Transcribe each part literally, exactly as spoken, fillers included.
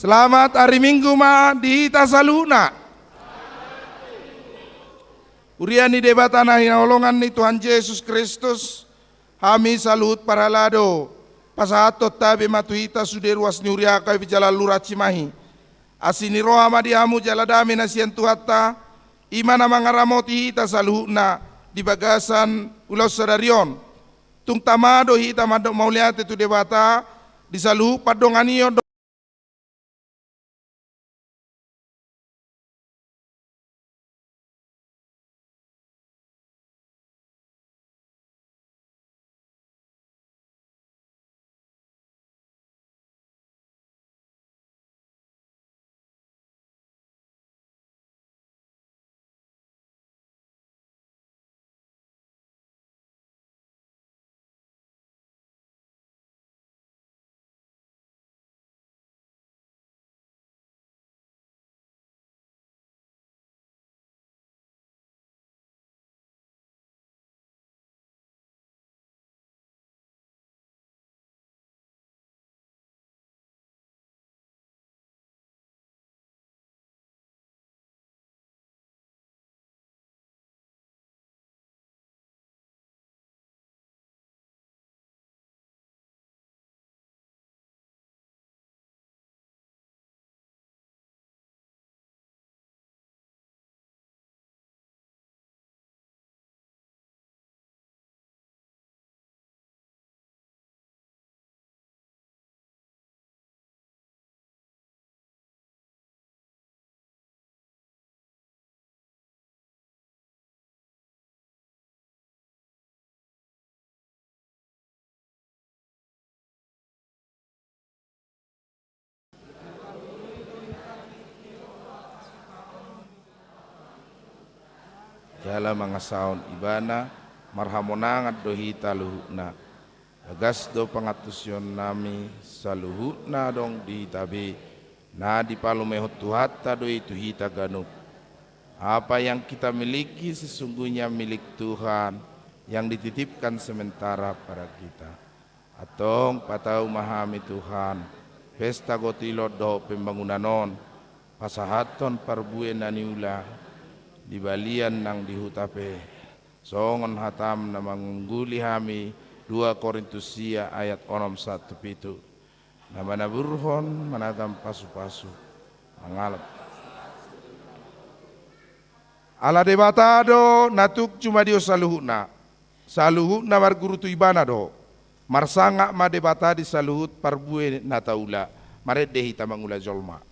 Selamat ari Minggu ma di hita saluhutna. Huria ni Debata na hinaholongan ni Tuhan Jesus Kristus, hami saluhut parhalado pasahathon tabe ma tu hita sude ruas ni huria HKBP Jalan Lurah Cimahi. Asi ni roha ma di hamu jala dame na sian Tuhanta, i ma na mangaramoti hita saluhutna di bagasan ulaon sadari on. Tung tama do hita mandok mauliate tu Debata di saluhut pandonganion. Jala mangasahon Ibana, marhamonangan do hita luhutna. Bagas do pangantusion nami saluhutna adong di hita be, na dipalumehon Tuhanta do i tu hita ganup. Apa yang kita miliki sesungguhnya milik Tuhan yang dititipkan sementara pada kita. Antong patau ma hami Tuhan, pesta gotilon dohot pembangunan on, pasahathon parbue na niula di balian nang di huta pe. Songon hatam na mangungguli hami, dua Korintus sia ayat onom sahat tu pitu. Na manaburhon managam pasupasu. Mangalap. Ala Debata do na tuk jumadion saluhutna. Saluhutna marguru tu Ibana do. Marsangap ma Debata di saluhut parbue na taula. Marende hita mangula jolma.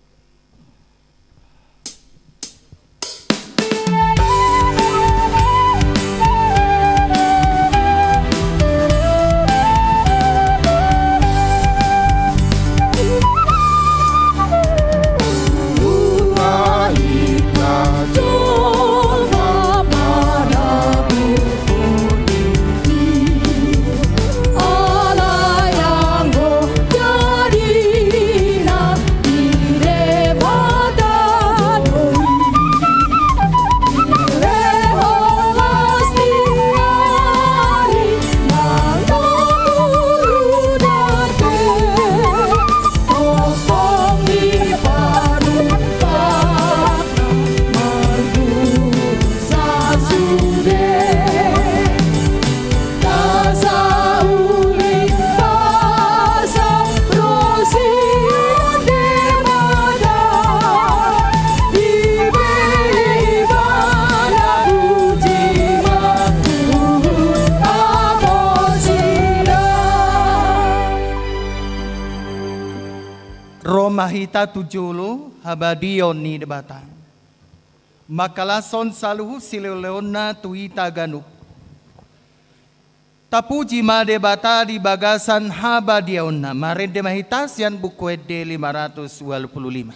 Ro ma hita tu jolo habadiaon ni Debata. Mangkalashon saluhut silehonlehonna tu hita ganup. Tapuji ma Debata di bagasan habadiaonna, marende ma hita sian Buku Ende lima ratus ualu pulu lima.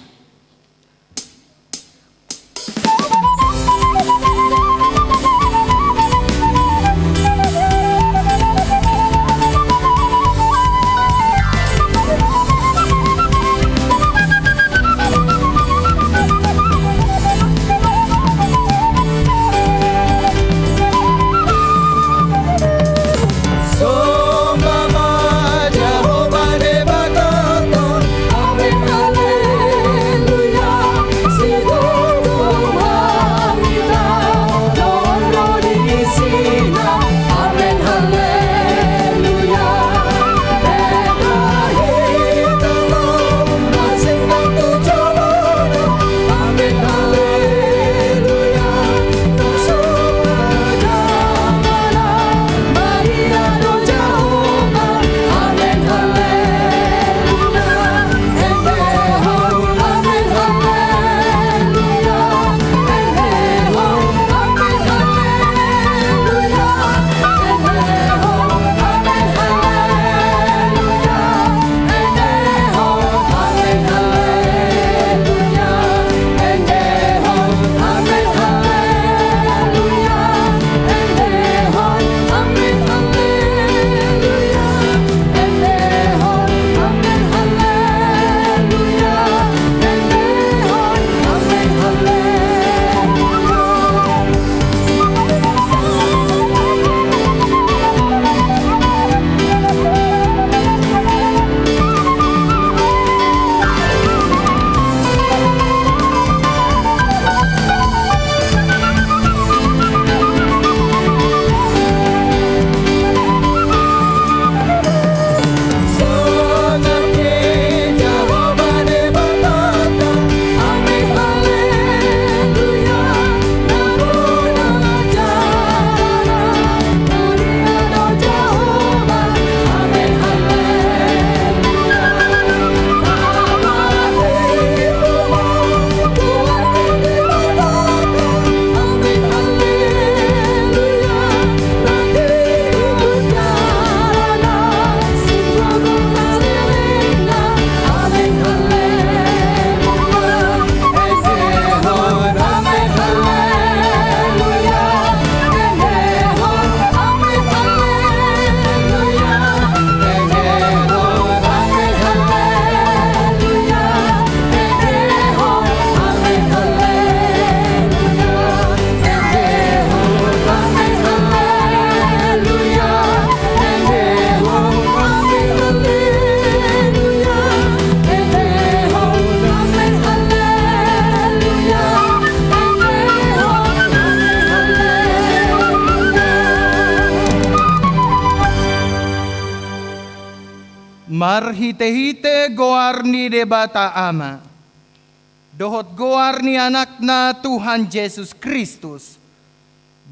Marhite-hite goar ni Debata Ama, dohot goar ni Anakna Tuhan Jesus Kristus,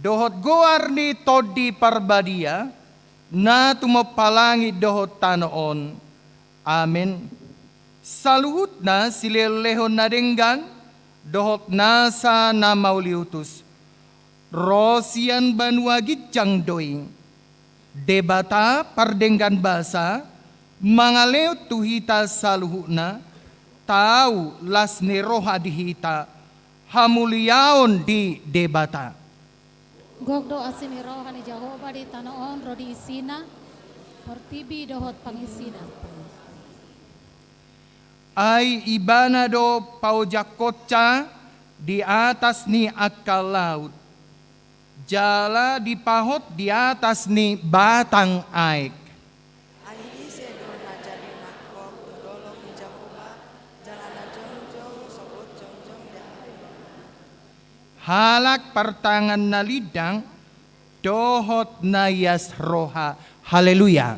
dohot goar ni Tondi Parbadia, na tumompa langit dohot tano on. Amen. Saluhutna silehon-lehon na denggan, dohot nasa na mauliutus, ro sian banua ginjang do i. Debata pardenggan basa, mangalehon tu hita saluhutna, tau las ni roha di hita, hamuliaon di Debata. Gok do asi ni roha ni Jahowa di tano on ro di isina, portibi dohot pangisina. Ai Ibana do paojakkonta di atas ni angka laut, jala dipahot di atas ni batang aek. Ai ise do na jadi nangkok tu dolok ni Jahowa, jala na jongjong sogot jongjong di ari? Halak partangan na lindang dohot na ias roha. Haleluya.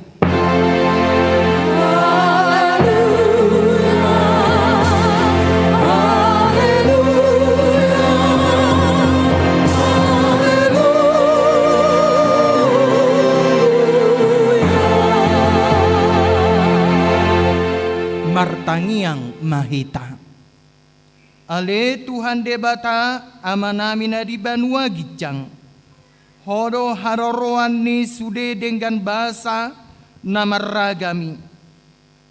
Martangiang ma hita. Ale Tuhan Debata, Amanami na di banua ginjang, Ho do haroroan ni sude denggan basa na marragam i.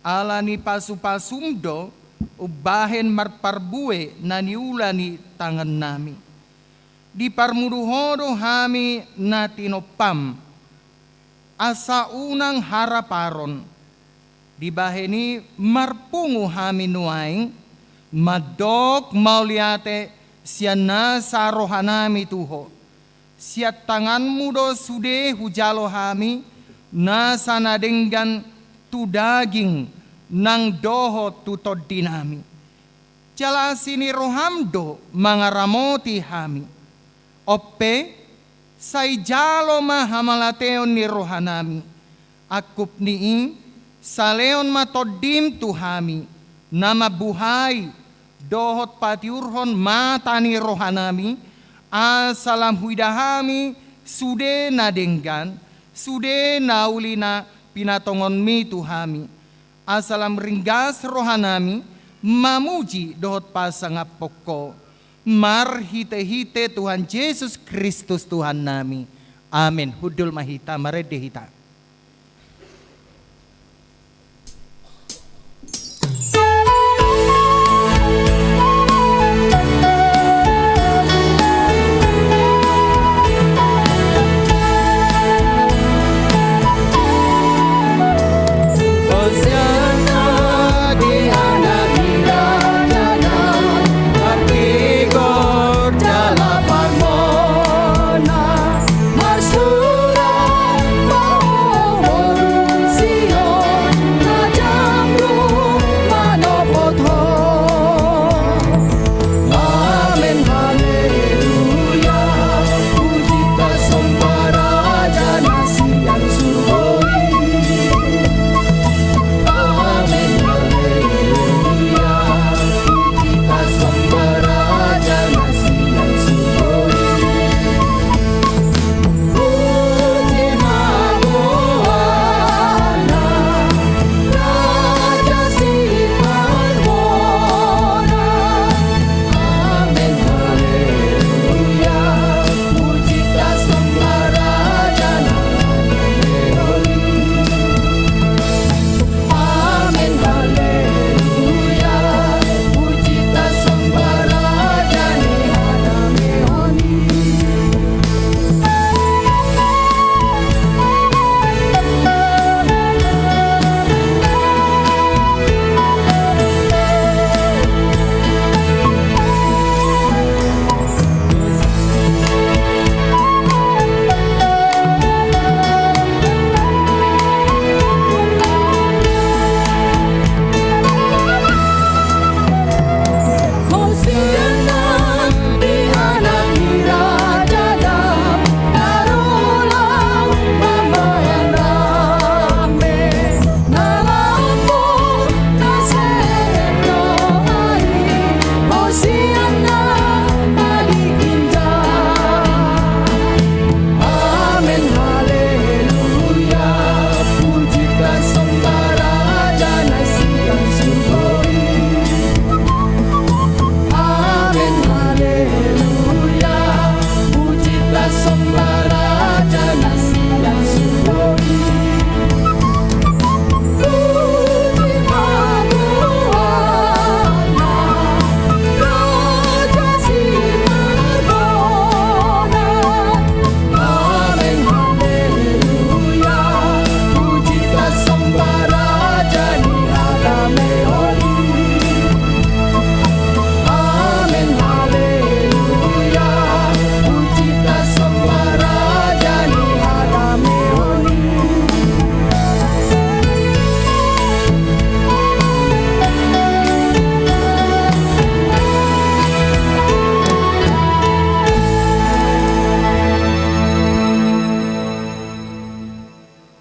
Ala ni pasu-pasum do umbahen marparbue na niula ni tangannami. Diparmudu Ho do hami na tinompam, asa unang haraparon. Dibahen i marpungu hami nuaeng, mandok mauliate sian nasa rohanami tu Ho. Sian tanganmu do sude hujalo hami nasa na denggan tu daging nang dohot tu tondinami. Jala asi ni roham do mangaramoti hami. On pe, sai jalo ma hamalateon ni rohanami. Angkup ni i, salehon ma tondim tu hami, na mambuhai, dohot patiurhon mata ni rohanami, asa lam huida hami sude na denggan, sude na uli na pinatongonmi tu hami. Asa lam ringgas rohanami, mamuji dohot pasangaphon Ho. Marhite-hite Tuhan Jesus Kristus Tuhannami. Amen. Hundul ma hita, marende hita.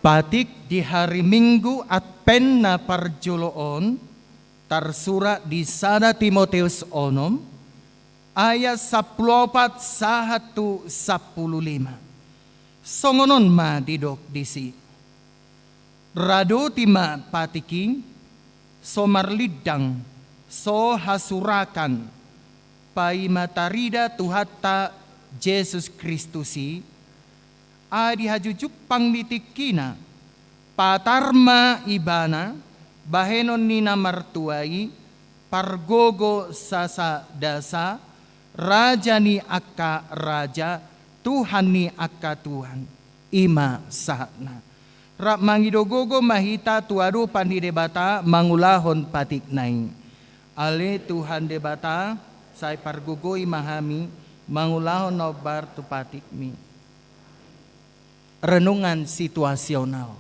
Patik di hari Minggu Advent na parjolo on tarsurat di sada Timoteus onom, ayat sampulu opat sahat tu sampulu lima. Songon on ma didok disi: Radoti ma patik i, so marlindang, so hasurakan, paima tarida Tuhanta Jesus Kristus i, ai di hajujumpang ni tingkina, patar ma ibana, bahenon ni na martua i, pargogo sasadasa, raja ni angka raja, Tuhan ni angka Tuhan. I ma sahatna. Rap mangido gogo ma hita tu adopan ni Debata mangulahon patikna i. Ale Tuhan Debata, sai pargogoi ma hami mangulahon na hombar tu patikmi. Renungan situasional.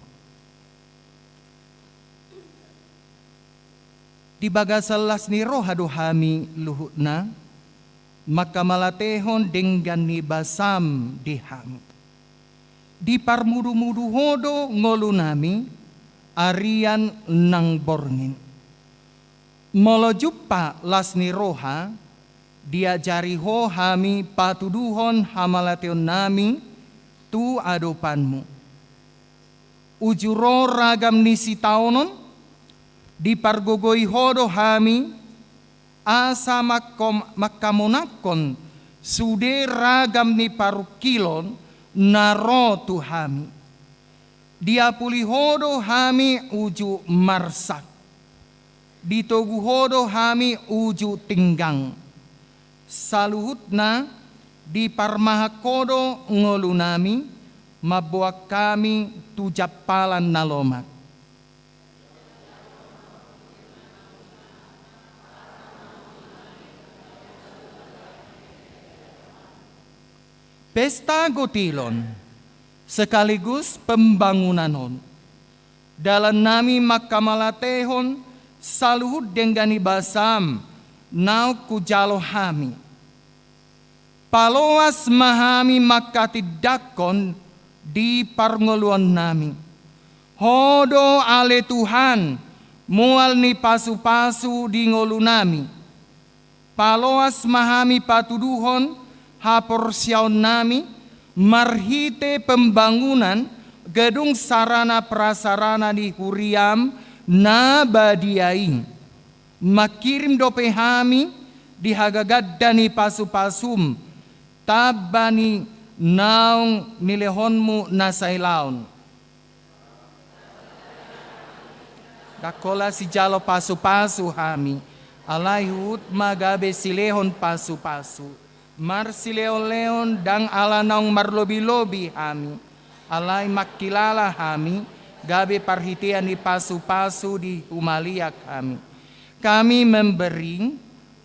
Di bagasan las ni roha do hami luhutna, mangkamalatehon denggan ni basam di hami. Diparmudumudu Ho do ngolunami, arian nang borngin. Molo jumpa las ni roha, diajari Ho hami patuduhon hamalateonnami tu adopanMu. Uju ro ragam ni sitaonon, dipargogoi Ho do hami, asa mangkom-, mangkamonangkon sude ragam ni parungkilon na ro tu hami. Diapuli Ho do hami uju marsak. Ditogu Ho do hami uju tinggang. Saluhutna diparmahan Ho do ngolunami, mamboan hami tu jampalan na lomak. Pesta gotilon sekaligus pembangunan on. Dalannami mangkamalatehon saluhut denggan ni basam naung hujalo hami. Paloas ma hami mangkatindangkon di parngoluannami. Ho do ale Tuhan, mual ni pasupasu di ngolunami. Paloas ma hami patuduhon haporseaonnami marhite pembangunan gedung sarana prasarana ni huriaM na badia i. Mangkirim dope hami di hagaganda ni pasupasuM, tamba ni naung nilehonMu na sailaon. Ndang holan sijalo pasupasu hami, alai huhut ma gabe silehon pasupasu. Marsilehonlehon ndang ala naung marlobilobi hami, alai mangkilala hami, gabe parhitean ni pasupasu dihumaliang hami. Kami memberi,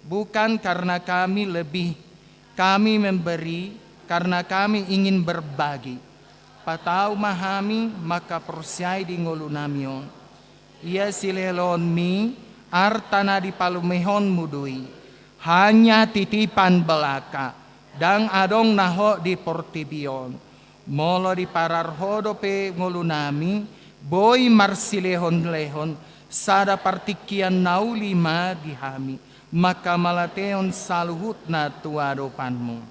bukan karena kami lebih, kami memberi karena kami ingin berbagi. Patau ma hami mangkaporseai di ngolunami on. Ia silehonMi arta na dipalumehonMu do i. Hanya titipan belaka, ndang adong na hot di portibi on. Molo diparar Ho dope ngolunami, boi marsilehonlehon, sada partingkian na uli ma di hami, mangkamalatehon saluhutna tu adopanMu.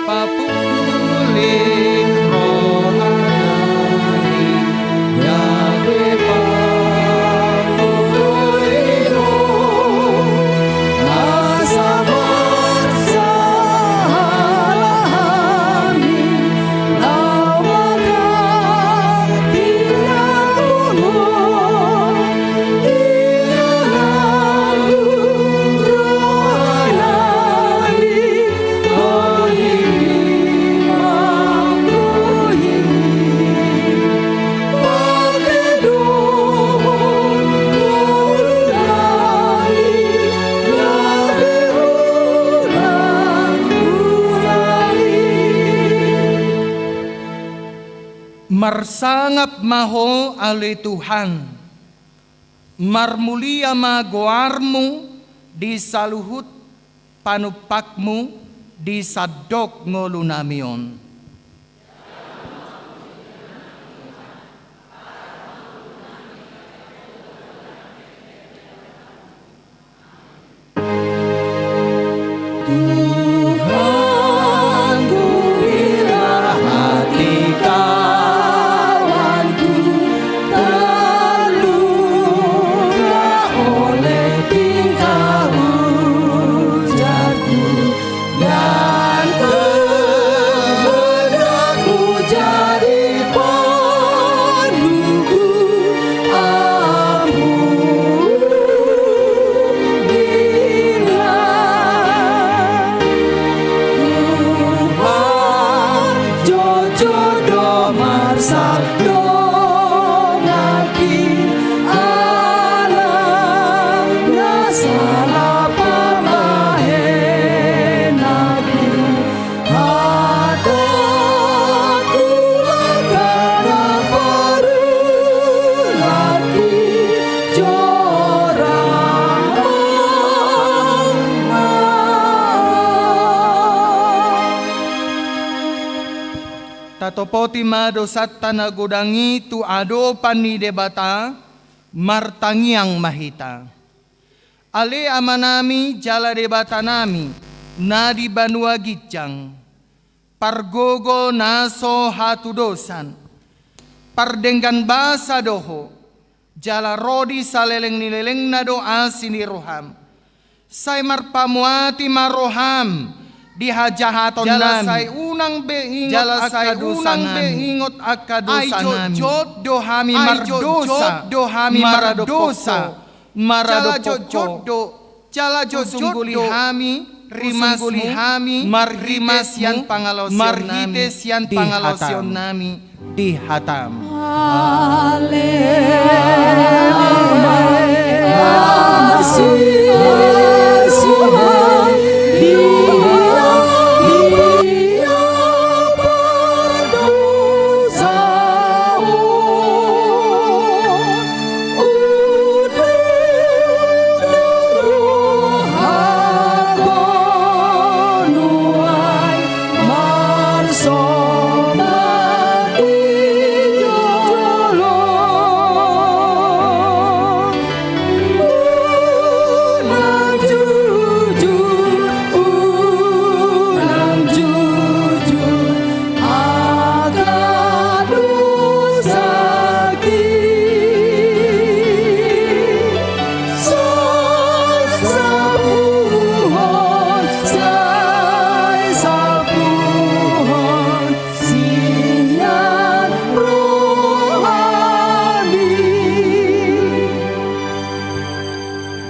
Papuling roha nami, gabe pangoloi Ho, asa marsahala hami, laho mangganti na tongon. Marsangap ma Ho ale Tuhan. Marmulia ma goarMu di saluhut panumpakMu di sandok ngolunami on. Poti ma dosanta na godang i tu adopan ni Debata, martangiang ma hita. Ale Amanami jala Debatanami, na di banua ginjang, pargogo na so hatudosan, pardenggan basa do Ho, jala ro di saleleng ni lelengna do asi ni roham. Sai marpamuati ma roham di hajahatonnami. Jala sai unang be ingot angka dosanami. Ai jotjot do hami mardosa. Jala jotjot do, jala jotjot do hami rimasmu, marhite sian pangalaosionnami di hatam. Haleluya.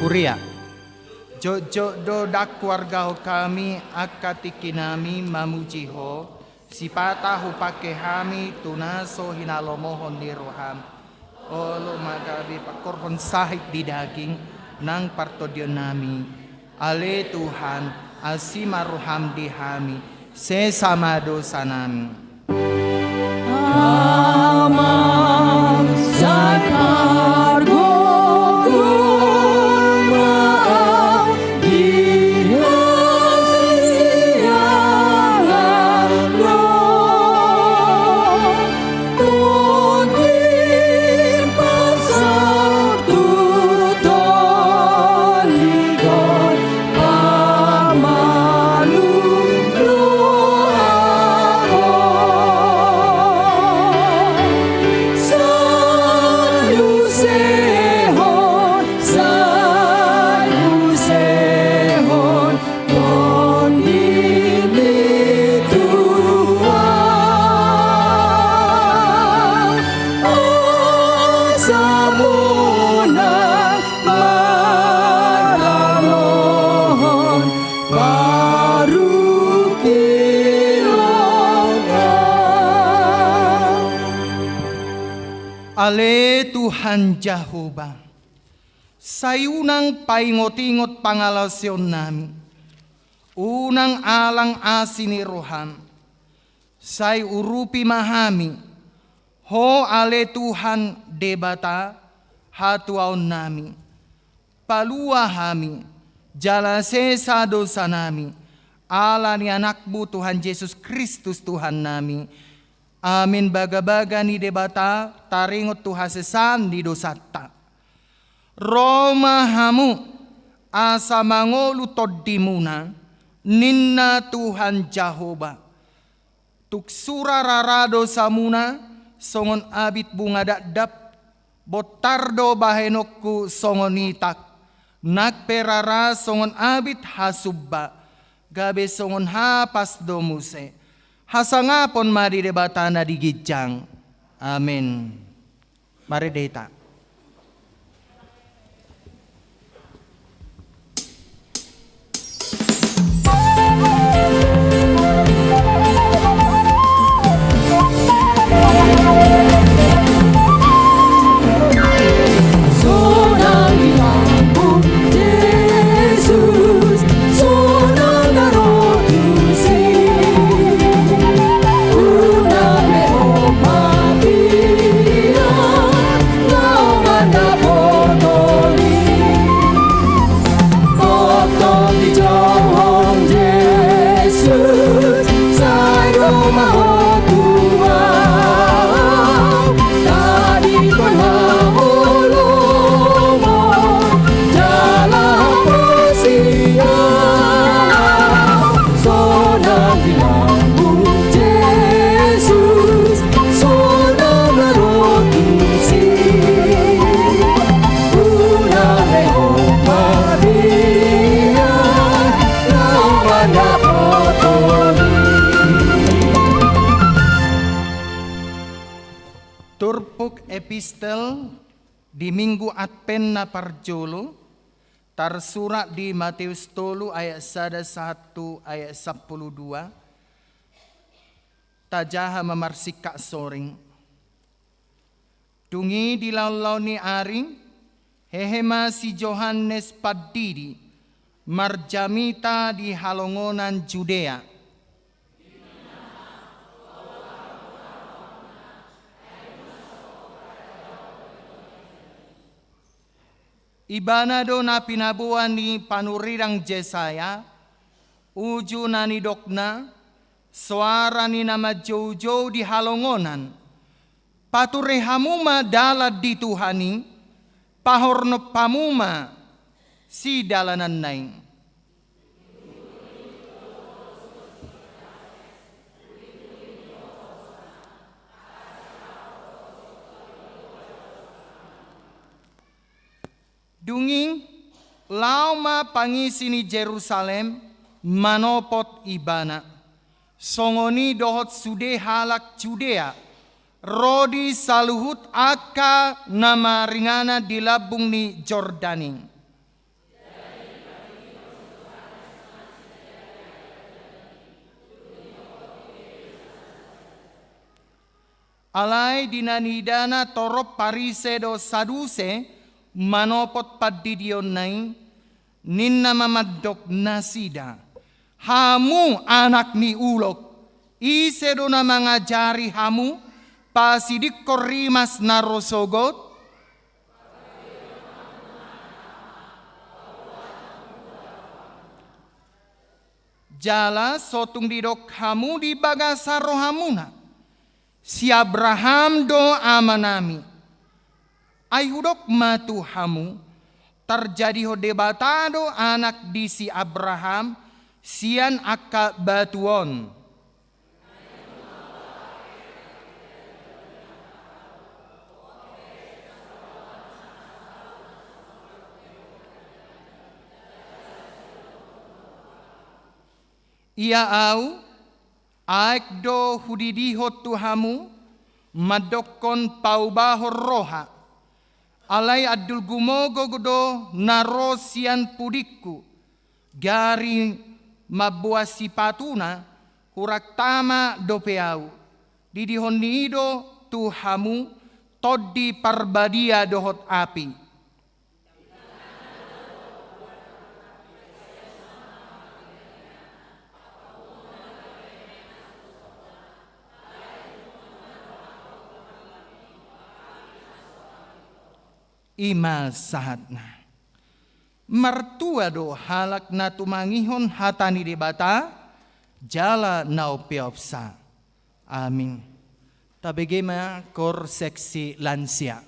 Huria. Jotjot do ndang huargahon hami angka tingkinami mamuji Ho, sipata hupangke hami tu na so hinalomohon ni roham. Olo ma gabe pangkorhon sahit di daging nang partondionnami. Ale Tuhan, asi ma roham di hami, sesa ma dosanami. Amang, sai pargogoi ma au di hasiangan on. Tondim ma saur tu tondingkon, pamalum rohakon. Sai usehon, sai usehon, Tondimi Tuhan, asa unang maralohon parungkilon. Ale Tuhan Jahowa, sai unang paingot-ingot pangalaosionnami, unang alang asi ni roham, sai urupi ma hami, Ho ale Tuhan Debata hatuaonnami, palua hami, jala sesa dosanami, ala ni Anakmu Tuhan Jesus Kristus Tuhannami. Amin. Bagabaga ni Debata taringot tu hasesaan ni dosanta. Ro ma hamu, asa mangolu tondimuna, ninna Tuhan Jahowa. Tung sura rara dosamuna songon abit bunga dakdak, bontar do bahenonku songon itak, nang pe rara songon abit hasumba, gabe songon hapas do muse. Hasangapon ma di Debata na di ginjang. Amin. Marende hita. Epistel di Minggu Advent na parjolo, tarsurat di Mateus tolu ayat sada sahat tu ayat sampulu dua, tajaha ma marsingkat soring. Dung i di laonlaon ni ari, hehe ma si Johannes Pandidi marjamita di halongonan Judea. Ibana do na pinaboa ni panurirang Jesaya, uju na nidokna, soara ni na manjoujou di halongonan. Pature hamu ma dalan di Tuhan i, pahornop hamu ma sidalananna i. Dung i, laho ma pangisi ni Jerusalem manopot Ibana. Songon i dohot sude halak Judea, ro di saluhut angka na maringanan di lambung ni Jordan i. Alai di na niidana torop Parise dohot Saduse manopot pandidionna i, ninna ma mandok nasida: Hamu anak ni ulok, ise do na mangajari hamu pasidingkon rimas na ro sogot? Jala so tung didok hamu di bagasan rohamuna: Si Abraham do amanami. Ai hudok ma tu hamu, tarjadihon Debata do anak di si Abraham sian angka batu on. Ia au, aek do hudidihon tu hamu, mandokkon paubahon roha. Alai andul gumogo do na ro sian pudingku, gari mamboan sipatuna, hurang tama dope au. Didihon ni i do tu hamu Tondi Parbadia dohot api. I ma sahatna. Martua do halak na tumangihon hata ni Debata jala na umpeopsa. Amin. Tabege ma kor seksi lansia.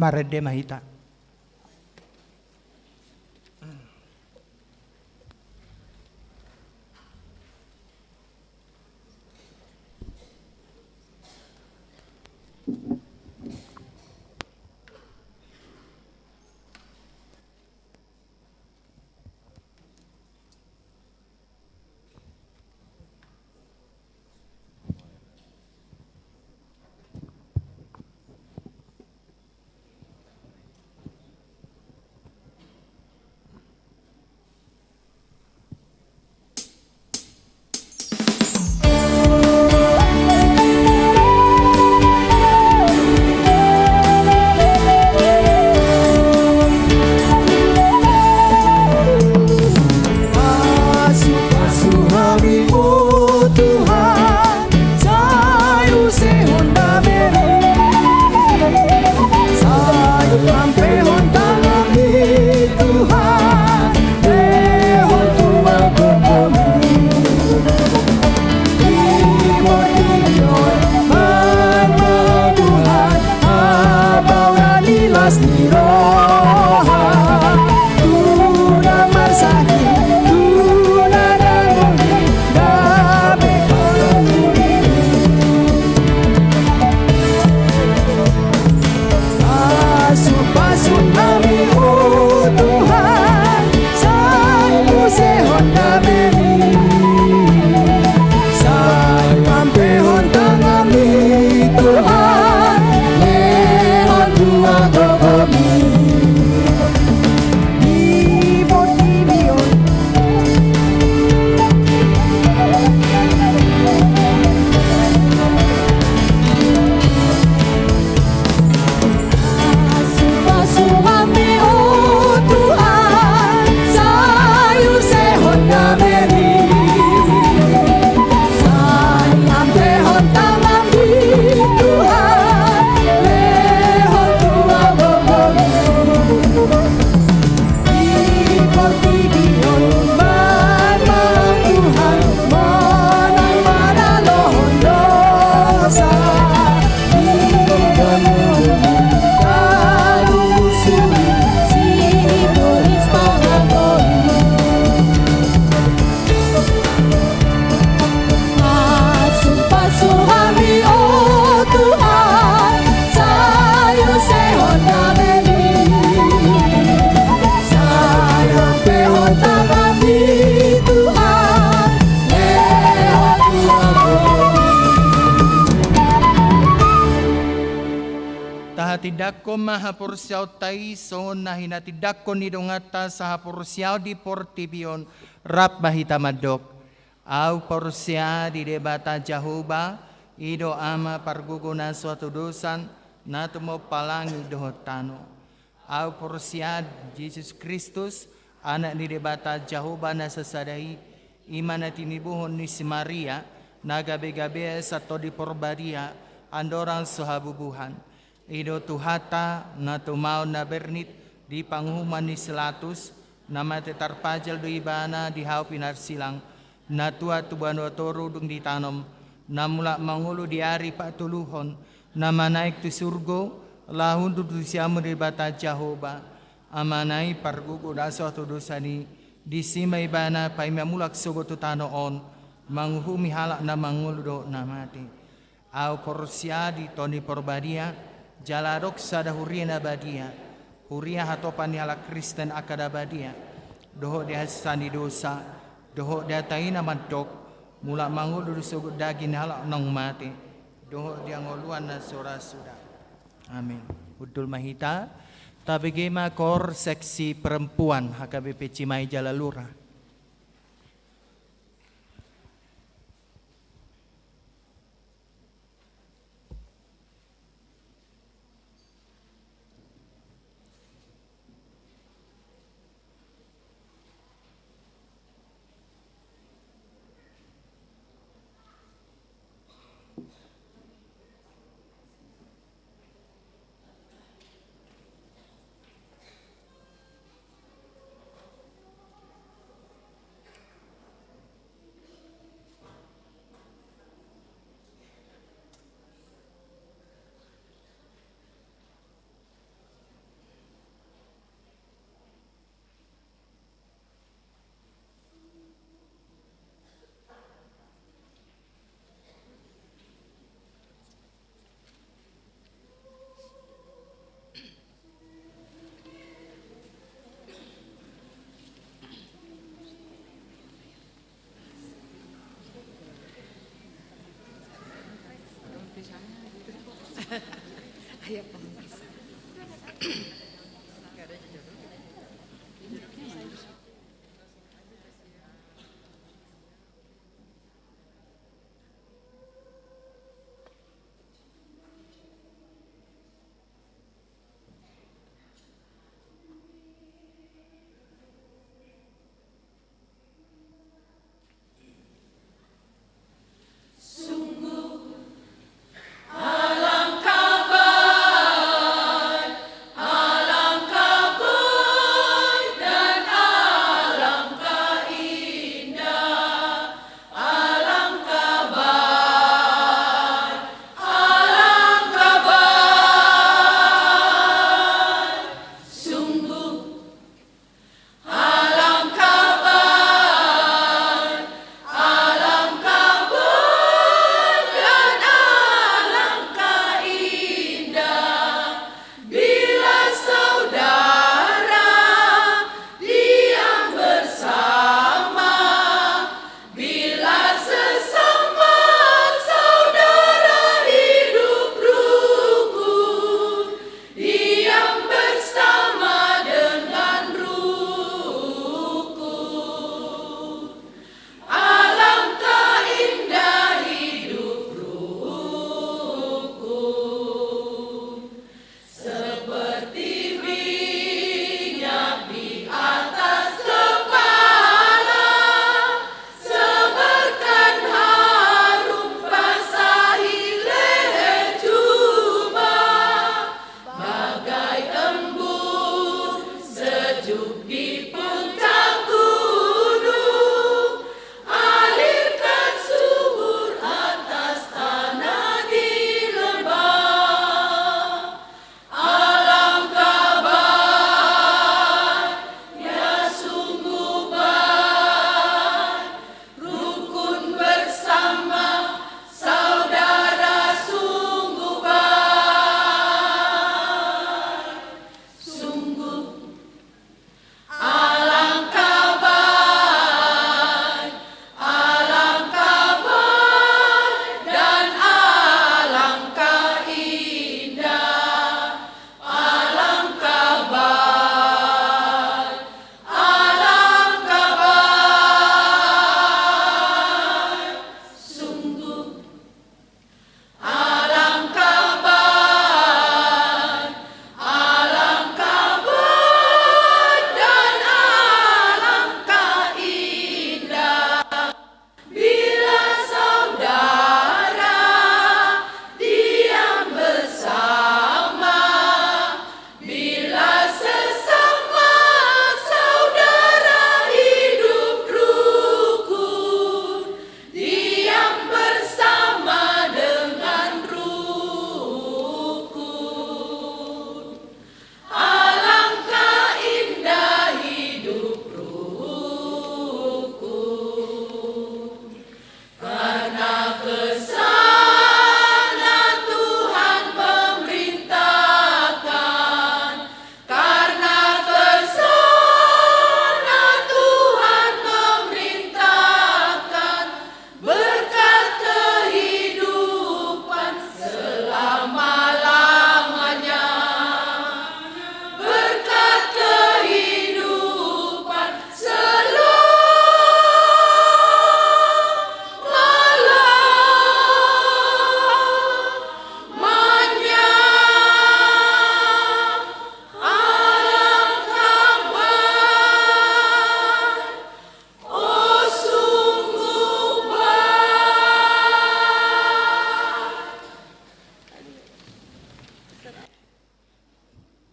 Marende ma hita. Pasu-pasu hami, o Tuhan, sai usehon damemi. Sai ampehon tanganmi, Tuhan, lehon tu agogomi. Timor tinggi on, Tuhan, habauran ni las ni roha. Tu na marsakit, tu na dangol, gabe panguhumi. Pasu-pasu hami, o Tuhan, sai usehon damemi. Sai ampehon tanganmi, Tuhan, lehon tu agogomi. Di portibi on. Pasu-pasu hami, o Tuhan, sai usehon damemi. Sai ampehon tanganmi, Tuhan, lehon tu agogomi. Di portibi on, Tuhan, manang manalohon dosa. Di portibi on, Tuhan, usuri, sibolis pangago i. Pasu-pasu hami, o Tuhan, sai usehon damemi. Sai ampehon tanganmi, Tuhan, lehon tu agogomi. Tahatindangkon ma haporseaonta i songon na hinatindangkon ni donganta sahaporseaon di portibi on, rap ma hita mandok. Ahu porsea di Debata Jahowa, i do Ama pargogo na so hatudosan, na tumompa langit dohot tano. Ahu porsea di Jesus Kristus, Anak ni Debata Jahowa na sasada i, i ma na tinibohon ni si Maria, na gabe-gabe sian Tondi Porbadia, andorang so habubuhan. I do Tuhanta, na tumaon na bernit di panguhuman ni si Latus, na mate tarpajal do Ibana di hau pinarsilang, na tuat tu banua toru dung ditanom, na mulak mangolu di ari patoluhon, na manaek tu surgo, laho hundul tu siamun ni Debata Jahowa, Amana i pargogo na so hatudosan i, disi ma Ibana paima mulak sogot tu tano on, manguhumi halak na mangolu dohot na mate. Ahu porsea di Tondi Porbadia, jala adong sada huria na badia, huria hatopan ni halak Kristen angka na badia, dohot di hasesaan ni dosa, dohot di hata i na mandok, mulak mangolu do sogot daging ni halak naung mate, dohot di hangoluan na so ra suda. Amin. Hundul ma hita, tabege ma koor seksi perempuan H K B P Cimahi jala Lurah.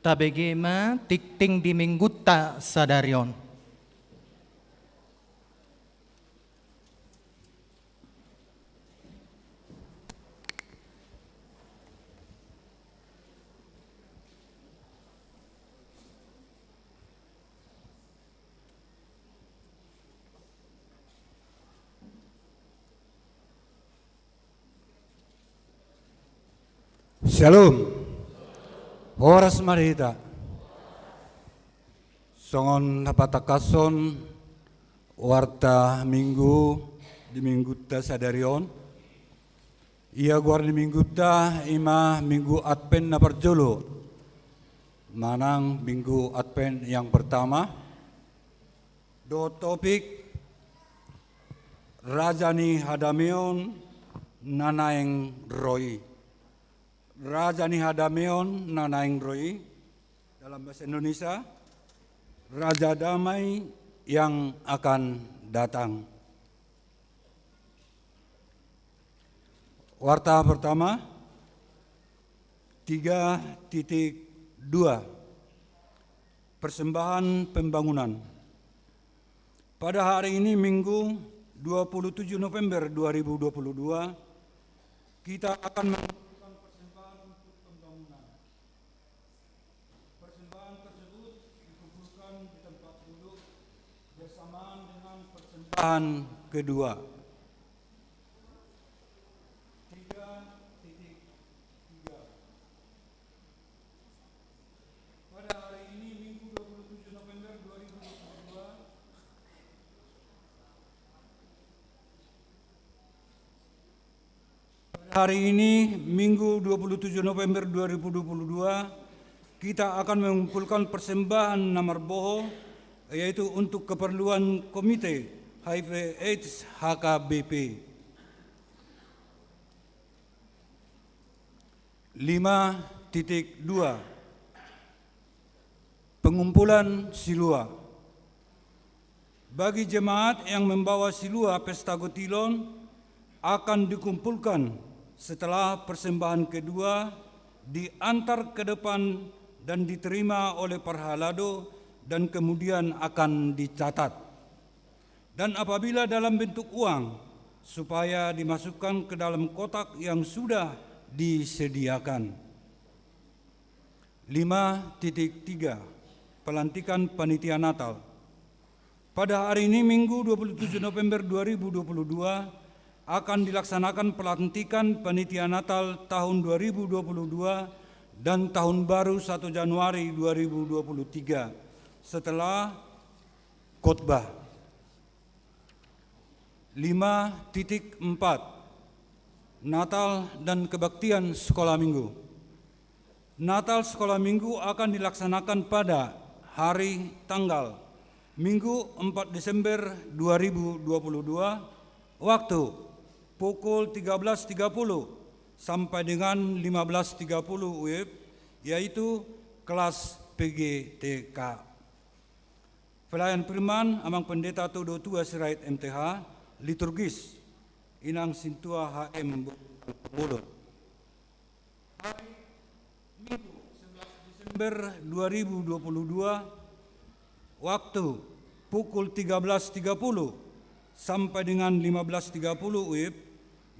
Tabege ma tingting di Minggunta sadari on. Syalom. Horas ma di hita. Songon na patangkashon warta Minggu di Minggunta sadari on, Ia goar ni minggunta ima minggu Advent na parjolo, manang minggu Advent yang pertama. Dohot topik: Raja ni hadameon na naeng ro i. Raja ni hadameon na naeng ro i, dalam bahasa Indonesia, Raja Damai yang akan datang. Warta pertama, tiga titik dua. Persembahan pembangunan. Pada hari ini, Minggu, dua puluh tujuh November dua ribu dua puluh dua, kita akan mengumpulkan persembahan untuk pembangunan. Persembahan tersebut dikumpulkan di tempat duduk bersamaan dengan persembahan kedua. Tiga titik tiga. Pada hari ini, Minggu, dua puluh tujuh November dua ribu dua puluh dua, pada hari ini, Minggu, dua puluh tujuh November dua ribu dua puluh dua, kita akan mengumpulkan persembahan na marboho, yaitu untuk keperluan Komite H I V AIDS H K B P. Lima titik dua. Pengumpulan silua. Bagi jemaat yang membawa silua pesta gotilon, akan dikumpulkan setelah persembahan kedua, diantar ke depan dan diterima oleh parhalado, dan kemudian akan dicatat. Dan apabila dalam bentuk uang, supaya dimasukkan ke dalam kotak yang sudah disediakan. Lima titik tiga. Pelantikan Panitia Natal. Pada hari ini, Minggu, dua puluh tujuh November dua ribu dua puluh dua, akan dilaksanakan pelantikan Panitia Natal tahun dua ribu dua puluh dua dan Tahun Baru satu Januari dua ribu dua puluh tiga, setelah khotbah. Lima titik empat. Natal dan kebaktian sekolah minggu. Natal sekolah minggu akan dilaksanakan pada hari, tanggal, Minggu, empat Desember dua ribu dua puluh dua, waktu pukul tiga belas tiga puluh sampai dengan lima belas tiga puluh W I B, yaitu kelas P G T K. Pelayan firman, Amang Pendeta Todo Tua Sirait M T H, liturgis, Inang Sintua H M Pangulon. Hari Minggu, sebelas Desember dua ribu dua puluh dua, waktu pukul tiga belas tiga puluh sampai dengan lima belas tiga puluh W I B,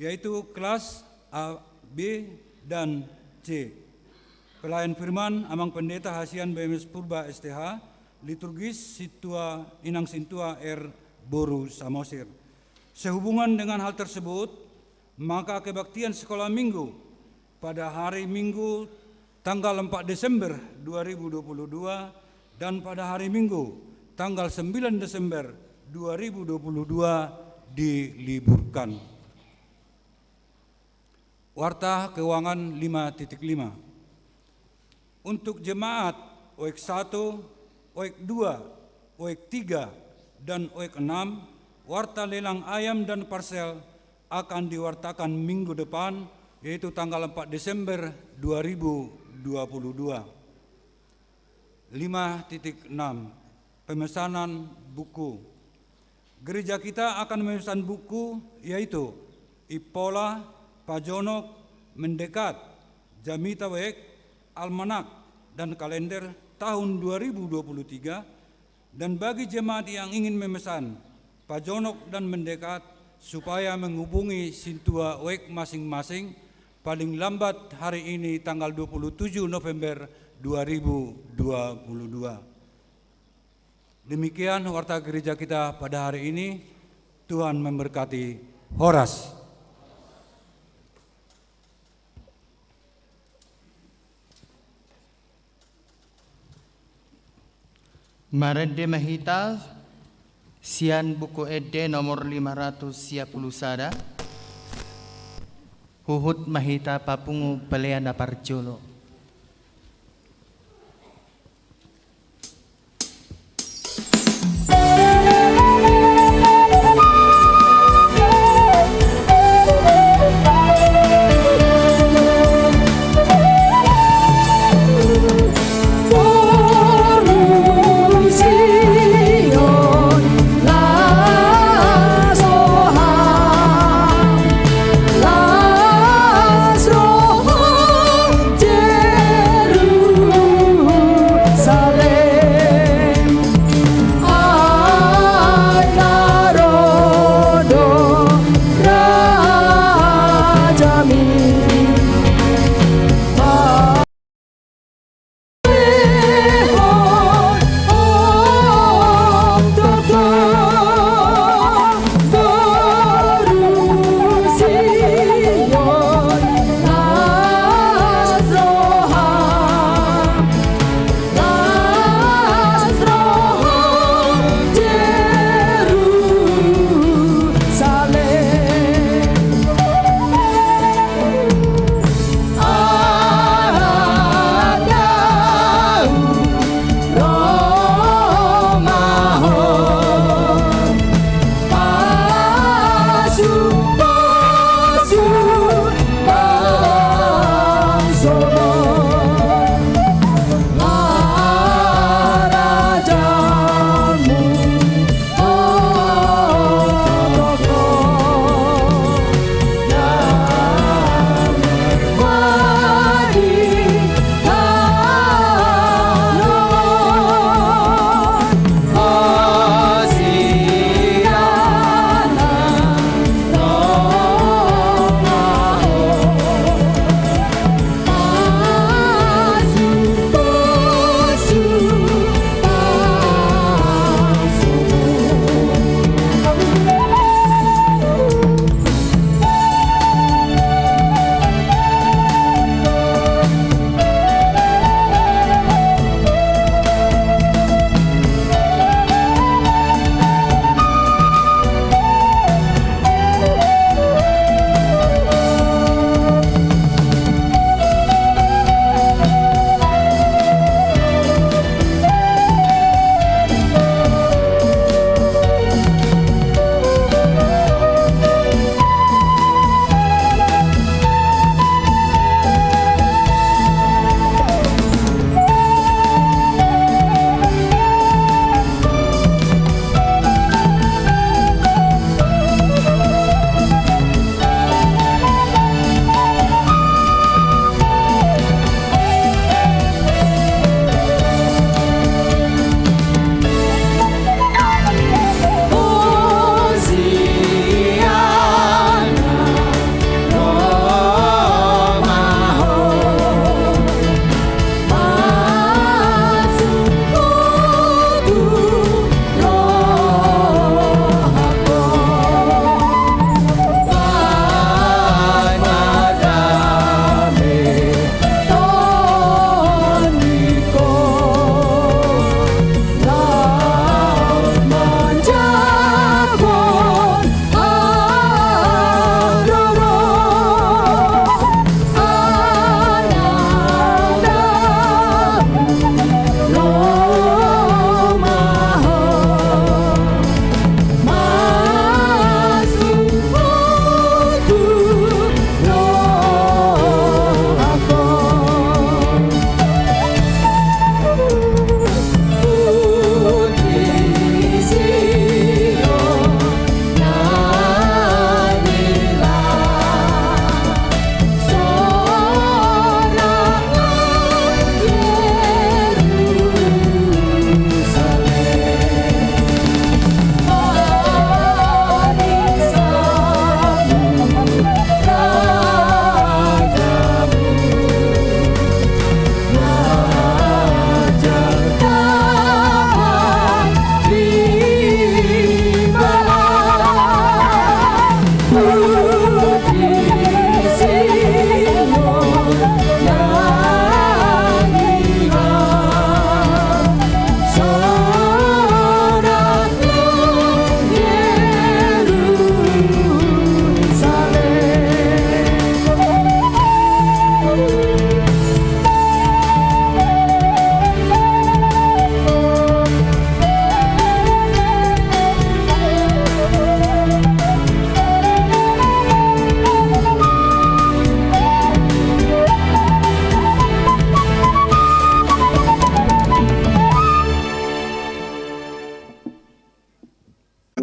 yaitu kelas A, B, dan C. Pelayan firman, Amang Pendeta Hasian B M S Purba S T H, liturgis, Sintua, Inang Sintua R Boru Samosir. Sehubungan dengan hal tersebut, maka kebaktian sekolah minggu pada hari Minggu, tanggal empat Desember dua ribu dua puluh dua, dan pada hari Minggu, tanggal sembilan Desember dua ribu dua puluh dua, diliburkan. Warta keuangan lima titik lima. Untuk jemaat O X satu, O X dua, O X tiga, dan O X enam, warta lelang ayam dan parsel akan diwartakan minggu depan, yaitu tanggal empat Desember dua ribu dua puluh dua. Lima titik enam. Pemesanan buku. Gereja kita akan memesan buku, yaitu Impola, Pajonok, Mendekat, Jamita Wijk, Almanak, dan Kalender tahun dua ribu dua puluh tiga. Dan bagi jemaat yang ingin memesan Pajonok dan Mendekat, supaya menghubungi Sintua Wijk masing-masing, paling lambat hari ini, tanggal dua puluh tujuh November dua ribu dua puluh dua. Demikian warta gereja kita pada hari ini. Tuhan memberkati. Horas. Marende ma hita sian Buku Ende nomor lima ratus sia pulu sada. Huhut ma hita papungu pelea na parjolo.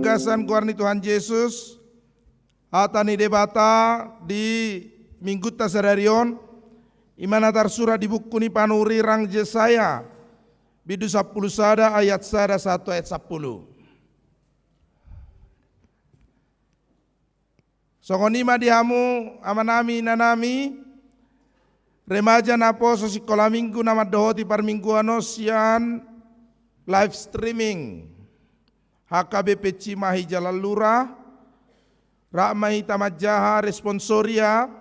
Bagasan goar ni Tuhan Jesus, hata ni Debata di Minggunta sadari on, i ma na tarsurat di buku ni panurirang Jesaya, bindu sampulu sada ayat sada sahat tu ayat sampulu. Songon i ma di hamu amanami, inanami, remaja naposo Sikola Minggu na mandohoti parmingguan on sian live streaming H K B P Cimahi Jalan Lurah. Rap ma hita manjaha responsoria,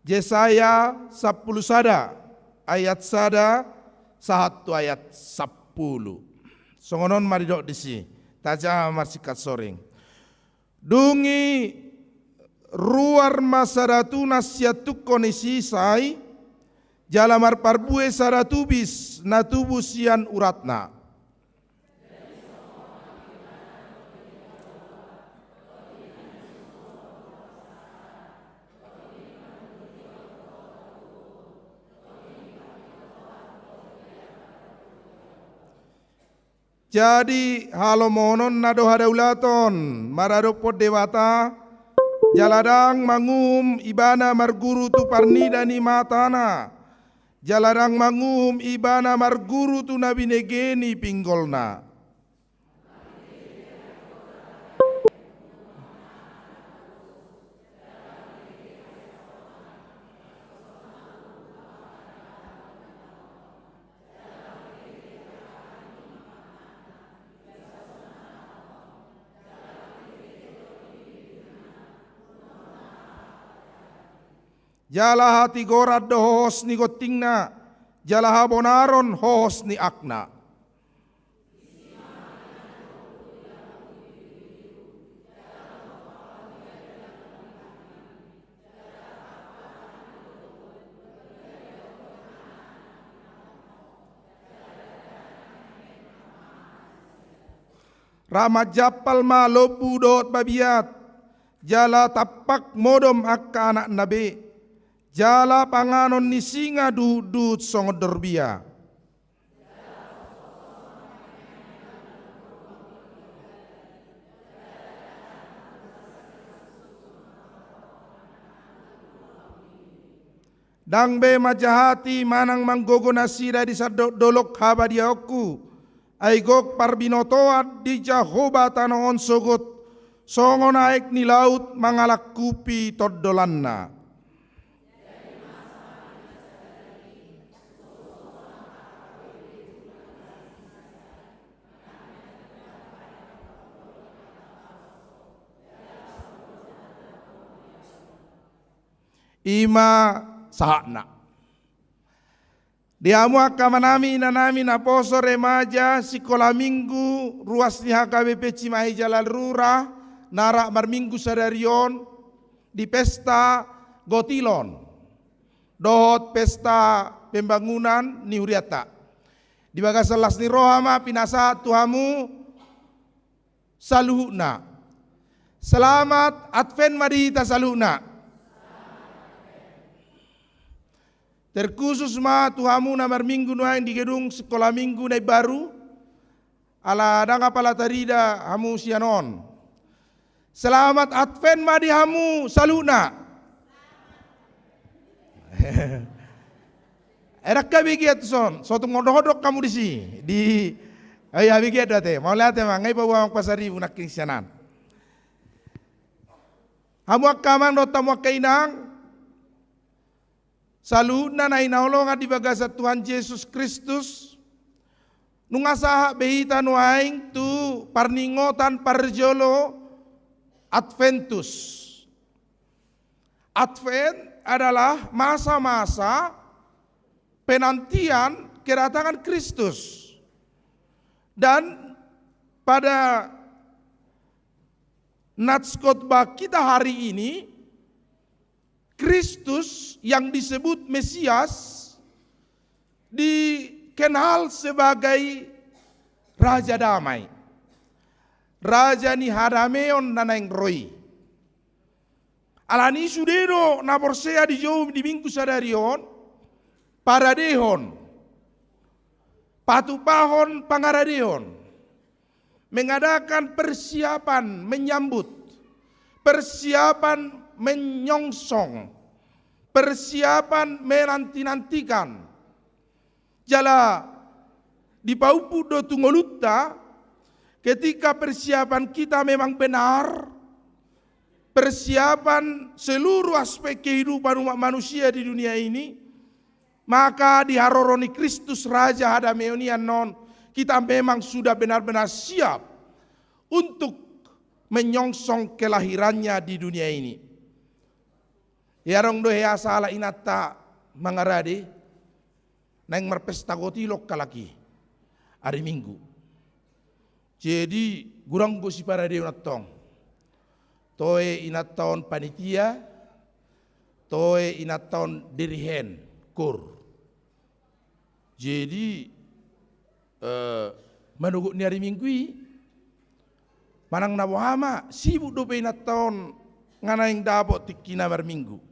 Jesaya sampulu sada ayat sada sahat tu ayat sampulu. Songon on ma didok disi, tajaha marsingkat soring. Dung i ruar ma sada tunas sian tungko ni sisai, jala marparbue sada tubis na tubu sian uratna. Jadi halomononna do hadaulaton maradophon Debata, jala ndang manguhum ibana marguru tu parnida ni matana, jala ndang manguhum ibana marguru tu na binege ni pinggolna. Jala hatigoran do hohos ni gontingna, jala habonaron hohos ni akna. Ra manjampal ma lombu dohot babiat, jala tampak modom angka anakna be, jala panganon ni singa duhutduhut songon dorbia. Ndang be manjahati manang manggogo nasida di sandok dolok habadiaonku, ai gok parbinotoan di Jahowa tano on sogot, songon aek ni laut mangalangkupi tondolanna. I ma sahatna. Di hamu angka amanami, inanami, naposo remaja Sikola Minggu ruas ni H K B P Cimahi Jalan Lurah, na rap marminggu sadari on di pesta gotilon dohot pesta pembangunan ni hurianta. Di bagasan las ni roha ma pinasahat tu hamu saluhutna. Selamat Advent ma di hita saluhutna. Terkhusus ma tu hamu na marminggu nuaeng di gedung Sikola Minggu na imbaru, ala ndang apala tarida hamu sian on. Selamat Advent ma di hamu saluhutna. Ai ndang habegean tuson, so tung hondok-hondok hamu disi. Di, ai habegean do ate, mauliate ma, nga i paboa Amang Pasaribu nangkin sian an. Hamu angka amang dohot hamu angka inang, saluhutna na hinaholongan di bagasan Tuhan Jesus Kristus, nunga sahat be hita nuaeng tu parningotan parjolo Adventus. Advent adalah masa-masa penantian kedatangan Kristus. Dan pada nats khotbah kita hari ini, Kristus yang disebut Mesias dikenal sebagai Raja Damai, Raja ni hadameon na naeng ro i. Alani i sude do na porsea dijou di Minggu sadari on paradehon, patupahon pangaradehon. mengadakan persiapan menyambut, persiapan menyongsong, persiapan menanti-nantikan. Jala dipaumput do tu ngolunta, ketika persiapan kita memang benar, persiapan seluruh aspek kehidupan umat manusia di dunia ini, maka di haroro ni Kristus Raja hadameon i annon, kita memang sudah benar-benar siap untuk menyongsong kelahirannya di dunia ini. Ia adong do hea sahalak inanta mangarade, naeng marpesta gotilon halak i ari Minggu. Jadi godang do siparadeon antong. Toe inanta on panitia, toe inanta on dirigen kor. Jadi, eh, manogot ni ari Minggu i, manang na boha ma, sibuk dope inanta on, nga naeng dapot tingkina marminggu.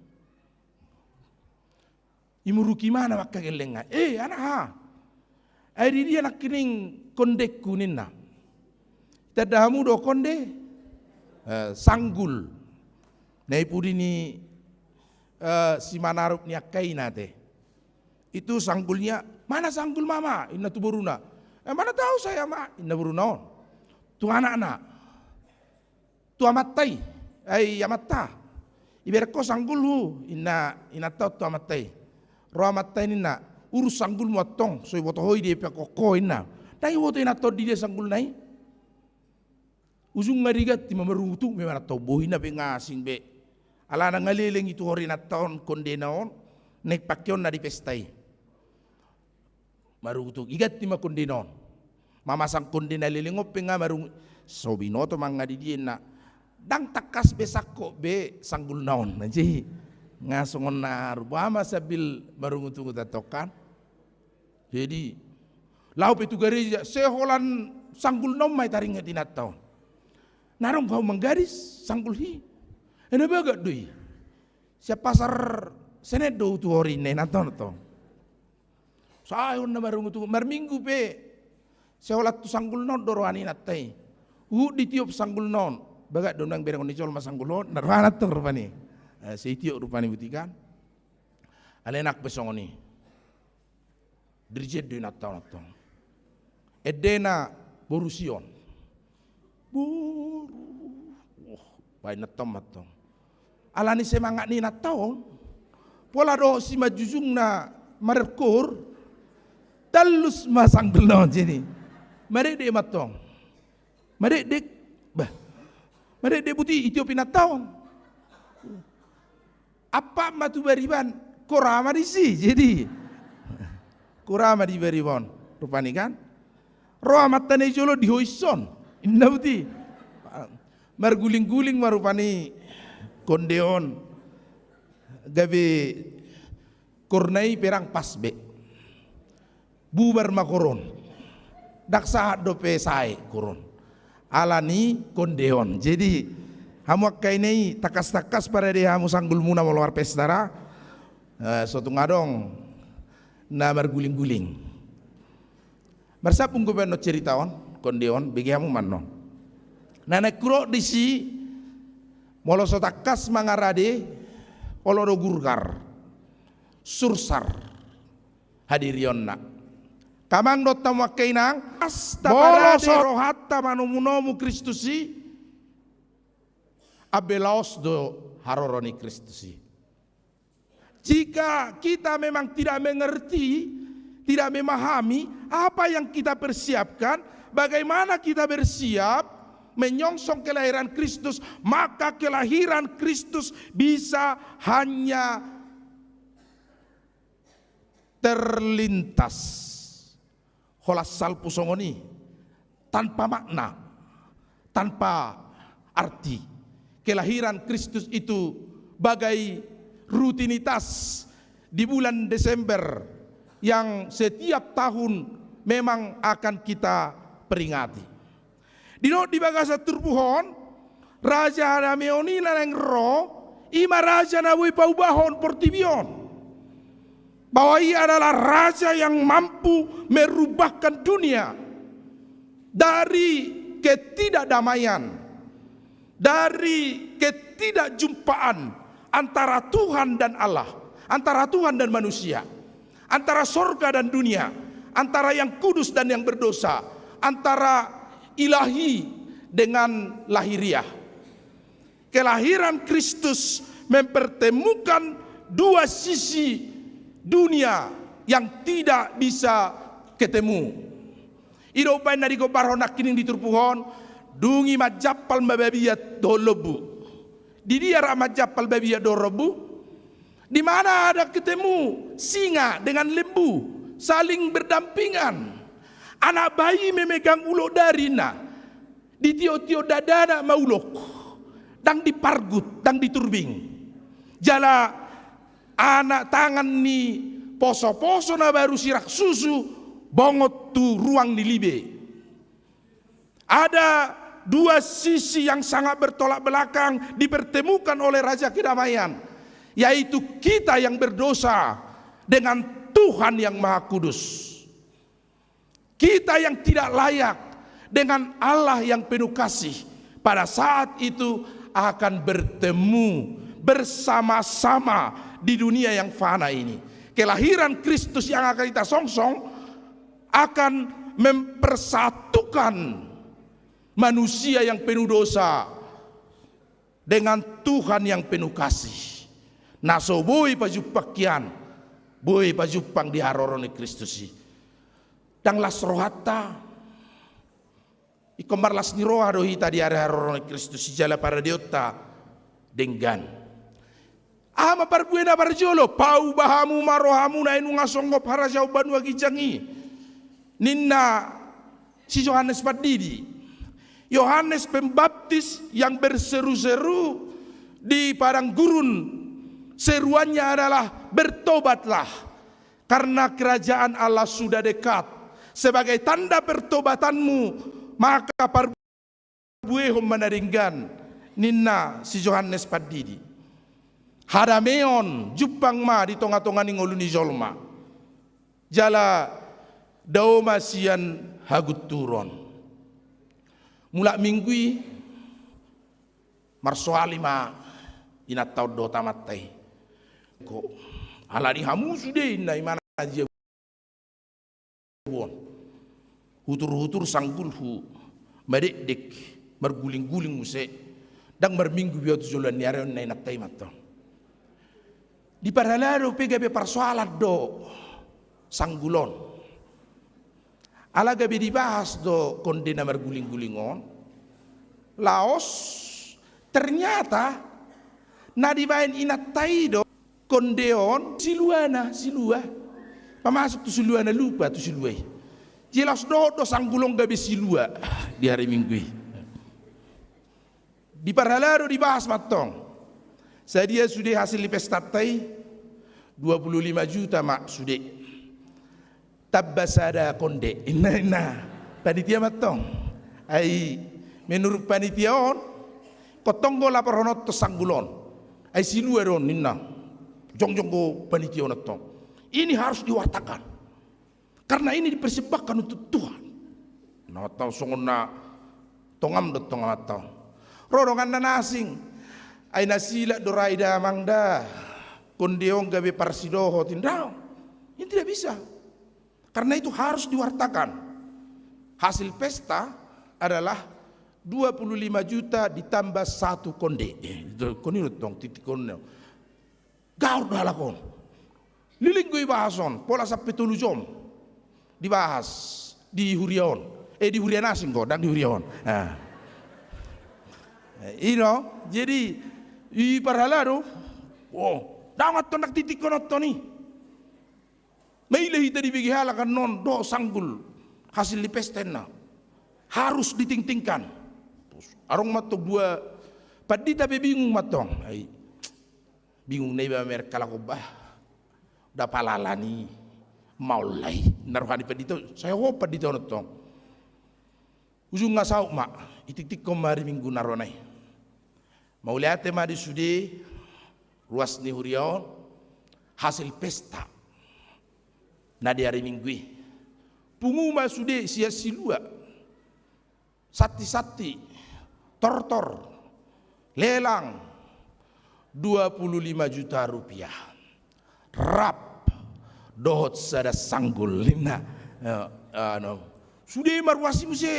Imuruk imana ma angka gellengna. "Eh, anak ha. Ai di dia nangkining kondengku?" ninna. "Tanda hamu do konde?" "Eh, sanggul. Na i pudi ni, eh, simanarup ni angka ina te. Itu sanggulnya." "Mana sanggul mama?" ninna tu boruna. "Eh, mana tahu saya, Mak," ninna boruna on. Tu anakna. "Tu amanta i, ai amanta, ibereng ho sanggulhu," ninna inanta on tu amanta i. Ro amanta i ninna, "Urus sanggulmu antong, so diboto ho i di dia pe ho," ninna. Ndang diboto inanta on di dia sanggulna i. Ujungna diganti ma, marungutungut ma inanta on, bohina pe nga asing be. Alana nga leleng i tu hori inanta on kondena on, naeng pakeonna di pesta i. Marungutungut, diganti ma kondena on. Mamasang konde na leleng on pe nga marungut. So binoto ma nga di dia inna. Ndang tangkas be sangkot be sanggulna on. Jadi nga songon na rupa ma sambil marungutungut antong kan. Jadi laho pe tu gareja, sai holan sanggulna on ma ditaringot inanta on. "Na adong ho manggadis sanggulhi?" "Eh, na bagak do i. Sian pasar Senen do tu hori," ninna inanta on antong. Sai on na marungutungut, marminggu pe, sai holan tu sanggulna on do roha ni inanta i. Huhut ditiop sanggulna on. "Bagak do, naeng berengon ni jolma sanggul on," ninna rohana antong rupani. Eh, sai ditiop rupani, boti kan. Alai nang pe songon i. Dirigen do inanta on antong. Endena boru Sion. Boru. Wah, baen antong ma antong. Ala ni semangat ni inanta on, pola dohot simanjujungna markor, tallus ma sanggulna on, jadi madekdek ma antong. Madekdek, bah. Madekdek, boti ditiop inanta on. Ampat ma tu bariban, kora ma disi, jadi. Kora ma di bariban on, rupani kan. Ro amanta na di jolo, dihoishon. Inna, boti. Marguling-guling ma rupani konde on. Gabe korna i pe ndang pas be. Bubar ma kor on. Ndang sahat dope sae kor on. Ala ni konde on. Jadi, hamu angka ina i, tangkas-tangkas parade hamu sanggulmuna molo marpesta ra. Eh, so tung adong na marguling-guling. Marsambung dope annon cerita on, konde on, bege hamu ma annon. Na naeng hudok disi, molo so tangkas mangarade, olo do gurgar, sursar hadirionna. Angka amang dohot hamu angka inang, molo so rohanta manomu-nomu Kristus i, ambe laos do haroro ni Kristus i. Jika kita memang tidak mengerti, tidak memahami apa yang kita persiapkan, bagaimana kita bersiap menyongsong kelahiran Kristus, maka kelahiran Kristus bisa hanya terlintas. Holan salpu songon i, tanpa makna, tanpa arti. Kelahiran Kristus itu bagai rutinitas di bulan Desember yang setiap tahun memang akan kita peringati. Didok di bagasan turpuk on, raja hadameon i na naeng ro, i ma raja na boi paubahon portibi on. Bahwa ia adalah raja yang mampu merubahkan dunia dari ketidakdamaian, dari ketidakjumpaan antara Tuhan dan Allah, antara Tuhan dan manusia, antara sorga dan dunia, antara yang kudus dan yang berdosa, antara ilahi dengan lahiriah. Kelahiran Kristus mempertemukan dua sisi dunia yang tidak bisa ketemu. I do umbaen na digombarhon nangkining di turpuk on, dung i manjampal ma babiat dohot lombu. Di dia rap manjampal babiat dohot lombu? Di mana ada ketemu singa dengan lembu saling berdampingan? Anak bayi memegang ulok dari na, ditiok-tiok dadana ma ulok, ndang dipargut, ndang diturbing. Jala anak tangan ni poso-poso na baru sirang susu bongot tu ruang ni libe. Ada dua sisi yang sangat bertolak belakang dipertemukan oleh Raja Kedamaian, yaitu kita yang berdosa dengan Tuhan yang Maha Kudus. Kita yang tidak layak dengan Allah yang penuh kasih, pada saat itu akan bertemu bersama-sama di dunia yang fana ini. Kelahiran Kristus yang akan kita songsong akan mempersatukan manusia yang penuh dosa dengan Tuhan yang penuh kasih. Na so boi pajumpang hian, boi pajumpang di haroro ni Kristus i. Ndang las rohanta, ingkon marlas ni roha do hita di ari haroro ni Kristus i jala paradeonta denggan. Aha ma parbue na parjolo? Pauba hamu ma rohamuna, ai nunga songgop harajaon banua ginjang i, ninna si Johannes Pandidi. Yohanes Pembaptis yang berseru-seru di padang gurun, seruannya adalah, "Bertobatlah, karena kerajaan Allah sudah dekat." Sebagai tanda pertobatanmu, maka parbuehon ma na denggan, ninna si Johannes Pandidi. Hadameon jumpang ma di tonga-tonga ni ngolu ni jolma, jala dao ma sian hagunturon. Mulak minggu i, marsoal i ma inanta on dohot amanta i. Ko, ala ni hamu sude, inna, i ma na jabu on. Hutur-hutur sanggulhu, madekdek, marguling-guling muse. Ndang marminggu be au tu joloan ni ari on, inna inanta i ma antong. Di parhalado pe gabe parsoalan do sanggul on. Ala gabe dibahas do konde na marguling-guling on. Laos ternyata na dibaen inanta i do konde on siluana, silua. Pamasuk tu siluana, lupa tu silua i. Jelas dohot do sanggul on gabe silua di hari Minggu i. Di parhalado dibahas ma antong. Sadia sude hasil ni pestanta i? Dua puluh lima juta ma sude. Tamba sada konde. Inna, inna. Panitia ma antong. Ai menurut panitia on, ingkon tong do laporhononhon sanggul on. Ai silua do on, inna. Jongjong do panitia on antong. Ini harus diwartakan. Karena ini dipersembahkan untuk Tuhan. Inna ma antong, songon na tongam do antong, inna ma antong. Ro dongan na asing. Ai na silak do ra i damang da. Konde on gabe parsidohot, inna. Ini tidak bisa. Karena itu harus diwartakan. Hasil pesta adalah dua puluh lima juta ditambah satu konde. Eh, itu, kon i do antong titik on. Gaor do halak on. Lilinggo i bahas on, pola sampe tolu jom. Dibahas di huria on. Eh, di huria na asing do, ndang di huria on. Nah. Eh, i do, jadi, i parhalado. Oh, ndang antong, ndang titik on antong i. Maila hita dibege halak annon do sanggul hasil ni pesta, inna. Harus ditingtingkan. Terus, adong ma antong dua pandita pe bingung ma antong. Ai, bingung na iba merek halak on bah. Dapot ala ni maol lai. Na roha ni pandita, sai ho pandita on antong. Ujungna saut ma, itiktikkon ma hari Minggu na ro na i. Mauliate ma di sude ruas ni huria on, hasil pesta na di hari Minggu i. Pungu ma sude sian silua. Santi-santi, tortor, lelang, dua puluh lima juta rupiah. Rap dohot sada sanggul, ninna. Eh, anu, sude ma ruas i muse.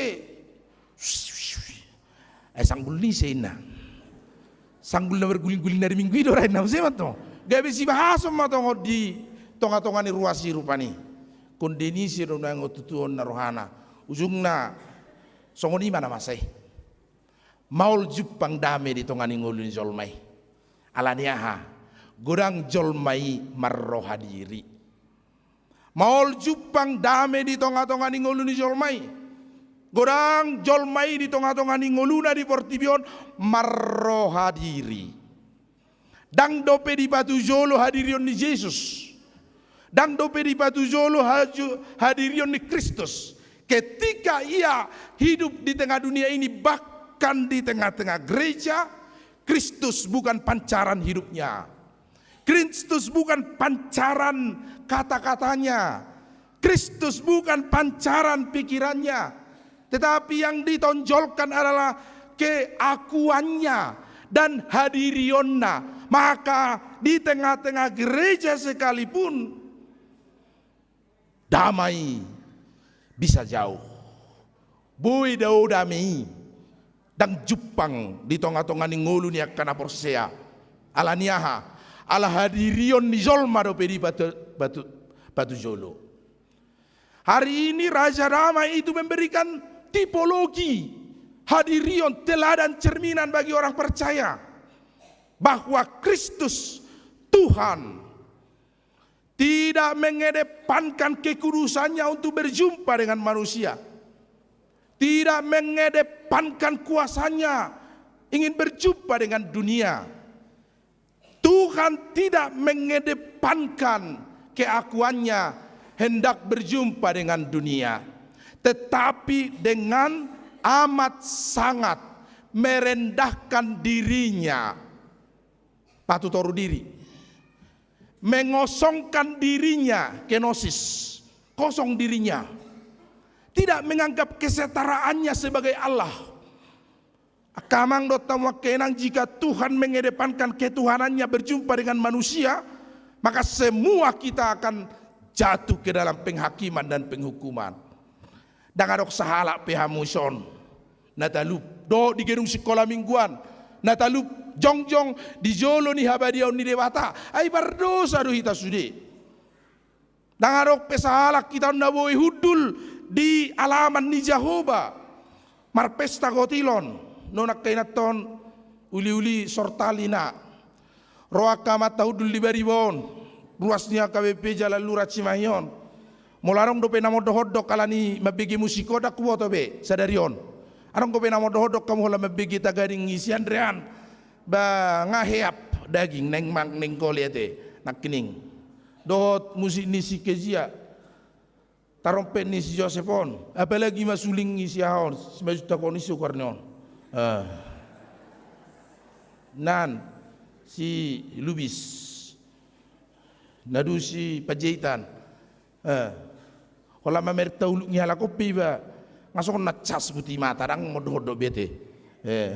Eh, sanggul ni ise, ninna. Sanggul na marguling-guling na di Minggu i do ra, ninna, muse ma tong. Gabe sibahason ma tong on di tonga-tonga ni ruas i rupani. Konde ni ise do naeng on tutu on na rohana. Ujungna songon i ma na masa i. Maol jumpang dame di tonga ni ngolu ni jolma i. Ala ni aha? Godang jolma i marroha diri. Maol jumpang dame di tonga-tonga ni ngolu ni jolma i. Godang jolma i di tonga-tonga ni ngoluna di portibi on marroha diri. Ndang dope dipatujolo hadirion ni Jesus. Ndang dope dipatujolo haju-, hadirion ni Kristus. Ketika ia hidup di tengah dunia ini, bahkan di tengah-tengah gereja, Kristus bukan pancaran hidupnya. Kristus bukan pancaran kata-katanya. Kristus bukan pancaran pikirannya. Tetapi yang ditonjolkan adalah keakuannya dan hadirionna. Maka di tengah-tengah gereja sekalipun, damai bisa jauh. Boi dao dame i, ndang jumpang di tonga-tonga ni ngolu ni angka na porsea. Ala ni aha? Ala hadirion ni jolma dope dipatu-, patu-, patujolo. Hari ini Raja Damai itu memberikan tipologi hadirion, teladan, cerminan bagi orang percaya bahwa Kristus Tuhan tidak mengedepankan kekudusannya untuk berjumpa dengan manusia. Tidak mengedepankan kuasanya ingin berjumpa dengan dunia. Tuhan tidak mengedepankan keakuannya hendak berjumpa dengan dunia, tetapi dengan amat sangat merendahkan dirinya. Patutoru diri. Mengosongkan dirinya, kenosis. Kosong dirinya. Tidak menganggap kesetaraannya sebagai Allah. Angka amang dohot hamu angka inang, jika Tuhan mengedepankan ketuhanannya berjumpa dengan manusia, maka semua kita akan jatuh ke dalam penghakiman dan penghukuman. Ndang adong sahalak pe hamu dison na talup, dohot di gedung sikola mingguan na talup, jongjong di jolo ni habadiaon ni Debata, ai pardosa do hita sude. Ndang adong pe sahalak hita on na boi hundul di alaman ni Jahowa marpesta gotilon. Non angka inanta on, uli-uli sortali na. Ro angka amanta hundul di Bariba on, ruas ni H K B P Jalan Lurah Cimahi on. Molo adong dope na mondok-ondok ala ni mambege musik on, ndang huboto be sadari on. Adong dope na mondok-ondok hamu holan mambege tagading ni si Andrean. Ba nga heap daging naeng mang naeng gole ate nangkining. Dohot musik ni si Kezia. Tarompet ni si Josep on, apalagi ma suling ni si aha on, Simanjuntak on, ni si Sukarni on. Eh. Nan, si Lubis. Nadu si Panjaitan. Eh. Holan mamerta uluk ni halak on pe iba. Nga songon na cas buti mata, ndang mondok-ondok be ate. Eh.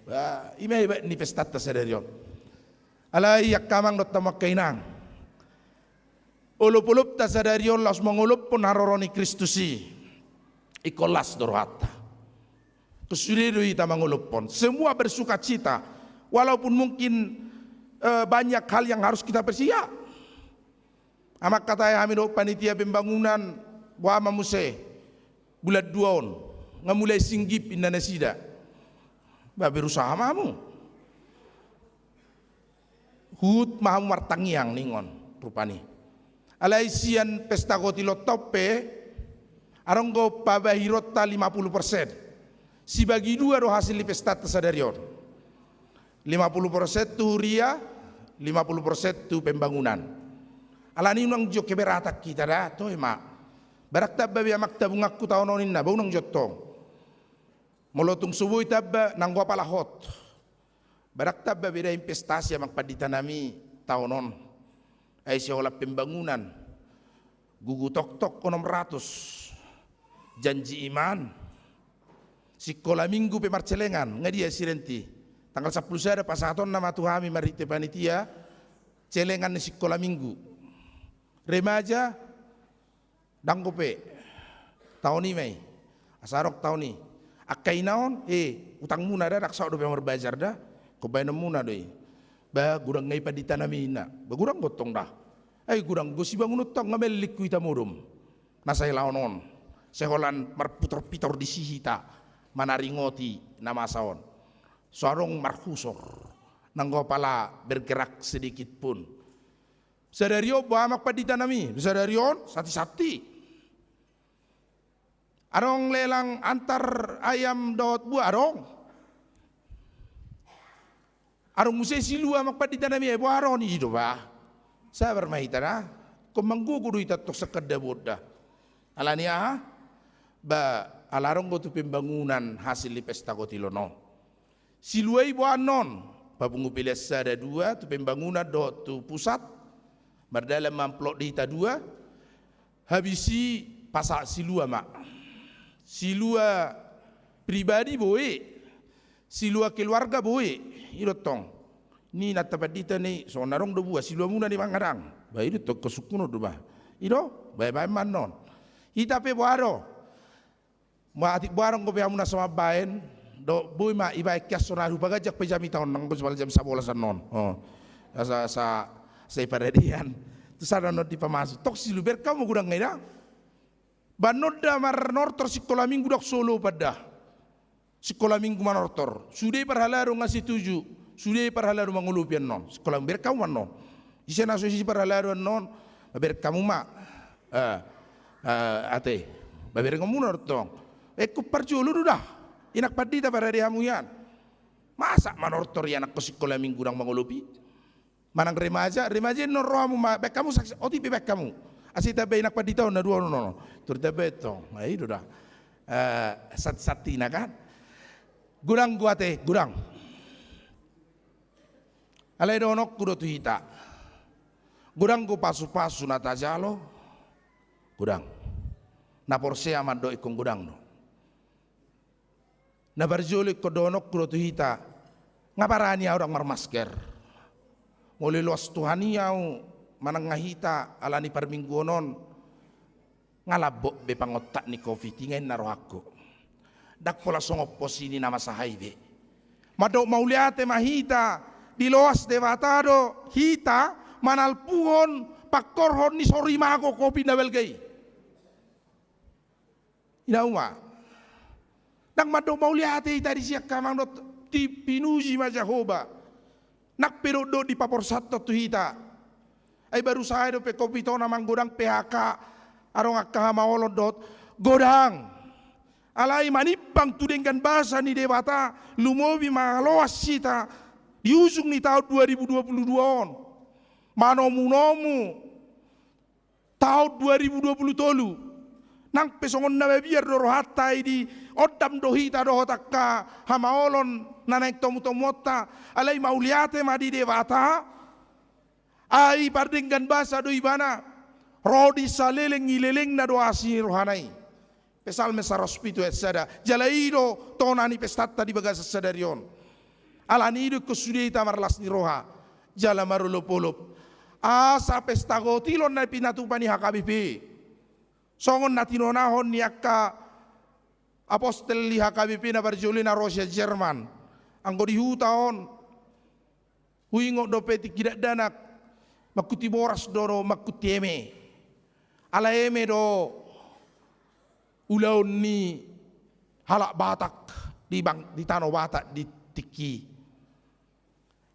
Ba, i ma hebat ni pestanta sadari on. Alai angka amang dohot hamu angka inang. Olop-olopta sadari on laos mangolophon haroro ni Kristus i. Ingkon las do rohanta. Ingkon sude do hita mangolophon. Semua bersukacita. Walaupun mungkin, eh, banyak hal yang harus kita persiap. Amang, hatai hami dohot panitia pembangunan, boha ma muse bulan dua on. Nga mulai singgip inna nasida. Ba berusaha ma hamu. Huhut ma hamu martangiang ningon rupani. Alai sian pesta gotilonta on pe, adong do pabahironta lima puluh persen. Sibagi dua do hasil ni pestanta sadari on. Lima puluh persen tu huria, lima puluh persen tu pembangunan. Alani unang jo keberatan hita da, toe ma. Barang tamba be amang tabunganku taon on ninna, ba unang jo tong. Molo tung so boi tamba, nanggo apala hot. Barang tamba be da investasi amang panditanami taon on. Ai sian holan pembangunan. Gugu toktok onom ratus. Janji iman. Sikola minggu pe marcelengan, nga dia si Renti. Tanggal sampulu sada pasahatonna ma tu hami marhite panitia, celengan ni sikola minggu. Remaja, dang dope. Taon i ma i. Asa adong taon i. Angka ina on, eh, utangmuna da, dang saut dope marbajar da. Ingkon baenonmuna do i. Ba godang nga i pandita nami ninna. Ba godang do tong da. Ai godang do sibangunon tong, nga mellik hita modom. Na sai laon on. Sai holan marpitor-pitor disi hita. Manaringoti na masa on. So adong marhusor. Nanggo pala bergerak sedikit pun. Sadari on boha amang pandita nami, sadari on santi-santi. Adong lelang antar ayam dohot buah, adong. Adong muse silua amang pandita nami, ai boha adong i do ba. Sabar ma hita da. Ingkon manggogo do hita tong sangkandabo on da. Alani aha? Ba ala adong do tu pembangunan hasil ni pesta kotilon on. Silua i boha annon, papungu pelean sada dua, tu pembangunan dohot tu pusat, mardalan ma amplop di hita dua, habis i pasahat silua ma. Silua pribadi boi, silua keluarga boi, i do tong. Ni na tapandita ni, songon na adong do buah, siluamuna ni mangadang. Ba i do tong, ingkon sungkunon do ba. I do, bae-bae ma annon. Hita pe boha do. Ma atik boha adong dope hamu na so mambaen, do boi ma ibaen kias sonari, hupaganjang pe jamita on, nang pe jam sabolas annon. Oh. Asa, asa, sai padadean. Tu sada annon dipamasuk. Tong silua, bereng hamu godang nga i da. Ba annon da marnortor sikola minggu, dang so olopan da. Sikola minggu manortor. Sude parhalado nga setuju. Sude parhalado mangolopi annon. Sikola minggu, bereng hamu ma annon. Ise na so isi parhalado annon, ba bereng hamu ma. Eh, eh, ate. Ba berengonmuna do tong. Ingkon parjolo do da. Inang pandita, padadei hamu hian. Masa manortor ianakhon sikola minggu dang mangolopi? Manang remaja, remaja annon ro hamu ma, baen hamu saksi, otik pe baen hamu. Asa i tambai inang pandita on na dua on, on, on. Tor tambai tong. Ai do da. Eh, sat-, satina kan. Godang do ate, godang. Alai dohononku do tu hita. Godang do pasu-pasu na tajalo. Godang. Na porsea mandok ingkon godang do. Na parjolo ingkon dohononku do tu hita. Nga barani ahu dang marmasker. Molo iloas Tuhan i ahu manang nga hita alani parmingguon on. Nga lambok be pangontak ni covid i, nga inna rohangku. Dang pola songon pos i ni na masa hahai be. Mandok mauliate ma hita, diloas Debata do hita manalpuhon pangkorhon ni sorimago covid na balga i. Inna ma. Dang mandok mauliate hita disi angka amang dohot, ti-, pinuji ma Jahowa. Nang pe dokdok dipaporsanhon tu hita. Ai baru sae dope covid on amang, godang P H K, adong angka hamaolon dohot, godang. Alai manimbang tu denggan basa ni Debata, lumobi mangaloas hita di ujung ni taon dua ribu dua puluh dua on. Manomu-nomu taon dua ribu dua puluh tolu. Nang pe songon na mabiar do rohanta i, diondam do hita dohot angka hamaolon na naeng tomu-tomuonta, alai mauliate ma di Debata. Ai pardenggan basa do ibana, ro di saleleng ni lelengna do asi ni rohana i. Psalmen saratus pitu ayat sada, jala i do tona ni pestanta di bagasan sadari on. Alani i do ingkon sude hita marlas ni roha jala marolop-olop. Asa pesta kotilon na pinatupa ni H K B P. Songon na tinonahon ni angka apostel di H K B P na parjolo i na ro sian Jerman. Anggo di huta on, huingot dope tingki dakdanak, mangkuti boras do, do mangkuti eme. Ala eme do ulaon ni halak Batak di bang-, di tano Batak di tingki i.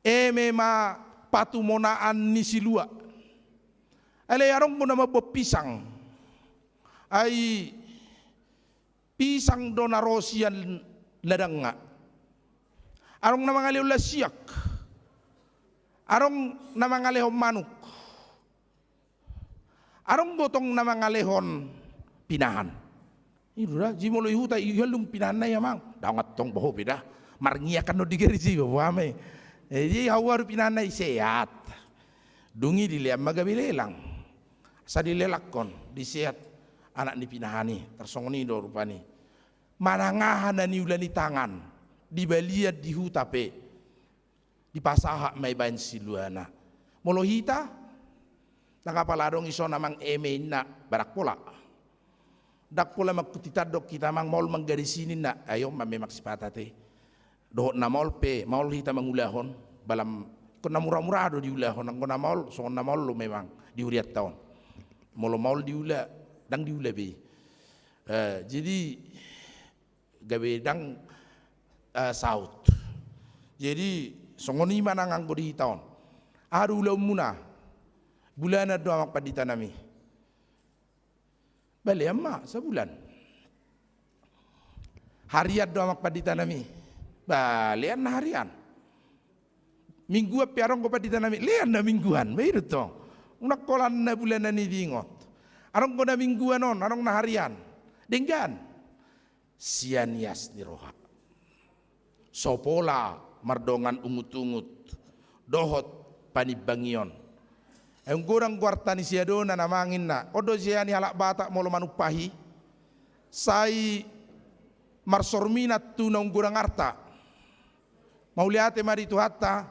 Eme ma patumonaan ni silua. Alai adong do na mamboan pisang. Ai pisang do na ro sian ladangna. Adong na mangalehon lasiak. Adong na mangalehon manuk. Adong do tong na mangalehon pinahan. I do da, jadi molo i huta i, i hallung pinahanna i amang. Dang antong boha be da. Marngiak annon di gari, jadi boha ma i. Eh, jadi hau ahu do pinahanna i, sehat. Dung i dilean ma gabe lelang. Asa dilelangkon, diseat anak ni pinahan i. Tarsongon i do rupani. Manang aha na niula ni tangan, di balian, di huta pe, dipasahat ma ibaen siluana. Molo hita, ndang apala adong ison amang eme inna, ba ndang pola. Ndang pola mangkut hita, dok hita amang maol manggadisi ninna, ai on ma memang sipata te. Dohot na maol pe, maol hita mangulahon, balam, ingkon na mura-mura do diulahon, anggo na maol, songon na maol do memang di hurianta on. Molo maol diula, ndang diula be. Eh, jadi, gabe ndang, eh, saut. Jadi, songon i ma nang anggo di hita on. Aha do ulaonmuna? Bulanan do amang pandita nami. Ba lean ma, sabulan. Harian do amang pandita nami. Ba lean na harian. Mingguan pe adong do pandita nami, lean na mingguan, ba i do tong. Unang holan na bulanan i diingot. Adong do na mingguan on, adong na harian. Denggan. Sian ias ni roha. So pola mardongan ungut-ungut dohot panimbangion. Ai ung godang do arta ni siadonan amang inna. On do sian i halak Batak molo manumpahi, sai marsorminan tu na ung godang arta. Mauliate ma di Tuhanta,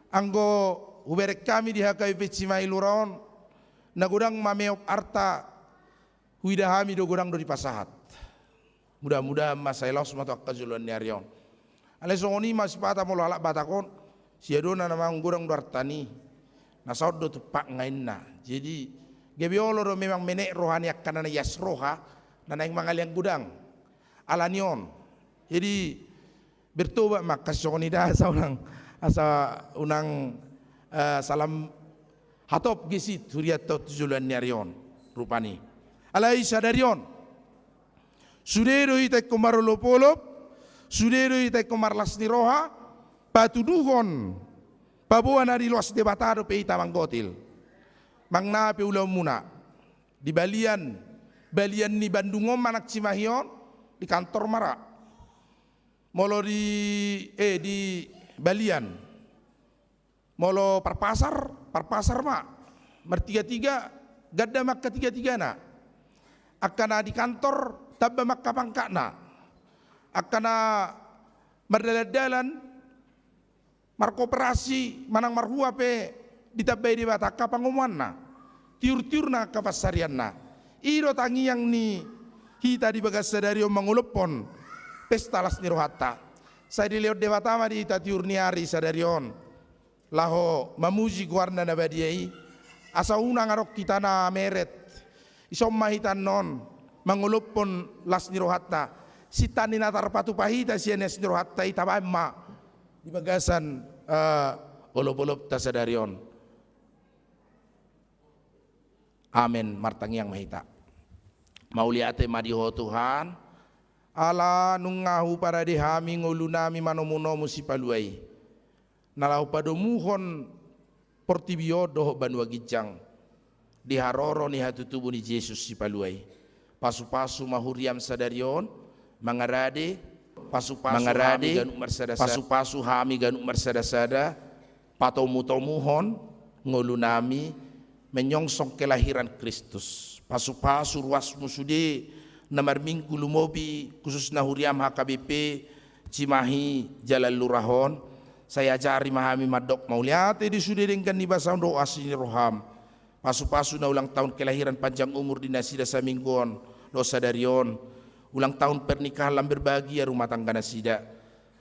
anggo hubereng hami di H K B P Cimahi Lura on, na godang mameop arta, huida hami do godang do dipasahat. Mudah-mudahan ma sai laos ma tu angka joloan ni ari on. Alai songon i ma sipata molo halak Batak on, siadonan amang godang do arta ni, na saut do tumpakna inna. Jadi, gabe olo do memang menek roha ni angka na ias roha, na naeng mangalean godang. Ala ni on. Jadi, bertobat ma angka songon i da, asa unang, asa unang, eh, salam hatop gesit hurianta on tu joloan ni ari on, rupani. Alai sadari on, sude do hita ingkon marolop-olop, sude do hita ingkon marlas ni roha, patuduhon, paboa na di loas Debata dope hita manggotil. Manang na pe ulaonmuna, di balian, balian ni Bandung on manang Cimahi on, di kantor ma ra. Molo di, eh, di balian. Molo parpasar, parpasar ma. Martiga-tiga, ganda ma angka tiga-tigana. Angka na di kantor, tamba ma angka pangkatna. Angka na mardalan-dalan, markoperasi, manang marhua pe ditambai Debata angka pangomoanna. Tiur-tiur nang angka pansarianna. I do tangiang ni hita di bagas sadari on mangolophon pesta las ni rohanta. Sai dilehon Debata ma di hita tiur ni ari sadari on. Laho mamuji goarna na badia i. Asa unang adong hita na meret. Ison ma hita annon mangolophon las ni rohanta. Sinta ni na tarpatupa hita sian ias ni rohanta i tabaen ma di bagasan, eh, olop-olopta sadari on. Amen. Martangiang ma hita. Mauliate ma di Ho Tuhan, ala nunga huparade hami ngolunami manomu-nomu Sipalua i, na laho padomuhon portibi on dohot banua ginjang di haroro ni hatutubu ni Jesus Sipalua i. Pasu-pasu ma huriam sadari on, mangarade, pasu-pasu hami ganup marsada-sada, pasu-pasu hami ganup marsada-sada, patomu-tomuhon ngolunami menyongsong kelahiran Kristus. Pasu-pasu ruasmu sude na marminggu lumobi, khususna huriam H K B P Cimahi Jalan Lurah on, sai ajari ma hami mandok mauliate di sude denggan ni basaM dohot asi ni rohaM. Pasu-pasu na ulang tahun kelahiran panjang umur di nasida saminggu on dohot sadari on. Ulang tahun pernikahan lam berbahagia rumah tangga nasida.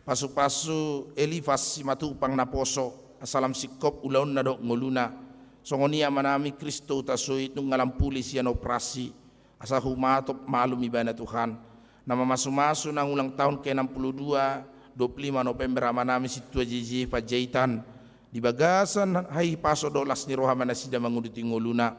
Pasu-pasu Elifas Simatupang naposo, asa lam singkop ulaonna dohot ngoluna. Songon i amanami Kristo Hutasoit nunga lam pulih sian operasi, asa humatop malum ibana Tuhan. Na mamasu-masu nang ulang tahun ke enam puluh dua, dua puluh lima November amanami Sintua J J Panjaitan. Di bagasan hahipason dohot las ni roha ma nasida manguduti ngoluna.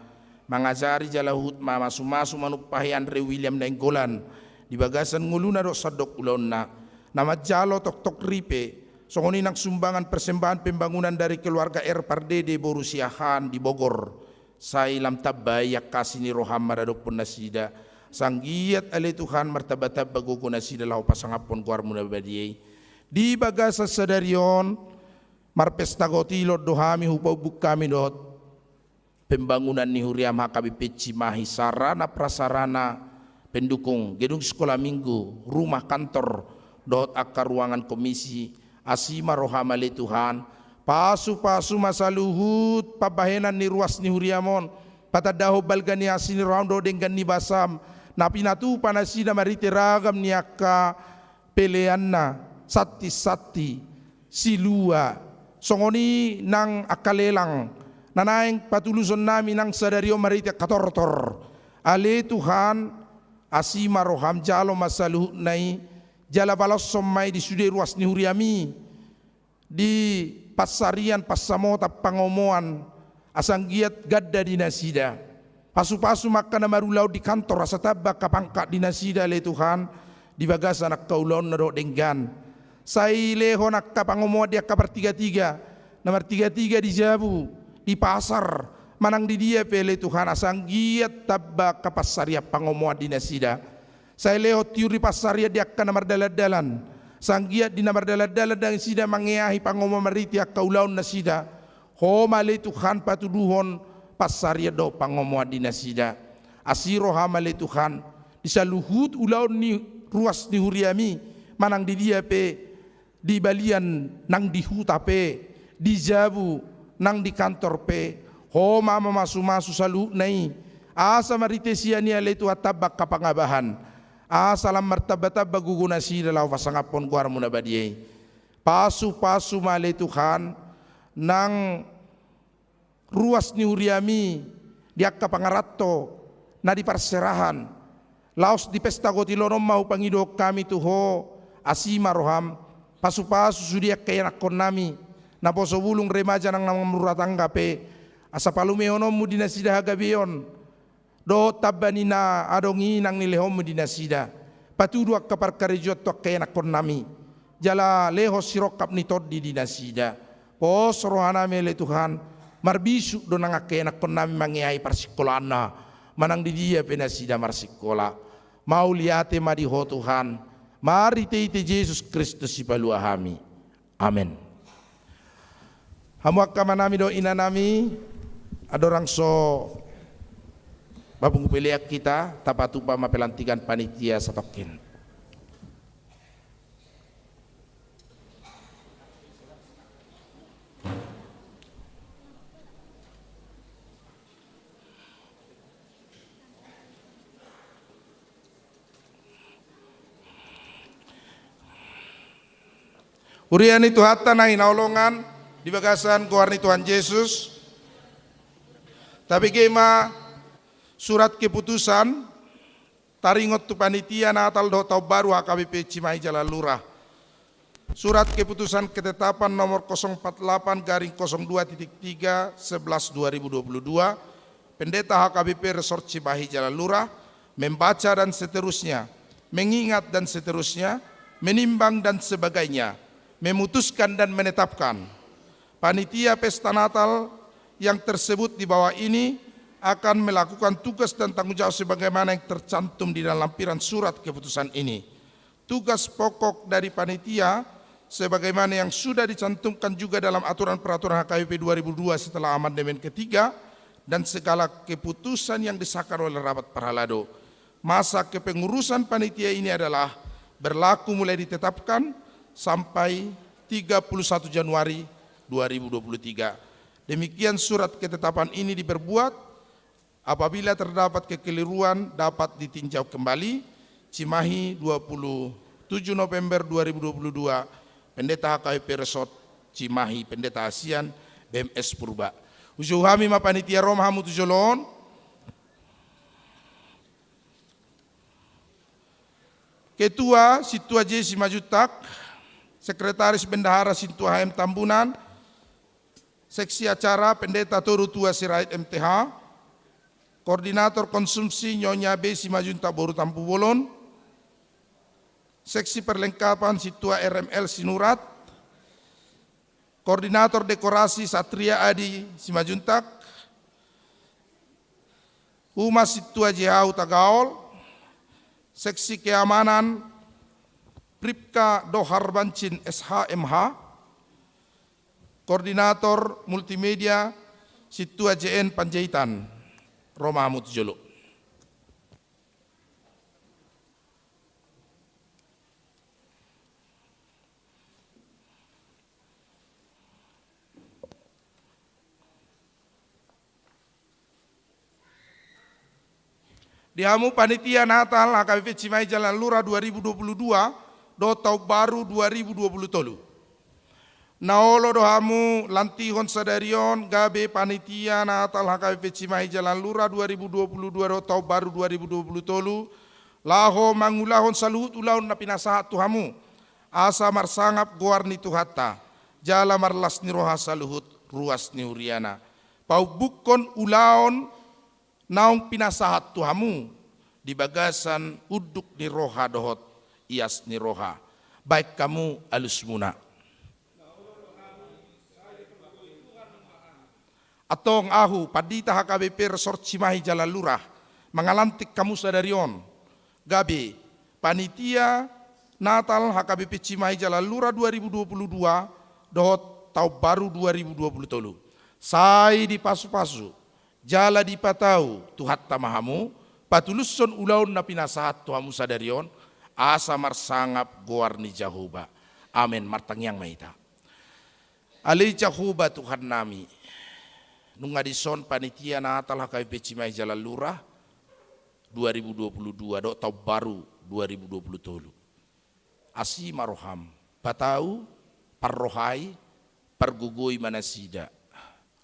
Mangajari jala huhut mamasu-masu manumpahi Andre William Nainggolan di bagasan ngoluna dohot sandok ulaonna. Na manjalo toktok ripe, songon i nang sumbangan persembahan pembangunan dari keluarga R Pardede boru Siahaan di Bogor. Sai lam tamba i angka asi ni rohaM maradophon nasida. Asa anggiat ale Tuhan martamba-tamba gogo nasida laho pasangaphon goarMu na badia i. Di bagasan sadari on, marpesta gotilon do hami, hupaumbun hami dohot pembangunan ni huriaM H K B P Cimahi sarana prasarana pendukung gedung sikola minggu, rumah kantor, dohot angka ruangan komisi. Asi ma roham ale Tuhan, pasupasu ma saluhut pambahenan ni ruas ni huriam on, patandahon balga ni asi ni roham dohot denggan ni basam, na pinatupa nasida marhite ragam ni angka peleanna, santi-santi, silua, songon i nang angka lelang, na naeng patuluson nami nang sadari on marhite angka tortor. Ale Tuhan, asi ma roham, jalo ma saluhutna i, jala baloshon ma i di sude ruas ni huriam i, di pansarian pansamotan pangomoan, asa anggiat ganda di nasida. Pasupasu ma angka na marulaon di kantor, asa tamba angka pangkat di nasida ale Tuhan, di bagasan angka ulaonna dohot denggan. Sai lehon angka pangomoan di angka partigatiga, na martigatiga di jabu, di pasar, manang di dia pe ale Tuhan, asa anggiat tamba angka pansarian pangomoan di nasida. Sai lehon tiur di pansarian di angka na mardalan-dalan, asa anggiat di na mardalan-dalan nasida mangeahi pangomoan marhite angka ulaon nasida. Ho ma ale Tuhan patuduhon pansarian dohot pangomoan di nasida. Asi roham ale Tuhan, di saluhut ulaon ni ruas ni huriam i, manang di dia pe, di balian nang di huta pe, di jabu nang di kantor pe, ho ma mamasumasu saluhutna i, asa marhite sian i ale Tuhan tamba angka pangabahan, asa lam martambatamba gogo nasida laho pasangaphon goarmu na badia i. Pasupasu ma ale Tuhan, nang ruas ni huriam i di angka pangaranto na di parserahan, laos di pesta gotilon on ma hupangidohon hami tu ho, asi ma roham, pasupasu sude angka ianakkonnami, naposo bulung, remaja nang na marumah tangga pe, asa palumehononmu di nasida hagabeon, dohot tamba ni na adong i nang nilehonmu di nasida. Patudu angka parkarejoan tu angka ianakkonnami, jala lehon sirongkap ni tondi di nasida. Pos rohanami ale Tuhan, marbisuk do nang angka ianakkonnami mangeahi parsikolaanna, manang di dia pe nasida marsikola. Mauliate ma di ho Tuhan, marhitehite Jesus Kristus Sipalua hami. Amen. Hamu angka amanami dohot inanami, andorang so mapungu pelean hita, tapatupa ma pelantikan panitia satongkin. Huria ni Tuhanta na hinaholongan di bagasan goar ni Tuhan Jesus, tabege ma surat keputusan taringot tu panitia Natal dohot Taon Baru H K B P Cimahi Jalan Lurah. Surat keputusan ketetapan nomor kosong empat delapan garing kosong dua titik tiga sebelas dua ribu dua puluh dua, Pendeta H K B P Resort Cimahi Jalan Lurah, membaca dan seterusnya, mengingat dan seterusnya, menimbang dan sebagainya, memutuskan dan menetapkan. Panitia pesta Natal yang tersebut di bawah ini akan melakukan tugas dan tanggung jawab sebagaimana yang tercantum di dalam lampiran surat keputusan ini. Tugas pokok dari panitia, sebagaimana yang sudah dicantumkan juga dalam aturan peraturan H K B P dua ribu dua setelah amandemen ketiga, dan segala keputusan yang disahkan oleh rapat parhalado. Masa kepengurusan panitia ini adalah berlaku mulai ditetapkan sampai tiga puluh satu Januari dua ribu dua puluh tiga. Demikian surat ketetapan ini diperbuat. Apabila terdapat kekeliruan, dapat ditinjau kembali. Cimahi, dua puluh tujuh November dua ribu dua puluh dua, Pendeta H K B P Resort Cimahi, Pendeta Asian, B M S Purba. Ujou hami ma panitia, ro ma hamu tu jolo on. Ketua, Sintua J Simanjuntak. Sekretaris Bendahara, Sintua H M Tambunan. Seksi acara, Pendeta Toru Tua Sirait M T H. Koordinator konsumsi, Nyonya B Simanjuntak boru Tampubolon. Seksi perlengkapan, Sintua R M L Sinurat. Koordinator dekorasi, Satria Adi Simanjuntak. Humas, Sintua J H Hutagaol. Seksi keamanan, Pripka Dohar Bancin S H M H. Koordinator multimedia, Sintua J N Panjaitan. Ro ma hamu tu jolo. Di hamu panitia Natal H K B P Cimahi Jalan Lurah dua ribu dua puluh dua dohot taon baru dua ribu dua puluh tolu. Na olo do hamu lantihon sadari on gabe panitia Natal H K B P Cimahi Jalan Lurah dua ribu dua puluh dua dohot taon baru dua ribu dua puluh tolu, laho mangulahon saluhut ulaon na pinasahat tu hamu, asa marsangap goar ni Tuhanta, jala marlas ni roha saluhut ruas ni huriana. Paumbukkon ulaon naung pinasahat tu hamu di bagasan unduk ni roha dohot ias ni roha. Baen hamu alusmuna. Antong ahu, Pandita H K B P Resort Cimahi Jalan Lurah, mangalantik hamu sadari on gabe panitia Natal H K B P Cimahi Jalan Lurah dua ribu dua puluh dua dohot taon baru dua ribu dua puluh tolu. Sai dipasupasu jala dipatau Tuhanta ma hamu, patulushon ulaon na pinasahat tu hamu sadari on, asa marsangap goar ni Jahowa. Amen. Martangiang ma hita. Ale Jahowa Tuhannami, nunga dison panitia Natal H K B P Cimahi Jalan Lurah dua ribu dua puluh dua dohot taon baru dua ribu dua puluh tolu. Asi ma roham, patau, parrohai, pargogoi ma nasida,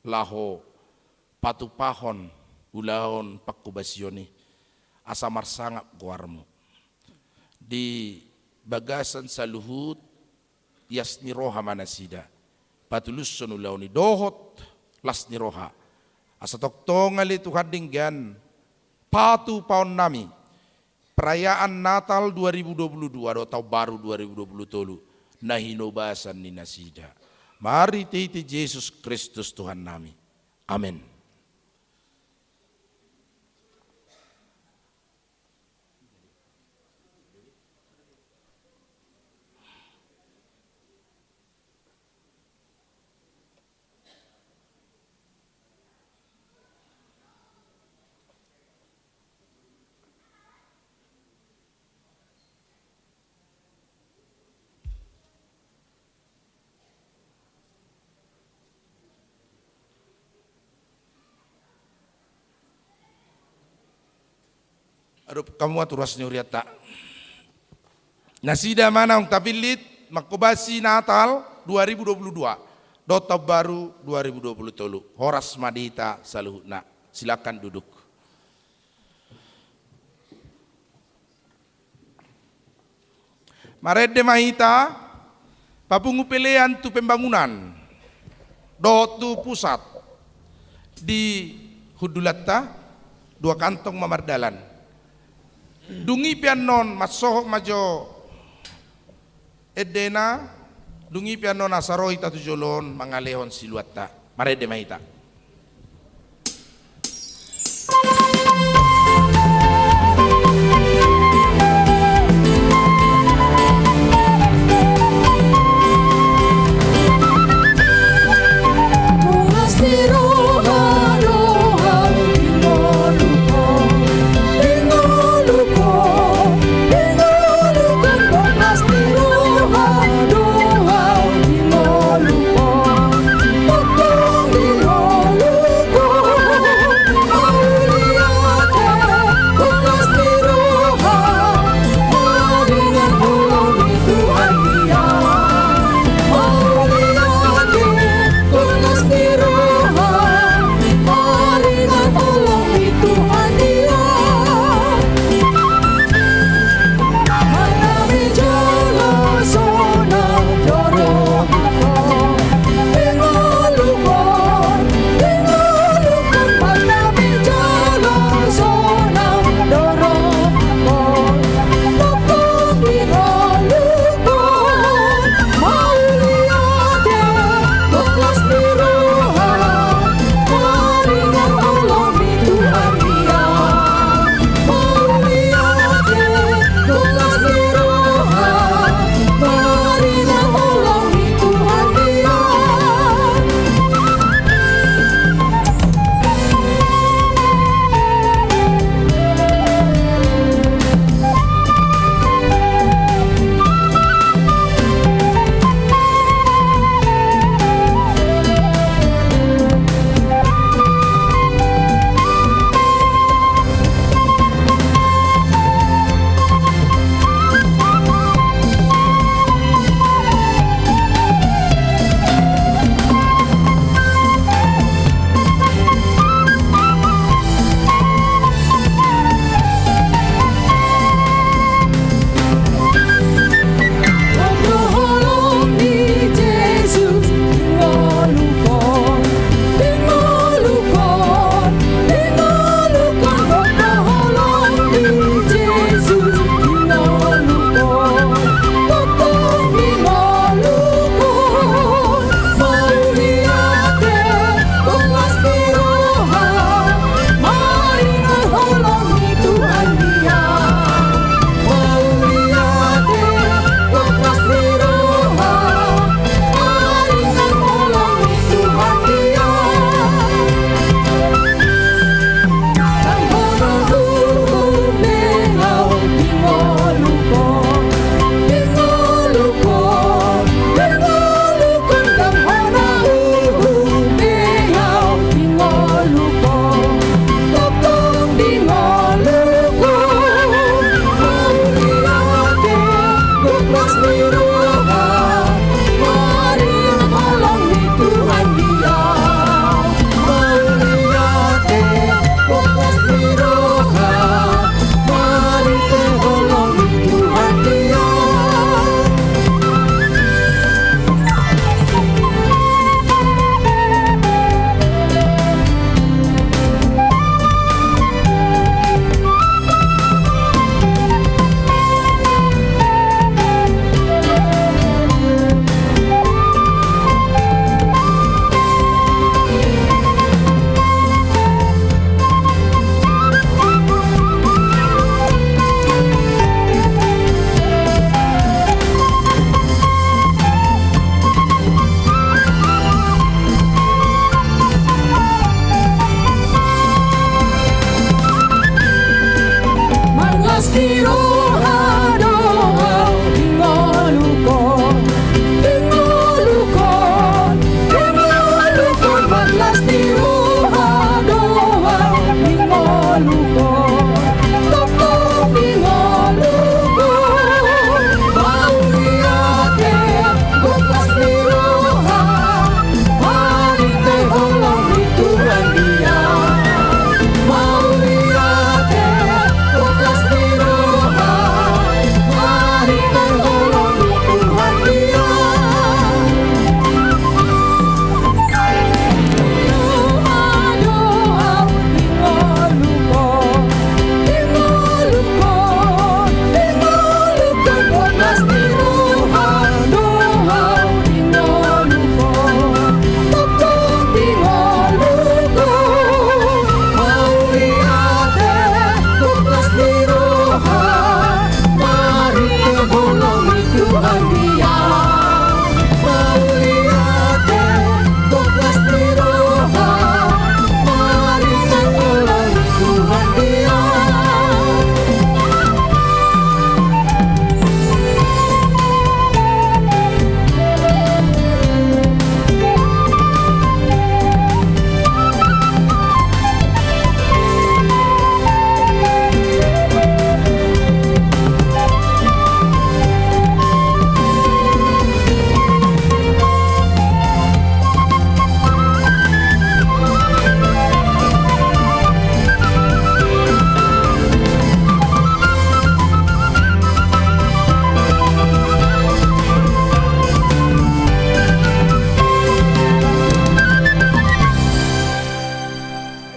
laho patupahon ulaon pangkobasion i, asa marsangap goarmu. Di bagasan saluhut ias ni roha ma nasida, patulushon ulaon i dohot las ni roha. Asa tongtong ale Tuhan denggan patupaonnami perayaan Natal dua ribu dua puluh dua dohot taon baru dua ribu dua puluh tolu na hinobasan ni nasida. Marhitehite Jesus Kristus Tuhannami. Amen. Adop hamu ma tu ruas ni hurianta. Nasida ma naung tapillit mangkobasi Natal dua ribu dua puluh dua dohot taon baru dua ribu dua puluh tolu. Horas ma di hita saluhutna. Silakan duduk. Marende ma hita papungu pelean tu pembangunan dohot tu pusat di hundulanta, dua kantong ma mardalan. Dung i pe annon mansohot ma jo endena, dung i pe annon asa ro hita tu jolo on mangalehon siluanta. Marende ma hita.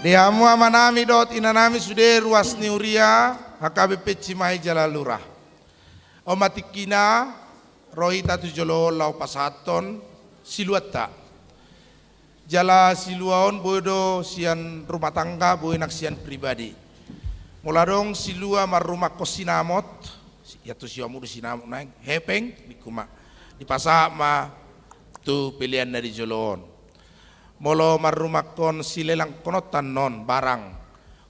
Ia hamu amanami dohot inanami sude ruas ni huria H K B P Cimahi jala lurah. On ma tingkina ro hita tu jolo on laho pasahathon siluanta. Jala silua on boi do sian rumah tangga, boi nang sian pribadi. Molo adong silua marrumahkon sinamot, ia tu siamu do sinamot naeng, hepeng, ningku ma. Dipasahat ma tu pelean na di jolo on. Molo marrumahkon silelangkononta annon barang,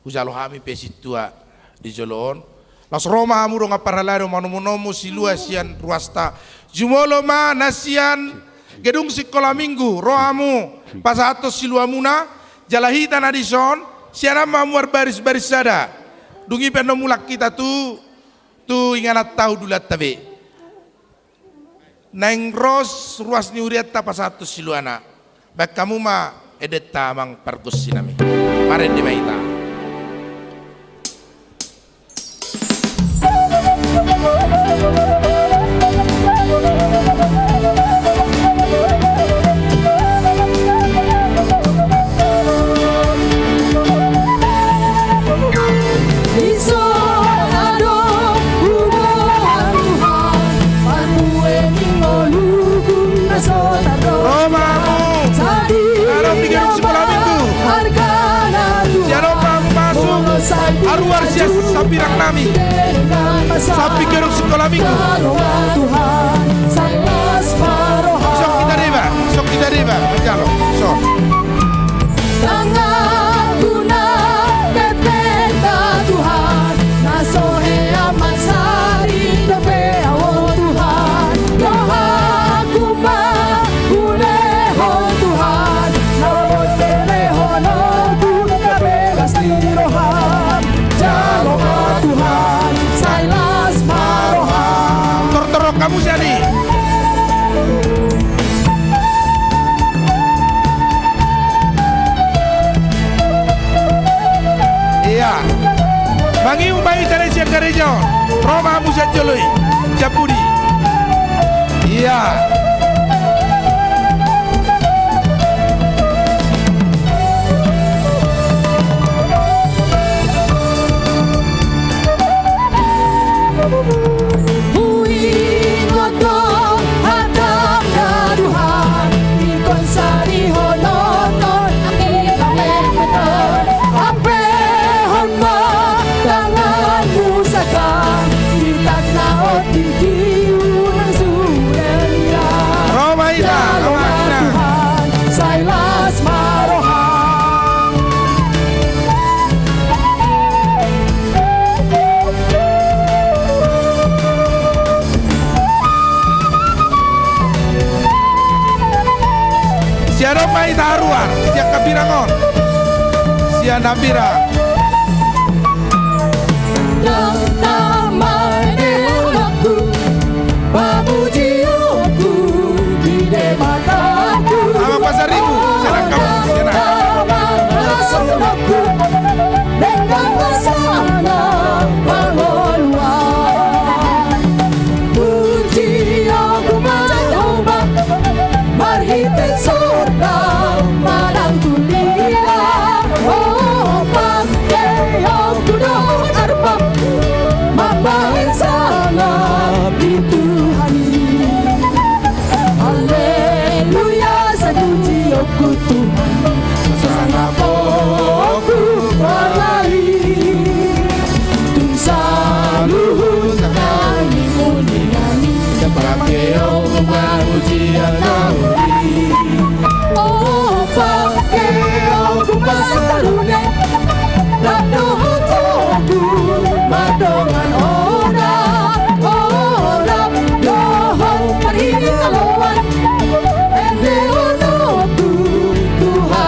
hujalo hami pe sintua di jolo on. Laos ro ma hamu dongan parhalado manomunomu silua sian ruasta. Jumolo ma na sian gedung sikola minggu, ro hamu pasahathon siluamuna, jala hita na dison, sian an ma hamu marbarisbaris sada. Dung i pe annon mulak hita tu, tu ingananta, hundulanta be. Naeng ro ruas ni hurianta pasahathon siluana. Bahen hamu ma endenta, amang pargonsinami. Marende ma hita. Ro ma hamu. Adong di gedung sikola minggu. Sian on ma hamu masuk, haruar sian sampirangnami. Samping gedung sikola minggu. Dison hita deba, dison hita deba manjalo. Dison. Tanganku na pepeta Tuhan, na so hea mansari dope ahu Tuhan. Rohangku ma hulehon Tuhan, na boi lehononku gabe las ni roham. Jalo ma Tuhan, sai las ma roham. Tortor hamu sian i. Ia. Mangihut ma hita na sian gareja on. Ro ma hamu sian jolo i. Sian pudi. Ia. Huingot do hatam na Tuhan, ingkon sarihonon on, anggi na memet on. Ampehon ma tanganmu sahat, di tangna on tingki unang sude hira. Ro ma hita, ro ma hita. Jalo ma Tuhan, sai las ma roham. Sian on ma hita haruar, sian hambirang on. Sian hambirang. Ndang tama ende unokku, pamujionku di Debataku. Amang Pasaribu, sian angka, sian angka. Ndang tama unokku, denggan basana pangoluan. Pujion ma Jahowa, marhite sorga manang tu lila. O, pangkeonku dohot arpam mambahen sangap di Tuhan i. Haleluya, sai pujionku Tuhan, sangaponku Tuhan i. Tung saluhut na nimulian i, pangkeonku mamuji Ho i. O, pangkeonku ma saluhutna, rap dohot togu, mardongan oda, oda dohot parhitoloan. Ende unokku, Tuhan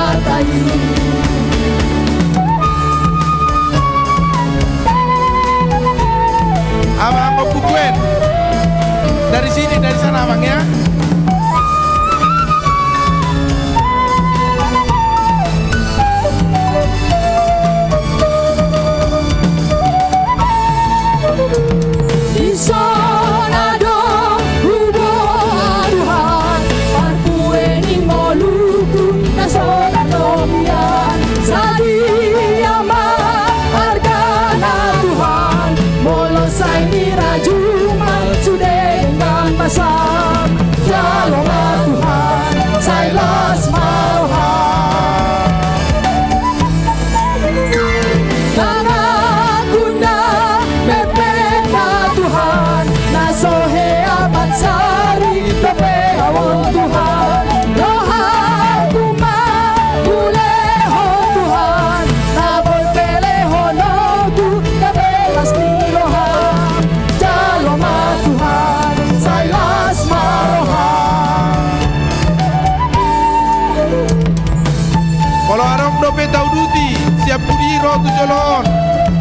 Dope tauduti, sian pudi ro tu jolo on.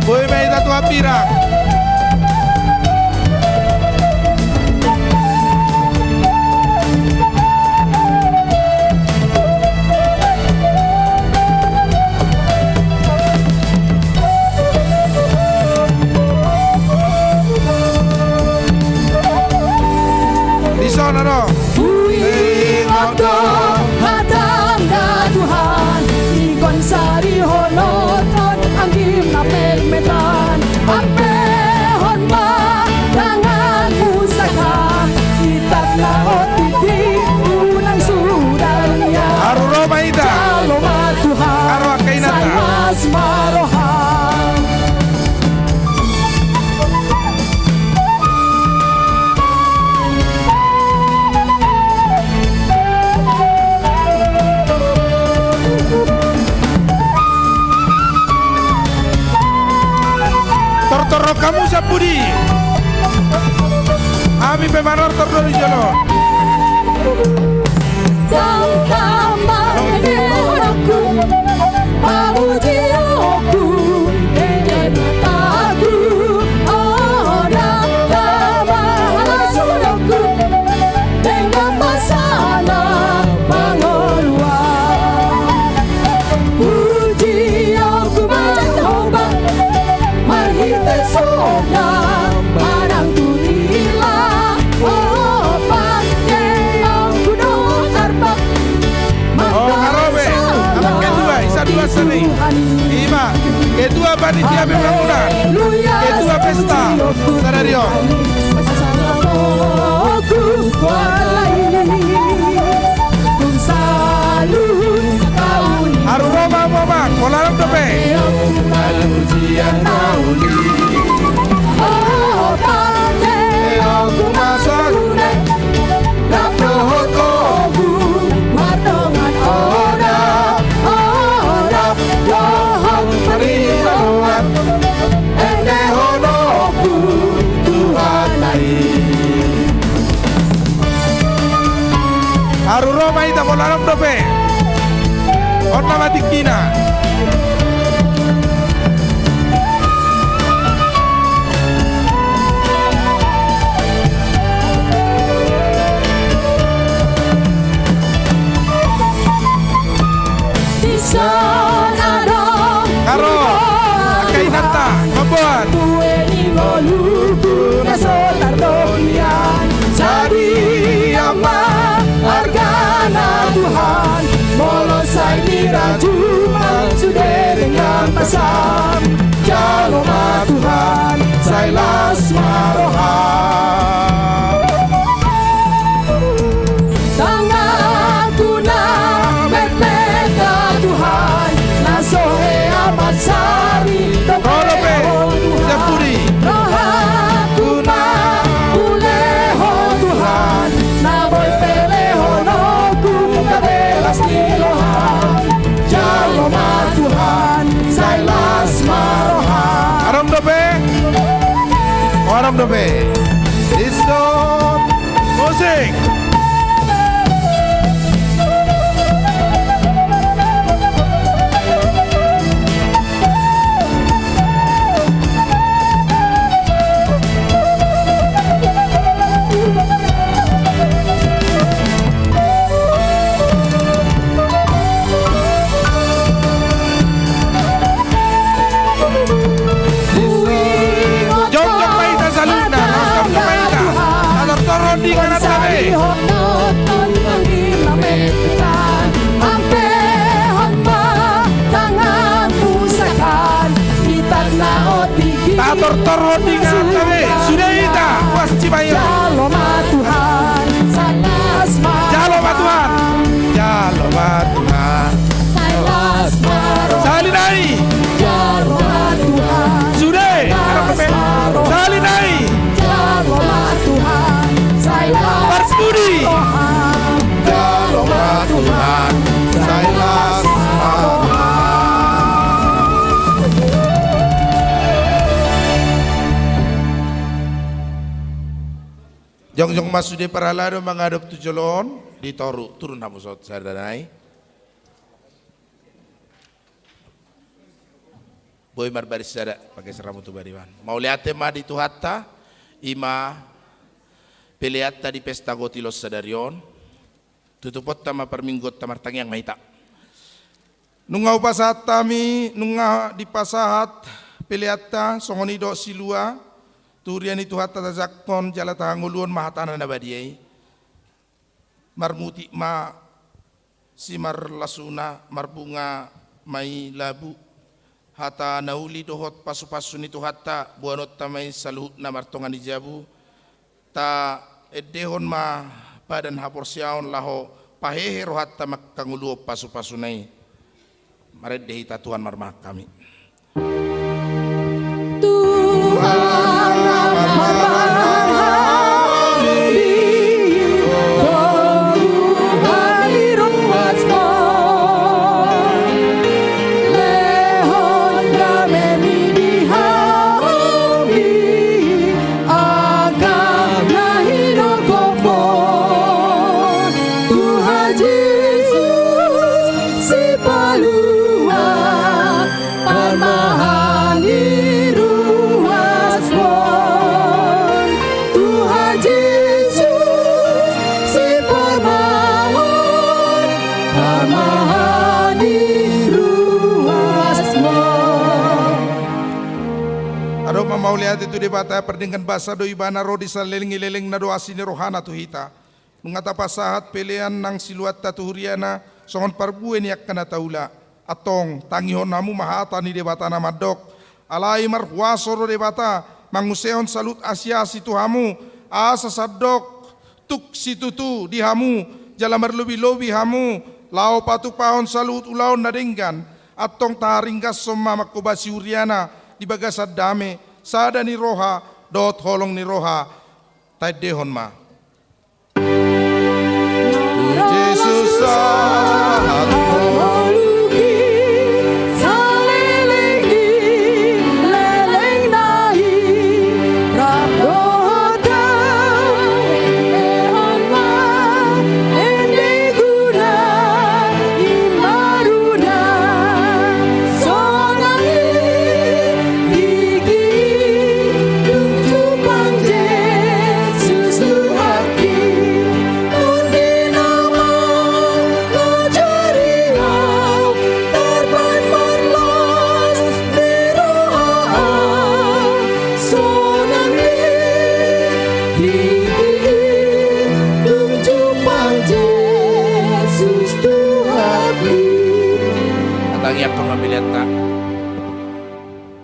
Boi ma hita tu hambirang. Di son ro. Huingot do hataM da Tuhan, ingkon sarihonon anggiM na metmetan. Ampehon ma tanganMu sahat, i tangkas na otik i unang suda liat. Haru ro ma hita. Jalo ma Tuhan. Haru angka inanta. Sai las ma rohaM. Tortor ro hamu sian pudi. Hami pe manortor do di jolo. Dang tamba ende honokku, pamujionku, ende mataku, o dang tamba las honokku, denggan ma sada pangoluan. Pujionku ma Jahowa, marhite sonang manang tu nila, o pangkeonku do tarpang. O, harobe, anak ketua, isa dua seri. Ima, ketua panitia pembangunan, ketua pesta, sadari on. Haru ro ma, ma, ma, pola ro dope. Rap dohot obu, mardongan oda, oda, dohot paritadoan, endehononku Tuhanta i. Haru ro ma hita, pola ro dope. On nama tingkina. Dison adong. Haru, angka inanta, mamboan. Bue ni ngoluku na so tardogian. Sadia ma argana Tuhan, molo sai diraju ma sude denggan pasam. Jalo ma Tuhan, sai las ma roham. Tanganku na metmet da Tuhan, na so hea mansari dope ho Tuhan. Rohangku na ule ho Tuhan, na boi pelehononku gabe las ni roham. Jalo ma Tuhan, sai las ma roham. Adong dope? O, adong dope. Dison. Musik. Jongjong ma hita saluhutna, jongjong ma hita. Tortor rondingan, Ananta be. Tatortor rondingan, Ananta be. Sude hita, puas cimahi. Jalo ma Tuhan, sai las ma. Jalo ma Tuhan. Jalo ma Tuhan. Sai las ma roha. Sahali nai. Jalo ma Tuhan. Sude, sai las ma roha. Sahali nai. Jalo ma Tuhan, sai las ma roha. Marsudi. Jalo ma Tuhan, sai las ma roha. Jongjong ma sude parhalado mangadop tu jolo on, di toru, turun hamu sahat sada nai. Boi marbaris sada, pageser hamu tu bariban. Mauliate ma di Tuhanta, i ma peleanta di pesta gotilon sadari on. Tutuponta ma parmingguonta, martangiang ma hita. Nunga hupasahat hami, nunga dipasahat peleanta, songon i dohot silua, tu huria ni Tuhanta tajangkon jala tahangoluhon ma hatana na badia i. Marmutik ma simarlasuna, marbunga ma i labu. Hata na uli dohot pasupasu ni Tuhanta, boanonta ma i saluhutna martonga ni jabu. Taendehon ma padan haporseaon laho pahehe rohanta manghangoluhon pasupasuna i. Marende hita, Tuhan marmahan hami. Tuhan marmahan hami, tonggu hami ruas ma. Lehon damemi di hami, angka na hinophopmu. Tuhan Jesus, Sipalua, parmahan ni ruas ma. Tuhan Jesus, Siparmahan, parmahan ni ruas ma. Adong ma mauliate tu Debata, pardenggan basa do Ibana, ro di saleleng ni lelengna do asi ni rohana tu hita. Nunga tapasahat pelean nang siluanta tu huriana, songon parbue ni angka na taula. Antong, tangihon hamu ma hata ni Debata na mandok. Alai marhuaso do Debata, mangusehon saluhut asiasi tu hamu, asa sandok tuk situtu di hamu, jala marlobilobi hamu, laho patupahon saluhut ulaon na denggan. Antong taringgashon ma manghobasi huriana, di bagasan dame, sada ni roha, dohot holong ni roha. Taendehon ma. Tu Jesus sahat. Saleleng ni lelengna i, rap dohot Debata, endehon ma ende guna i maruna. Sonang i tingki i, dung jumpang Jesus Tuhanki. Tondi na mangalajari au, tarpamar las ni roha au. Sonang i tingki i, dung jumpang Jesus Tuhanki. Tatangiangkon ma peleanta.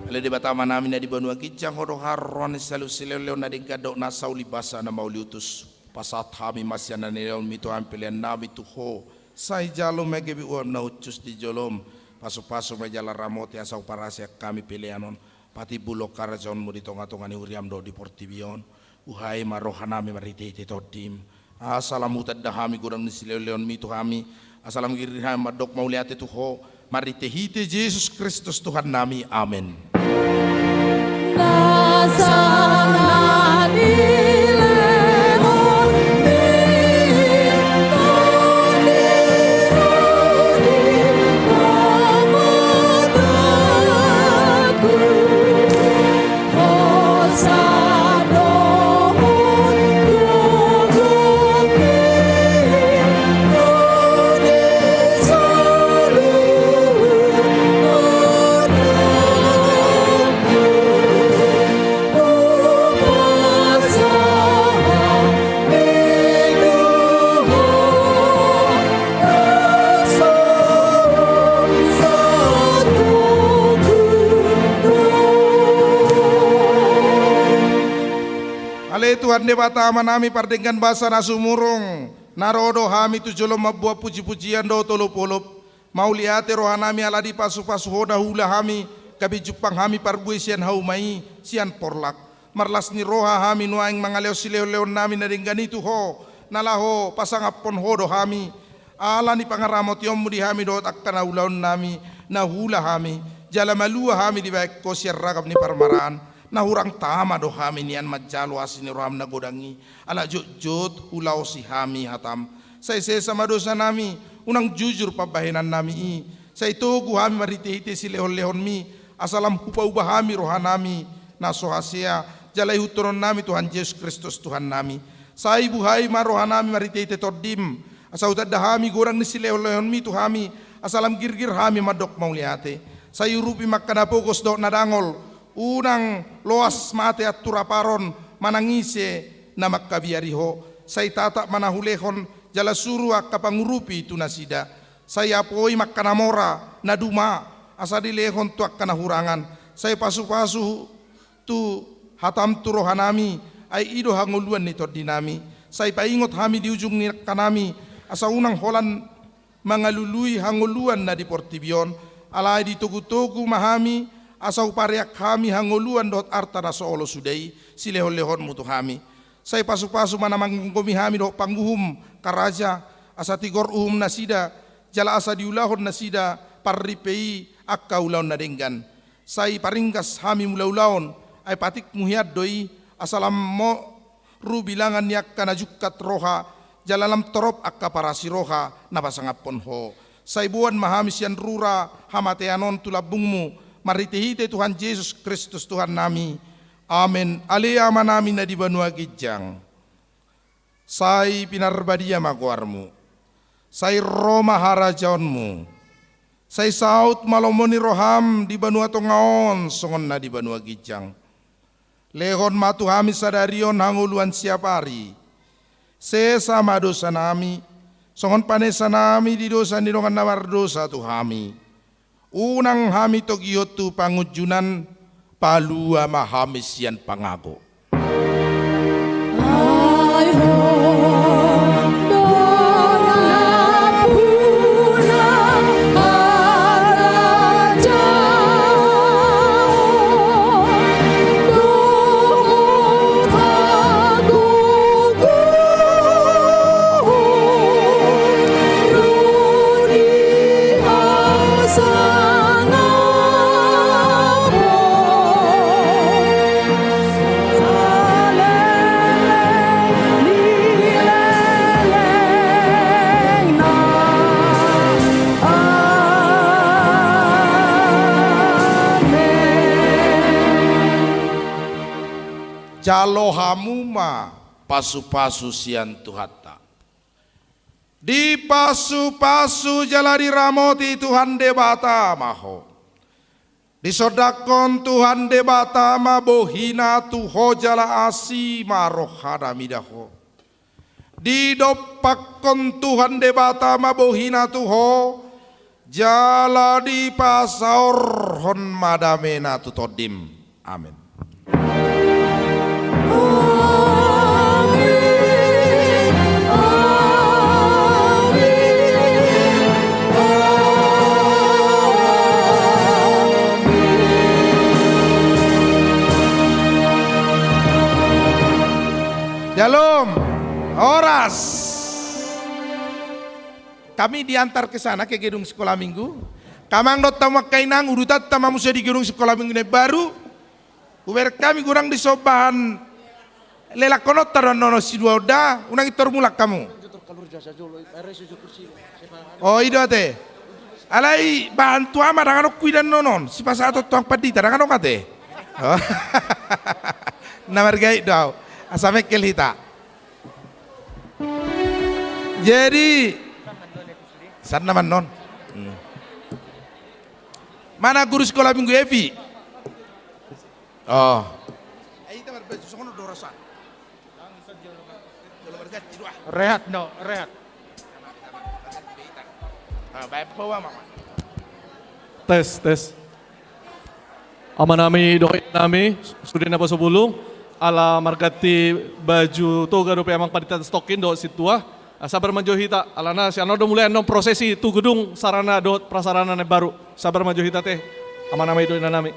Ale Debata Amanami na di banua ginjang, Ho do haroroan ni saluhut silehonlehon na denggan dohot nasa uli, basa na mauliutus. Pasahat hami ma sian na nilehonMi tu hami peleannami tu Ho, sai jalo ma i gabe uap na hushus di joloM. Pasupasu ma i jala ramoti asa huparasehon hami pelean on patimbulhon harajaonMu di tongatonga ni huriaM dohot di portibi on. Buhai ma rohanami marhitehite TondiM, asa lam hutanda hami godang ni silehonlehonMi tu hami, asa lam girgir hami mandok mauliate tu Ho, marhitehite Jesus Kristus Tuhannami. Amen. Nasa na nilehonMi, TondiM, TondiM, Amanami. Ale Tuhan Debata Amanami pardenggan basa na sumurung, na ro do hami tu joloM mamboan pujipujian dohot olopolop. Mauliate rohanami ala dipasupasu Ho na huula hami gabe jumpang hami parbue sian hauma i sian porlak. Marlas ni roha hami nuaeng mangalehon silehonlehonnami na denggan i tu Ho, na laho pasangaphon Ho do hami. Ala ni pangaramotionMu di hami dohot angka na ulaonnami na huula hami, jala malua hami dibahen Ho sian ragam ni parmaraan. Na hurang tama do hami nian manjalo asi ni rohaM na godang i, ala jotjot hulaosi hami hataM. Sai sesa ma dosanami, unang jujur pambahenannami i. Sai togu hami marhitehite silehonlehonMi, asa lam hupauba hami rohanami na so hasea, jala ihuthononnami Tuhan Jesus Kristus Tuhannami. Sai buhai ma rohanami marhitehite Tondim, asa hutanda hami godang ni silehonlehonmi tu hami, asa lam girgir hami mandok mauliate. Sai urupi ma angka na pogos dohot na dangol, unang loas mate anturaparon manang ise na mangkabiari Ho. Sai tatap ma na hulehon, jala suru angka pangurupi tu nasida. Sai apoi ma angka na mora, na duma, asa dilehon tu angka na hurangan. Sai pasupasu tu hatam tu rohanami, ai i do hangoluan ni tondinami. Sai paingot hami di ujung ni nangkanami, asa unang holan mangalului hangoluan na di portibi on, alai ditogutogu ma hami, asa hupareak hami hangoluan dohot arta na so olo suda i, silehonlehonmu tu hami. Sai pasupasu ma na manggomgomi hami dohot panguhum karaja, asa tigor uhum nasida, jala asa diulahon nasida parripe i angka ulaon na denggan. Sai paringgas hami mulaulaon, ai patikmu hian do i, asa lam moru bilangan ni angka na jungkat roha, jala lam torop angka parasiroha na pasangaphon Ho. Sai boan ma hami sian rura hamatean on tu lambungmu, marhitehite Tuhan Jesus Kristus Tuhannami. Amen. Ale Amanami na di banua ginjang, sai pinarbadia ma goarmu. Sai ro ma harajaonmu. Sai saut ma lomo ni roham di banua tonga on songon na di banua ginjang. Lehon ma tu hami sadari on hangoluan siapari. Sesa ma dosanami, songon panesanami di dosa ni dongan na mardosa tu hami. Unang hami togihon tu pangunjunan, palua ma hami sian pangago. Jalo hamu ma pasupasu sian Tuhanta. Dipasupasu jala diramoti Tuhan Debata ma ho. Disondangkon Tuhan Debata ma bohina tu ho jala asi ma rohana mida ho. Didompakkon Tuhan Debata ma bohina tu ho, jala dipasaorhon ma damena tu tondim. Amen. Shalom. Horas. Kami diantar ke sana, ke gedung sekolah minggu. Amang dohot hamu angka inang, udutanta ma muse di gedung sekolah minggu na imbaru. Hubereng hami godang di sombahan lelangkononta do annon on, si dua on da, unang intor mulak hamu. O, i do ate. Alai bahen tu ama, dang adong huida annon on, sipasahaton tu amang pandita, dang adong ate. O. Na margait do au. Asa mengkel hita. Jadi, san nama annon. Hmm. Mana guru sekolah minggu Evi? O. Rehat, no, rehat. Tes, tes. Amanami dohot inanami, sude naposobulung, ala marganti baju toga dope amang pandita Stokin dohot sintua. Sabar ma jo hita, alana sian on do mulai annon prosesi tu gedung sarana dohot prasarana na imbaru. Sabar ma jo hita ate, amanami dohot inanami.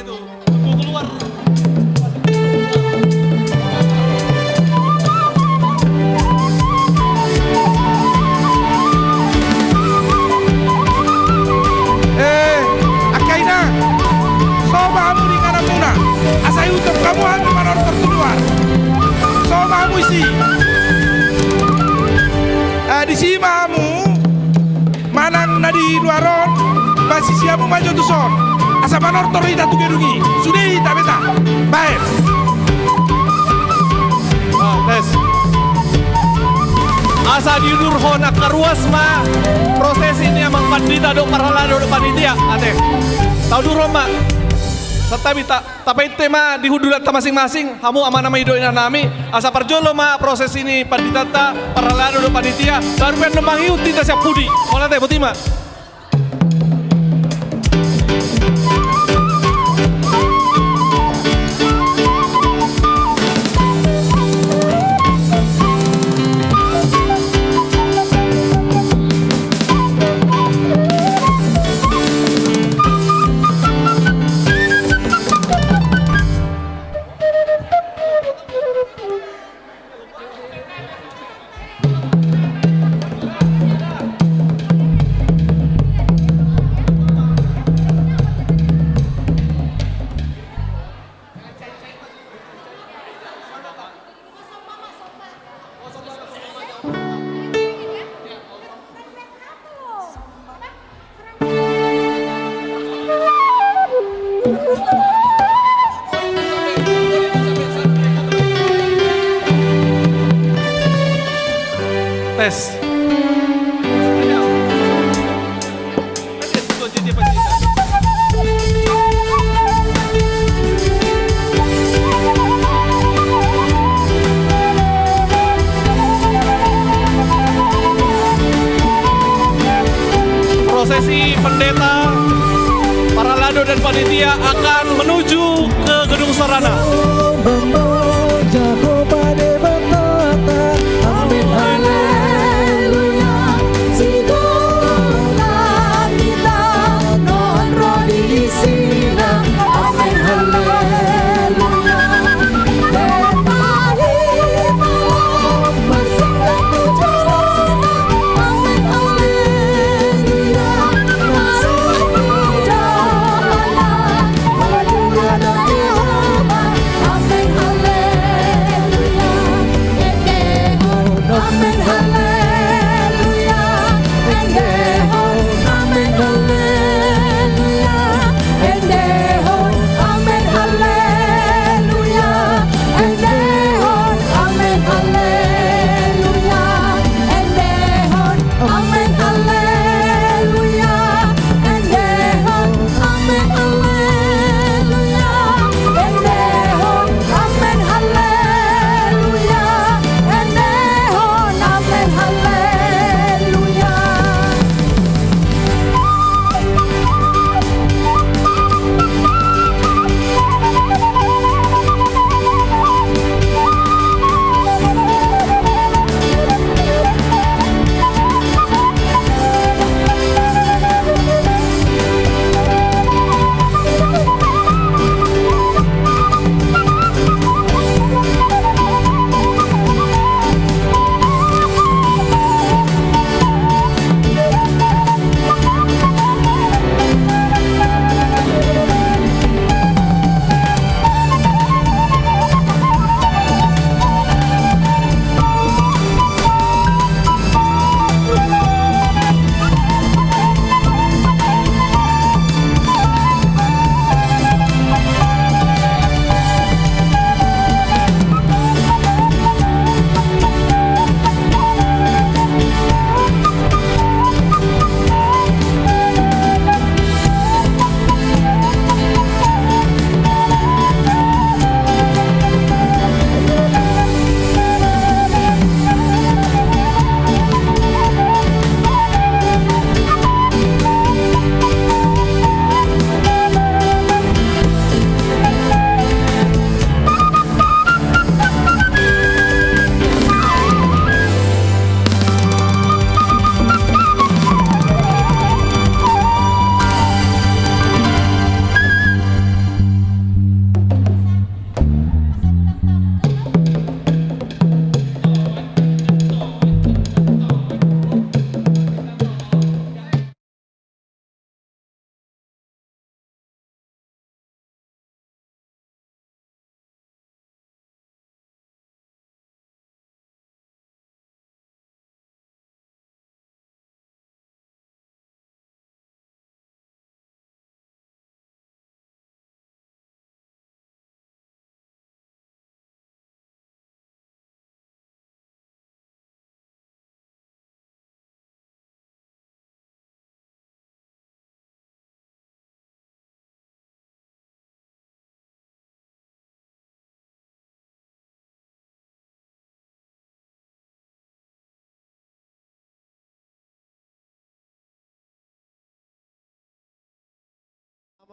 Eh, angka inang, so ma hamu di ingananmuna, asa iutok hamu hami manortor tu luar. So ma hamu disi. Eh, disi ma hamu. Manang na di luar on, ba sisi hamu ma jo tuson. Asa manortor hita tu gedung i. Sude hita beta. Baen. Ah, tes. Asa diudurhon angka ruas ma prosesi ni amang pandita dohot parhalado dohot panitia. Ate. Taudurhon ma. Santabi ta. Tapainte ma di hundulanta masing-masing, hamu amanami dohot inanami, asa parjolo ma prosesi ni panditanta, parhalado dohot panitia, baru pe annon mangihut hita sian pudi. Olo ate, boti ma. Tes. Prosesi pendeta, parhalado dan panitia akan menuju ke gedung sarana.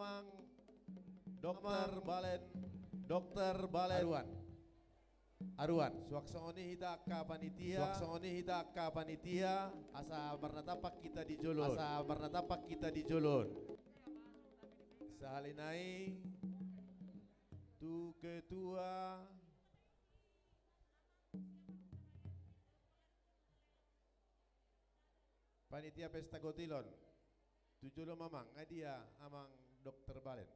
Amang Dokter Balen, Dokter Balen. Aruan. Aruan. Suang songon i hita angka panitia. Suang songon i hita angka panitia. Asa marnatampak hita di jolo on. Asa marnatampak hita di jolo on. Sahali nai tu ketua panitia pesta kotilon. Tu jolo ma amang, nga dia amang Dokter Balen.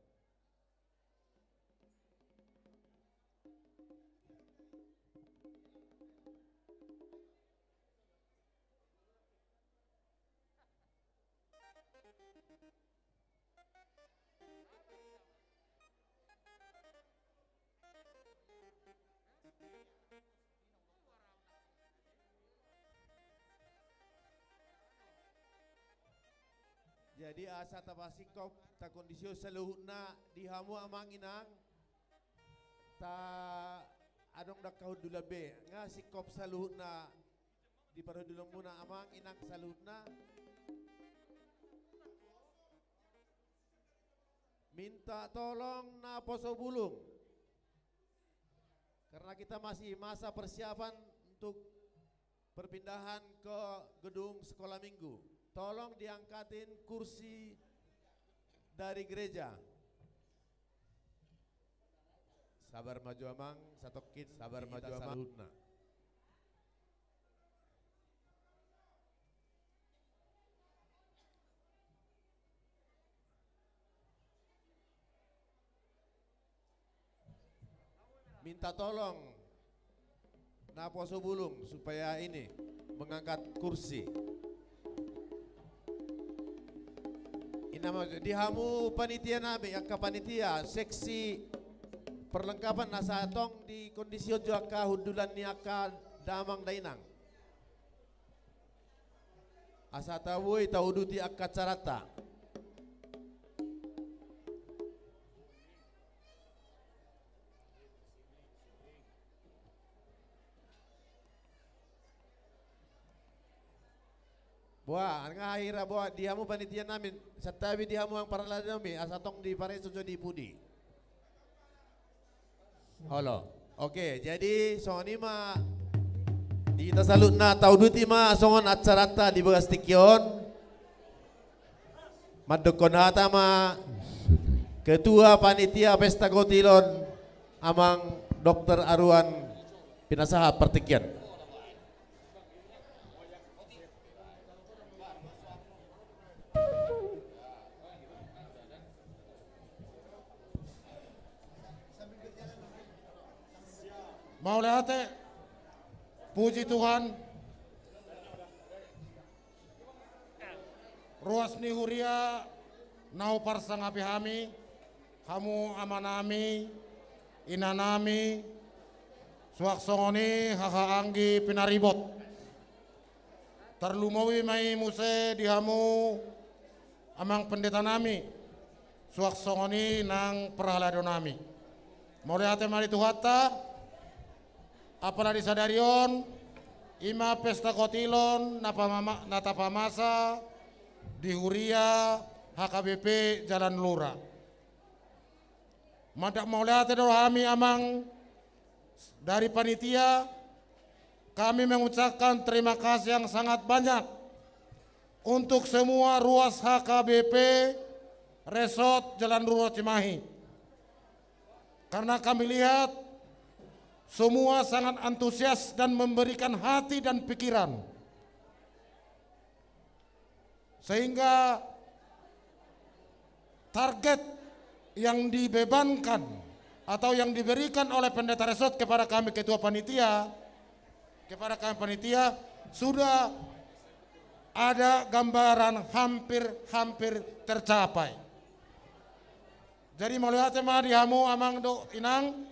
Jadi asa tapasingkop, takondisi saluhutna di hamu amang inang, ta adong do angka hundulan be, nga singkop saluhutna di parhundulanmuna amang inang saluhutna. Minta tolong naposo bulung. Karena kita masih masa persiapan untuk perpindahan ke gedung sekolah minggu. Tolong diangkatin kursi dari gereja. Sabar ma jo amang, satongkin sabar ma jo amang. Minta tolong naposo bulung supaya ini mengangkat kursi. Ina ma di hamu panitia nami, angka panitia seksi perlengkapan, asa tong dikondisihon jo angka hundulan ni angka damang dainang. Asa taboi tauduti angka acaranta. Boa, nga hira boa di hamu panitia nami, santabi di hamu amang parhalado nami, asa tong dipareso jo di pudi. Olo. Oke, jadi songon i ma di hita saluhutna, tauduti ma songon acaranta di bagas tingki on. Mandokkon hata ma ketua panitia pesta kotilon, amang Dokter Aruan, pinasahat partingkian. Mauliate, puji Tuhan. Ruas ni huria na huparsangapi hami, hamu amanami, inanami, suang songon i haha anggi pinaribot. Tarlumobi ma i muse di hamu amang pendetanami, suang songon i nang parhaladonami. Mauliate ma di Tuhanta, apala di sadari on, i ma pesta kotilon na pamama-, na tapamasa di huria H K B P Jalan Lura. Mandok mauliate do hami amang dari panitia, kami mengucapkan terima kasih yang sangat banyak untuk semua ruas H K B P Resort Jalan Lura Cimahi. Karena kami lihat semua sangat antusias dan memberikan hati dan pikiran. Sehingga target yang dibebankan atau yang diberikan oleh pendeta resort kepada kami ketua panitia, kepada kami panitia, sudah ada gambaran hampir-hampir tercapai. Jadi mauliate ma di hamu amang dohot inang,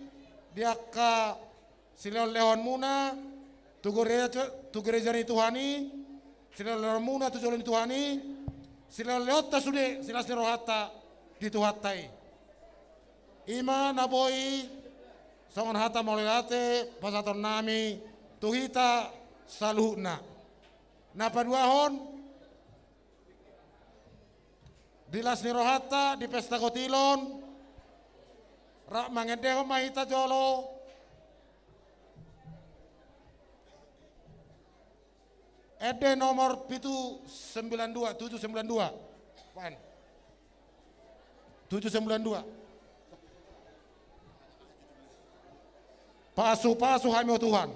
di angka silehon-lehonmuna tu gereja, tu gereja ni Tuhan i, silehon-lehonmuna tu jolo ni Tuhan i, silehon-lehonta sude silas ni rohanta di Tuhanta i. I ma na boi songon hata mauliate pasahatonnami tu hita saluhutna. Na paduahon, Di las ni rohanta di pesta gotilon, rap mangendehon ma hita jolo. Ende nomor pitu sembilan dua, tujuh sembilan dua. Wan. Tujuh sembilan dua. Pasu-pasu hami, o Tuhan.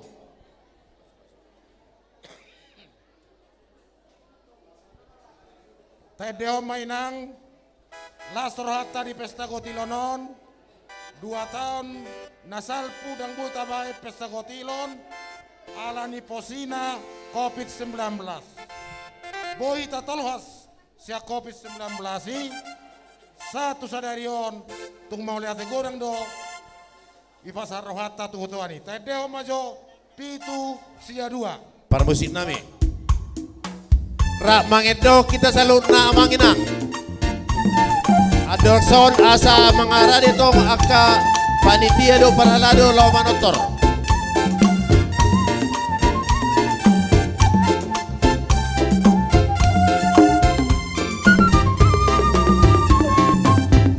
Taendehon ma, Inang, las rohanta di pesta gotilon on. Dua taon na salpu ndang boi tabaen pesta gotilon ala ni posina covid sembilan belas. Boi tatolhas sian covid sembilan belas i, sahat tu sadari on, tung mauliate godang do dipasahat rohanta tu huta on i. Taendehon ma jo pitu sia dua. Parmusik nami. Rap mangendehon hita saluhutna, Amang Inang. Andorang songon i, asa mangarade tong angka panitia dohot parhalado laho manortor.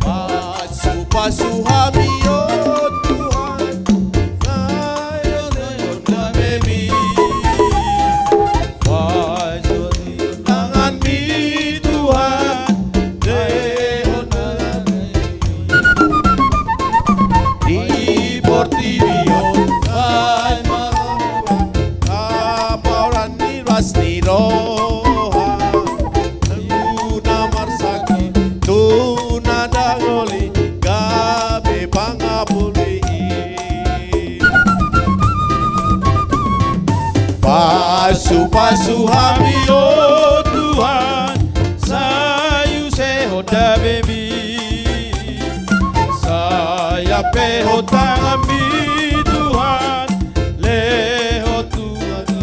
Pasu-pasu hami, o Tuhan, sai Ho do hami. Pasu-pasu tanganmi, Tuhan, lehon hami. Di portibi on, sai marroha, haporan ni las ni roha. Tu na marsangkap, tu na dagoli, gabe pangapuli. Pasu-pasu hami, o Tuhan, sai use Ho do hami. Sai ampehon tanganmi, Tuhan, lehon tu hami.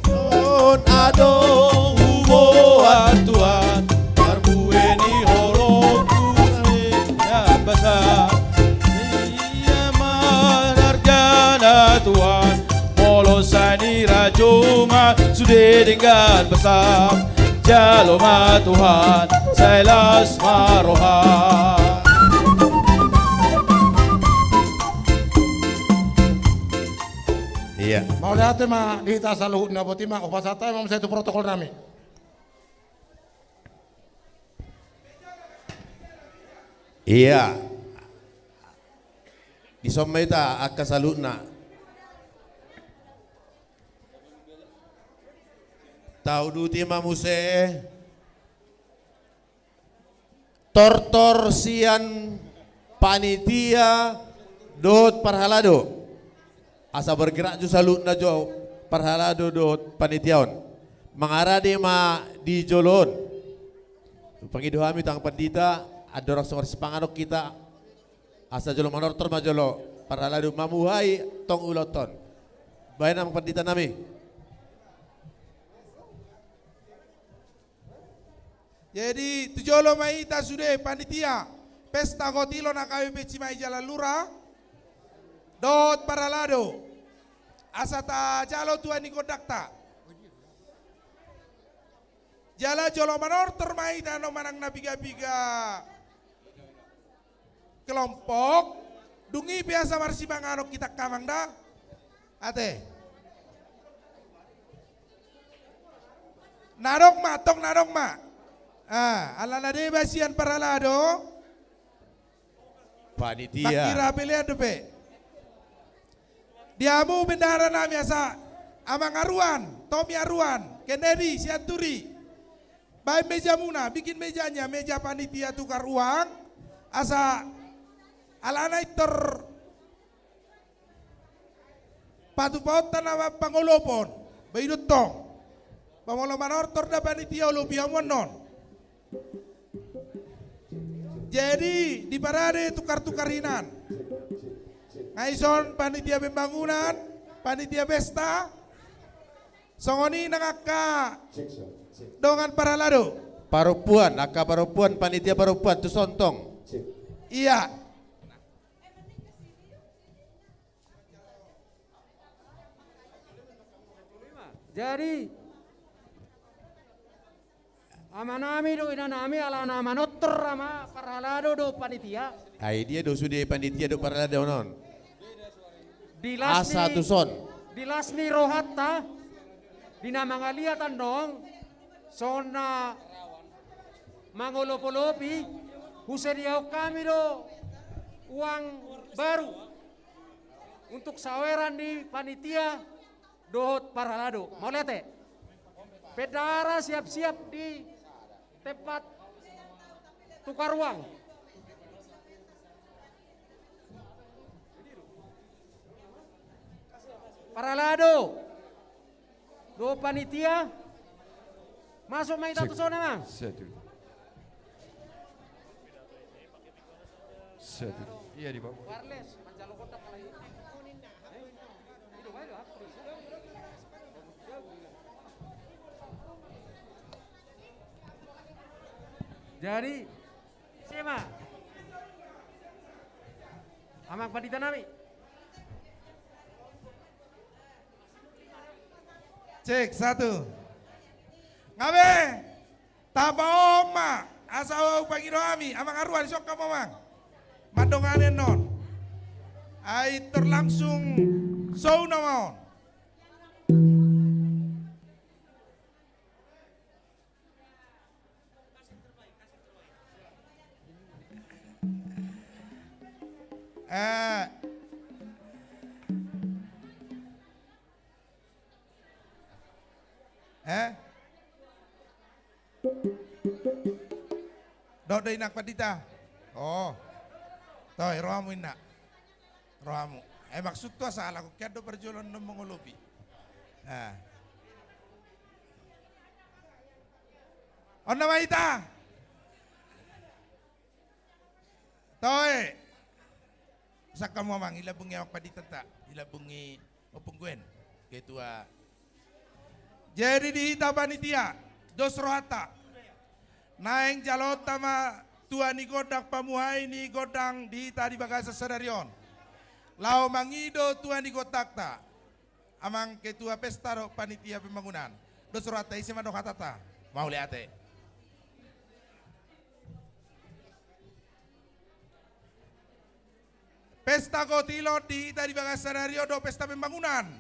Songon adong huboan, Tuhan, parbue ni holongku, sai basah. Ia ma argana, Tuhan, molo sai nirajuma sude denggan basa. Jalo ma, Tuhan, sai las ma roha. Ia. Mauliate ma di hita saluhutna. Boti ma, hupasahat hami ma muse tu protokol nami. Ia. Dison ma hita angka saluhutna. Tauduti ma muse tortor sian panitia dohot parhalado. Asa bergerak jo saluhutna jo parhalado dohot panitia on. Mangarade ma di jolo on. Pangido hami tu amang pandita, andorang so marsipanganon hita, asa jolo manortor ma jolo parhalado mamuhai tong ulaonta on. Baen, amang pandita nami. Jadi tu jolo ma hita sude panitia pesta gotilon H K B P Cimahi Jalan Lura dohot parhalado, asa tajalo tu aek ni gondangta. Jala jolo manortor ma hita, nunga manang na piga-piga kelompok, dung i pe asa marsipanganon hita, amang da. Ate. Na adong ma, tong na adong ma. Ah, ala na deba sian parhalado. Panitia. Tangki ra pelean dope. Di hamu bendahara nami asa Amang Aruan, Tomi Aruan, Kennedy Sianturi. Baen mejamuna, bikin mejanya, meja panitia tukar uang, asa alana i tor patupaonta na pangolopon, ba i do tong. Ba molo manortor da panitia, olopi hamu annon. Jadi diparade tukar-tukar hinan. Nga ison panitia pembangunan, panitia pesta. Songon i nang angka dongan parhalado. Parompuan, angka parompuan, panitia parompuan, tuson tong. Ia. Jadi, amanami dohot inanami, ala na manortor ama parhalado dohot panitia. Ai dia do sude panitia dohot parhalado on? Di las ni, di las ni rohanta, di na mangaliat annon, songon na mangolopolopi, husediahon hami do uang baru untuk saweran ni panitia dohot parhalado. Mauliate. Bendahara siap-siap di tempat tukar uang. Parhalado dohot panitia. Masuk ma hita tu son, amang. Satu. Satu. Ia, di bawah. Jadi, siapa? Amang pandita nami. Cek, satu. Nga be? Tapaon ma, asa hupangido hami, amang Arwan, dison hamu, amang. Mandongani annon. Ai tor langsung show nama on. Eh. Eh? Dohot do inang pandita. Oh. Toe, rohamu inna. Rohamu. Eh, maksudhu asa ala hukkian do parjolo annon mangolopi. Eh. On nama hita. Toe. Sangka hamu, amang, i lambung ni amang panditanta, i lambung ni Ompung Gwen, ketua. Jadi di hita panitia, dos rohanta. Naeng jaloonta ma tua ni gondang, pamuhai ni gondang di hita di bagasan sadari on. Laho mangido tua ni gondangta. Amang ketua pesta dohot panitia pembangunan. Dos rohanta, ise ma dohot hatanta. Mauliate. Pesta gotilon di hita di bagasan sadari on dohot pesta pembangunan.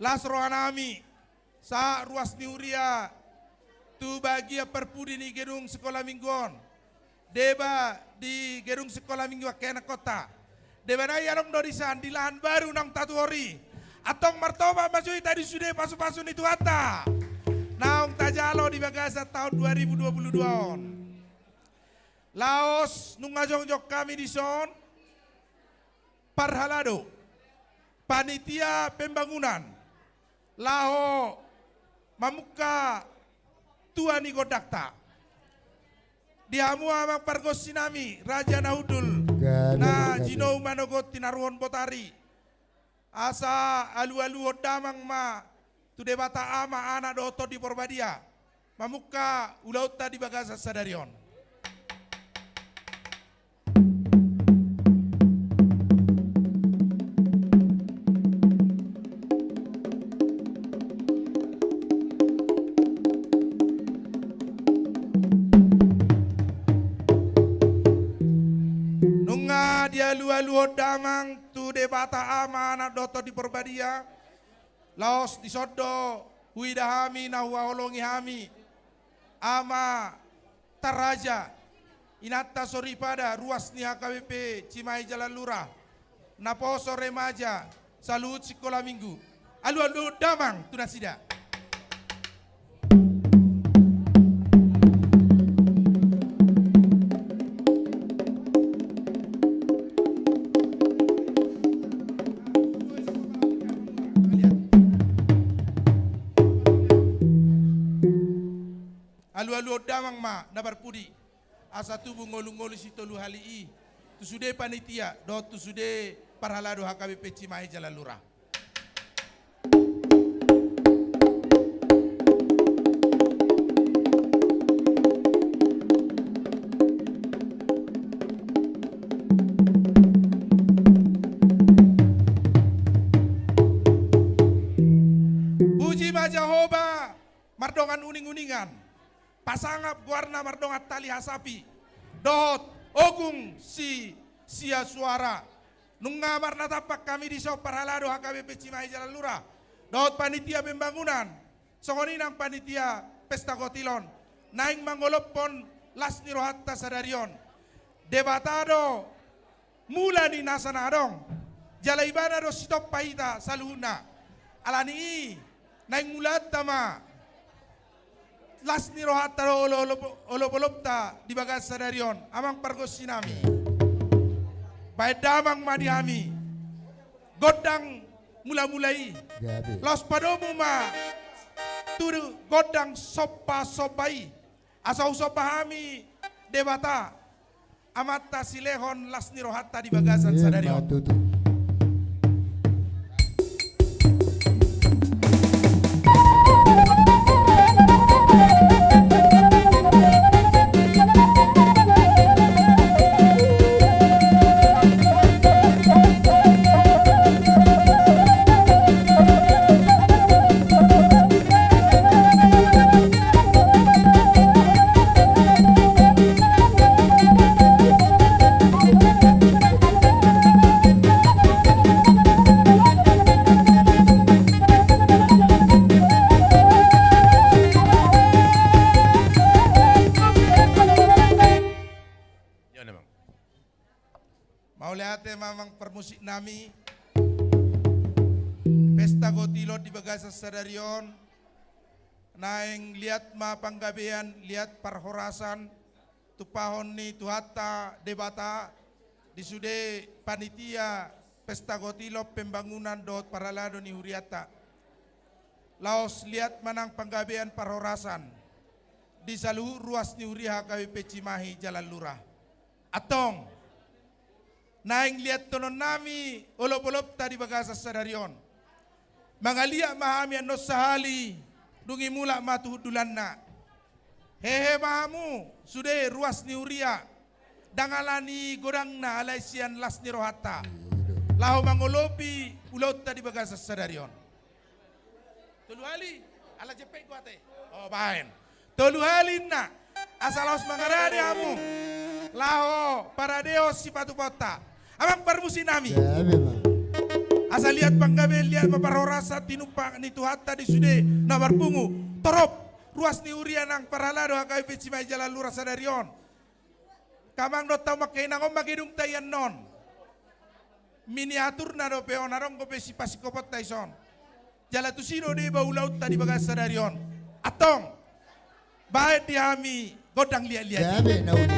Las rohanami, sahat ruas ni huria tu bagian parpudi ni gedung sikola minggu on. Deba di gedung sikola minggu angka ianakhonta. Deba na i adong do dison di lahan baru naung tatuhor i. Antong martopak ma jo hita di sude pasupasu ni Tuhanta naung tajalo di bagasan taon dua ribu dua puluh dua on. Laos nunga jongjong hami dison, parhalado, panitia pembangunan, laho mamungka tua ni gondangta. Di hamu amang pargonsinami, raja na hundul, na jinou manogot tinaruhon botari. Asa alualuhon damang ma tu Debata Ama, Anak dohot Tondi Porbadia, mamungka ulaonta di bagasan sadari on. Nunga dialualuhon damang tu Debata Ama, Anak dohot Tondi Porbadia, laos dison do huida hami na huhaholongi hami, Ama Taraja, inanta soripada ruas ni H K B P Cimahi Jalan Lurah, naposo remaja, saluhut sikola minggu. Alualuhon damang tu nasida. Alualuhon damang ma na parpudi, asa tubu ngolungolu sitolu hali i tu sude panitia dohot tu sude parhalado H K B P Cimahi Jalan Lurah. Puji ma Jahowa mardongan uning-uningan, pasangap goarna mardongan tali hasapi, dohot ogung si sia suara. Nunga marnatampak hami dison parhalado H K B P Cimahi Jalan Lurah dohot panitia pembangunan, songon i nang panitia pesta gotil on, naeng mangolophon las ni rohanta sadari on. Debata do mula ni nasa na adong, jala Ibana do sitompa hita saluhutna. Alani i naeng mulaanta ma las ni rohanta dohot olo-, olo-, olop-olopta di bagasan sadari on, amang pargonsi nami. Baen damang ma di hami gondang mula-mula i. Gabe. Laos padomu ma tu gondang somba-somba i, asa husomba hami Debata, Amanta silehon las ni rohanta di bagasan sadari on. Emma tutu. Mauliate ma amang parmusik nami. Pesta gotil on di bagasan sadari on, naeng liat ma panggabean, liat parhorasan, tumpahon ni Tuhanta Debata, di sude panitia pesta gotil on, pembangunan dohot parhalado ni hurianta. Laos liat ma nang panggabean parhorasan di saluhut ruas ni huria H K B P Cimahi Jalan Lurah. Antong, naeng liathonon nami olop-olopta di bagasan sadari on. Mangaliat ma hami annon sahali, dung i mulak ma tu hundulanna. Hehe ma hamu sude ruas ni huria, ndang alani godangna, alai sian las ni rohanta laho mangolopi ulaonta di bagasan sadari on. Tolu hali, ala jempek gua te. O, baen. Tolu hali ninna. Asa laos mangarade hamu laho paradehon sipatupaonta. Amang parmusik nami. Gabe ma. Asa liat panggabean, liat ma parhorasan tinumpak ni Tuhanta di sude na marpungu. Torop ruas ni huria nang parhalado H K B P Cimahi Jalan Lurah sadari on. Angka amang dohot inang, on ma gedungta i annon. Miniaturna dope on, adong dope sipasingkoponta dison. Jala tusi do deba ulaonta di bagasan sadari on. Antong, baen di hami gondang liat-liat i. Gabe na uli.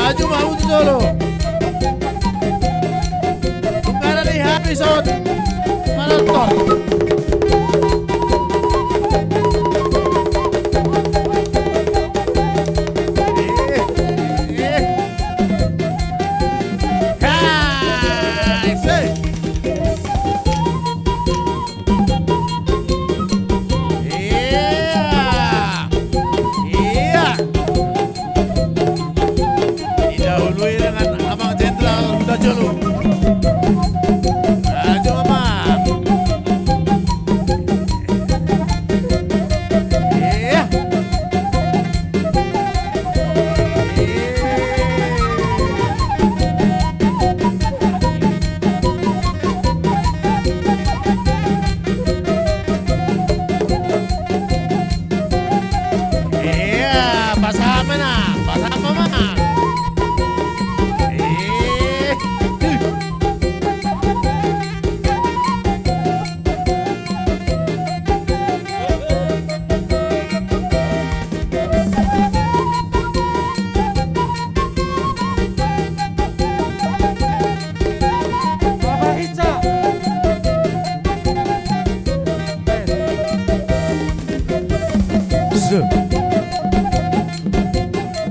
Maju ma hamu tu jolo. Nunga ra dihabis on manonton. Eh, eh. Hai, sei. Ia. Ia. Didahului dengan Amang Jenderal Huta Jolo. Maju, Amang. Ia. Ia, pasahat ma, pasahat ma. Ia.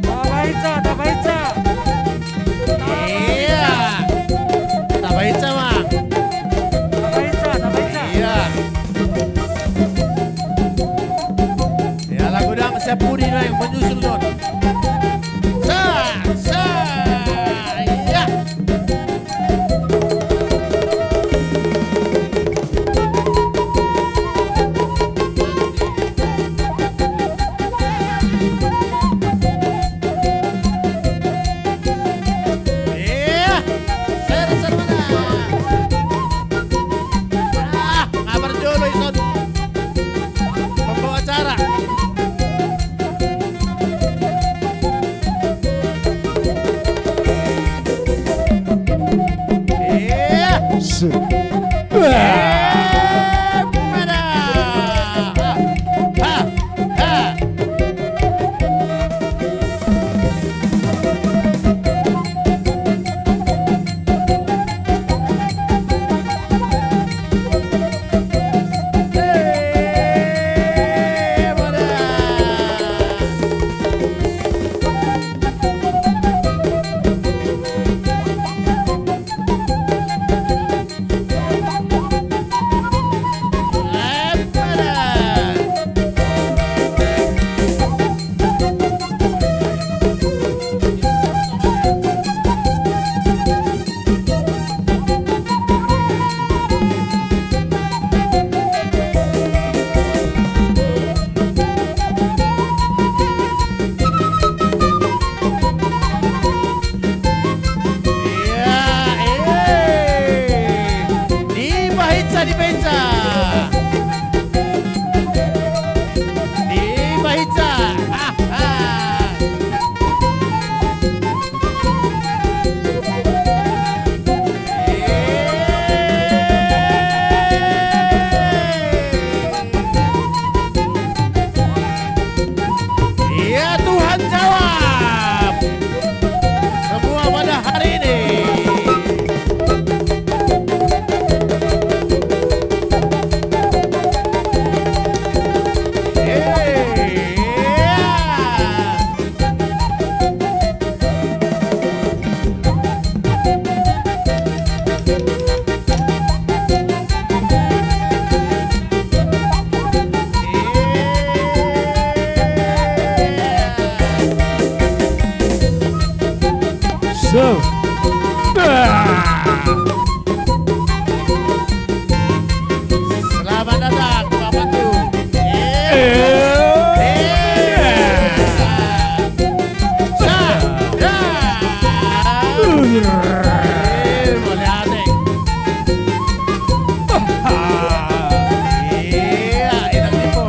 Tabahica, tabahica. Ia. Tabahica, Mang. Tabahica, tabahica. Ia. Ia, lagu dang siap budi na yang menyusul, Don. Sa, sa, ia. Ia, ser, ser mana? Ah, ngabar jolo ison. Pembawa acara. Iya. Su. Eh, mana? Ha, ha, ha. Iya, eh. Dibahica, dibahica. Dibahica. Ah, ah. Iya, Tuhan jawab semua pada hari ini. Iya. So. Ah. Selamat datang, Bapak Tuh. Eh. Eh. Sa-, ya. Eh, boleh aneh. Iya, enak nih, Po.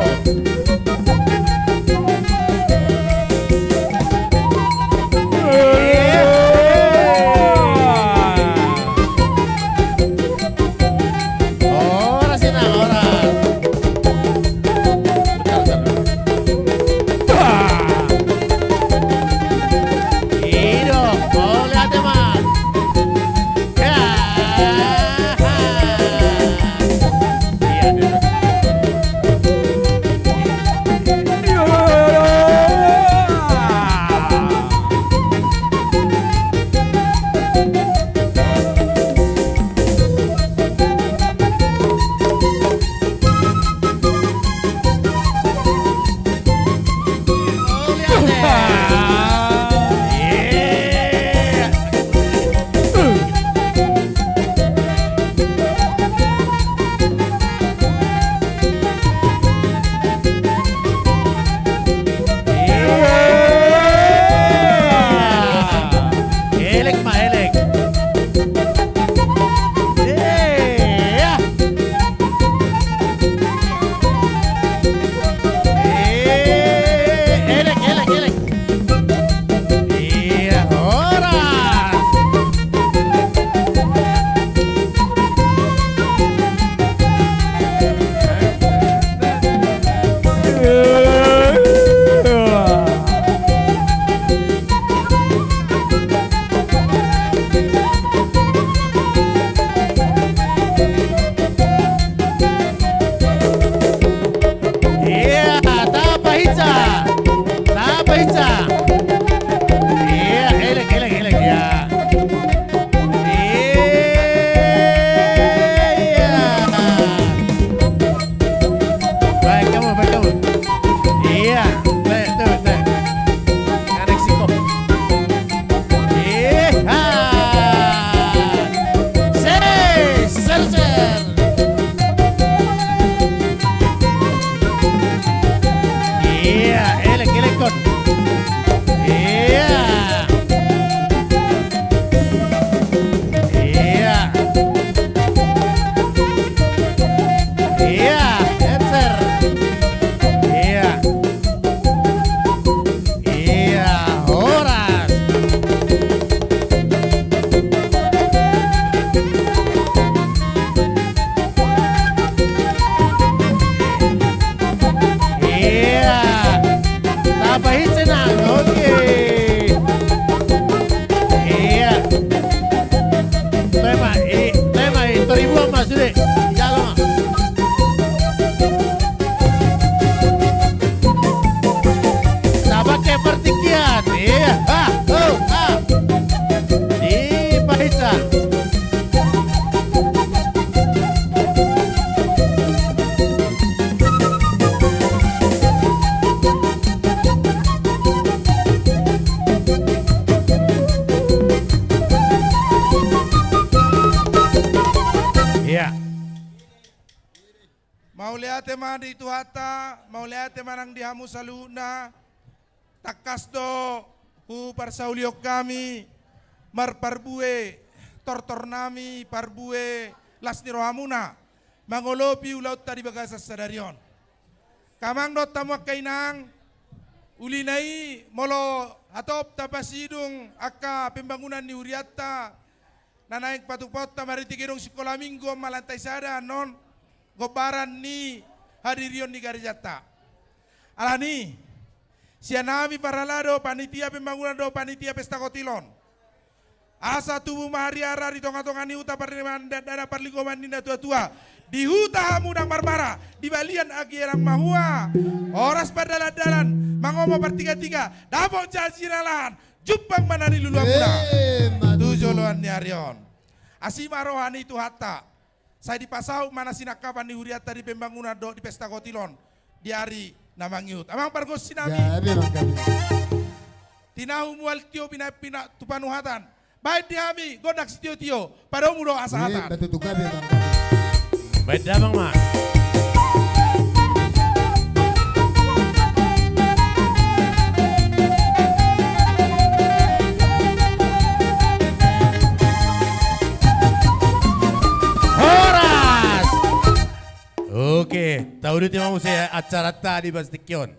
Mauliate ma di Tuhanta, mauliate ma nang di hamu saluhutna. Tangkas do huparsaulihon hami marparbue tortor nami, parbue las ni rohamuna mangolopi ulaonta di bagasan sadari on. Angka amang dohot hamu angka inang, uli na i molo hatop tapasidung angka pembangunan ni hurianta na naeng patupaonta marhite gedung sikola minggu on ma lantai sada annon gombaran ni hadirion ni garejanta. Alani i, sian hami parhalado panitia pembangunan dohot panitia pesta kotil on, asa tubu ma hariara di tongatonga ni huta, parnimaan dakdanak, parlinggoman ni natuatua, di huta hamu ndang marmara, di balian anggi erang mahua, horas pardalandalan, mangomo partigatiga, dapot janji na lahan, jumpang ma na niluluanmuna. Emma tutu. Tu joloan ni ari on. Asi ma roha ni Tuhanta. Sai dipasaut ma na sinangkapan ni hurianta di pembangunan dohot di pesta kotil on di ari na mangihut. Amang pargonsi nami. Gabe, amang, gabe. Tinahu mual tio, pinampina tu panuhatan. Baen di hami gondang sitiotio, padomu do hasahatan. Emma tutu, gabe, amang, gabe. Baen damang ma. Horas. Oke, tauduti ma muse acaranta di bagasan tingki on.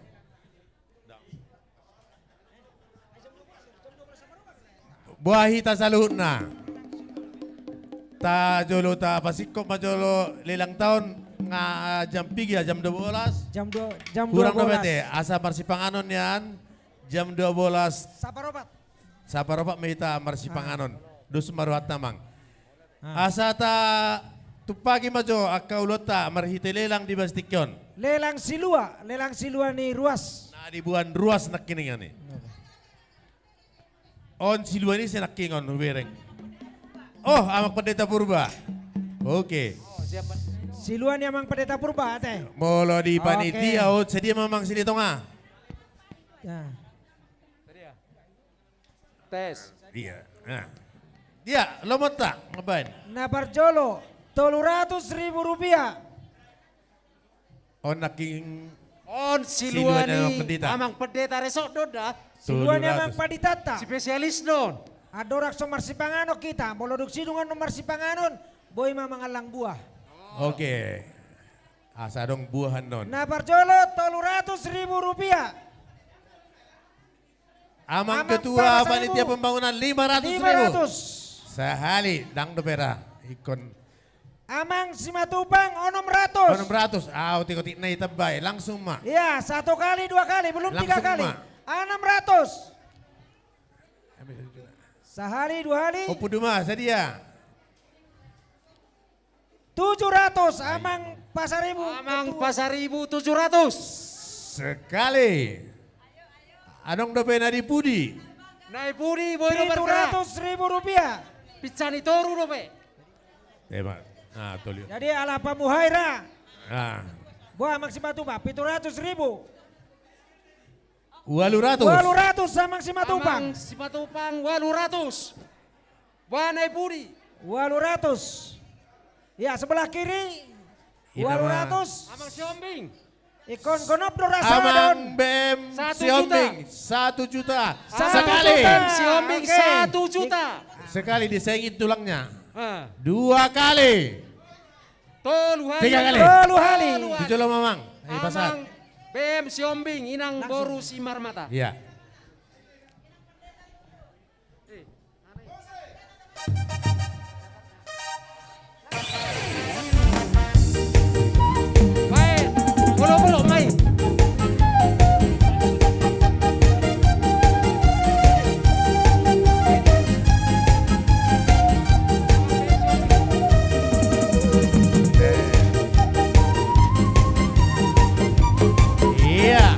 Boha hita saluhutna. Ta jolo tapasingkop ma jolo lelangta on, nga jam piga, jam dua belas. Jam dua, jam dua belas. Hurang dope ate, asa marsipanganon nian jam dua belas. Saparopat. Saparopat ma hita marsipanganon. Ah. Dos ma rohanta, amang. Ah. Asa tatumpaki ma jo angka ulaonta marhite lelang di bagasan tingki on. Lelang silua, lelang silua ni ruas. Na diboan ruas nangkiningan i. On silua ni ise nangkiningan hubereng. Oh, Amang Pendeta Purba. Oke. Silua ni Amang Pendeta Purba ate. Molo di panitia, oke, on sadia ma, Amang, Silitonga? Ya. Tes. Iya. Nah. Iya, lomonta, ngebaen. Na parjolo, tolu ratus ribu rupiah. On nangkin. On silua ni Amang Pendeta. Amang Pendeta resort do on da. Silua ni Amang Pendetanta. Spesialis do on. Andorang so marsipanganon hita, molo dung sidung annon marsipanganon, boi ma mangallang buah. Oke. Asa adong buah annon. Na parjolo, tolu ratus ribu rupiah. Amang Ketua Panitia Pembangunan, lima ratus ribu. Lima ratus. Sahali, ndang dope ra ingkon. Amang Simatupang, onom ratus. Onom ratus. Au, otik-otik na i tambai, langsung ma. Iya, satu kali, dua kali, belum tiga kali. Langsung ma. Enam ratus. Sahali, dua hali. Ompu Duma, sadia? Tujuh ratus, Amang Pasaribu. Amang Pasaribu, tujuh ratus. Sekali. Adong dope na di pudi? Na di pudi, boi do berkah. Pitu ratus ribu rupiah. Pinsa ni toru dope. Jadi ala pamuhai ra. Boha, Amang Simatupang, pitu ratus ribu. Ualu ratus. Ualu ratus, Amang Simatupang. Amang Simatupang, ualu ratus. Boha na di pudi? Ualu ratus. Ya, sebelah kiri. Ualu ratus. Amang Sihombing. Ingkon gonop do rasa. Amang B M Sihombing, satu juta. Satu juta. Sekali. Sihombing, satu juta. Sekali disaingi tulangnya. Dua kali. Tolu hali. Tiga kali. Tolu hali. Tolu hali. Di jolo, Amang. Amang B M Sihombing, Inang boru Simarmata. Iya. Baen, bolok-bolok ma i. Iya.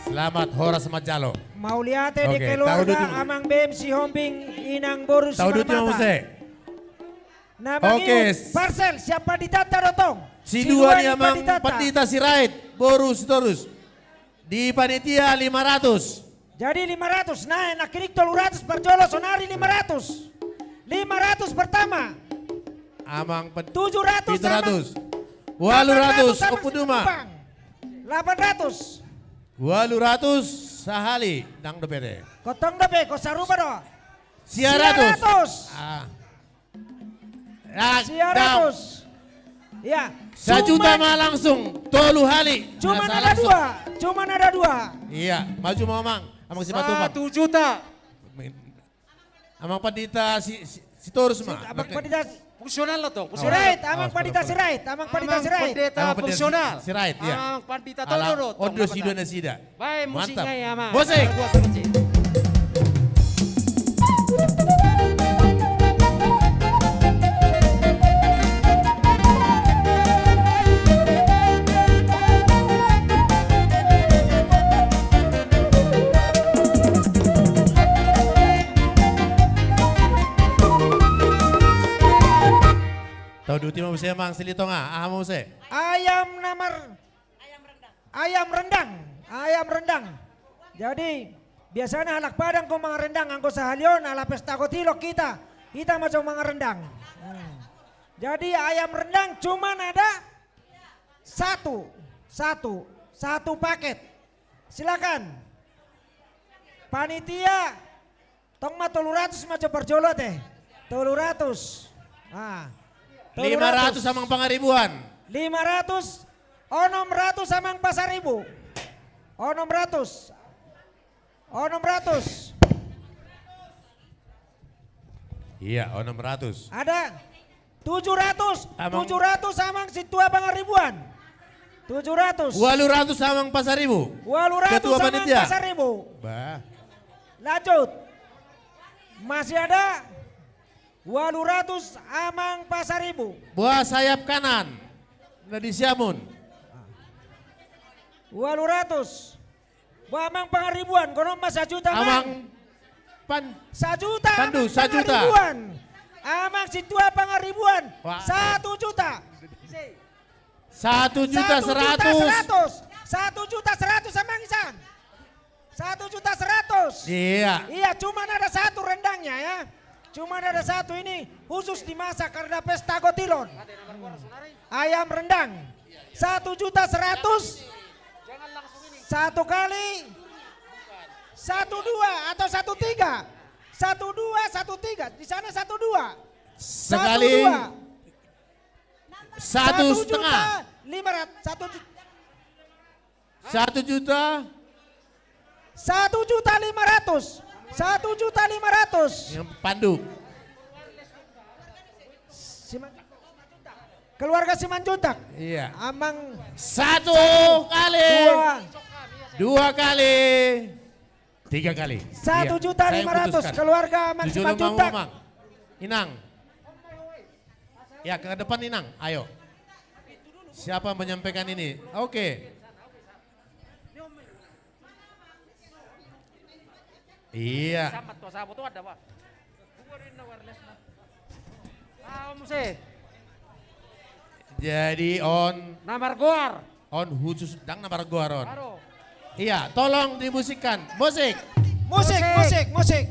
Selamat, horas manjalo. Mauliate di keluarga Amang B M Sihombing, Inang boru Simarmata. Tauduti ma muse. Na mangihut parsel, sian panditanta do tong. Silua ni Amang Pandita Sirait, boru Sitorus. Di panitia lima ratus. Jadi lima ratus, nah, nangkining tolu ratus parjolo, sonari lima ratus. Lima ratus pertama. Amang pen-, tujuh ratus, pitu ratus. Amang. Ualu ratus, delapan ratus, Amang Ompu Duma. Simpang. Delapan ratus. Ualu ratus, sahali, ndang dope te. Gotong dope, gotong sarupa do. Sia ratus. Sia ratus. Ah. Sia ratus. Iya. Sajuta ma langsung, tolu hali. Cuman ada dua, cuman ada dua. Iya, maju ma Amang, Amang Simatupang. Satu juta. Amang Pandita si, si, Sitorus ma. Amang Pandita. Fungsional do, fungsional. Sirait, Amang Pandita Sirait, Amang Pandita Sirait. Amang Pandita fungsional. Sirait, iya. Amang Pandita tolu do. Ondo sidua nasida. Baen musik nai, Amang. Mantap. Musik. Tauduti ma muse, Amang Silitonga, aha ma muse? Ayam namar Ayam rendang. Ayam rendang. Jadi, biasana halak Padang do mangan rendang, anggo sahali on, ala pesta kotilon hita, hita ma jo mangan rendang. Hmm. Jadi, ayam rendang cuman ada satu, satu, satu paket. Silakan. Panitia, tong ma tolu ratus ma jo parjolo te. Tolu ratus. Ah. Tolu ratus. Lima ratus Amang Pangaribuan. Lima ratus, onom ratus Amang Pasaribu. Onom ratus. Onom ratus. Iya, onom ratus. Ada. Tujuh ratus, Amang. Tujuh ratus Amang Sintua Pangaribuan. Tujuh ratus. Ualu ratus Amang Pasaribu. Ualu ratus Amang Pasaribu. Ketua panitia. Bah. Lanjut. Masih ada ualu ratus Amang Pasaribu. Boha sayap kanan. Na di siamun. Ualu ratus. Bah, Amang Pangaribuan, gonon ma sajuta, Amang. Amang Pan-, sajuta, Pandu, Amang sajuta. Pangaribuan. Amang Sintua Pangaribuan. Wah. Satu juta. Satu juta seratus. Satu juta seratus. Satu juta seratus, Amang Isan. Satu juta seratus. Iya. Iya, cuman ada satu rendangnya, ya. Cuman ada satu ini khusus dimasak karena pesta kotilon. Hmm. Ayam rendang. Satu juta seratus. Satu kali. Satu dua atau satu tiga. Satu dua, satu tiga. Di sana satu dua. Sekali. Satu dua. Satu setengah. Satu juta lima ratus. Satu ju-, Satu juta. Satu juta lima ratus. Satu juta lima ratus. Yang Pandu. Siman-, keluarga Simanjuntak. Iya. Amang. Satu kali. Dua. Dua kali. Tiga kali. Iya. Satu juta lima ratus. Saya putuskan. Keluarga Amang Simanjuntak. Tujuh lima, Amang. Inang. Ya, ke depan, Inang. Ayo. Siapa menyampaikan ini? Oke. Iya. Jadi on. Na margoar. On khusus, ndang na margoar on. Iya, tolong dimusikkan. Musik. Musik, musik, musik.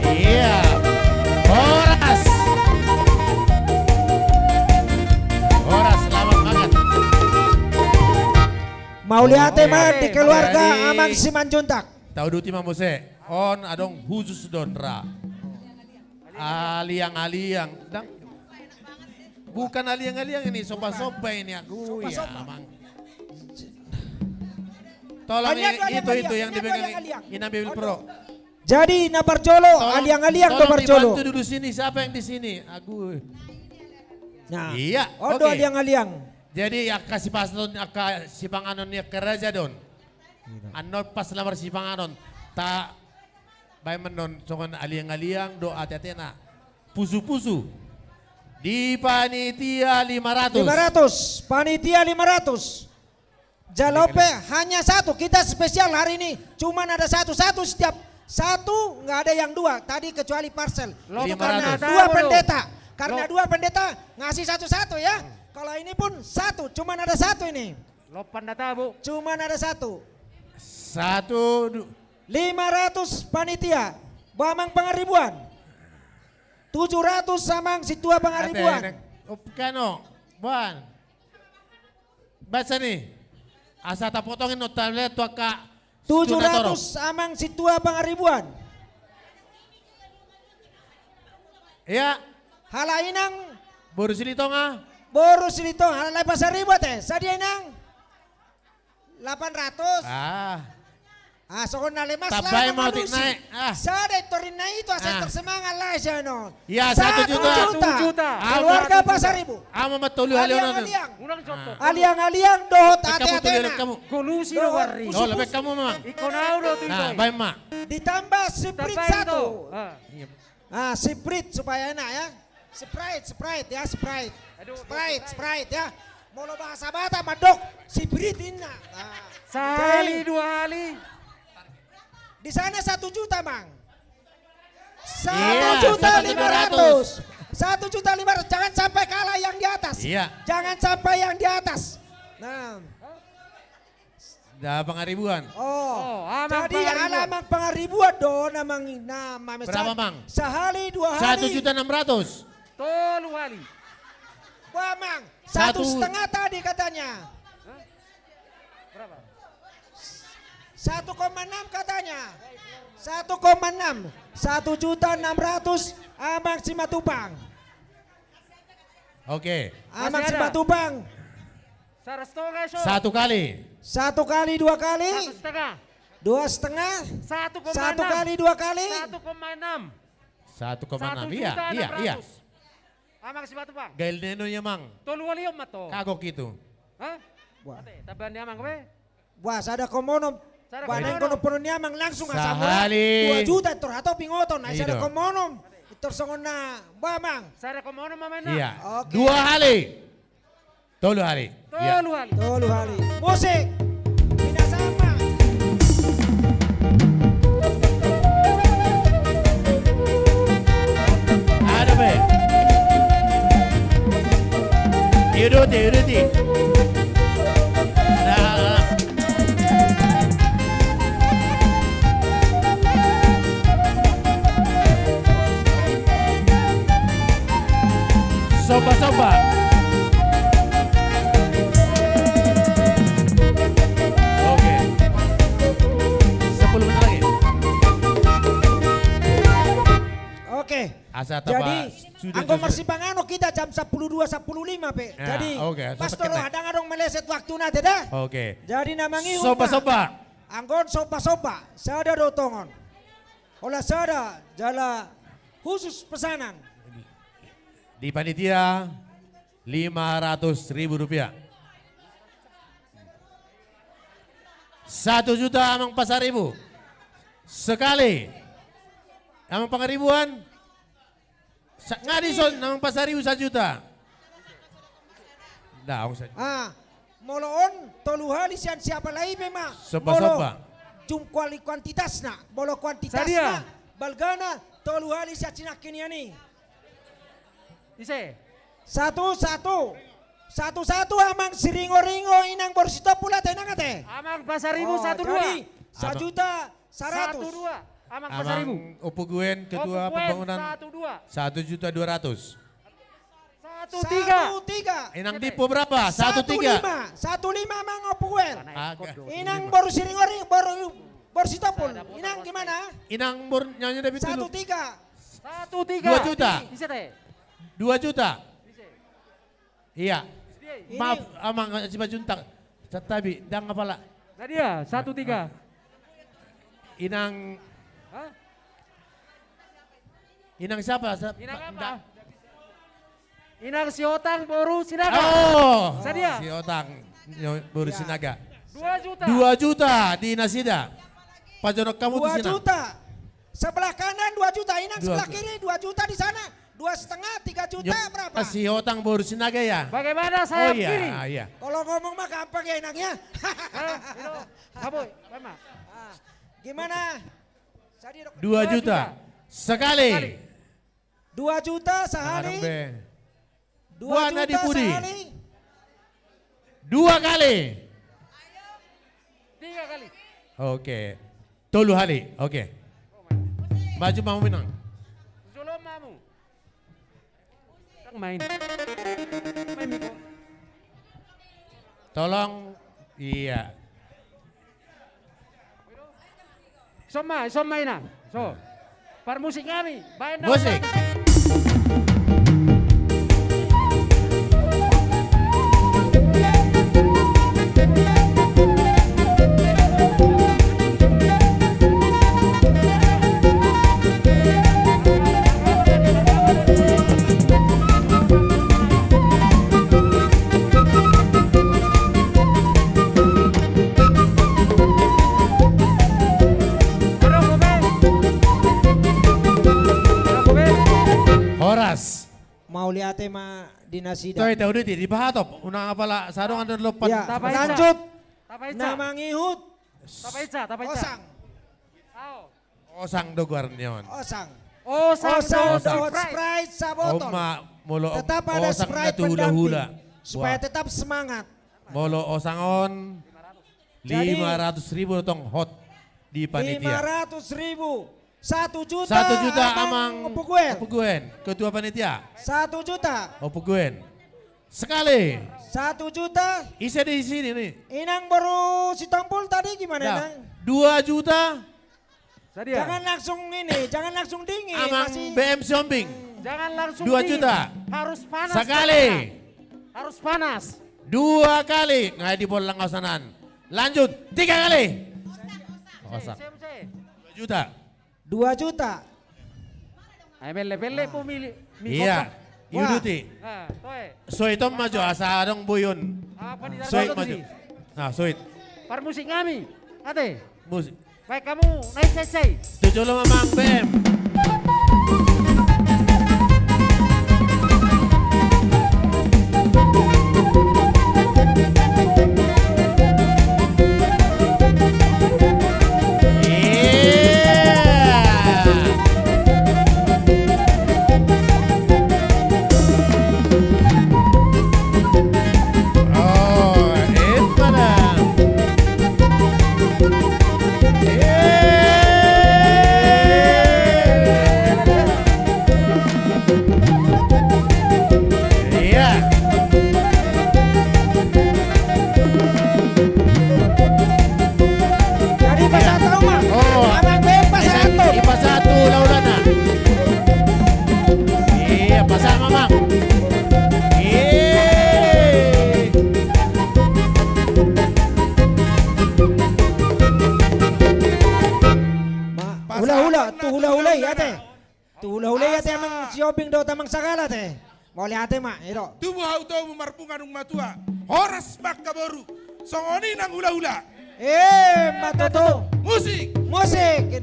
Iya. Horas. Horas, selamat makan. Mauliate ma di keluarga Amang Simanjuntak. Tauduti ma muse. On adong khusus do on ra. Aliang-aliang. Ndang. Bukan aliang-aliang ini, somba-somba ini aku. Somba-somba. Ya, Amang. Tolong itu, itu yang dipegang Inang Bibelvrouw. Jadi na parjolo, aliang-aliang do parjolo. Tolong dibantu dulu sini, siapa yang di sini? Aku. Nah, iya, on do aliang-aliang. Jadi angka sipasahaton, angka sipanganon ni angka raja do on. Annon pas na marsipanganon, tabaen ma annon songon aliang-aliang do ate-atena. Pusu-pusu. Di panitia lima ratus. Lima ratus. Panitia lima ratus. Jalope hanya satu. Kita spesial hari ini. Cuman ada satu. Satu setiap, satu, nggak ada yang dua. Tadi kecuali parsel. Lima ratus. Karena dua pendeta. Karena dua pendeta ngasih satu-satu ya. Kalau ini pun satu, cuman ada satu ini. Lopan data, Bu. Cuman ada satu. Satu, du- Lima ratus panitia. Boha amang Pangaribuan? Tujuh ratus amang sintua Pangaribuan. Ate, nek, op, kano, Boan. Baca ni. Asa tapotongi non, talet tu angka. Tujuh ratus amang sintua Pangaribuan. Iya. Halak inang. Boru Silitonga. Boru Silitonga. Halak Pasaribu ate. Sadia inang? Lapan ratus. Ah. Ah, songon na lemas lah. Sada i torinna i tu asa tersemangat lah sian on. Iya, satu juta. Satu juta. Keluarga Pasaribu. Ama ma tolu hali on. Aliang-aliang. Aliang-aliang dohot ate-ate na. Golusi do warri. Olo, baen hamu ma. Ikon au do tu i. Baen ma. Ditambah Sprite satu. Ah, Sprite supaya enak ya. Sprite, Sprite ya, Sprite. Sprite, Sprite ya. Molo bahasa Batak mandok Sprite inna. Sahali dua hali. Di sana satu juta, Mang. Satu juta lima ratus. Satu juta lima ratus. Jangan sampai kalah yang di atas. Iya. Jangan sampai yang di atas. Nah. Da Pangaribuan. Oh, jadi ala amang Pangaribuan do na mang, na mamesan. Berapa, Mang? Sahali dua hali. Satu juta enam ratus. Tolu hali. Wah, Mang. Satu setengah tadi katanya. Hah? Berapa? Satu koma enam katanya. Satu koma enam. Satu juta enam ratus, Amang Simatupang. Oke. Amang Simatupang. Satu kali. Satu kali, dua kali. Satu setengah. Dua setengah. Satu koma enam. Satu kali, dua kali. Satu koma enam. Satu koma enam. Iya, iya, iya. Amang Simatupang. Gael neno ia, Mang. Tolu hali on ma to. Kagok itu. Hah? Wah. Ate, tambahan ni amang be. Wah, sada komonom. Wah, nang kono ponon ni amang langsung asa mula. Sahali. Dua juta tor hato pingoton. Ai sada komonom. Tor songon na ba, Mang. Sada komonom ma main na. Iya. Oke. Dua hali. Tolu hali. Iya. Tolu hali. Tolu hali. Musik. Pinasama. Ada be. Iuduti, iuduti. Nah. Somba, somba. Oke. Sepuluh menit lagi. Oke. Jadi, anggo marsipanganon hita jam sampulu dua, sampulu lima pe. Jadi, pas do roha, ndang adong meleset waktuna, ate da. Oke. Jadi, na mangihut ma. Somba, somba. Anggo on somba-somba, sada do tongon. Holan sada jala khusus pesanan. Di panitia, lima ratus ribu rupiah. Satu juta Amang Pasaribu. Sekali. Amang Pangaribuan. Sa-, nga dison, Amang Pasaribu sajuta. Daong sajuta. Ah, molo on, tolu hali sian siapa lagi pe ma. Somba, somba. Molo jumlah kuali-, kuantitasna, molo kuantitasna, balgana, tolu hali sian sinangkin i. Ise? Satu, satu. Satu, satu, Amang Siringo-ringo, Inang Borsitompul, ate, Inang, ate. Amang Pasaribu, satu dua. Jadi, sajuta saratus. Satu dua. Amang Pasaribu. Amang Ompu Guen, Ketua Pembangunan, satu dua. Satu juta dua ratus. Satu tiga. Satu tiga. Inang Dipo berapa? Satu tiga. Satu lima. Satu lima, Amang Ompu Guen. Inang Boru Siringo-ringo, Boru, Borsitompul. Inang gimana? Inang Bor-, nyanyi David dulu. Satu tiga. Satu tiga. Dua juta. Ise, ate? Dua juta. Iya. Maaf, Amang Simanjuntak. Santabi, ndang apala. Sadia, satu tiga. Inang. Hah? Inang siapa? Sa-, Inang apa? Inang Siotang boru Sinaga. Oh, sadia? Siotang boru Sinaga. Dua juta. Dua juta di nasida. Pajonok hamu tu sina. Dua juta. Sebelah kanan dua juta, Inang. Sebelah kiri dua juta di sana. Dua setengah, tiga juta, berapa? Siotang boru Sinaga ya? Bagaimana sayap kiri? Oh, iya, iya. Kalau ngomong mah gampang ya, Inang ya. Hah? Itu, Pak Boy, Pak Mak. Ah, gimana? Dua juta. Sekali. Sekali. Dua juta sahali. Dua juta sahali. Dua kali. Tiga kali. Oke. Tolu hali. Oke. Maju mamu, Minang. Tolong mamu. Main. Main, Miko. Tolong. Iya. Ison ma, ison ma, Inang. So. Parmusik nami, baen na. Musik. Horas. Mauliate ma di nasida. Toe, tahu diti, di pahatop. Unang apala sadongan do lompan. Ya, lanjut. Na mangihut. Tapaica, tapaica. Osang. Osang do goar ni on. Osang. Osang dohot Sprite sabotol. Tetap ada Sprite pendamping. Supaya tetap semangat. Molo osang on, lima ratus ribu tong hot di panitia. Lima ratus ribu. Satu juta. Satu juta amang Opo Guen. Opo Guen, ketua panitia. Satu juta. Opo Guen. Sekali. Satu juta. Ise di sini nih? Inang boru Sitompul tadi gimana, Nang? Dua juta. Sadia. Jangan langsung ini, jangan langsung dingin. Amang B M Siombing. Jangan langsung dingin. Dua juta. Harus panas. Sekali. Harus panas. Dua kali. Ngai di bolang osanan. Lanjut. Tiga kali. Osang. Dua juta. Dua juta. Ai pelle-pelle pemilih. Iya. Iuduti. Soit on ma jo asa adong boi on. Soit ma jo. Nah, soit. Parmusik nami. Ate. Musik. Baik kamu naik cecai. Tujuh lima mang B M. Jadi pasahat ma. Amang B M pasahat tu. Pasahat tu hulahulana. Iya, pasahat ma, Mang. Iya. Hulahula, tu hulahula i ate. Tu hulahula i ate, Amang Siombing dohot Amang Sagala ate. Mauliate ma, i do. Tubu hau tobu marbunga nunga matua. Horas ma angka boru. Songon i nang hulahula. Emma tutu. Musik. Musik.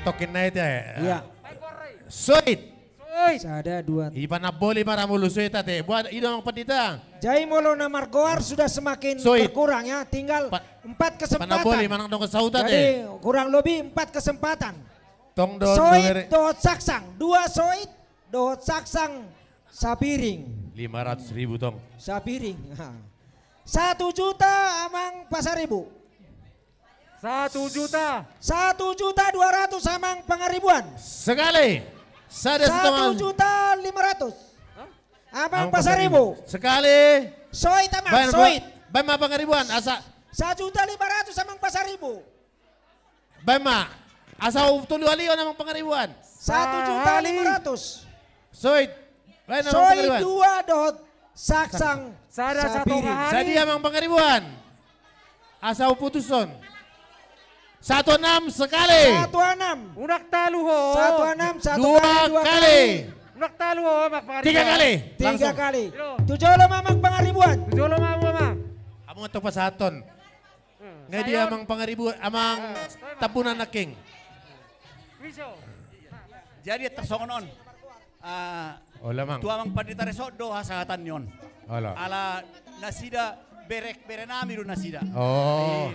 Tokin na i ate. Iya. Soit. Soit. Sada, dua. Ipanamboli ma ramulu soit ate. Buat i do, Amang Pandita. Jadi molo na margoar sudah semakin berkurang ya, tinggal empat kesempatan. Panamboli manang dong saut ate. Jadi kurang lebih empat kesempatan. Tong do. Soit dohot saksang, dua soit dohot saksang sapiring. Lima ratus ribu tong. Sapiring. Satu juta Amang Pasaribu. Satu juta. Satu juta dua ratus Amang Pangaribuan. Sekali. Sada setengah. Satu juta lima ratus. Hah? Amang Pasaribu. Sekali. Soit Amang, soit. Baen ma Pangaribuan, asa. Satu juta lima ratus Amang Pasaribu. Baen ma. Asa tolu hali on Amang Pangaribuan. Satu juta lima ratus. Soit. Baen Amang Pangaribuan. Soit dua dohot saksang sapiring. Sadia Amang Pangaribuan. Asa huputushon. Satu enam sekali. Satu enam. Unang talu ho. Satu enam, satu kali, dua kali. Unang talu ho, Amang Pangaribuan. Tiga kali. Tiga kali. Tu jolo ma Amang Pangaribuan. Tu jolo ma, Amang. Hamu antong pasahathon. Nga dia amang Pangaribuan, amang Tampunan nangkin. Jadi tarsongon on. Ah, tu amang pandita resort do hasahatan ni on. Ala nasida berek berenami do nasida. Oh.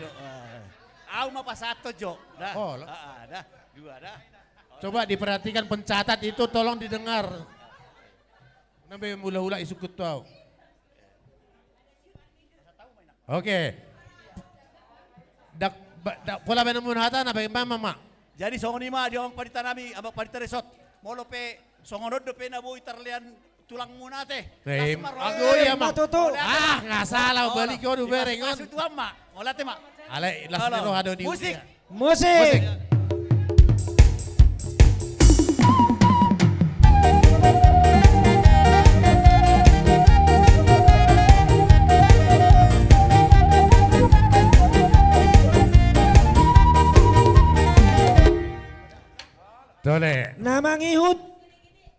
Au ma pasahat jo. Dah. Oh, dua dah. Coba diperhatikan pencatat itu, tolong didengar. Nambe mula-ula isukut tu au. Oke. Dak, ba, dak, pola baen muna hata na baen ma, ma. Jadi songon i ma di amang pandita nami, amang pandita resort. Molo pe songon on dope na boi tarlean tulangmuna ate. Ago iya ma. Ah, nga salah balik kau du bereng on. Tuan ma. Mauliate ma. Alai las ni roha do di musik. Musik. Tole. Na mangihut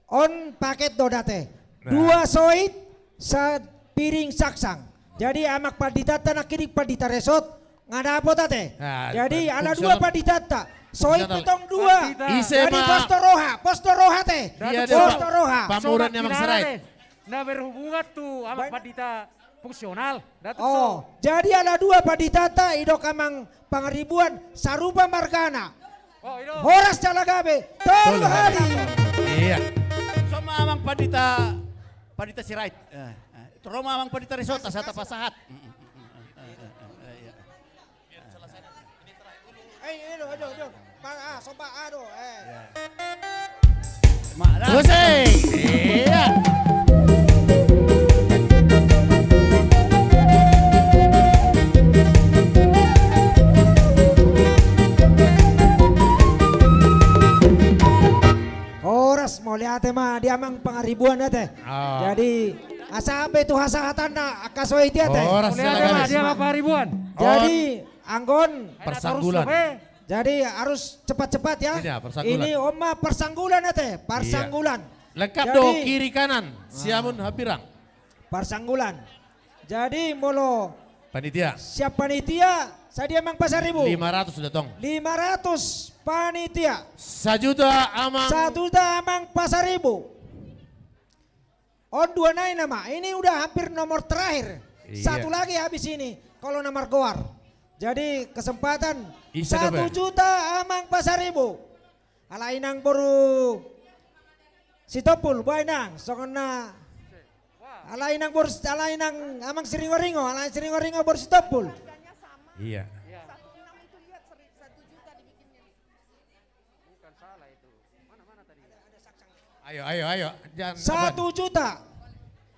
on paket do date. Dua soit, sapiring saksang. Jadi amang panditanta nangkin pandita resort nga dapot ate. Jadi ala dua panditanta. Soit pe tong dua. Jadi pos do roha, pos do roha ate. Pos do roha. Pamuran ni amang Sirait. Na berhubungan tu amang pandita fungsional. Oh, jadi ala dua panditanta, didok amang Pangaribuan, sarupa margana. Horas jala gabe tolu hali. Iya. Songon amang pandita, pandita Sirait. Ro ma amang pandita resort asa tapasahat. Eh, ado, ado, ado. Musik. Iya. Horas, mauliate ma di amang Pangaribuan ate. Jadi asa be tu hasahatanna angka soit i ate. Horas. Mauliate ma di amang Pangaribuan. Jadi anggo on persanggulan. Jadi harus cepat-cepat ya. Ini on ma persanggulan ate, persanggulan. Lengkap do kiri kanan, siamun hambirang. Persanggulan. Jadi molo panitia, siap panitia, sadia amang Pasaribu? Lima ratus datang. Lima ratus panitia. Sajuta amang. Sajuta amang Pasaribu. On dua nai nama. Ini udah hampir nomor terakhir. Satu lagi habis ini kalau na margoar. Jadi kesempatan satu juta amang Pasaribu. Alai nang boru Sitompul, boha inang, songon na. Alai nang boru, alai nang amang Siringoringo, alai Siringoringo boru Sitompul. Iya. Ayo, ayo, ayo. Satu juta.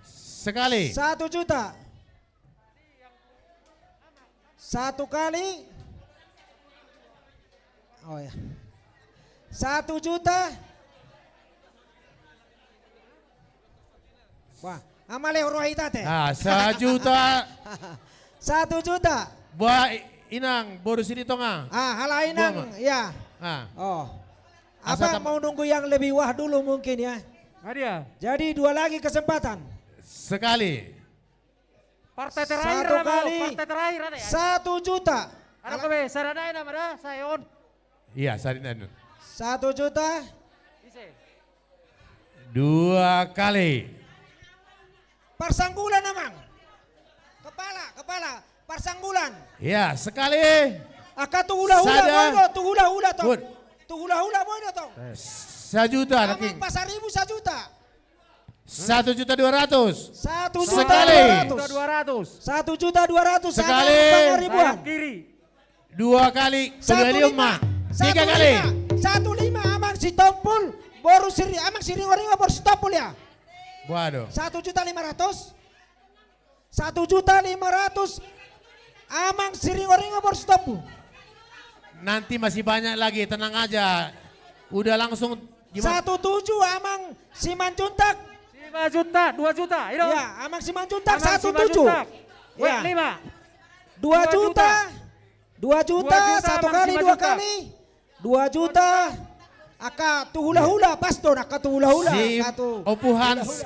Sekali. Satu juta. Satu kali. Oh ya. Satu juta. Wah, amale roha hita te. Ah, sajuta. Satu juta. Boha inang boru Silitonga. Ah, ala inang, ya. Ah. Oh. Apa mau nunggu yang lebih wah dulu mungkin ya? Jadi dua lagi kesempatan. Sekali. Partai terakhir. Satu kali. Partai terakhir ada ya? Satu juta. Ada kebe, sarana nama dah, saya on. Iya, sarana. Satu juta. Dua kali. Persanggulan amang. Kepala, kepala. Persanggulan. Iya, sekali. Angka tu hula-hula, bodo, tu hula-hula tong. Tu hula-hula, bodo tong. Sajuta. Amang Pasaribu sajuta. Satu juta dua ratus. Satu juta dua ratus. Satu juta dua ratus. Sekali. Amang Pangaribuan. Dua kali. Satu lima. Tiga kali. Satu lima amang Sitompul. Boru Siri, amang Siringoringo boru Sitompul ya. Waduh. Satu juta lima ratus. Satu juta lima ratus. Amang Siringoringo boru Sitompul. Nanti masih banyak lagi, tenang aja. Udah langsung. Satu tujuh amang Simanjuntak. Simanjuntak, dua juta. Iya, amang Simanjuntak satu tujuh. Iya. Dua juta. Dua juta, satu kali, dua kali. Dua juta. Angka tu hula-hula, pas do angka tu hula-hula. Ompu Hans.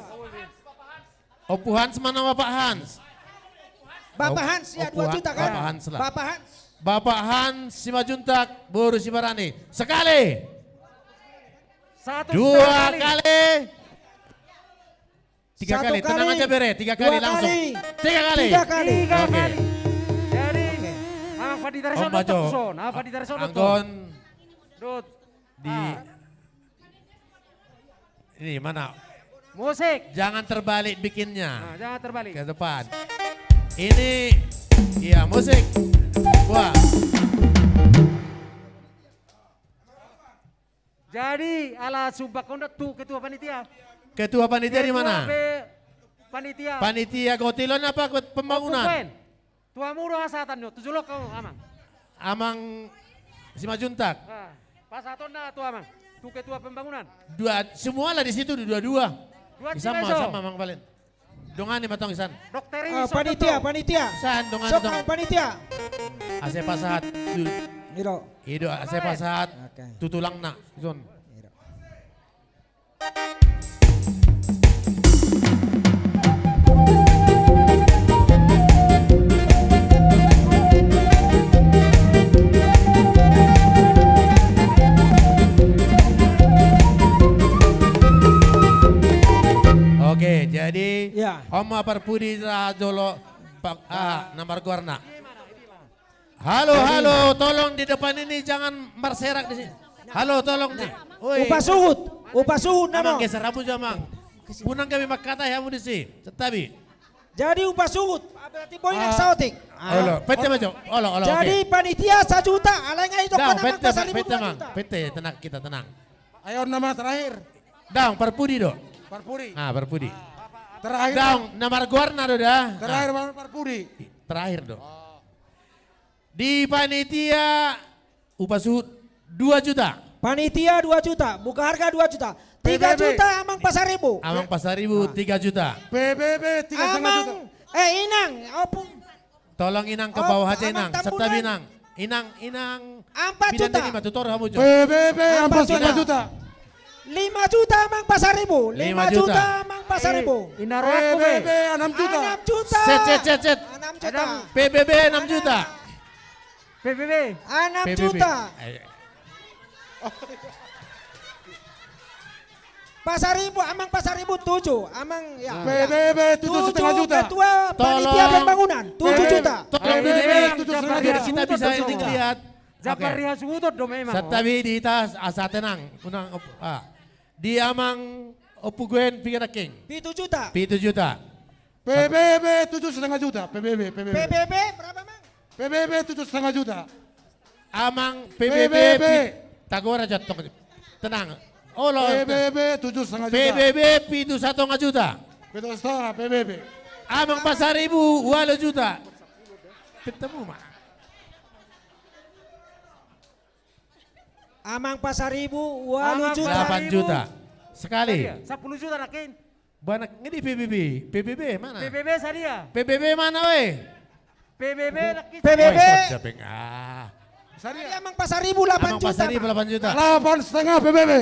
Ompu Hans, mana Bapak Hans? Bapak Hans, ya, dua juta kan? Bapak Hans lah. Bapak Hans. Bapak Hans Simanjuntak, boru Sibarani. Sekali. Satu, dua kali. Tiga kali. Satu kali. Tenang aja, Bere. Tiga kali langsung. Tiga kali. Tiga kali. Oke. Jadi, Amang Pandita Reso, Om Bajo. Amang Pandita Reso, Anggon. Dot. Di Ini mana? Musik. Jangan terbalik bikinnya. Nah, jangan terbalik. Ke depan. Ini, iya, musik. Wah. Jadi, ala sumbang on do tu ketua panitia. Ketua panitia di mana? Ketua pe-, panitia. Panitia gotilon apa pembangunan? Opo, Tua Muro hasahatan do, tu jolo ho, Amang. Amang Simanjuntak. Ah, pasahatonna tu Amang. Tu ketua pembangunan. Dua, semua lah di situ, dua-dua. Dua. Sama, sama, Amang Valen. Dongani ma tong isan. Dokter i, ah, panitia, panitia. Isan, dongani tong. Panitia. Asa pasahat. Ido. Ido, asa pasahat. Oke. Tu tulangna, son. Ido. Oke, jadi, ya. Om ma parpudi ra jolo, Pak, ah, na margoarna. Halo, halo, tolong di depan ini jangan marserak di sini. Halo, tolong di. Oi. Upasuhut, upasuhut nama. Amang, geser hamu jo, Amang. Unang gabe mangkatai hamu disi. Santabi. Jadi upasuhut, berarti boi na saotik. Olo, pete ma jo. Olo, olo, oke. Jadi panitia sajuta, alai nga i do. Daong, pete, pete, Amang. Pete, tenang, kita tenang. Ayo, nama terakhir. Daong, parpudi do. Parpudi. Ah, parpudi. Terakhir. Daong, na margoarna do da. Terakhir, parpudi. Terakhir do. Di panitia, upasuhut dua juta. Panitia dua juta, buka harga dua juta. Tiga juta, Amang Pasaribu. Amang Pasaribu, tiga juta. P B B, tiga setengah juta. Amang, eh, Inang, Opu. Tolong, Inang, ke bawah aja, Inang. Santabi, Inang. Inang, Inang. Empat juta. P B B, empat setengah juta. Lima juta, Amang Pasaribu. Lima juta, Amang Pasaribu. P B B, enam juta. Enam juta. Set, set, set, set. Enam juta. P B B, enam juta. P B B. Enam juta. Pasaribu, Amang Pasaribu tujuh, Amang, ya. P B B tujuh setengah juta. Ketua panitia pembangunan, tujuh juta. Tolong duduk, P B B tujuh setengah juta. Biar kita bisa lihat. Jabar riha suhuton do memang. Santabi di atas, asa tenang. Unang, ah. Di Amang Opu Gwen, piga nangkin? Pitu juta. Pitu juta. P B B tujuh setengah juta, P B B, P B B. P B B berapa, Mang? P B B tujuh setengah juta. Amang P B B, P B B. Tagora jatong. Tenang. Olo. P B B tujuh setengah juta. P B B pitu setengah juta. Pitu setengah P B B. Amang Pasaribu, ualu juta. Ketemu, Mak. Amang Pasaribu, ualu juta. Delapan juta. Sekali. Sadia? Sepuluh juta, nangkin. Banak ngedi P B B. P B B mana? P B B sadia? P B B mana, weh? P B B, nangkin. P B B. Weh, sadia, ah. Sadia? Amang Pasaribu, delapan juta. Amang Pasaribu, delapan juta. Delapan setengah P B B.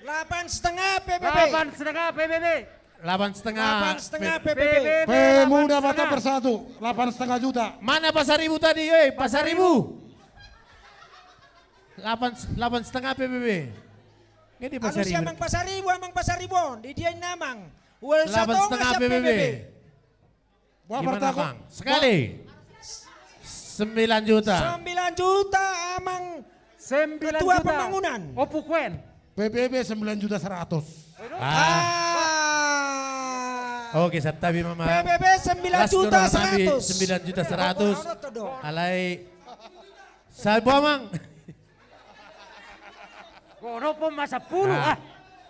Delapan setengah P B B. Delapan setengah P B B. Delapan setengah. Delapan setengah P B B. Pemuda Batak Bersatu, delapan setengah juta. Mana Pasaribu tadi, eh, Pasaribu? Delapan, delapan setengah P B B. Ini Pasaribu. Amang Pasaribu, Amang Pasaribu. Di dia ini, Amang. Delapan setengah P B B. Buah Partaku. Sekali. Sembilan juta. Sembilan juta, Amang. Sembilan juta. Ketua pembangunan. Opu Gwen. P B B sembilan juta seratus. Ah. Oke, santabi, Mama. P B B sembilan juta seratus. Sembilan juta seratus. Alai. Sabo, Amang. Kono pun masa puluh, ah.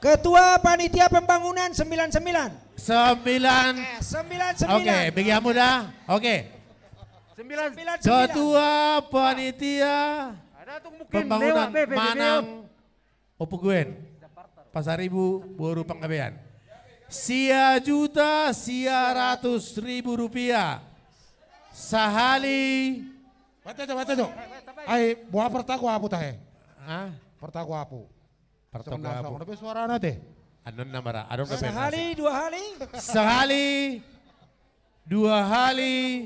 Ketua panitia pembangunan sembilan sembilan. Sembilan. Eh, sembilan sembilan. Oke, bagi hamu dah. Oke. Sembilan sembilan. Ketua panitia pembangunan Manang Opu Gwen. Pasaribu boru Panggabean. Sia juta sia ratus ribu rupiah. Sahali. Baca jo, baca jo. Ai, buah Partaku apu tahe. Hah? Partaku apu. Partaku apu. Suara nate. Anon nama ra, anon. Sehali, dua hali. Sehali, dua hali.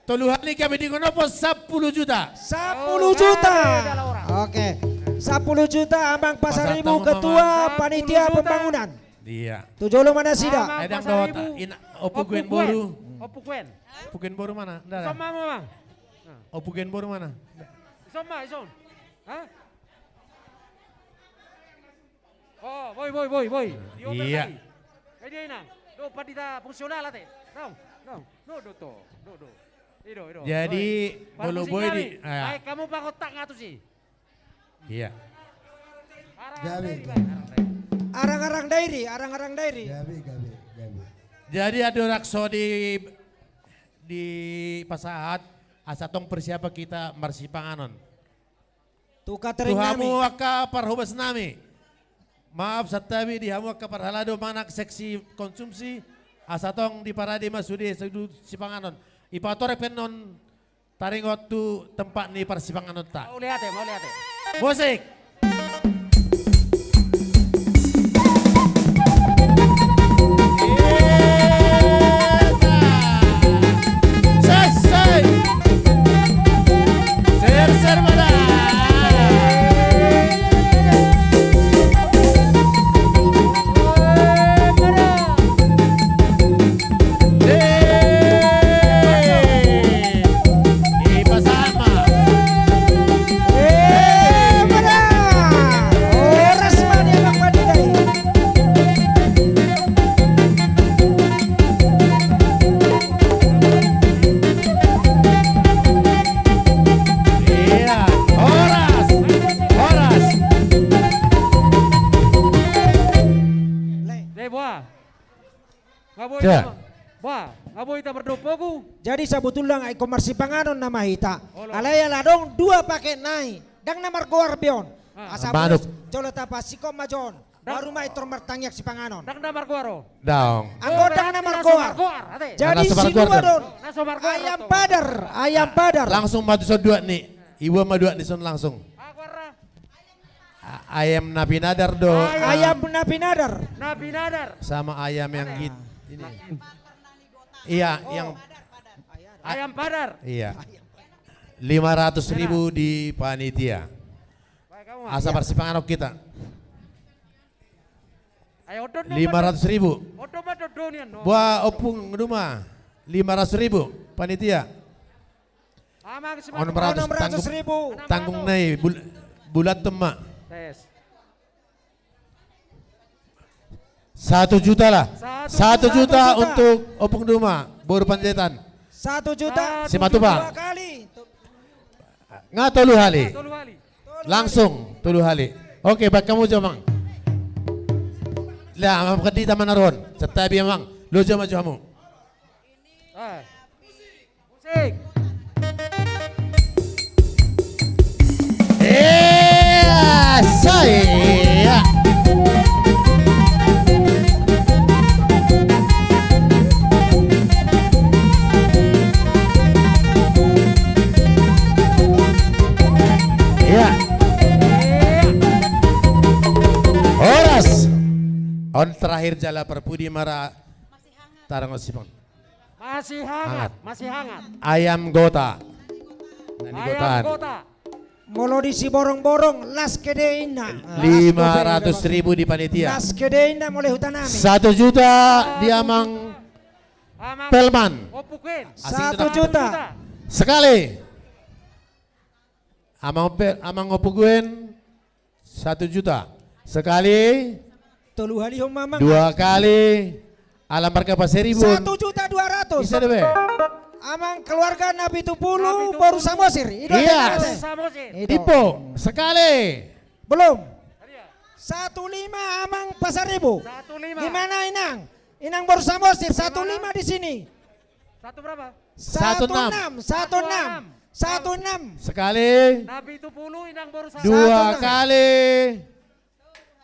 Tolu hali gabe digonophon sampulu juta. Sampulu juta. Oke. Sampulu juta, Amang Pasaribu, ketua panitia pembangunan. Iya. Tu jolo ma nasida. Amang Pasaribu. Opu Guen boru. Opu Guen. Opu Guen boru mana? Nda. Ison ma, Amang. Opu Guen boru mana? Ison ma, ison. Hah? Oh, boi, boi, boi, boi. Iya. Dia inang. Do pandita fungsional ate. Dong, dong. Do, do, to. Do, do. Ido, ido. Jadi, boi. Bolo boi di, ah. Baik, kamu pakotak ngatu sih. Iya. Arang-arang dairi, arang-arang dairi. Gabe, gabe, gabe. Jadi, ado rakso di, dipasahat, asa tong persiapan hita marsipanganon. Tu hamu angka parhobas nami. Maaf, santabi di hamu angka parhalado manang seksi konsumsi, asa tong diparade ma sude sipanganon. Ipatorek pe annon taringot tu tempat ni parsipanganonta. Mauliate, mauliate. Musik. Iya, horas, horas. Deh, boa. Nga boi hita mardomu. Jadi sabotulna ingkon marsipanganon nama hita. Alai ala adong dua paket nai. Ndang na margoar be on. Asa manuk. Jolo tapasingkop ma jo on. Baru ma intor martangiang sipanganon. Ndang na margoar on. Daong. Anggo ndang na margoar. Jadi si dua do on. Ayam padar, ayam padar. Langsung ma tu son duat ni. Iboan ma duat ni son langsung. Ayam na pinadar do. Ayam na pinadar. Na pinadar. Sama ayam yang git ini. Iya, yang ayam padar. Iya. Lima ratus ribu di panitia. Asa marsipanganon hita. Lima ratus ribu. Boa Ompung Duma. Lima ratus ribu panitia. Onom ratus ribu. Tanggung nai bulat ma. Satu juta lah. Satu juta untuk Ompung Duma, boru Panjaitan. Satu juta. Simatupang. Nga tolu hali. Langsung tolu hali. Oke, baen hamu jo, Amang. Lah, Amang Pandita manaruhon. Santabi, Amang. Loja ma jo hamu. Musik. Iya, saya. Iya. Horas. On terakhir jala parpudi mara. Tarang on sipang. Masih hangat, masih hangat. Ayam gota. Ayam gota. Molo di Siborongborong, las kede inna. Lima ratus ribu di panitia. Las kede inna molo huta nami. Satu juta di Amang Pelman. Satu juta. Sekali. Amang Ompung Guen, satu juta. Sekali. Tolu hali, Amang. Dua kali. Ala marga Pasaribu. Satu juta dua ratus. Bisa deh, be. Amang keluarga Napitupulu, boru Samosir. Iya. Ipo, sekali. Belum. Satu lima, Amang Pasaribu. Satu lima. Di mana, Inang? Inang boru Samosir, satu lima di sini. Satu berapa? Satu enam. Satu enam. Satu enam. Sekali. Napitupulu, Inang boru Samosir. Dua kali.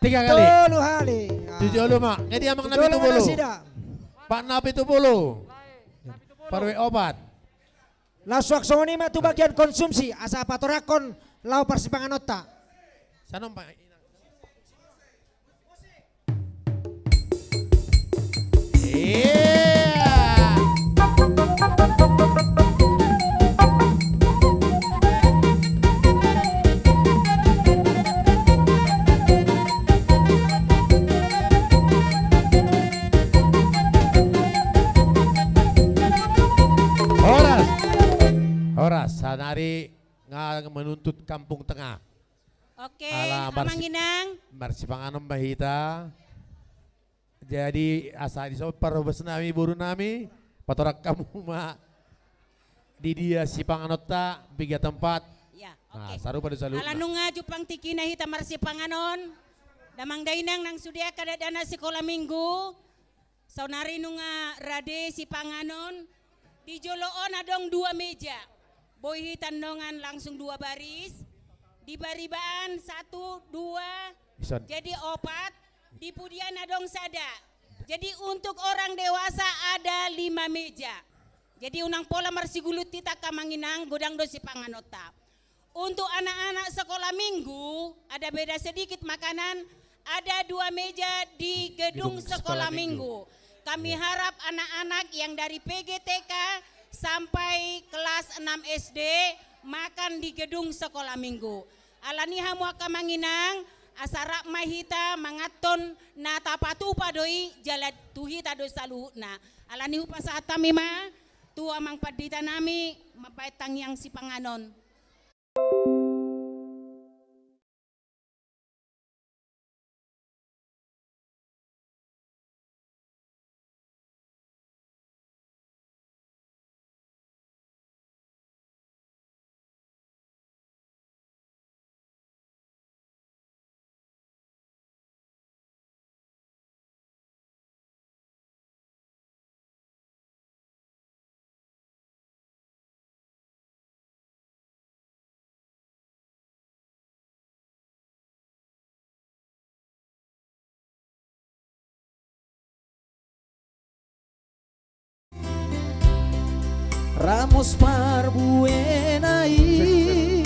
Tiga kali. Tolu kali. Tu jolo ma. Jadi Amang Napitupulu. Pak Napitupulu. Parwe opat. Laos songon i ma tu bagian konsumsi, asa patoranghon laho parsipanganonta. Sanon, Pak. Iya. Nga menuntut Kampung Tengah. Oke, ala mars-, Amang Inang. Marsipanganon ma hita. Jadi, asa dison parhobas nami, boru nami, patorang hamu ma di dia sipanganonta, piga tempat. Ya, nah, oke. Sarupa do saluhutna. Ala nunga jumpang tingkina hita marsipanganon. Damang dainang nang sude angka dakdanak sikola minggu. Saonari nunga rade sipanganon. Di jolo on adong dua meja. Boi hita ndongan langsung dua baris. Di baribaan satu, dua, ison. Jadi opat. Di pudian adong sada. Jadi untuk orang dewasa ada lima meja. Jadi unang pola marsigulut hita angka Amang Inang, godang do sipanganonta. Untuk anak-anak sekolah minggu, ada beda sedikit makanan, ada dua meja di gedung sekolah minggu. Kami harap anak-anak yang dari P G T K sampai kelas enam S D makan di gedung sekolah minggu. Alani i hamu angka Amang Inang, asa rap ma hita manganhon na tapatupa do i jala tu hita do saluhutna. Alani i hupasahat hami ma tu amang pandita nami mambahen tangiang sipanganon. Ramos parbuena i,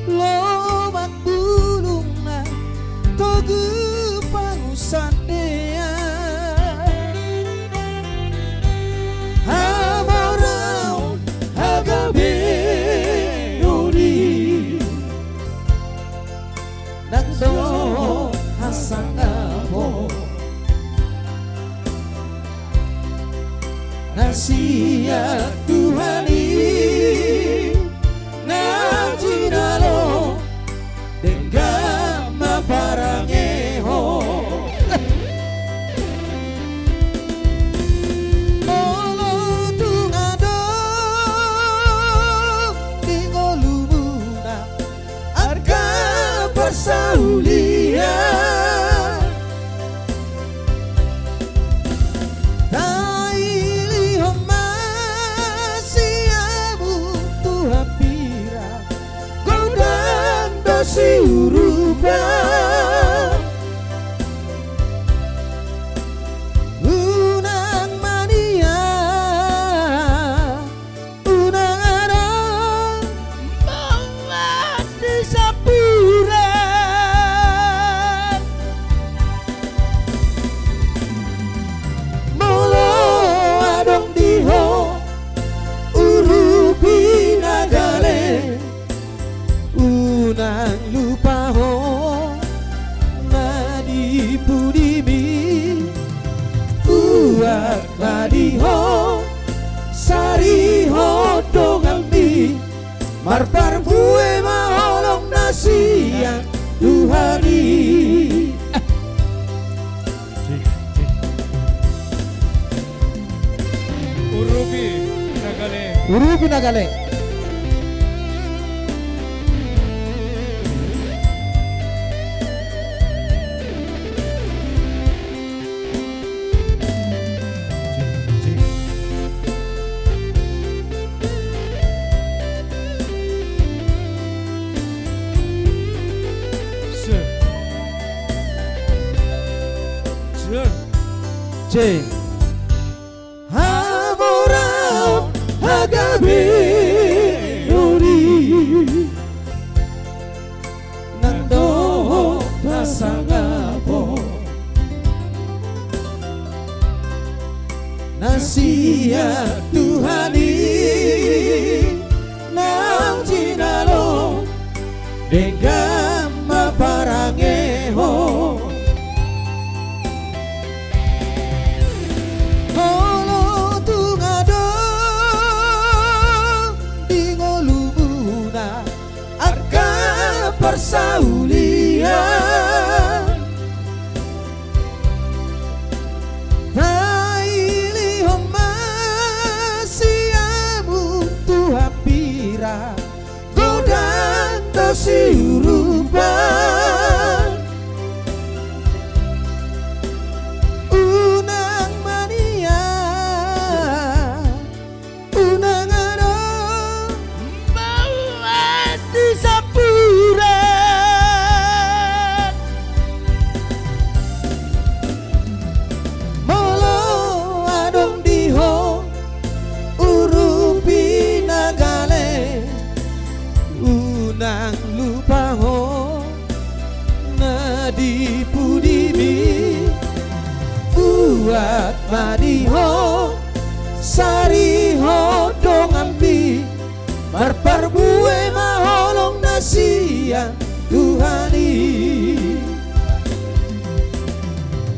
lomak bulungna, togu pangusandean. Hamoraon hagabeon i, nang dohot hasangapon na sian Tuhan i, na jinalo denggan ma parangehon. Molo tung adong di ngolumuna angka parsaulian, tailihon ma siamun tu hambirang, godang do siurupan. Unang maniak, unang adong mangan di sampuran. Molo adong di ho urupi na gale, unang lupa ho na di pudimi. Buat ma di ho sarihon donganmi, marparbue ma holong na sian Tuhan i. Urupi na gale. Urupi na gale. Cek. Hamoraon hagabeon i, nang dohot hasangapon na sian Tuhan i, naung jinalo denggan ma parangehon. Molo tung adong di ngolumu Godang do siurupan. Unang manian, unang adong mauan di sapuran. Molo adong di ho urupi na gale, unang lupa ho na di pudimi. Buat ma di ho, sarihon donganmi, marparbue ma holong na sian Tuhan i.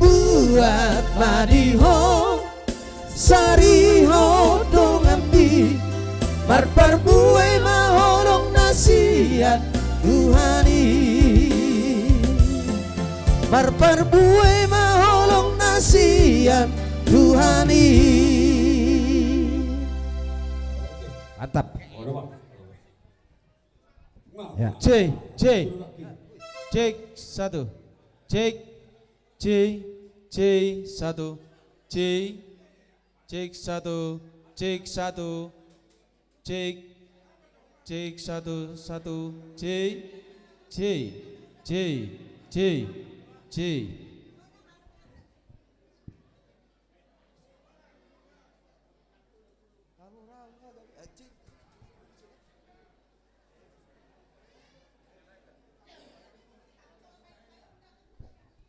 Buat ma di ho, sarihon donganmi, marparbue ma holong na sian Tuhan i. Marparbue ma holong na sian Tuhan i. Mantap. Ya. Cek, cek. Cek satu. Cek, cek, cek satu. Cek, cek satu. Cek satu. Cek, cek satu, satu. Cek, cek, cek, cek, cek.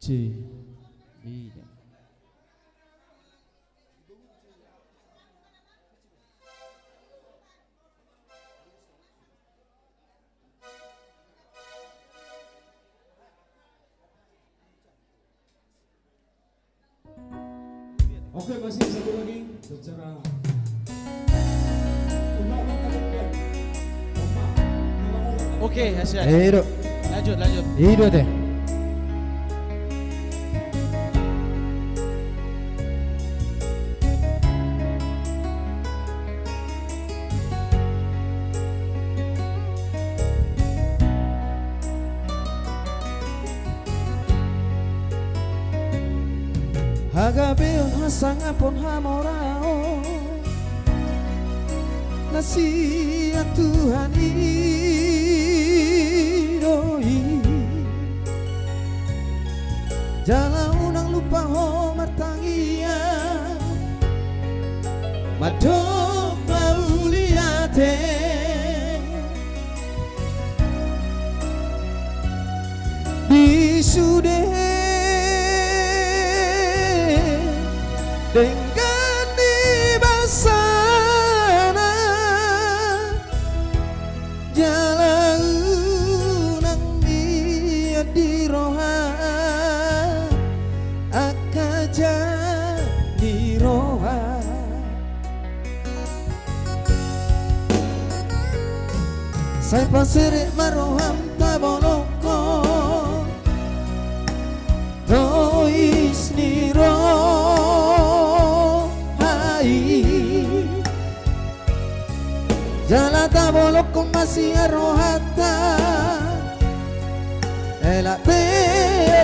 Cek. Iya. Oke, masih satu lagi secara. Oke, hasil. Ido. Lanjut, lanjut. Ido te. Hagabeon, hasangapon, hamoraon na sian Tuhan i do i. Jala unang lupa ho martangiang, mandok mauliate. Di sude denggan di basana, jala unang mian di roha angka ja ni roha. Sai paserep ma roham tabolongkon tois ni roha i. Jala tabolongkon ma sian rohanta, elak pe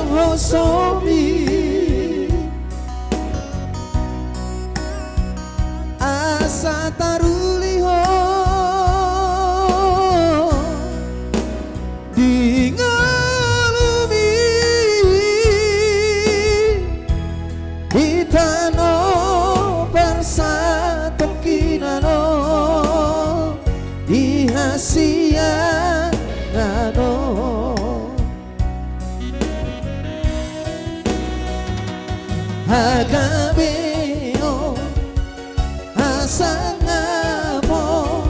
holsomi, asa taruli ho di ngolumi, di tano parsatongkinan on, di hasiangan on. Hagabeon, hasangapon,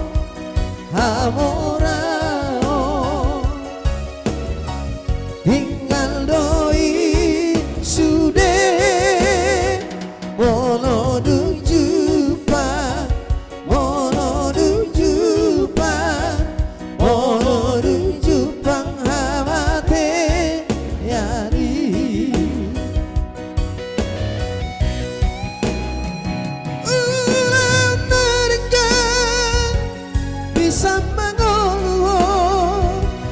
hamoraon, tinggal do i sude. Molo dung jumpang, molo dung jumpang, molo dung jumpang hamatean i. Ulang na denggan di sam- Mangolu ho,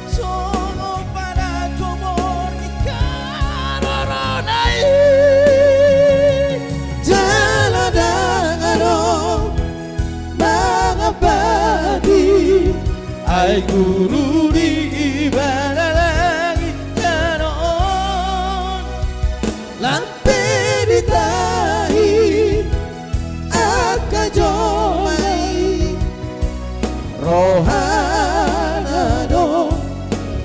songon panakomor ni karorona i. Jala ndang adong mangampati, ai guru ni ibana langit tano on. Lam pe ditahi angka jolma i, rohana do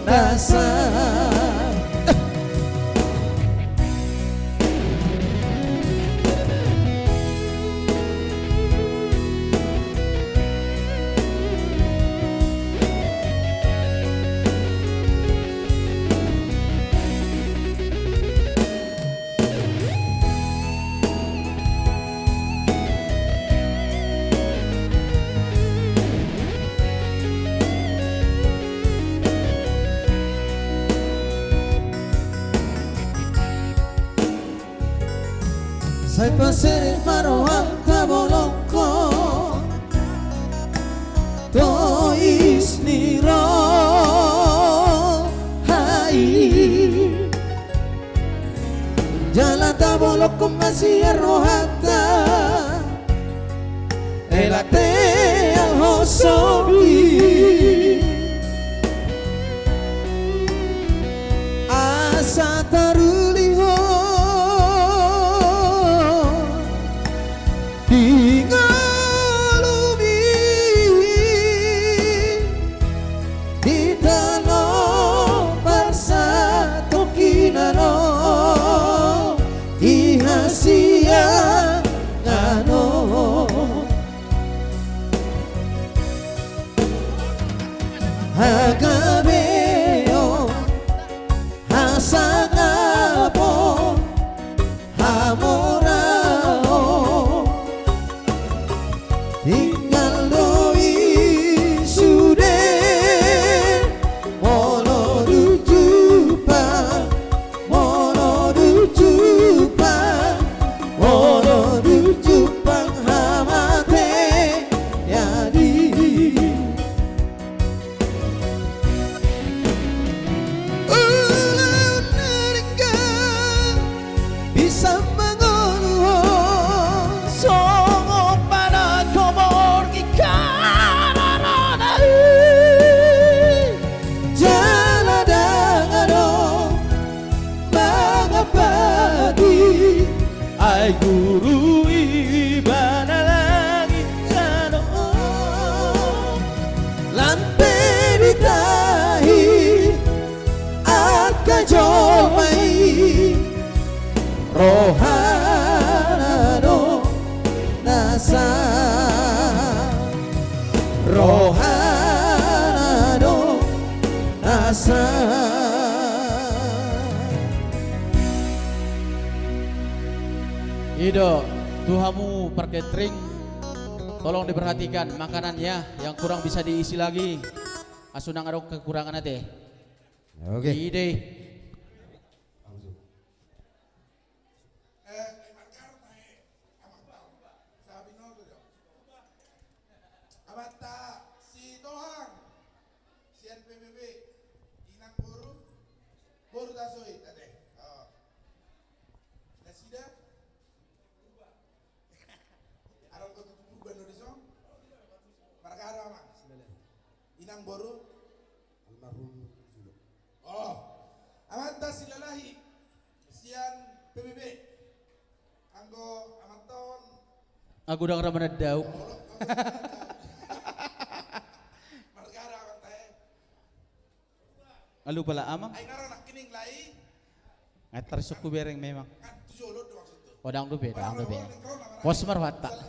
na sah. Sai paserep ma rohanta bolongkon tois ni roha i. Jala tabolongkon ma sian rohanta hela teal hosomi, asa taruli ho di ngolumi di tano parsatongkinan on, di hasiangan on. Hagabeon, hasangapon, hamoraon, tinggal do i sude. Molo dung jumpang, molo dung jumpang, molo dung jumpang hamatean i. Ulaon na denggan bisa mangolu ho, songon panakomor ni karorona i. Jala ndang adong mangampati, ai guru ibana langit tano on. Lam pe ditahi angka jolma i, rohana do na sah, rohana do na sah. I do, tu hamu parketring, tolong diperhatikan makanannya yang kurang bisa diisi lagi. Asa unang adong kekurangan ate. Oke. I do i. Amanta Sitohang sian P B B, inang boru, boru taso i ate. Oh. Nasida? Adong do tutu Purba do dison? Marga aha do amang? Inang boru? Almarhum Julo. Oh. Amanta Silalahi sian P B B. Anggo amanta on. Ago ndang ra manandau. Marga aha amanta e? Alu pala amang. Ai naro nangkining lai. Ngantar sukku bereng memang. Kan tu jolo do maksud tu. Oh, ndang dope, ndang dope. Pos marwata. Sal-, eh,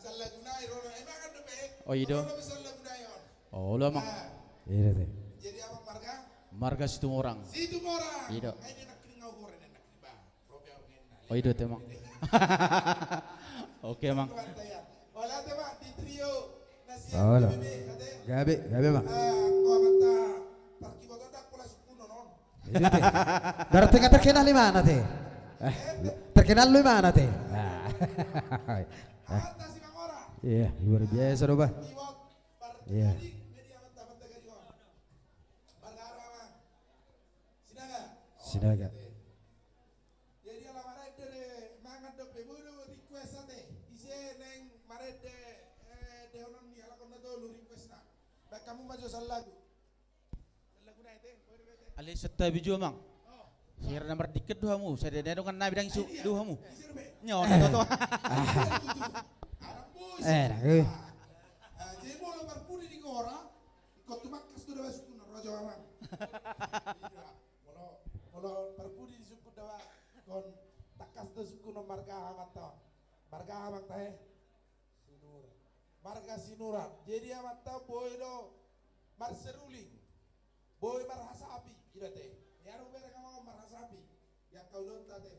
sal-, salaguna i ro na, eh, mangan dope. Oh, i do. Ro na sal-, salaguna i on. Oh, lu amang. Ah. I do te. Jadi amang marga? Marga Situmorang. Situmorang. I do. Ai dia nangkining au goreng nangkining bang. Oh, i do te amang. Oke amang. Gabe, gabe amang. Berarti terkenal di mana te? Eh, terkenal di mana te? Nah. Iya, luar biasa do bah. Iya. Sinaga. Sinaga. Jadi ala marende mangan dope, boi do request ate. Ise naeng marende, eh, dohonon ni halak on na tolu requestna. Baen hamu ma jo sallagu. Alai santabi jo, Amang. Hira na mardingkan do hamu, sada na dongan nami ndang isu do hamu. Nyo, na toto. Eh, na, eh. Jadi molo parpudi di gora, ingkon tumangkas do daba sungkun, ro jo, Amang. Molo, molo parpudi di sungkun daba, ingkon tangkas do sungkun, marga amanta on. Marga amanta, eh. Sinurat. Marga Sinurat. Jadi amanta boi do marseruling. Boi marhasapi, i do ate. Ia hubereng amang on marhasapi. Ia kaulonta ate.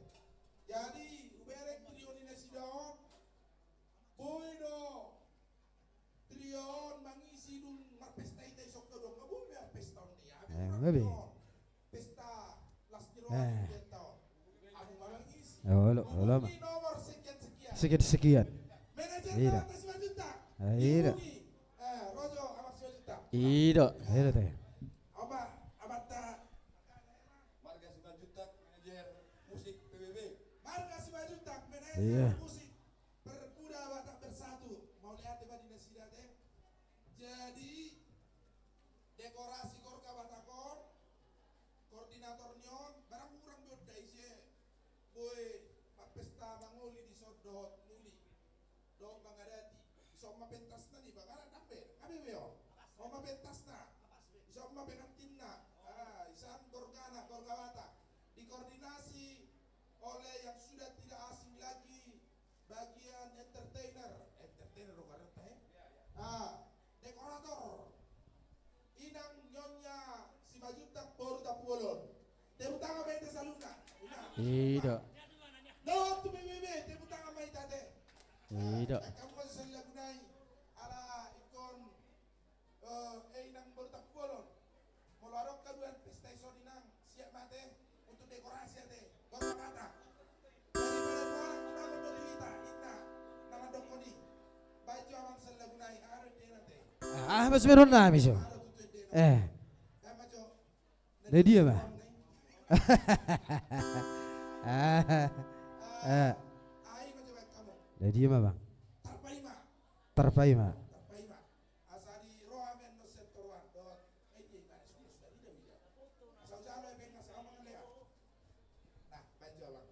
Jadi hubereng trio ni nasida on. Boi do trio on mangisi dung marpesta hita, isok do dung, nga boi be marpesta on dia. Eh, nga be. Pesta las ni roha. Eh. Olo, olo ma. Sekian, sekian. Ida. Ida. Ida te. Marga Simanjuntak, manajer musik P B B. Marga Simanjuntak, manajer musik Permuda Batak Bersatu. Mauliate ma di nasida te. Jadi, dekorasi gorga Batak on, koordinator ni on, barang hurang be on da ise, boi marpesta mangoli dison dohot muli dohot mangadati. Ison ma pentasna ni bagara dambe, nga be be on. Ison ma pentasna. Ison ma pengantinna. Ah, ison gorgana, gorga Batak. Dikoordinasi oleh yang sudah tidak asing lagi, bagian entertainer. Entertainer do karena, eh? Ah, dekorator. Inang Nyonya Simanjuntak boru Tampubolon. Tepuk tangan ma hita saluhutna. Ida. Dohot tu P B B, tepuk tangan ma hita te. Ida. Kamu masuk saluhutna i. Ala ingkon, eh, eh, inang boru Tampubolon. Molo adong haduan pesta dison, inang, siap ma ate untuk dekorasi ate. Gorga Batak. Daripada tu anak dibangun do tu hita, inna na mandokkon i. Baen jo amang saluhutna i, aha do endena ate? Ah, ah, mas meron na miso. Aha do tutu endena? Eh. Baen ma jo. Na dia ma. Ah, ah. Na dia ma, Bang? Tarpaima. Tarpaima. Tarpaima. Asa di roha men no setoran dohot. Eh, dia na sudah, sudah, dia, dia. Asal jalo epeng na sama lea. Nah, baen jo, Bang.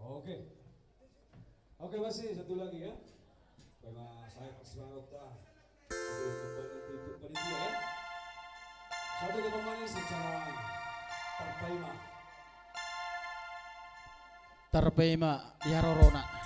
Oke. Oke, masih satu lagi ya. Baen ma, saya kasih banget, ah. Untuk panitia ya. Satu ke pemanis secara Tarpaima. Tarpaima, ya rorona.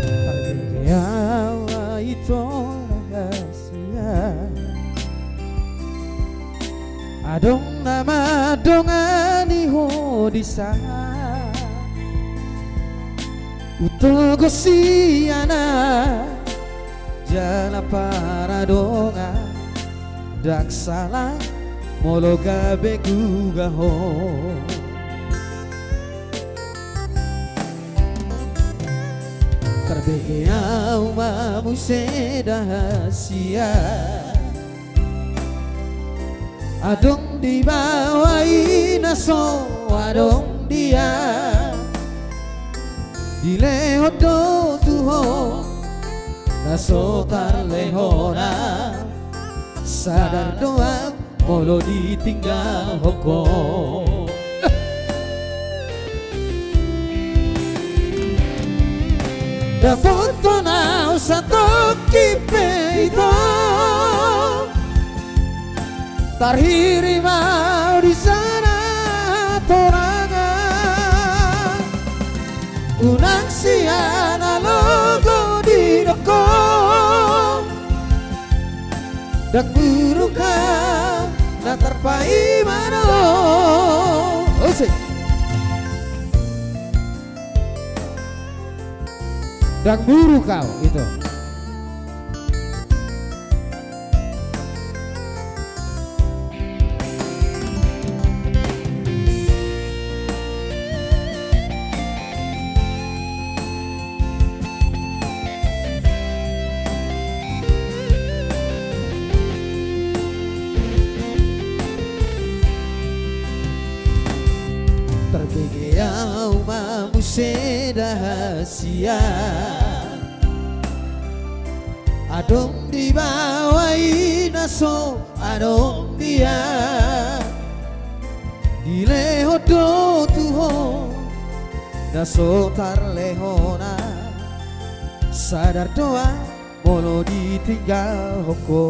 Tarbehe au ma ito rahasia. Adong na mandongani ho disa. Hutogo sian na jala paradongan, ndang sala molo gabe guga ho. Tarbehe au ma muse rahasia. Adong di baoa i na so adong dia, dilehon do tu ho na so tarlehona. Sadar do au molo ditinggalhon ho. Dapothon au satongkin pe ito. Tarhirim au disa Ndang buruk au na tarpaima do. Ose. Ndang buruk au, ito. Tarbege au ma muse da hasian. Adong di baoa i na so adong dia, dilehon do tu ho na so tarlehon. Sadar do au molo ditinggalhon ho.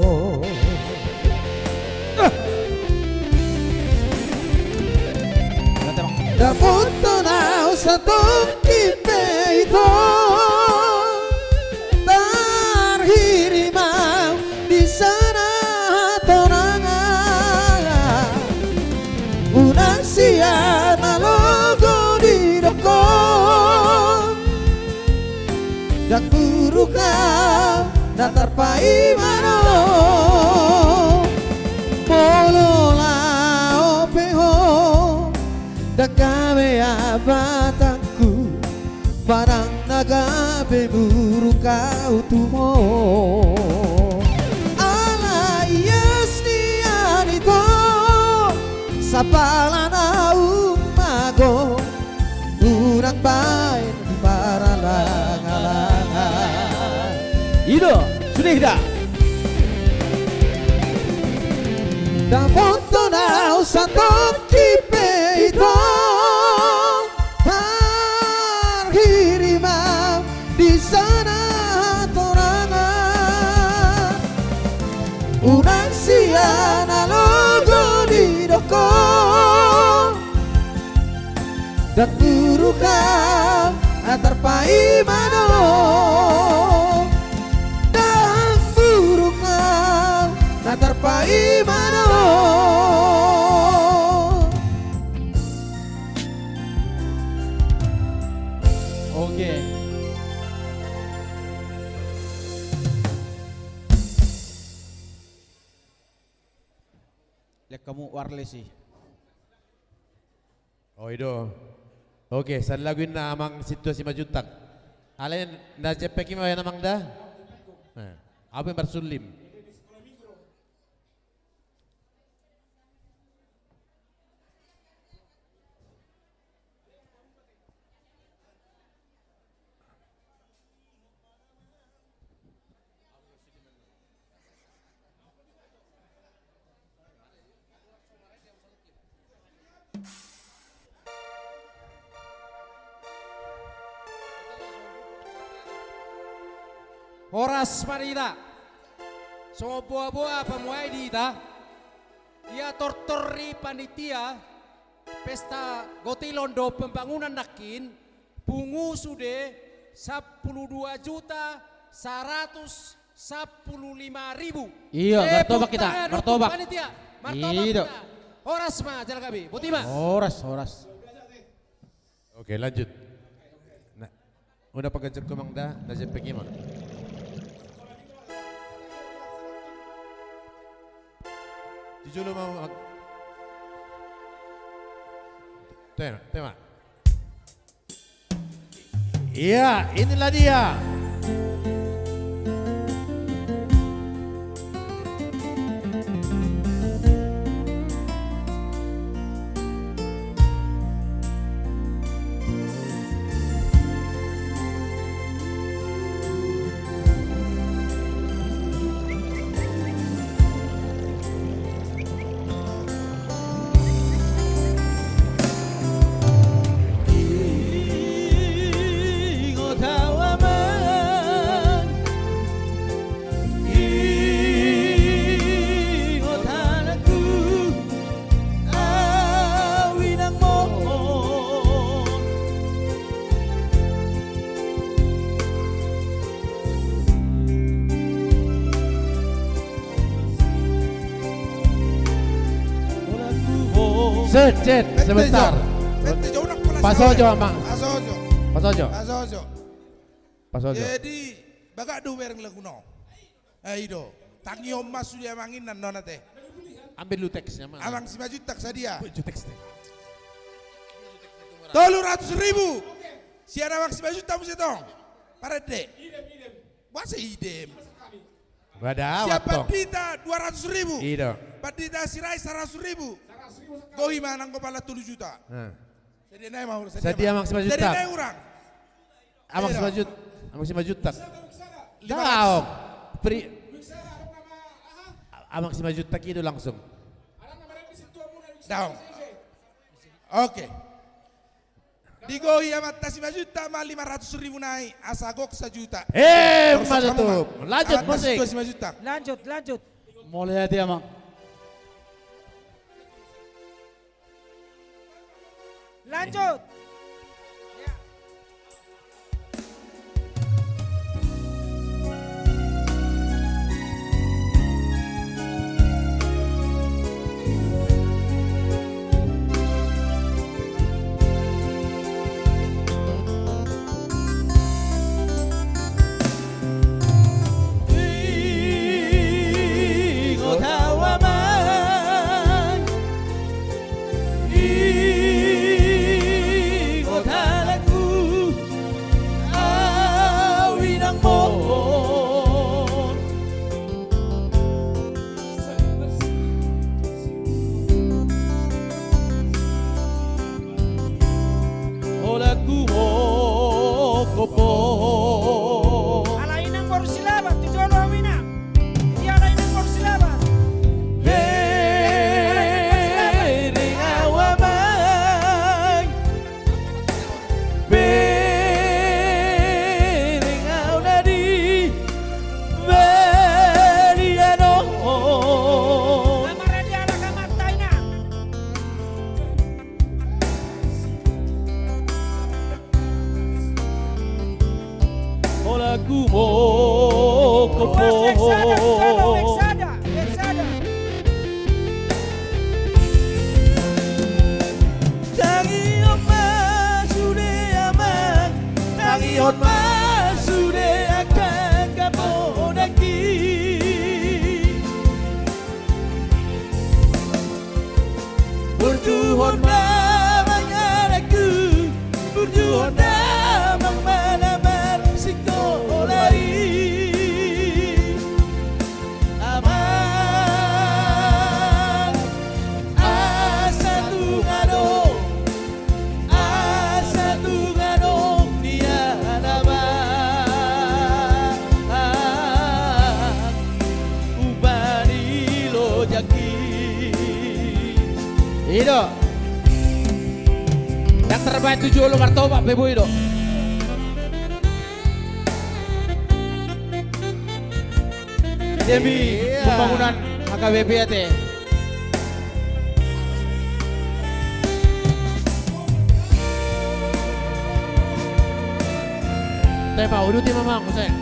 Dapothon au satongkin pe ito, tarhirim au di sana hatonangan. Unang sian na logo didok ho, ndang buruk au na tarpaima do. Molo laho pe ho, ndang gabe ambatangku, manang na gabe buruk au tu ho. Alai ias nian ito, sapala naung mago, unang baen di paralanglangan. I do, sude hita. Dapothon au satongkin pe ito, tarhirim au di sana hatonangan. Unang sian na logo didok ho, ndang buruk au na tarpaima do. Ndang buruk au na tarpaima do. Oke. Lihat kamu wireless sih. Oh, i do. Oke, sada lagu inna amang situasi majuntak. Alai na jempek i ma baen amang da. Nah, au pe marsulim. Horas ma di hita. Songon boaboa pamuhai di hita. Ia tortor ni panitia Pesta Gotilon dohot Pembangunan nangkin, pungu sude sampulu dua juta saratus sampulu lima ribu. Iya, martobak hita, martobak. Panitia, martobak hita. Horas ma jala gabe, boti ma. Horas, horas. Oke, lanjut. Nah, udah pakai jengko mang dah, dah jempek imang. Jujur lu mau. Tema, tema. Iya, inilah dia. Eh, Cen, sebentar. Pasojo, Amang. Pasojo. Pasojo. Pasojo. Jadi, bagak do bereng lagu on. Eh, i do. Tangihon ma sude Amang inna on ate. Ambil dulu teksnya, Amang. Amang Simanjuntak sadia. Tolu ratus ribu. Sian Amang Simanjuntak muse tong. Parende. Boasa idem? Sian Pandita dua ratus ribu. I do. Pandita Sirait saratus ribu. Gohi ma nanggo pala tolu juta. Sadia nai ma hurang. Sadia, Amang Simanjuntak. Sadia nai hurang. Amang Simanjuntak. Amang Simanjuntak. Daong. Amang Simanjuntak i do langsung. Daong. Oke. Digohi Amanta Simanjuntak ma lima ratus ribu nai, asa gok sajuta. Eh, mantap. Lanjut musik. Lanjut, lanjut. Mauliate, Amang. Lanjut. Ingot au, Amang. Ingot halakku, au inangmon. Holangku mokop on. Ala inang boru Silaban, tu jolo au inang. Ia ala inang boru Silaban. Bereng au, Amang. Bereng au na di balian on. Amang Redi, ala kamar taina. Holangku mokop on. Tangihon ma sude, Amang. Tangihon ma sude angka, angka poda i. Burjuhon damang, anakku, burjuhon damang, manamar sikola i. Amang, asa tung adong, asa tung adong nian, Amang, upa ni lojangki. I do. Ndang tarbaen tu jolo, martopak pe boi do. Demi pembangunan H K B P ate. Tema, uduti ma, Amang, muse.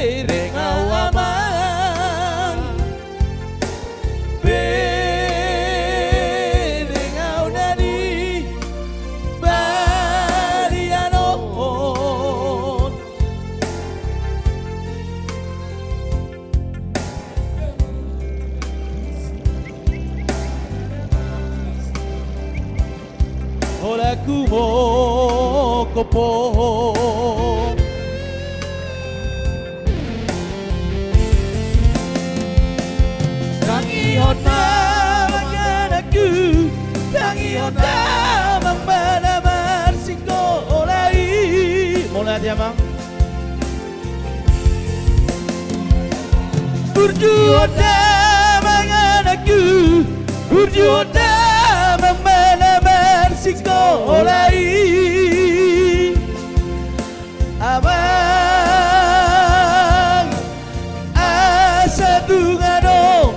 Bereng au, Amang. Bereng au na di balian on. Holangku mokop on. Tangihon damang, anakku, tangihon damang, manamar sikola i. Mauliate, Amang. Burjuhon damang, anakku, burjuhon damang, manamar sikola i. Amang, asa tung adong,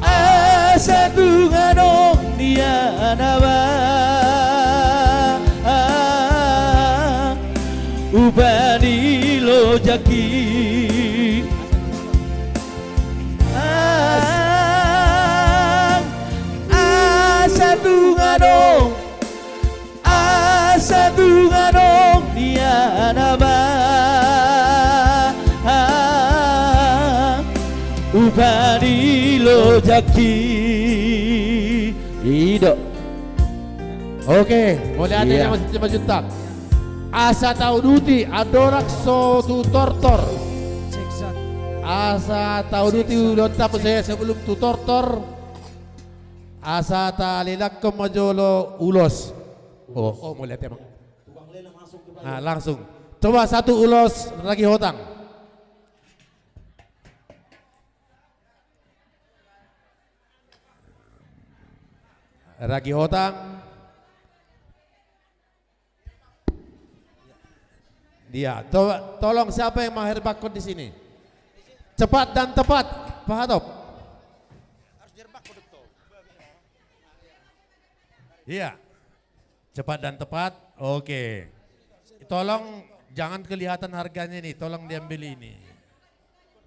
asa tung adong nian, Amang. Jaki. Asa tung adong, asa tung adong nian amang, upa ni lojangki. I do. Oke, mauliate ma, Mas Jempa Juntak. Asa tauduti, andorang so tu tortor. Asa tauduti ulaonta, muse sebelum tu tortor. Asa talelangkon ma jolo ulos. Oh, oh, mauliate ma. Nah, langsung. Coba satu ulos ragi hotang. Ragi hotang. Dia, to-, tolong siapa yang mengherbakkon di sini? Cepat dan tepat, Pak Hatop. Iya. Cepat dan tepat. Oke. Tolong jangan kelihatan harganya ini, tolong diambil ini.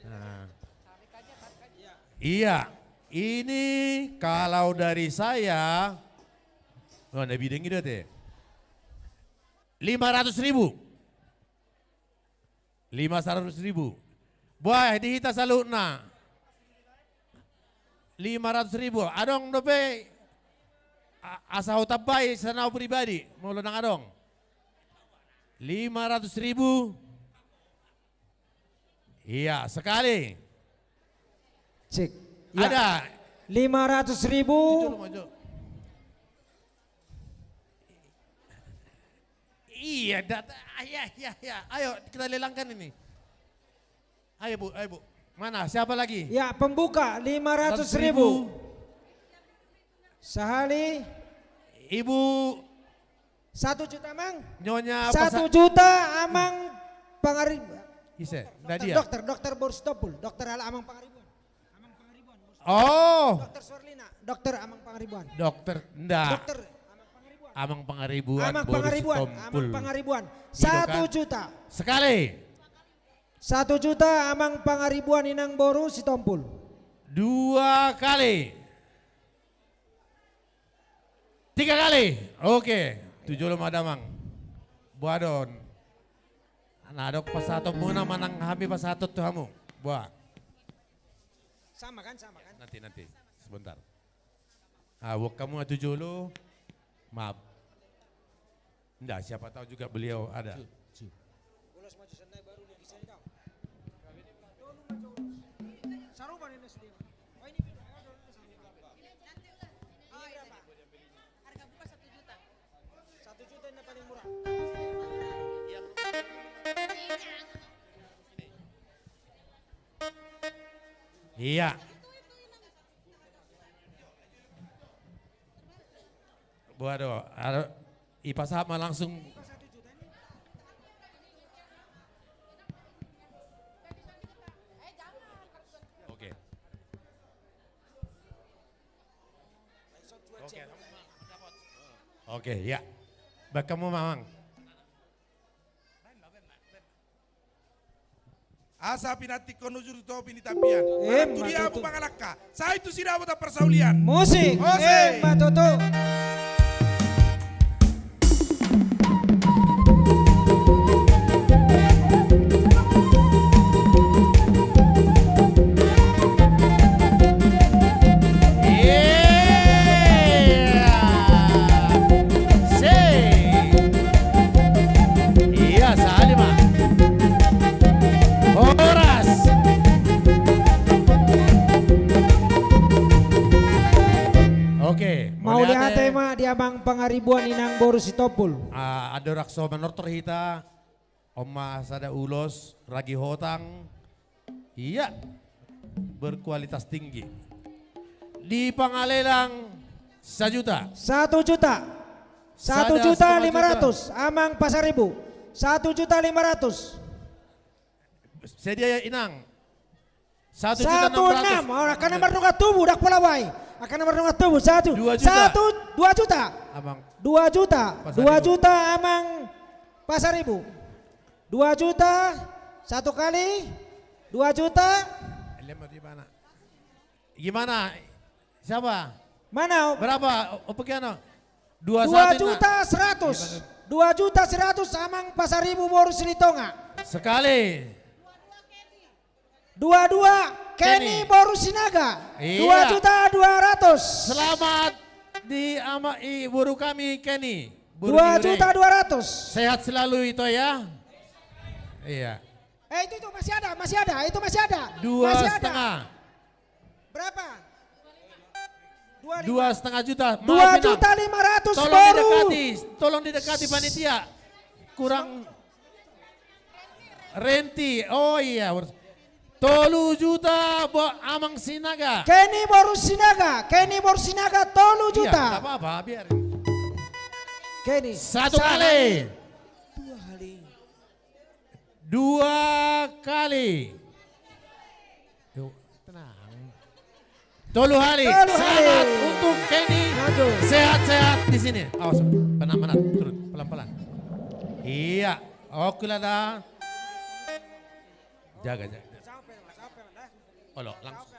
Nah. Iya, ini kalau dari saya, oh, na bideng gitu deh. Lima ratus ribu. Lima ratus ribu. Buah di hita saluhutna. Lima ratus ribu. Adong dope a-, asa hutambai sian au pribadi, molo ndang adong. Lima ratus ribu. Iya, sekali. Cek. Ya. Ada. Lima ratus ribu. Jolo, maju. Iya, data. Ah, ya, ya, ya. Ayo, kita lelangkan ini. Ayo, Bu, ayo, Bu. Mana? Siapa lagi? Ya, pembuka, lima ratus ribu. Seratus ribu. Sahali. Ibu. Satu juta, Amang. Nyonya apa sa- Satu juta, Amang Pangari-, ise, nda dia. Dokter, dokter, dokter boru Sitompul. Dokter ala Amang Pangaribuan. Amang Pangaribuan, boru Sitompul. Oh. Dokter Suarlina, dokter Amang Pangaribuan. Dokter, nda. Dokter Amang Pangaribuan. Amang Pangaribuan, Amang boru Pangaribuan, Sitompul. Amang Pangaribuan. Gitu kan? Satu juta. Sekali. Satu juta, Amang Pangaribuan, Inang boru Sitompul. Dua kali. Tiga kali. Oke. Tu jolo ma damang. Boha do on. Na adong pasahatonmuna manang hami pasahaton tu hamu. Boha. Sama kan, sama kan? Nanti, nanti. Sebentar. Ah, buat kamu tu jolo. Maaf. Nda, siapa tahu juga beliau ada. Ju, ju. Iya. Boha do, aro, ipasahat ma langsung. Oke. Oke, ya. Baen hamu, Amang. Asa pinantikhon hujur tu topi ni tapian. Emma tutu. Manang tu dia hamu mangalangka. Sai tu sidapotan parsaulian. Musik. Musik. Emma tutu. Iya. Sik. Iya, sahali ma. Horas. Oke, mauliate. Mauliate ma di Amang Pangaribuan, Inang boru Sitompul. Ah, andorang so manortor hita, on ma sada ulos ragi hotang. Iya. Berkualitas tinggi. Di Pangalelang sajuta. Satu juta. Satu juta lima ratus. Sada setengah juta. Amang Pasaribu. Satu juta lima ratus. Sedia ya, Inang. Satu juta enam ratus. Satu enam. Oh, angka na mardongan tubu, ndang pola uai. Angka na mardongan tubu, satu. Dua juta. Satu, dua juta. Amang. Dua juta. Pasaribu. Dua juta, Amang Pasaribu. Dua juta, Satu kali dua juta. Lemah di mana? Gimana? Siapa? Mana? Berapa? Opekiano? Dua satu, juta seratus. Dua juta seratus, Amang Pasaribu boru Silitonga. Sekali. Dua dua, Kenny. Kenny boru Sinaga. Iya. Dua juta dua ratus. Selamat di ama i boru kami, Kenny. Boru Dua juta dua ratus. Sehat selalu, Ito, ya. Iya. Eh, itu, itu masih ada, masih ada, itu masih ada. Dua setengah. Berapa? Dua lima. Dua setengah juta. Maaf, Inang. Dua juta lima ratus. Tolong didekati, tolong didekati panitia. Kurang. Renti. Oh iya, harus. Tolu juta, bo-, Amang Sinaga. Kenny boru Sinaga, Kenny boru Sinaga, tolu juta. Iya, nggak apa-apa, biar. Kenny. Satu kali. Dua kali. Dua kali. Yuk, tenang. Tolu kali. Tolu kali. Selamat untuk Kenny. Aduh. Sehat-sehat di sini. Awas, penat-penat. Turun, pelan-pelan. Iya. Oke lah dah. Jaga, jaga. Olo, langsung.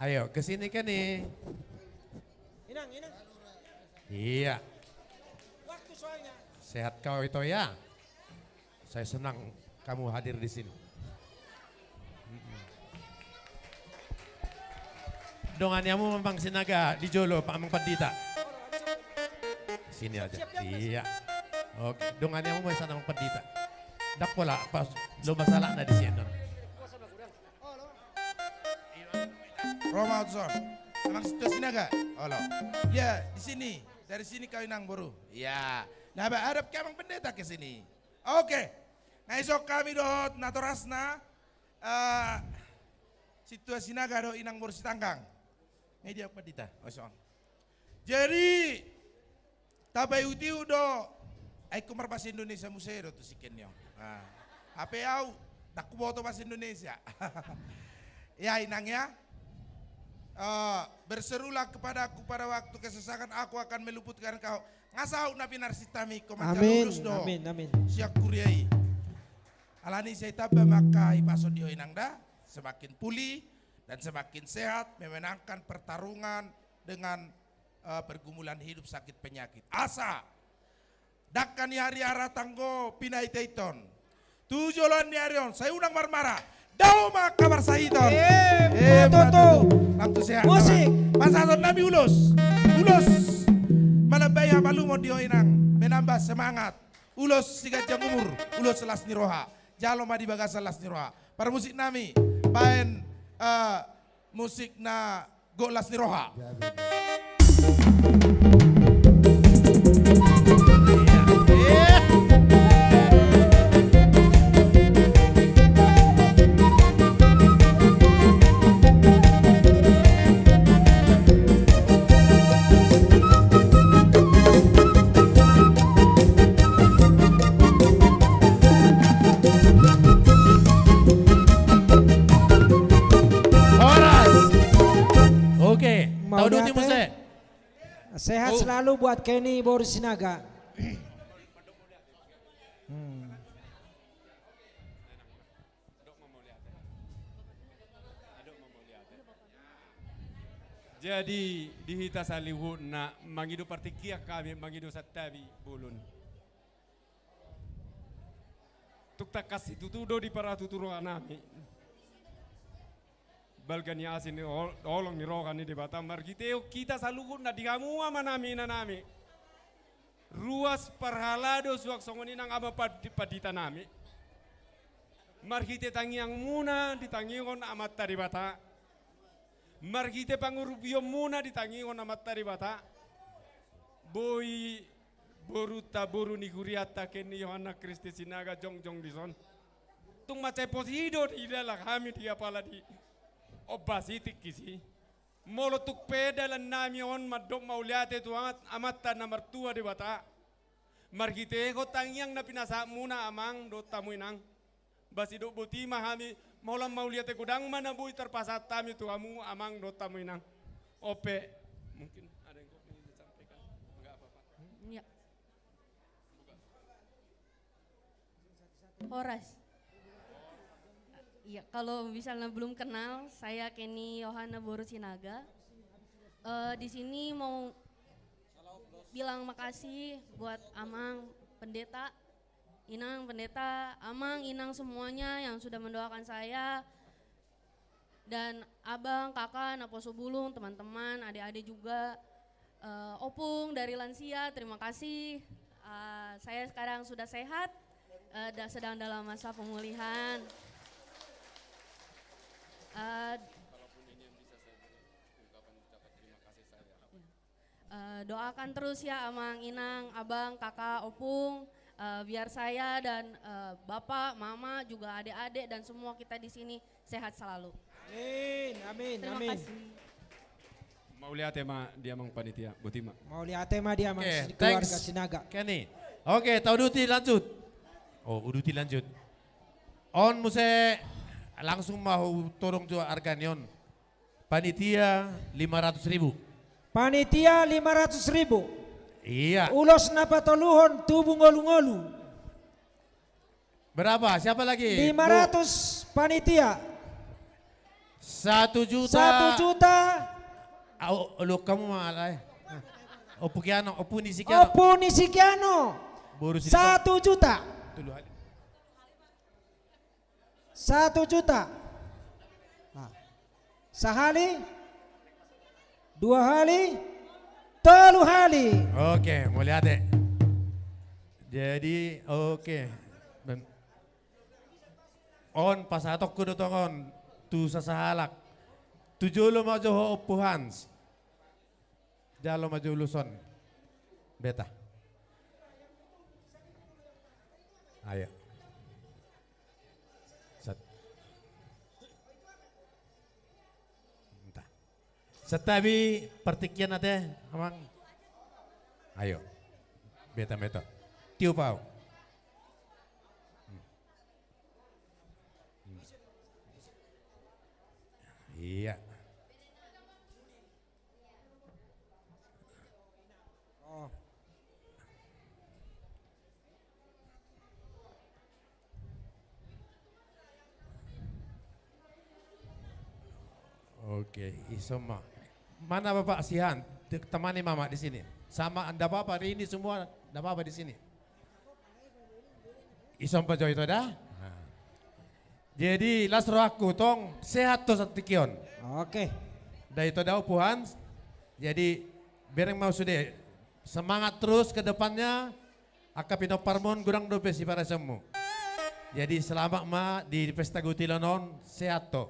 Ayo, ke sini, Kenny. Inang, Inang. Iya. Waktu soalnya. Sehat kau, Ito, ya? Saya senang kamu hadir di sini. Mm-mm. Dongan hamu Amang Sinaga di jolo, Amang Pandita. Sini aja. Iya. Oke, dongan hamu, Amang Pandita. Ndang pola, pas lomba salakna di sini. Ro ma tu son. Amang Situa Sinaga. Olo. Ya, di sini. Dari sini kau, Inang, boru. Ya. Nah, ba, hadap ke Amang Pendeta ke sini. Oke. Nga isok hami dohot natorasna, eh, Situa Sinaga dohot Inang boru Sitanggang. Nga i dia, Pandita. Oh, son. Jadi, tapaihut-ihut do, ai ingkon marbahasa Indonesia muse do tu si Kenny on. Ah. Hape au, ndang huboto bahasa Indonesia. Ya, Inang, ya. Eh, berserulah kepadaku pada waktu kesesakan, aku akan meluputkan kau. Nga saut na pinarsinta mi, ingkon mansai ulos do. Amin, amin. Sian kuria i. Alani i sai tamba ma angka hipason di ho, Inang, da. Semakin pulih dan semakin sehat, memenangkan pertarungan dengan eh, pergumulan hidup sakit penyakit. Asa dangka ni ari aratanggo pinaitaiton. Tu joloan ni ari on, sai unang marmara. Dao ma angka marsahiton. Eh, eh, ma tutu. Tutu. Langsung sehat. Musik. Pasahaton nami ulos. Ulos. Manambai hapalumon di ho, Inang. Menambah semangat. Ulos siganjang umur. Ulos las ni roha. Jalo ma di bagasan las ni roha. Parmusik nami. Baen, eh, musik na gok las ni roha. Horas. Oke, tau duti muse. Sehat selalu buat Kenny boru Sinaga. Hmm. Jadi, di hita saluhutna, mangido partingkian hami, mangido santabi bolon. Tung tangkas situtu do diparatutu roha nami. Balga ni asi ni hol-, holong ni roha ni Debata, marhitehon hita saluhutna di hamu amanami, inanami. Ruas parhalado suang songon i nang ama pad-, pandita nami. Marhite tangiangmuna ditangihon Amanta Debata. Marhite pangurupionmuna ditangihon Amanta Debata. Boi borunta, boru ni hurianta Kenny Yohana Kristus Sinaga jongjong dison. Tung mansai pos i do didalan hami di apala di ombas i tingki si. Molo tung pe dalan nami on mandok mauliate tu Amat-, Amanta na martua Debata. Marhitehon tangiang na pinasahatmuna amang dohot hamu inang. Ba sidok boti ma hami, mauliate, mauliate godang ma na boi tarpasahat hami tu hamu amang dohot hamu inang. On pe, mungkin ada yang ingin disampaikan? Enggak apa-apa. Ya. Horas. Ya, kalau misalnya belum kenal, saya Kenny Yohana boru Sinaga. Eh, di sini mau bilang makasih buat Amang Pendeta, Inang Pendeta, Amang, Inang semuanya yang sudah mendoakan saya. Dan abang, kakak, naposo bulung, teman-teman, adik-adik juga, eh, opung dari lansia, terima kasih. Eh, saya sekarang sudah sehat, eh, da-, sedang dalam masa pemulihan. Eh, Eh, doakan terus ya, Amang, Inang, Abang, Kakak, Opung, eh, biar saya dan, eh, Bapak, Mama, juga adik-adik dan semua kita di sini sehat selalu. Amin, amin, amin. Terima kasih. Mauliate ma di amang panitia, boti ma. Mauliate ma di amang keluarga Sinaga. Oke, thanks Kenny. Oke, tauduti lanjut. Oh, uduti lanjut. On muse, langsung ma hutodong jo arga ni on. Panitia lima ratus ribu. Panitia lima ratus ribu. Iya. Ulos na patoluhon tubu ngolu-ngolu. Berapa? Siapa lagi? Lima ratus panitia. Satu juta. Satu juta. Au, lu kamu malah, eh. Opu Kiano, Opu Nisikiano. Opu Nisikiano. Satu juta. Satu juta. Nah. Sahali, dua hali, tolu hali. Oke, mauliate. Jadi, oke. Ben-, on pasahatonku do tong on tu sasahalak. Tu jolo ma jo ho Ompu Hans. Jalo ma jo ulos on. Beta. Ayo. Sat-, entah. Santabi partingkian ate, Amang. Ayo. Beta ma ito. Tiup au. Iya. Oh. Oke, ison ma. Mana Bapak Sihan? Te-, temani Mama di sini. Sama, nda apa-apa, ini semua nda apa-apa di sini. Ison pa jo ito da? Nah. Jadi, las rohangku, tong sehat do santingki on. Oke. Da ito da Ompu Hans. Jadi, bereng ma sude. Semangat terus ke depannya. Angka pinomparmon godang dope siparasionmu. Jadi, selamat ma di pesta gutilon on, sehat do.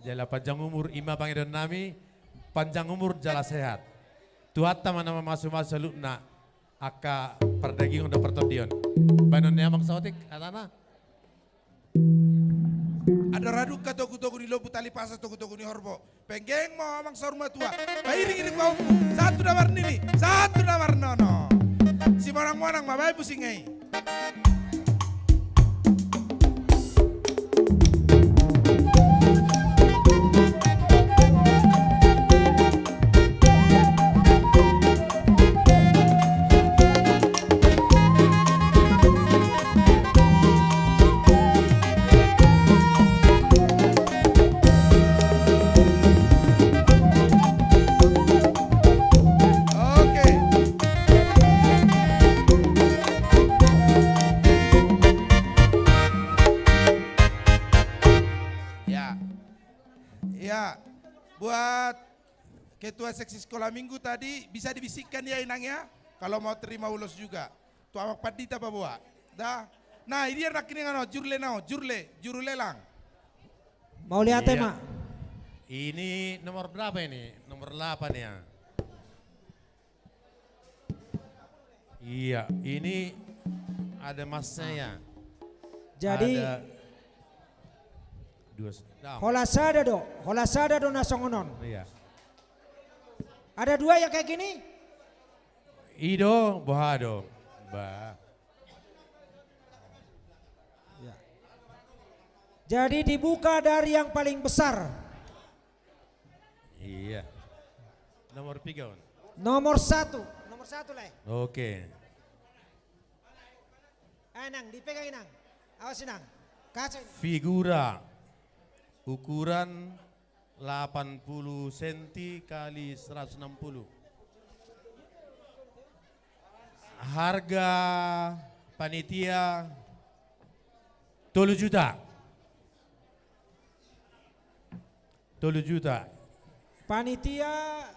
Jala panjang umur, i ma pangidoannami, panjang umur jala sehat. Tuhanta ma na mamasu-masu saluhutna, angka pardagingon dohot partondion. Baenon ni amang saotik, hatana. Andor hadungka togu-togu ni lombu, tali pasa togu-togu ni horbo. Penggeng ma ho amang saur matua. Pairing-iring ma ho ompu. Sahat tu na marnini, sahat tu na marnono. Simonang-monang ma baen musik i. Oke. Ya. Ya. Buat Ketua Seksi Sekolah Minggu tadi, bisa dibisikkan ya, Inang, ya, kalau mau terima ulos juga. Tu Amang Pandita paboa. Da. Nah, i dia nangkiningan on, jurle na on, jurle, jurle lang. Mauliate ma. Ini nomor berapa ini? Nomor delapan ya. Iya, ini ada masnya ya. Jadi, ada dua s-, nah. Holan sada do, holan sada do na songon on. Iya. Ada dua yang kayak gini? I do, boha do. Ba. Ya. Jadi dibuka dari yang paling besar. Iya. Nomor piga on? Nomor satu. Nomor satu, Lae. Oke. Ayo, Nang, dipegang, Nang. Awas, Nang. Kaca ini. Figura ukuran delapan puluh senti kali seratus enam puluh. Harga panitia tolu juta. Tolu juta. Panitia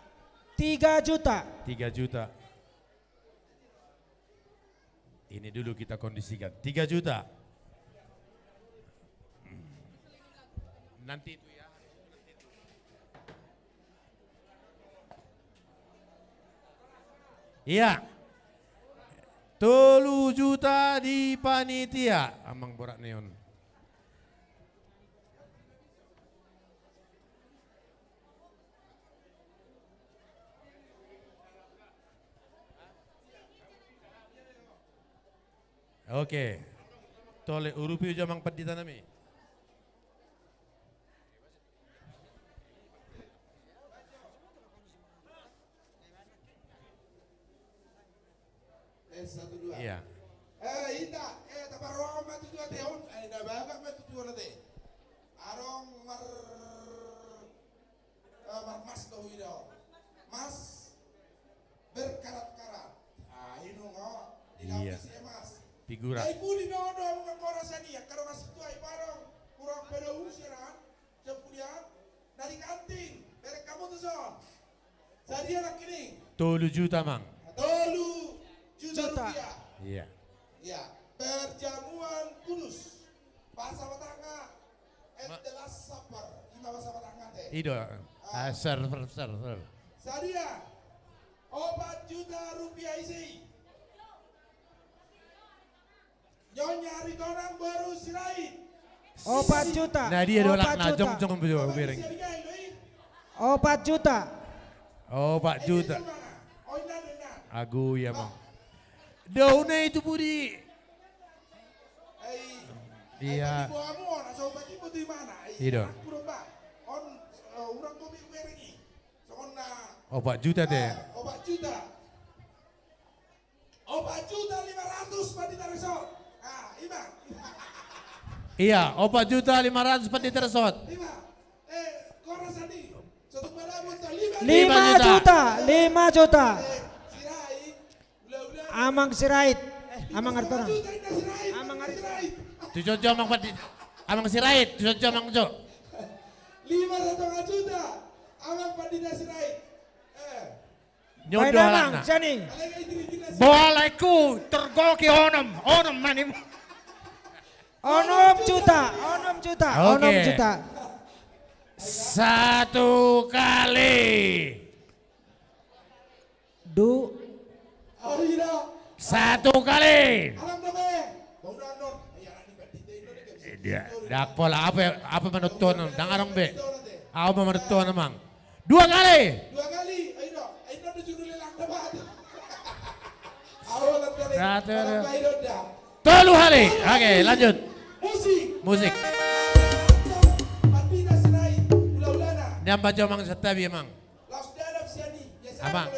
tiga juta. Tiga juta. Ini dulu kita kondisikan. Tiga juta. Nanti itu ya. Iya. Tolu juta di panitia. Amang borat neon. Oke. Tole urupi uja amang pandita nami. Eh, satu, dua. Iya. Eh, ita, eh, taparrohahon ma tutu ate on, eh, na bagak ma tutu on ate. Adong mar, eh, marmas do huida on. Mas berkarat-karat. Ah, inung o. Iya. Dilapisi emas. Figura. Ai pudi do do mangkora sania, karo mas itu ai parong. Kurang pada usiran. Jam kuliah, na di kantin, berek hamu tu son. Sadia nangkining? Tolu juta, Mang. Tolu juta rupiah. Iya. Iya. Perjamuan kudus. Bahasa Batakna, at the last supper. Ima bahasa Batakna te. Ido. Ah, server, server. Sadia? Opat juta rupiah isi. Nyonya Aritonang boru Sirait. Opat juta. Nah, dia dua lakna, jong, jong, jong, bereng. Opat juta. Opat juta. Agu ya, Mang. Daunnya itu, Budi. Iya. Ido. Opat juta te. Opat juta. Opat juta lima ratus Pandita Resort. Ah, ima. Iya, opat juta lima ratus Pandita Resort. Ima. Eh, kora sandi. Satu pada buta lima juta. Lima juta. Lima juta. Eh, Sirait. Amang Sirait. Eh, Amang Aritonang. Amang Aritonang. Tujuh juta Amang Pandita. Amang Sirait, tujuh juta Amang Jo. Lima setengah juta. Amang Pandita Sirait. Eh. Nyodo halakna. Boaleku tergoki onom, onom manim. Onom juta, onom juta, onom juta. Satu kali. Du. Satu kali. Dia, dak pola apa, apa manonton, dang adong be. Apa manonton, Mang? Dua kali. Dua kali. Ayo, ayo, ayo, judul lelang dapat. Satu, dua. Tolu kali. Oke, lanjut. Musik. Musik. Ini apa, Amang Santabi, Amang? Amang.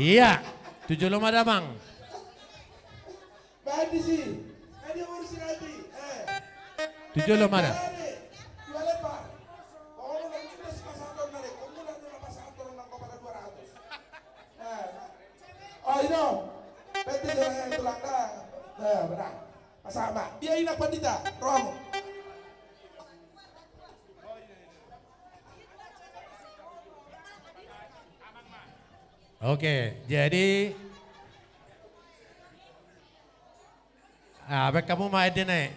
Iya, tujuh lima ada, Mang. Tujuh lima ada. Oh, itu. Betul, tulang dah. Nah, benar. Pasahat ma. Dia inak pandita, rohamu. Oke, jadi, ah, baen hamu ma ende nai.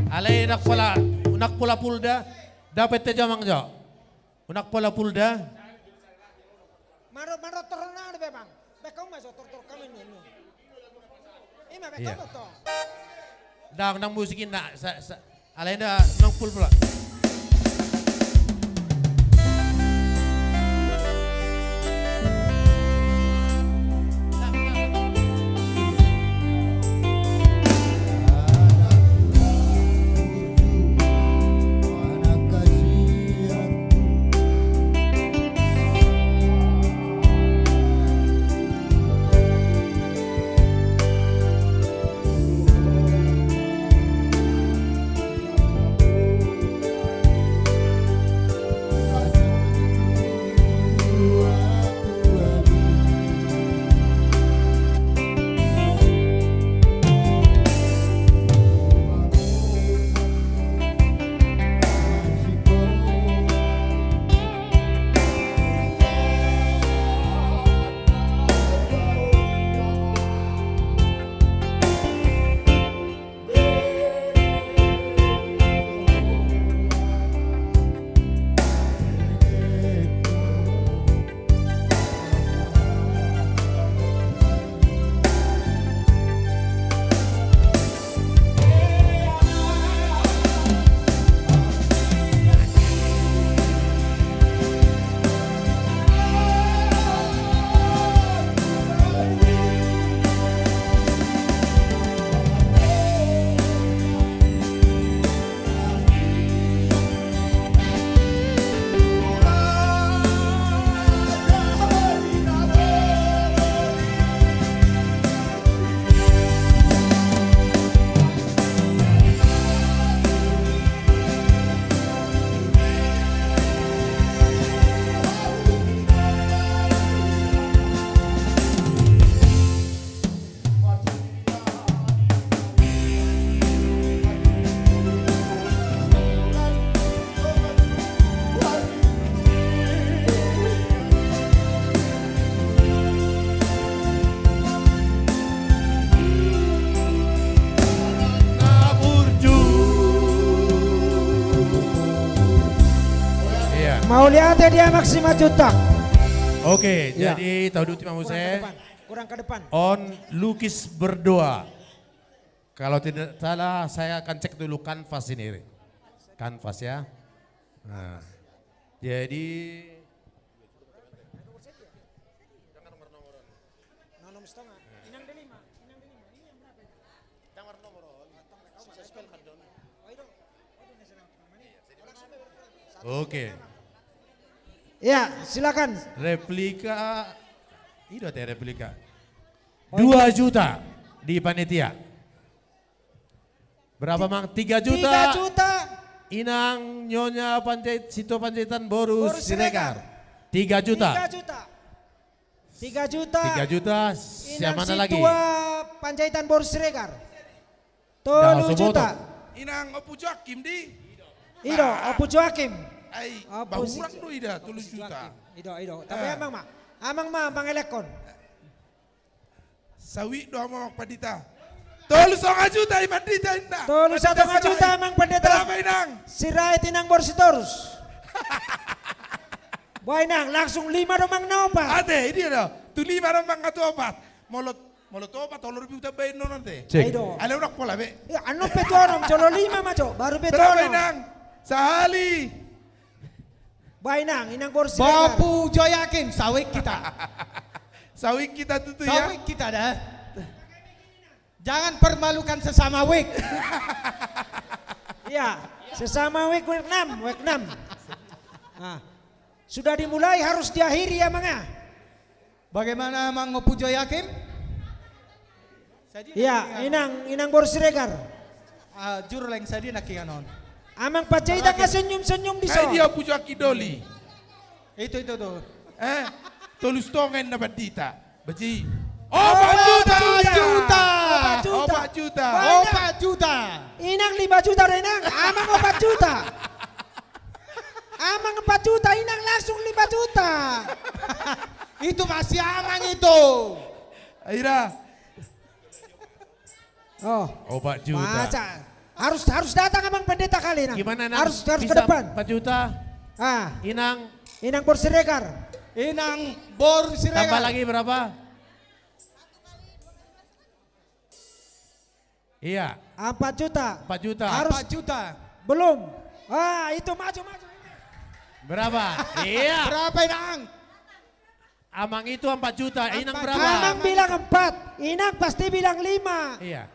Alai unang pola, unang pola pulda, dapot te jo, Amang jo. Unang pola pulda. Maro, maro torna be, Bang. Be, hamu ma jo tor, tor, hamu ini, ini. Ima be, hamu tor. Dang, dang musik inna, sa, sa, alai inna nang pul pula. Mauliate di Amak Simanjuntak. Oke, ya. Jadi tahu dulu, Mang Hussein. Kurang ke depan. Kurang ke depan. On lukis berdua. Kalau tidak salah, saya akan cek dulu kanvas ini. Kanvas, ya. Nah, jadi Onom setengah. Inang delima, inang delima. Ini yang berapa ini? Oke. Ya, silakan. Replika. Ini ada replika. Dua juta di panitia. Berapa, Mang? Tiga juta. Tiga juta. Inang Nyonya Panjait-, Situa Panjaitan boru Siregar. Boru Siregar. Tiga juta. Tiga juta. Tiga juta. Tiga juta. Inang siapa lagi? Situa Panjaitan boru Siregar. Tolu juta. Inang Ompu Joakim di? Ido, Ompu Joakim. Ai, Ompu bahurang do ida, tolu juta. Ido, ido. Tapi amang ma. Amang ma, amang elekon. Sawit do amang pandita. Tolu songo juta i pandita inna. Tolu songo juta amang pandita. Berapa, Inang? Sirait Inang boru Sitorus. Boa, Inang, langsung lima do, Mang, na opat. Ate, i dia do. Tu lima do, Mang, tu opat. Molo, molo tu opat, tolu ribu tambahi non ate. Cek. Ai do. Ale udah pola be. Iya, annon pe tu onom, jolo lima ma jo, baru pe tu onom. Berapa, Inang? Sahali. Boa, Inang, Inang boru Siregar. Ompu Joakim, sawit kita. Sawit kita tutu, ya. Sawit kita dah. Jangan permalukan sesama wik. Iya, sesama wik, wik enam, wik enam. Nah, sudah dimulai harus diakhiri ya, Mang, ya. Bagaimana, Mang, Ompu Joakim? Iya, Inang, Inang boru Siregar. Ah, jur lain sadia nangkiningan on. Amang Panjaitan nunga senyum-senyum di son. Ai dia Ompu Joakim doli. Itu, itu tuh. Eh, tolu setengah inna pandita. Beci. Opat juta. Opat juta. Opat juta. Opat juta. Inang lima juta do, Inang. Amang opat juta. Amang empat juta, Inang langsung lima juta. Itu masih amang itu. Aira. Oh. Opat juta. Masa? Harus, harus datang amang pendeta kali, Nang. Gimana, Nang? Harus, harus ke depan. Empat juta? Ah. Inang. Inang boru Siregar. Inang boru Siregar. Tambah lagi berapa? Iya. Empat juta. Empat juta. Harus. Empat juta. Belum. Ah, itu maju, maju. Berapa? Iya. Berapa, Inang? Amang itu empat juta. Inang berapa? Amang bilang empat. Inang pasti bilang lima. Iya.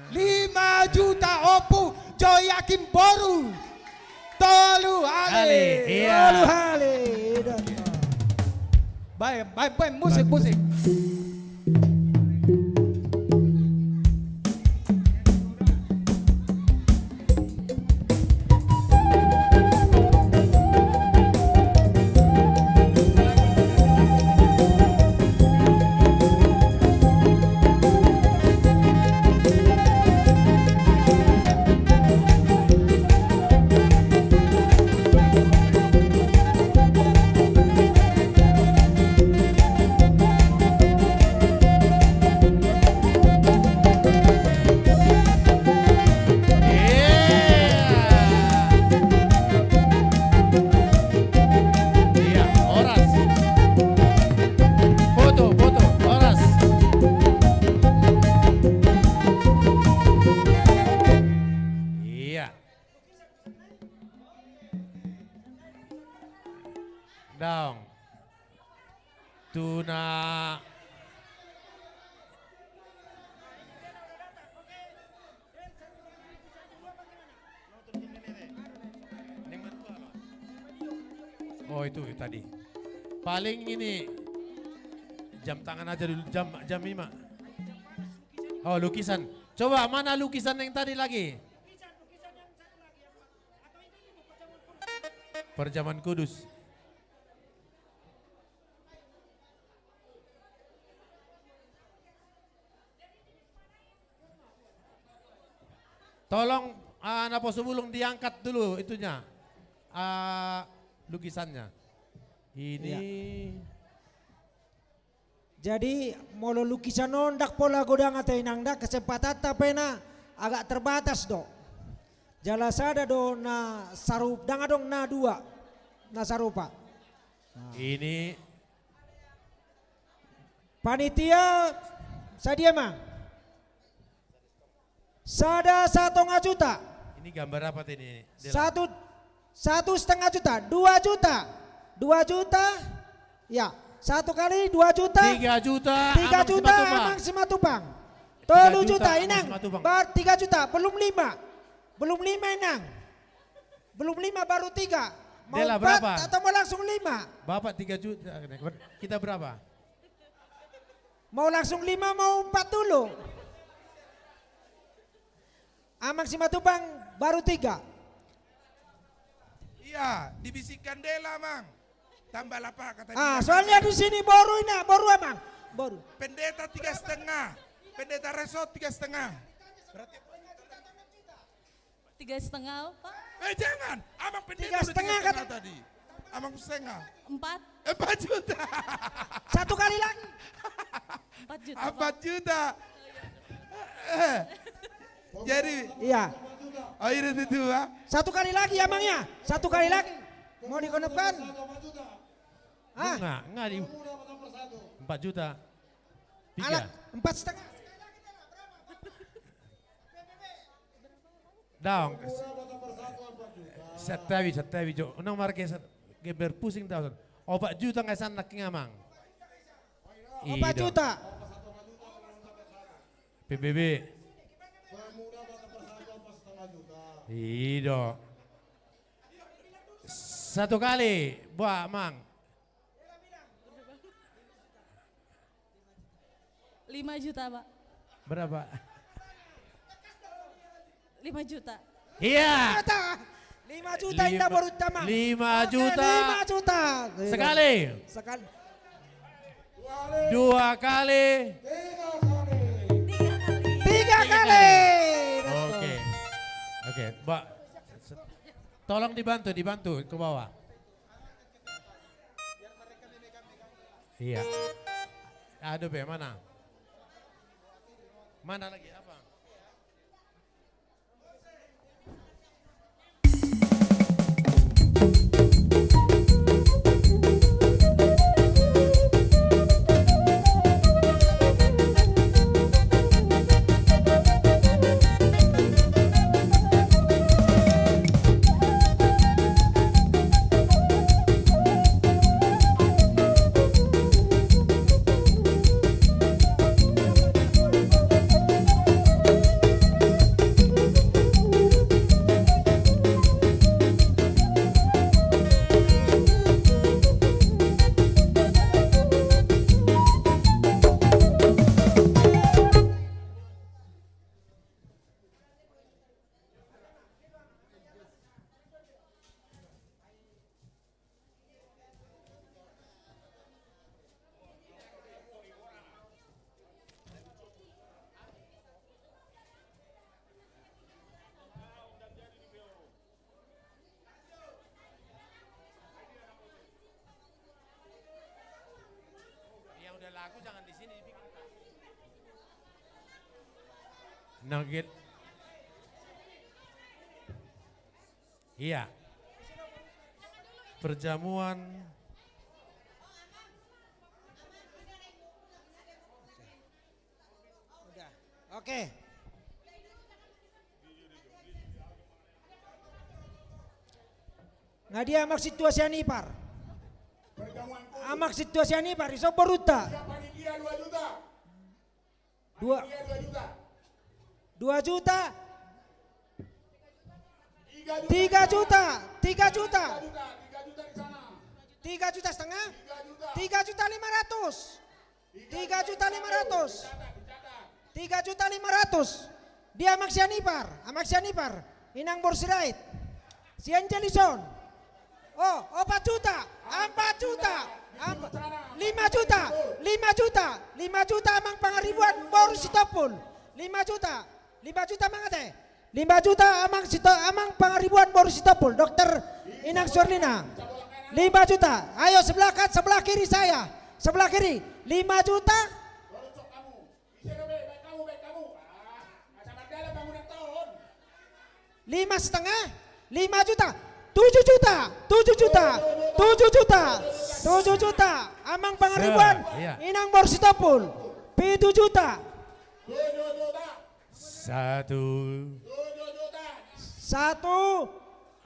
Lima juta, Ompu Joakim boru. Tolu hali. Hali, iya. Tolu hali. Baen, baen, baen, musik, musik. Iya. Iya, horas. Foto, foto, horas. Iya. Daong. Tuna. Oh, itu tadi. Paling ini jam tangan aja dulu, jam, jam lima. Oh, lukisan. Coba, mana lukisan yang tadi lagi? Perjamuan Kudus. Tolong, ah, naposobulung diangkat dulu itunya, ah, lukisannya. Ini. Iya. Jadi, molo lukisan on ndang pola godang ate, Inang, ndang, kesempatanta pe na agak terbatas do. Jala sada do na sarup-, ndang adong na dua na sarupa. Ini panitia, sadia ma? Sada satonga juta. Ini gambar apa tadi, Dela? Satu, satu setengah juta, dua juta. Dua juta. Ya, satu kali dua juta. Tiga juta, tiga juta, Amang Simatupang. Amang Simatupang. Tolu juta, Inang. Amang Simatupang. Bar-, tiga juta, belum lima. Belum lima, Inang. Belum lima, baru tiga. Mau empat atau mau langsung lima? Dela, berapa? Bapak tiga juta. Kita berapa? Mau langsung lima, mau empat dulu? Amang Simatupang baru tiga. Iya, dibisikkan Dela, Amang. Tambah lapa, kata dia. Ah, soalnya di sini boru ini, boru, Amang. Boru. Pendeta tiga setengah. Pendeta Resort tiga setengah. Berarti tiga setengah, Pak? Eh, jangan. Amang pendeta udah tiga setengah tadi. Tiga setengah, kata. Amang setengah. Empat. Empat juta. Satu kali lagi. Empat juta, Pak. Empat juta. Eh, jadi. Iya. Oh, iya, itu, itu, Pak. Satu kali lagi, Amang, ya. Satu kali lagi. Mau digenepkan? Ah. Enggak, enggak di empat juta. Tiga. Alah, empat setengah. Daong. Santabi, santabi, jo. Unang margeser, geber pusing daong. Opat juta nunga isan nangkin, Amang. Opat juta. P B B. I do. Satu kali, buat, Amang. Lima juta, Pak. Berapa? Lima juta. Iya. Lima juta. Lima juta, inda boru tama. Lima juta. Oke, lima juta. Sekali. Sekali. Dua kali. Tiga kali. Tiga kali. Oke. Oke, Mbak. Tolong dibantu, dibantu ke bawah. Iya. Aduh, be, mana? Mana lagi? Apa? Yang udah laku jangan di sini dibikin. Nugget. Iya. Perjamuan. Udah. Oke. Nga dia Amang Sintua Sianipar? Amang Sintua Sianipar, ison borunta. Dua. Dua juta. Tiga juta. Tiga juta. Tiga juta setengah. Tiga juta lima ratus. Tiga juta lima ratus. Tiga juta lima ratus. Dia Amang Sianipar, Amang Sianipar. Inang boru Sirait. Si Angel ison. Oh, opat juta, empat juta, empat, lima juta, lima juta, lima juta Amang Pangaribuan boru Sitompul. Lima juta, lima juta Amang ate. Lima juta Amang Sito-, Amang Pangaribuan boru Sitompul, Dokter Inang Suherlina. Lima juta. Ayo sebelah kan-, sebelah kiri saya. Sebelah kiri. Lima juta. Lima setengah. Lima juta. Tujuh juta. Tujuh juta. Tujuh juta. Tujuh juta. Amang Pangaribuan. Iya. Inang boru Sitompul. Pitu juta. Satu. Satu.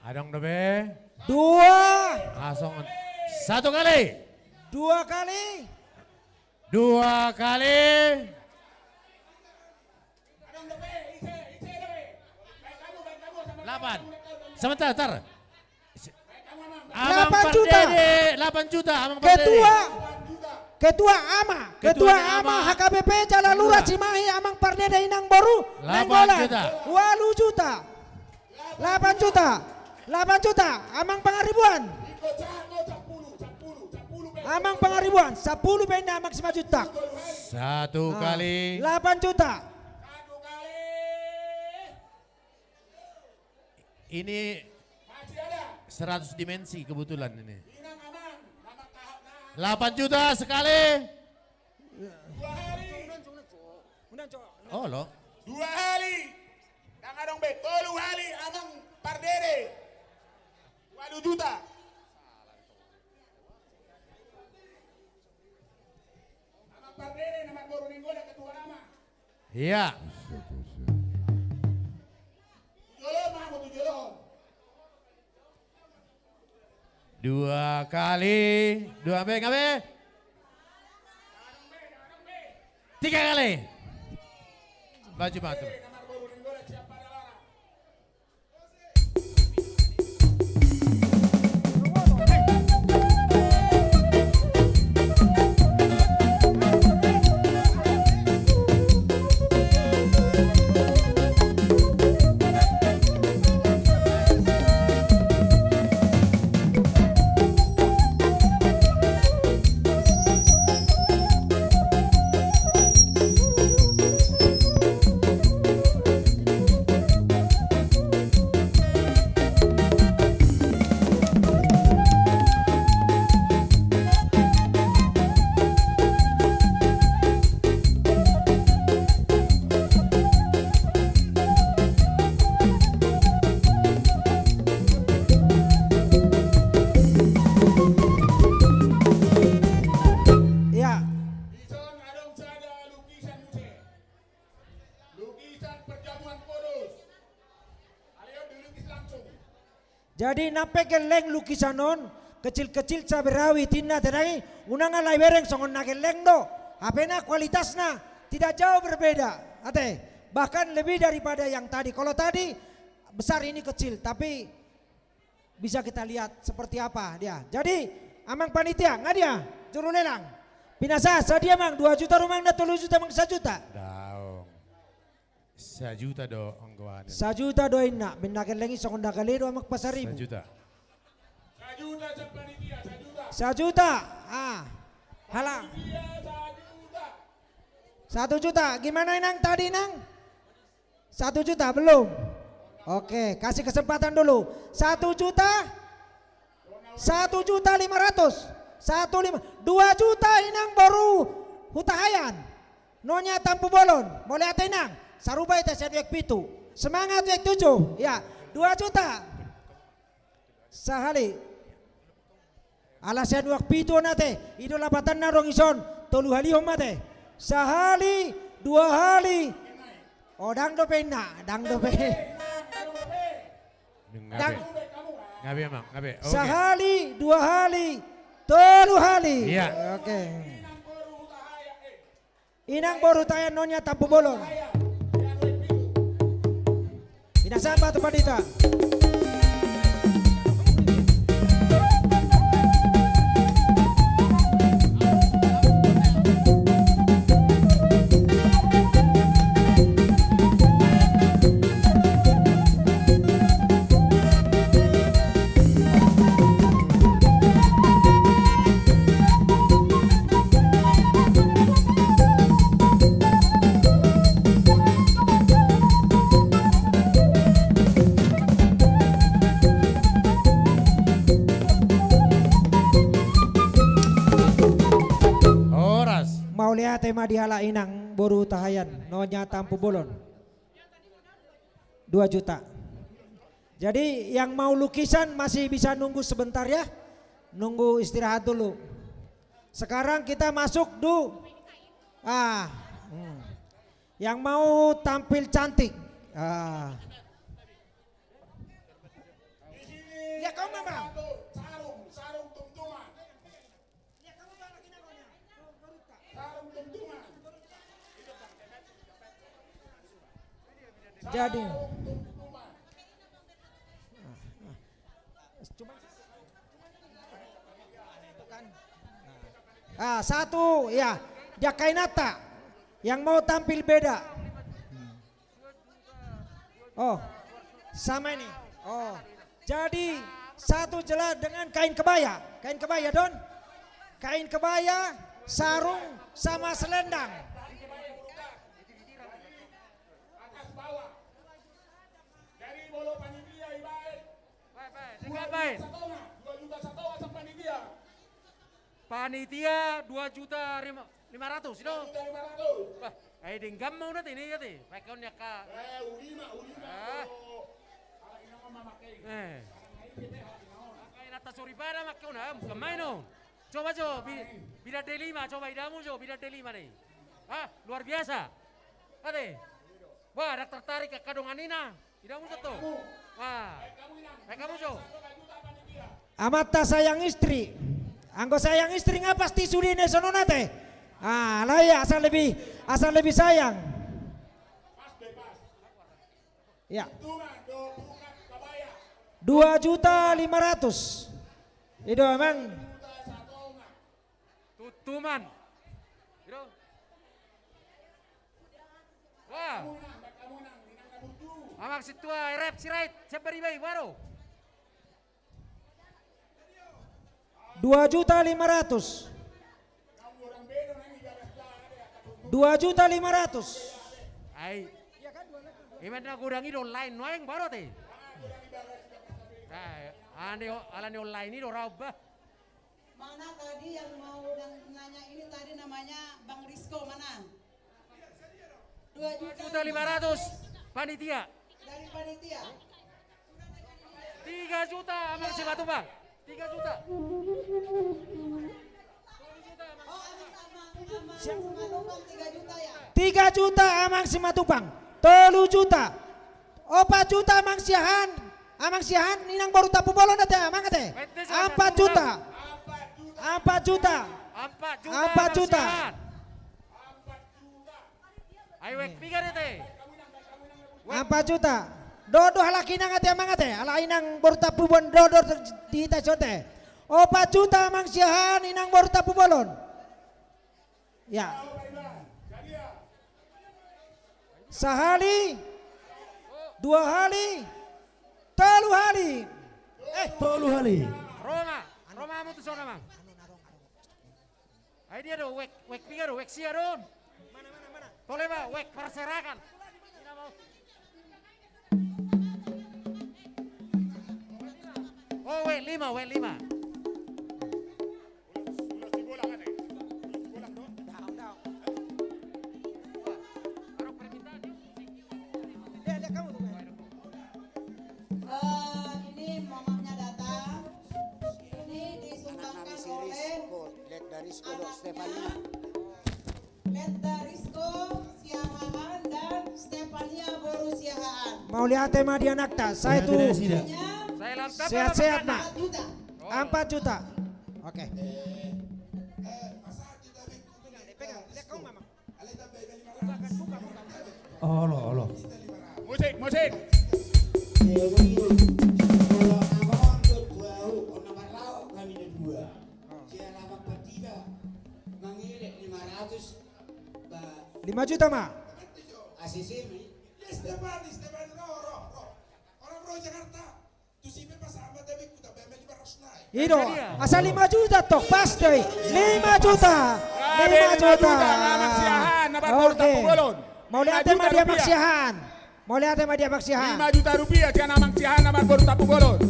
Adong dope. Dua. Langsung. Satu kali. Dua kali. Dua kali. Delapan. Sebentar, sebentar. Amang Pardede, delapan juta, Amang Pardede. Ketua, ketua ama, ketua ama H K B P Jala Lurah Cimahi, Amang Pardede Inang Boru Nainggolan. Delapan juta. Walu juta. Delapan juta. Delapan juta. Amang Pangaribuan. Amang Pangaribuan, sepuluh pe inna Amang Simanjuntak. Satu kali. Delapan juta. Ini seratus dimensi kebetulan ini. Delapan juta sekali. Oh, lo. Dua hali. Dang adong be, tolu hali Amang Pardede. Walu juta. Amang Pardede, Amang Boru Nainggolan, ketua ama. Iya. Dua kali. Dua be, ngabe? Tiga kali. Maju, maju. Iya. Dison adong sada lukisan muse. Lukisan perjamuan kudus. Alai on dilukis langsung. Jadi, nang pe gelleng lukisan on, kecil-kecil cabe rawit inna, te dang i, unang alai bereng songon na gelleng do. Hape na kualitasna tidak jauh berbeda, ate. Bahkan lebih daripada yang tadi. Kalau tadi besar, ini kecil, tapi bisa kita lihat seperti apa dia. Jadi, Amang panitia, nga dia? Juru lelang. Pinasa, sadia, Mang? Dua juta do, Mang, na tolu juta, Mang, sajuta? Daong. Sajuta do anggo anu. Sajuta do inna, be na gelleng i songon na gale do, Amang Pasaribu. Sajuta. Sajuta, siap panitia, sajuta. Sajuta. Ah. Hala. Panitia, sajuta. Satu juta. Gimana, Inang, tadi, Inang? Satu juta, belum? Oke, kasih kesempatan dulu. Satu juta? Satu juta lima ratus. Satu lima. Dua juta, Inang boru Hutahaean. Nonya Tampubolon. Mauliate, Inang. Sarupa hita sian wiak pitu. Semangat wiak tujuh. Ya, dua juta. Sahali. Ala sian wiak pitu on, ate. I do lapatanna adong dison. Tolu halihon ma, ate. Sahali, dua hali. O, dang dope inna, dang dope. Dang. Ngabe, Amang, ngabe. Oke. Sahali, dua hali, tolu hali. Iya. Oke. Inang boru Hutahaean, Nonya Tampubolon. Pinasahat ma tu pandita. Horas. Mauliate ma di halak, Inang boru Hutahaean, Nonya Tampubolon. Dua juta. Jadi, yang mau lukisan masih bisa nunggu sebentar ya. Nunggu istirahat dulu. Sekarang kita masuk du-, ah, hmm. Yang mau tampil cantik. Ah. Lihat kau, Mama. Jadi. Ah, satu, ya. Dia kain ata. Yang mau tampil beda. Oh, sama ini. Oh, jadi satu jelas dengan kain kebaya. Kain kebaya, Don. Kain kebaya, sarung, sama selendang. Panitia dua juta lima ratus, i do? Bah, ai denggan ma unat ini, ya, te. Pakai on, ya, Kak. Eh, ulima, ulima. Ah. Eh. Pakai nata soripada, pakai on, ah, bukan main, on. Coba, jo, bi-, bidan D lima, coba idamu, jo, bidan D lima nih. Ah, luar biasa. Ate. Wah, ada tertarik, Kak, dongan ina. Idamu jo to. Wah. Baik kamu jo. Amanta sayang istri. Anggo sayang istri nga pasti sude na songon on, ate. Ah, lah ya, asal lebih, asal lebih sayang. Ya. Dua juta lima ratus. I do, Amang. Tutuman. I do. Wah. Amang sintua, rep sirait, siap baribai, baru. Dua juta lima ratus. Dua juta lima ratus. Ai. Iban na godang i do online nuaeng, baru, te. Ai, ane o-, ala ni online i do rau, bah. Mana tadi yang mau dan nanya ini tadi namanya Bang Rizko, mana? Dua juta lima ratus. Panitia. Dari panitia. Tiga juta, Amang Simatupang. Tiga juta. Oh, Amang, Amang, Amang Simatupang, tiga juta ya? Tiga juta, Amang Simatupang. Tolu juta. Opat juta, Amang Siahaan. Amang Siahaan, inang boru Tampubolon, ate, Amang, ate. Ampat juta. Ampat juta. Ampat juta, Amang Siahaan. Ai, wek piga, ate? Ampat juta. Dohot do halak inang, ate, Amang, ate. Halak inang boru Tampubolon, dohot do di hita songon on, ate. Opat juta, Amang Siahaan, inang boru Tampubolon. Ya. Sahali, dua hali, tolu hali. Eh, tolu hali. Roma, Roma, hamu tu son, Amang. Ai dia do, wek, wek piga do, wek sia do. Mana, mana, mana? Tole ma, wek parserahan. Oh, wek lima, wek lima. Eh, ini mamahnya datang. Ini disumbangkan oleh Letda Rizko Siahaan dan Stefania boru Siahaan. Mauliate ma di anakta, sai tu. Sehat-sehat ma. Ampat juta. Oke. Olo, olo. Musik, musik. Lima juta ma. I do, asal lima juta tok, pas do i. Lima juta. Lima juta. Amang Siahaan, Amang Tampubolon. Mauliate ma di Amang Siahaan. Mauliate ma di Amang Siahaan. Lima juta rupiah sian Amang Siahaan, Amang boru Tampubolon.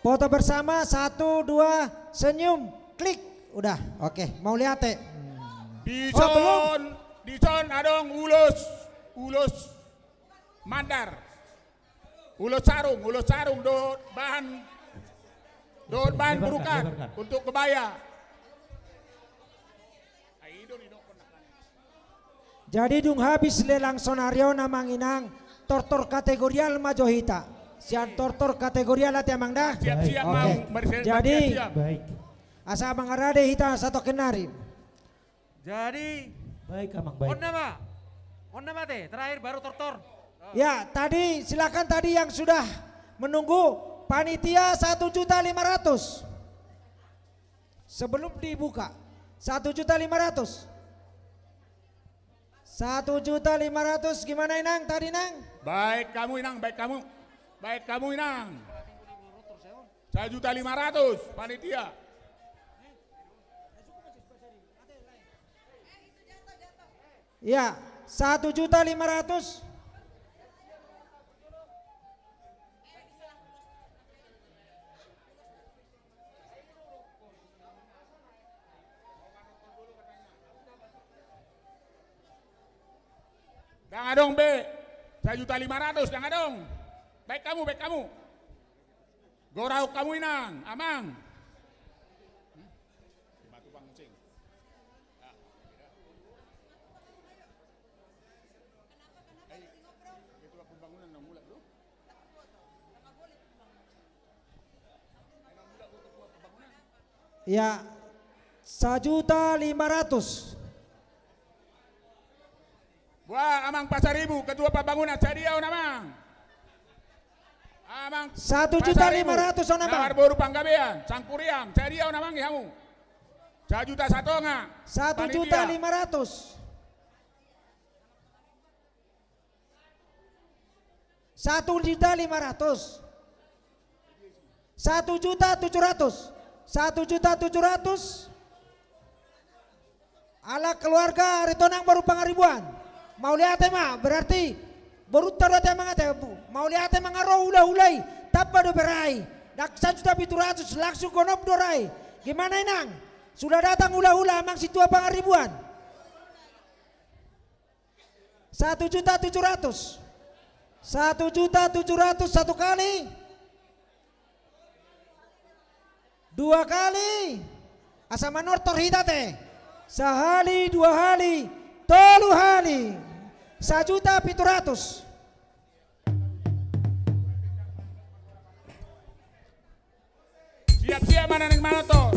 Foto bersama, satu, dua, senyum, klik. Udah, oke, mauliate. Oh, belum. Dison, dison adong ulos, ulos mandar. Ulos sarung, ulos sarung dohot bahan, dohot bahan burukan untuk kebaya. Jadi dung habis lelang sonari on, amang inang, tortor kategorial ma jo hita. Sian tortor kategorial ate, amang da? Siap-siap. Oke. Jadi, asa mangarade hita satongkin nari. Jadi, baik, amang, baik. On nama, on nama te, terakhir baru tortor. Ya, tadi silakan tadi yang sudah menunggu, panitia satu juta lima ratus. Sebelum dibuka, satu juta lima ratus. Satu juta lima ratus, gimana, Inang, tadi, Nang? Baik kamu, Inang, baik kamu. Baik kamu, Inang. Satu juta lima ratus, panitia. Ya, satu juta lima ratus. Dang adong be. Satu juta lima ratus, dang adong. Baik kamu, baik kamu. Gorahon hamu, Inang, amang. Ya, sajuta lima ratus. Buat Amang Pasaribu, Ketua Pembangunan, sadia on, Amang. Amang Pasaribu, satu juta lima ratus on, Amang. Na marboru Panggabean, Sangkuriang, sadia on, Amang, di hamu. Sajuta satonga. Satu juta lima ratus. Satu juta lima ratus. Satu juta tujuh ratus. Satu juta tujuh ratus. Ala keluarga Aritonang boru Pangaribuan. Mauliate ma, berarti borunta do ate, amang ate. Mauliate ma, nga ro hulahula i, tamba do bere i. Dang sajuta pitu ratus, langsung gonop do ra i. Gimana, Inang? Sudah datang hulahula, Amang Situa Pangaribuan? Satu juta tujuh ratus. Satu juta tujuh ratus satu kali. Dua kali. Asa manortor hita te. Sahali, dua hali, tolu hali. Sajuta pitu ratus. Siap-siap ma na naeng manortor.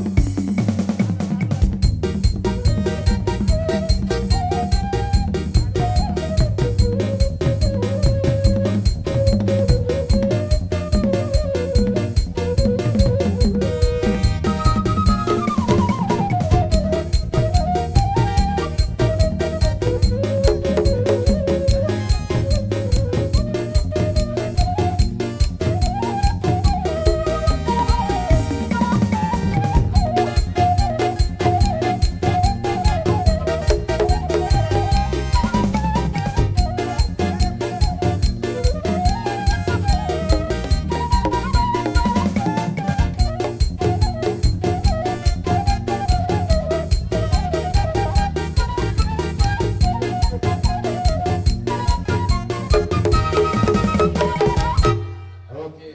Oke.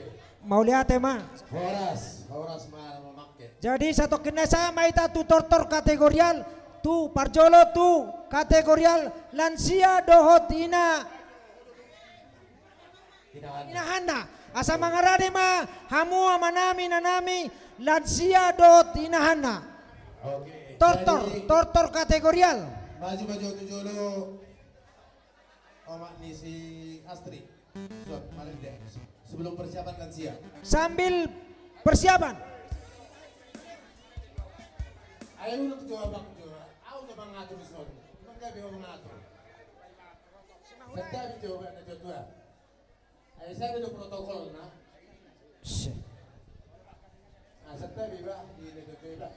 Mauliate ma. Horas, horas ma, mamangke. Jadi, satongkin na sahat ma hita tu tortor kategorial, tu parjolo tu kategorial lansia dohot ina, inahanna. Inahanna. Asa mangarade ma hamu amanami, inanami, lansia dohot inahanna. Oke, tortor, jadi tortor kategorial. Maju, maju tu jolo. Omak ni si Astri. Suap, mari deh. Sebelum persiapan lansia. Sambil persiapan. Ayo, lu jawab, Bang, jawab. Au jawab ngatur di sana. Emang gak bisa ngatur. Santabi jawab, anak jawab. Ayo, saya ada protokol, nah. Nah, santabi, Bah, di dekat, Bah.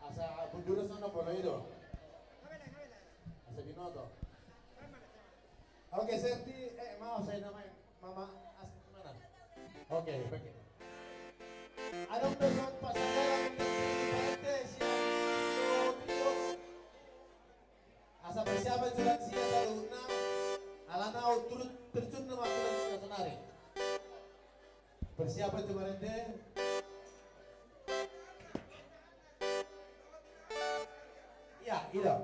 Asa bundul sana boleh itu. Asa binoto. Oke, Serti, eh, maaf, saya namanya. Adong do songon pasanggalan untuk di parente sian Trio. Asa persiapan jo sian saluhutna, alana turut terjun nama sudah saonari. Persiapan jo parente. Iya, iya.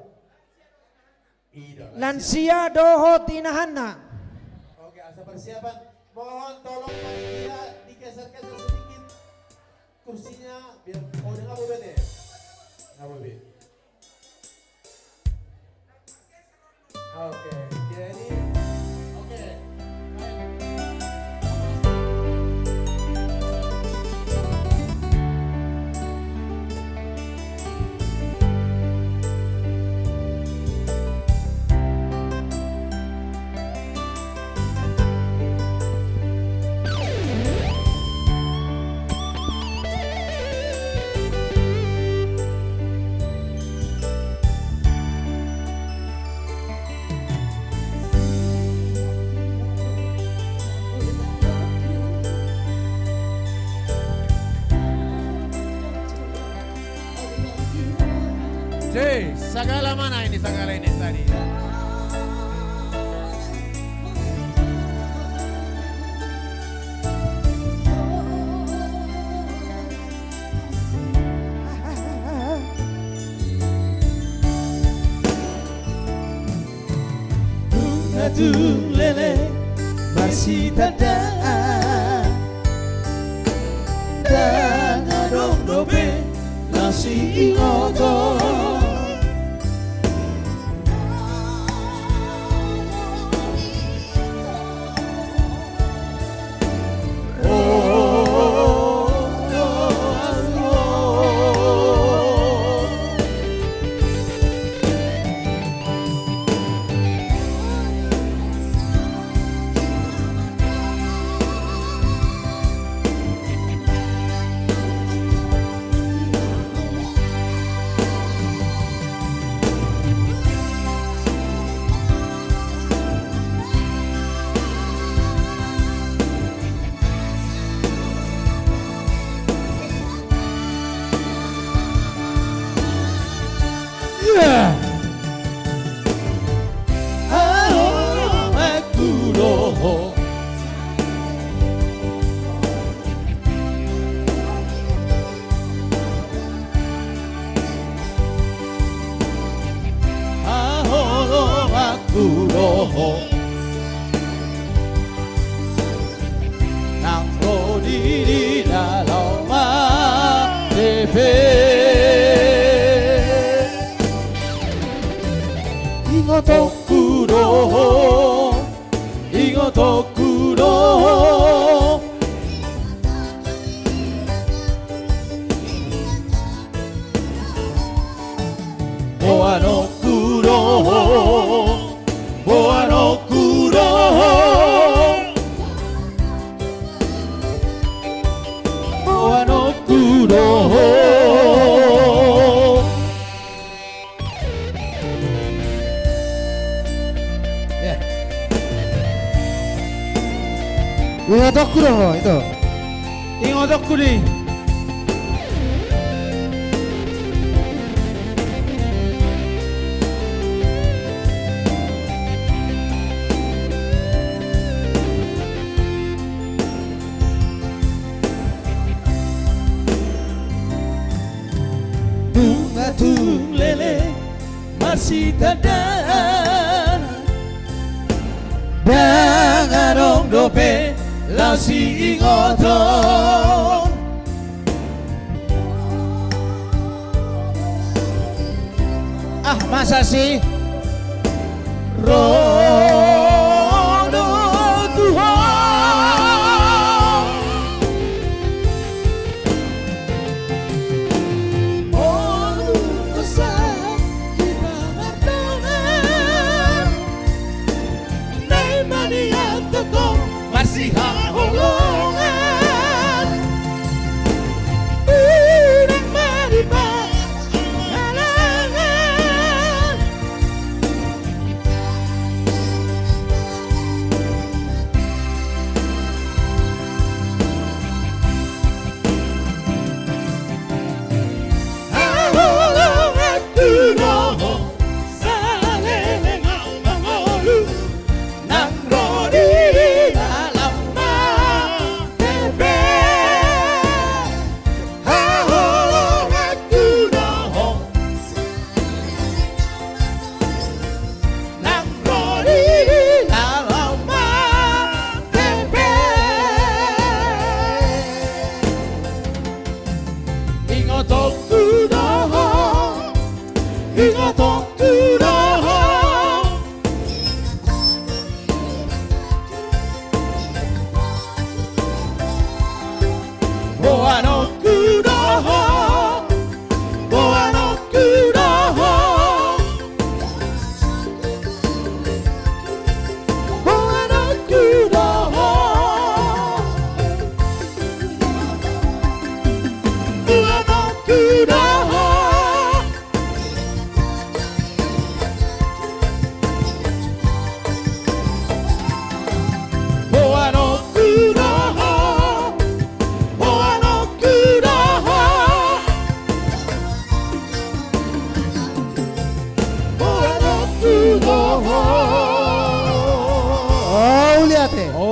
Lansia dohot inahanna. Oke, asa persiapan. Mohon tolong panitia digeser-geser sedikit kursinya biar, oh, udah nggak boleh deh. Nggak boleh. Oke, jadi, oke. Baik. Cei, sagala mana ini, sagala ini tadi? Nunga tung leleng marsitandaan, ndang adong dope na siingoton. Ahu do ho nang ro di dalan ma tepe. Ingotonku do ho, ingotonku do ho. Boanonku do ho, boanonku do ho. Boanonku do ho. Ingotonku do ho, ito. Ingotonku do i. Nunga tung leleng marsitandaan, ndang adong dope laho siingoton. Ah, masa sih? Ro do tu ho. Molo asa hita mardongan, naeng ma nian tongtong marsihaholongan. Unang ma dipahalangan.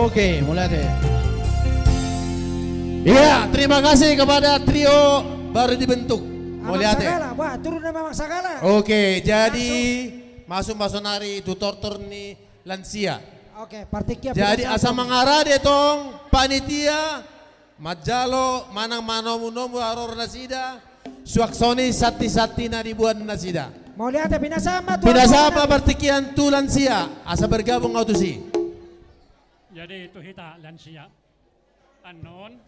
Oke, mauliate. Iya, terima kasih kepada trio baru dibentuk. Amang Mauliate. Sagala, wah, turun nama Amang Sagala. Oke, jadi masuk, masuk nari tu tortor ni lansia. Oke, partingkian. Jadi asa mangarade tong panitia, manjalo manang manomu-nomu haroro nasida, suang songon i santi-santi na diboan nasida. Mauliate, pinasahat ma tu, pinasahat ma partingkian tu lansia, asa bergabung au tusi. Jadi tu hita lansia. Annon,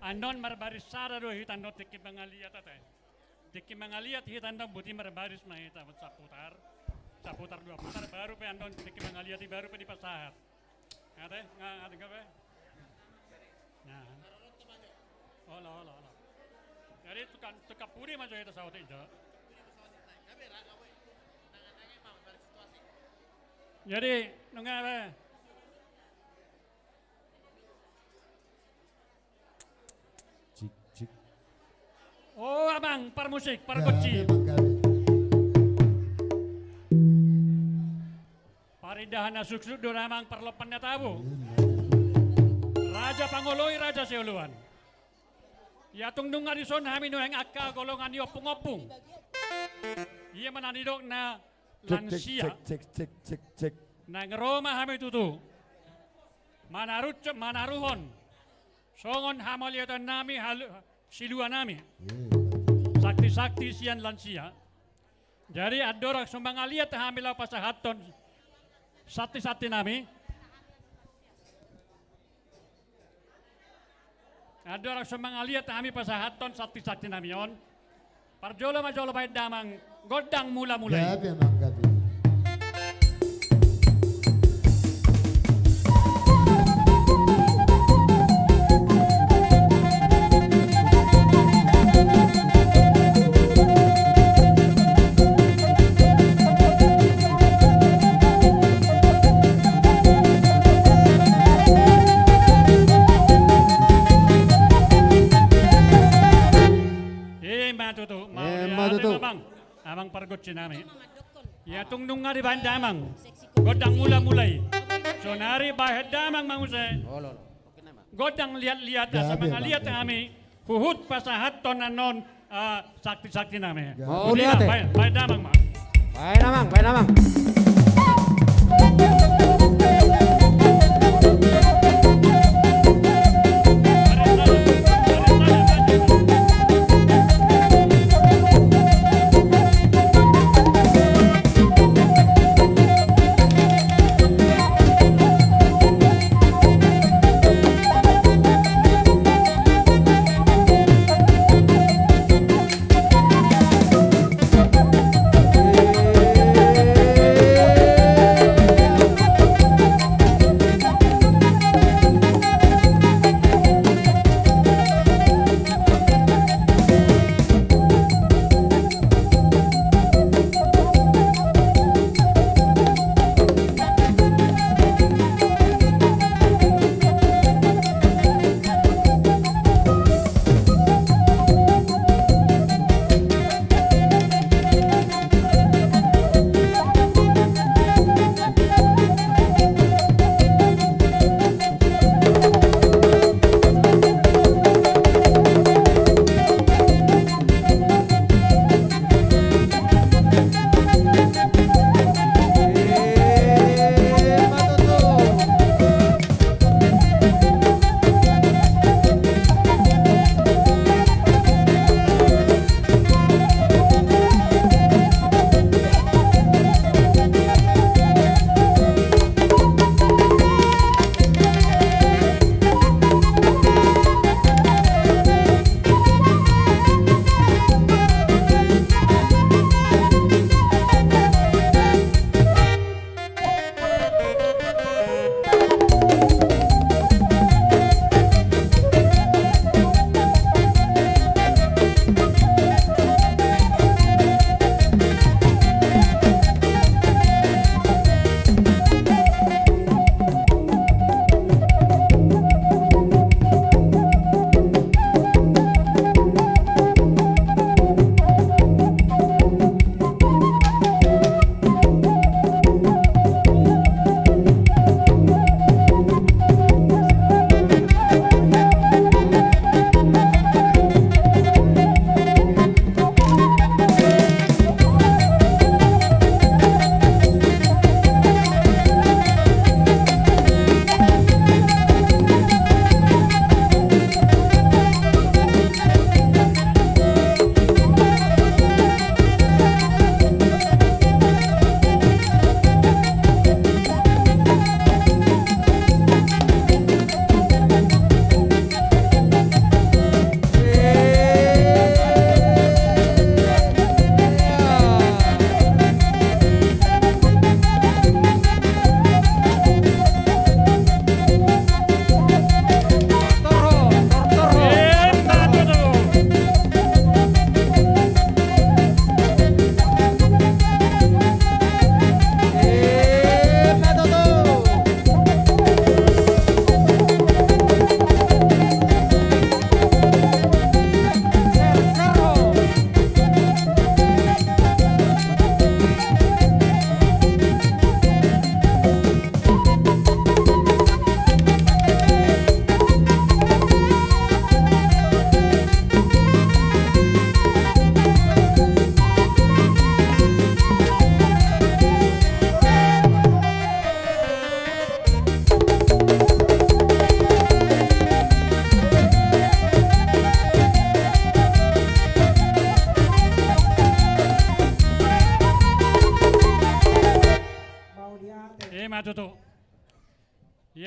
annon marbaris sada do hita annon tingki mangaliat ate. Tingki mangaliat hita annon boti marbaris ma hita saputar, saputar dua putar baru pe annon tingki mangaliat i baru pe dipasahat. Ate, nga, ate nga pe. Nah. Olo, olo, olo. Jadi tukang, tukang pudi ma jo hita saotik jo. Jadi nunga pe. Cik, cik. O amang parmusik, pargonsi. Parindahan na suksuk do amang parlompan na tabo. Raja pangoloi, raja sioloan. Ia tung nunga dison hami nuaeng angka golongan ni ompung-ompung. Ia ma na nidok na lansia. Cek, cek, cek, cek, cek. Naeng ro ma hami tutu. Manaruhon, manaruhon. Songon hamauliateonnami, halu-, siluanami. Sakti-sakti sian lansia. Jadi andorang so mangaliat hami laho pasahathon sakti-saktinami. Andorang so mangaliat hami pasahathon sakti-saktinami on. Parjolo ma jolo baen damang gondang mula-mula i. Gabe amang gabe. Ima tutu, ima tutu. Amang pargonsinami. Ia tung nunga dibaen damang gondang mula-mula i. Sonari baen damang ma muse. Gondang liat-liat asa mangaliat hami huhut pasahathon annon sakti-saktinami. Mauliate. Baen damang ma. Baen damang, baen damang.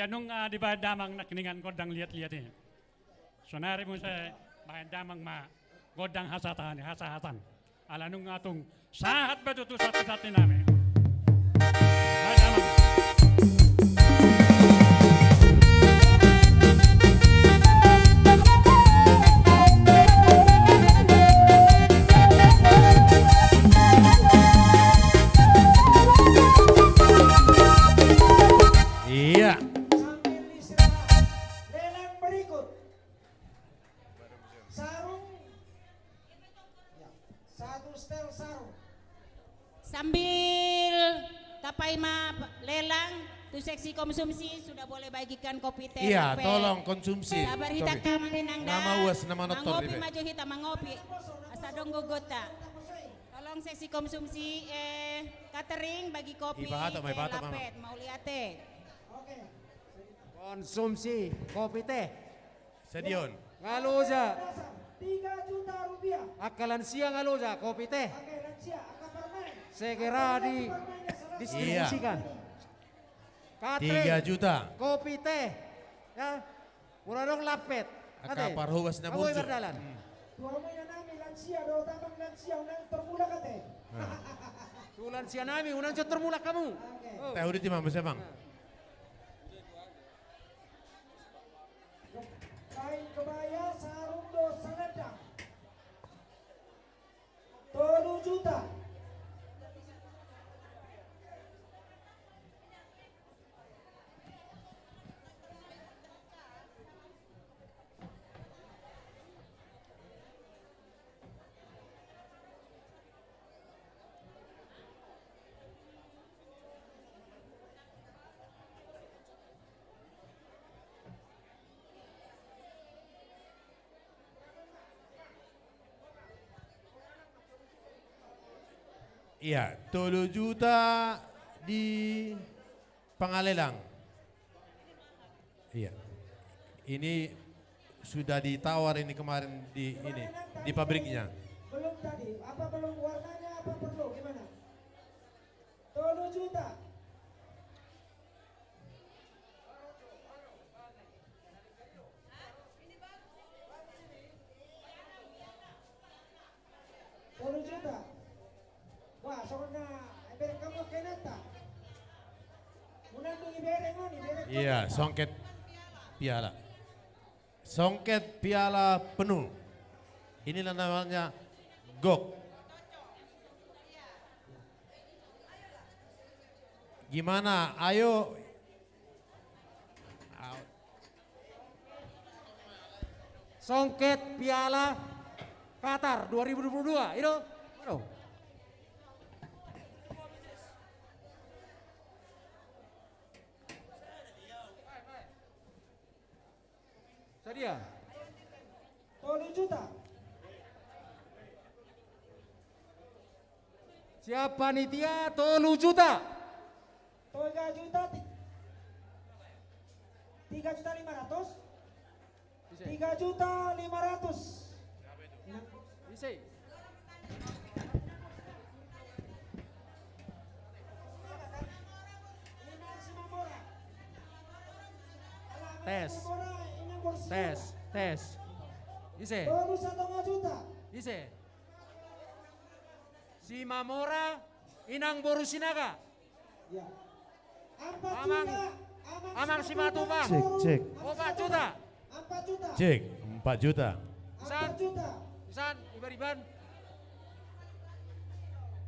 Ia nunga dibaen damang nangkiningan gondang liat-liat i. Sonari muse baen damang ma gondang hasahatan, hasahatan. Ala nunga tung sahat be tutu santi-santi nami. Baen damang. Iya. Sambil diserah, lelang berikut. Sarung. Ya, satu setel sarung. Sambil tapaima lelang tu seksi konsumsi, sudah boleh bagikan kopi teh. Iya, tolong konsumsi. Sabar hita, Kang Inang. Nama uas, nama notor. Mangopi ma jo hita, mangopi. Asa dong gogota. Tolong seksi konsumsi, eh, catering bagi kopi. Ibahato ma, ibahato ma. Lapet, mau liate. Oke. Konsumsi kopi teh. Sedion. Nga loja. Tiga juta rupiah. Angka lansia nga loja, kopi teh. Oke, lansia, angka permen. Segera didistribusikan. Iya. Catering, tiga juta. Kopi teh. Ya. Molo adong lapet. Angka parhobas na burju. Mardalan. Hmm. Tu hamu inanami lansia, dohot amang lansia, unang tormulak ate. Nah. Tu lansia nami, unang jo tormulak hamu. Oke. Oh. Teh, udah timang, bisa, Bang. Nah. Kain kebaya, sarung dohot selendang. Tolu juta. Iya, tolu juta di Pangalelang. Iya. Ini sudah ditawar ini kemarin di ini, di pabriknya. Belum tadi, apa belum warnanya, apa perlu, gimana? Tolu juta. Tolu juta. Wah, songon na ibereng hamu angka inanta. Unang dung ibereng on, ibereng on. Iya, songket piala. Songket piala penuh. Inilah namanya gok. Gimana? Ayo. Songket piala Qatar dua ribu dua puluh dua, i do. Aduh. Sadia. Tolu juta. Siap panitia, tolu juta. Tiga juta ti-, tiga juta lima ratus. Ise? Tiga juta lima ratus. Ise? Tes. Tes, tes. Ise? Ise? Simamora, inang boru Sinaga. Ya. Amang, Amang Simatupang. Cek, cek. Opat juta. Cek, empat juta. Isan, Isan, Iban, Iban.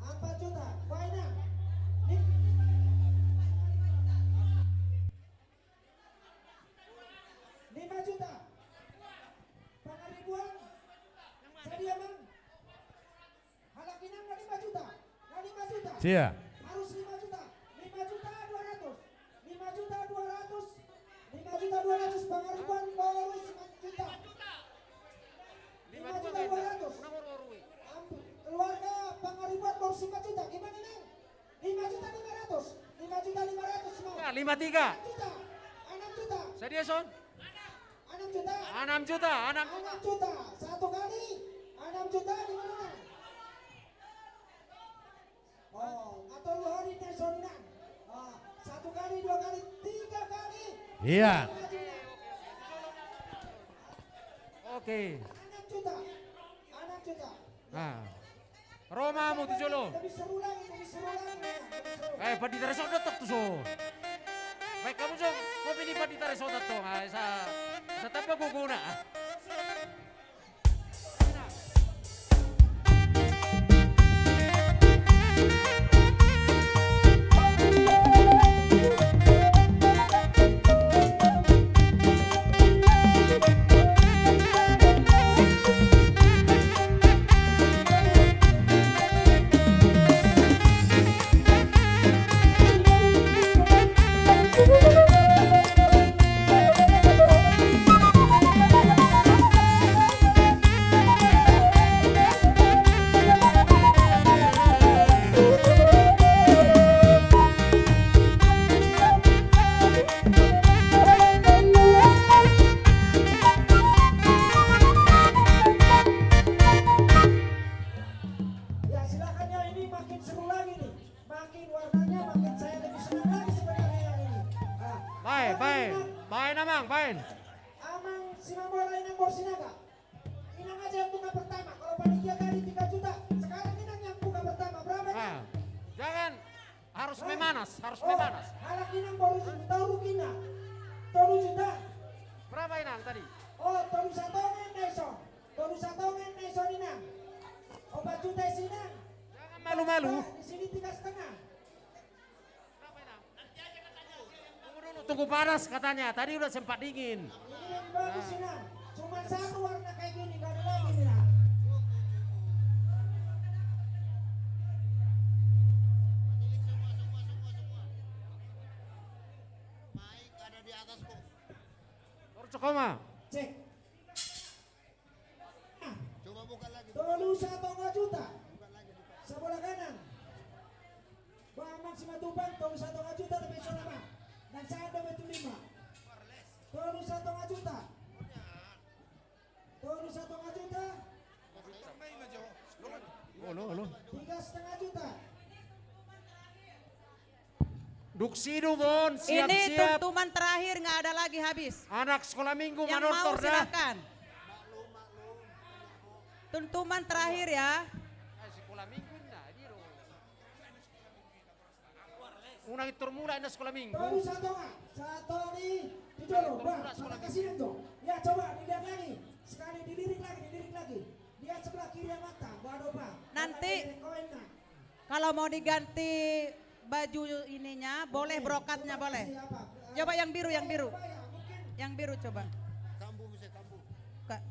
Empat juta. Lima juta. Pangaribuan. Sadia, Mang? Halak inang na lima juta. Na lima juta. Sia. Harus lima juta. Lima juta dua ratus. Lima juta dua ratus. Lima juta dua ratus, Pangaribuan, boru Simatupang. Lima juta dua ratus. Ampun. Keluarga Pangaribuan, boru Simatupang. Gimana, Nang? Lima juta lima ratus. Lima juta lima ratus, Mang. Ya, lima tiga. Enam juta. Enam juta. Sadia, Son? Enam juta. Enam juta, enam juta. Enam juta. Satu kali enam juta, gimana, Nang? Oh, atau dua hari, Nang, sorry, Nang. Ah, satu kali, dua kali, tiga kali. Iya. Oke. Ah. Ro ma hamu tu jolo. Eh, pandita resort do tong tuson. Baen hamu jo kopi ni pandita resort tong. Ah, sa, sa tamba gogona. Ah. Ya, silakan ya, ini makin seru lagi nih. Makin warnanya, makin saya lebih senang lagi sebenarnya yang ini. Ah, baen, baen. Baen, Amang, baen. Amang Simamora, Inang Borsinaga. Inang aja yang buka pertama. Kalau panitia tadi tiga juta, sekarang Inang yang buka pertama. Berapa, Inang? Ah, jangan. Harus memanas, harus memanas. Halak Inang boru, tolu juta. Tolu juta. Berapa, Inang, tadi? Oh, tolu satonga na dison. Tolu satonga na dison, Inang. Opat juta isi, Inang. Jangan malu-malu. Nah, di sini tiga setengah. Tunggu dulu, tunggu panas katanya. Tadi udah sempat dingin. Ini lebih bagus, Inang. Cuma satu warna kayak gini, nggak ada lagi, Inang. Mic ada di atas kok. Cek. Coba buka lagi. Tolu satonga juta. Buka lagi, buka. Sabola kanan. Ba Amang Simatupang, tolu satonga juta, tapi sona ma. Nang sahat do betul lima. Tolu satonga juta. Tolu satonga juta. Olo, olo. Tiga setengah juta. Dung sidung on, siap-siap. Ini tuntuman terakhir, nggak ada lagi, habis. Anak sekolah minggu manortor da. Yang mau silakan. Tuntuman terakhir ya. Eh, sekolah minggu nah, ini dong. Unang intor mulak na sekolah minggu. Tolu satonga, satonga ni, di jolo, bah, mata kasih itu. Ya, coba dilihat lagi. Sekali dilirik lagi, dilirik lagi. Lihat sebelah kiri ya mata, bah, dopa. Nanti. Kalau mau diganti baju ininya, boleh, brokatnya boleh. Coba yang biru, yang biru. Yang biru coba. Ka-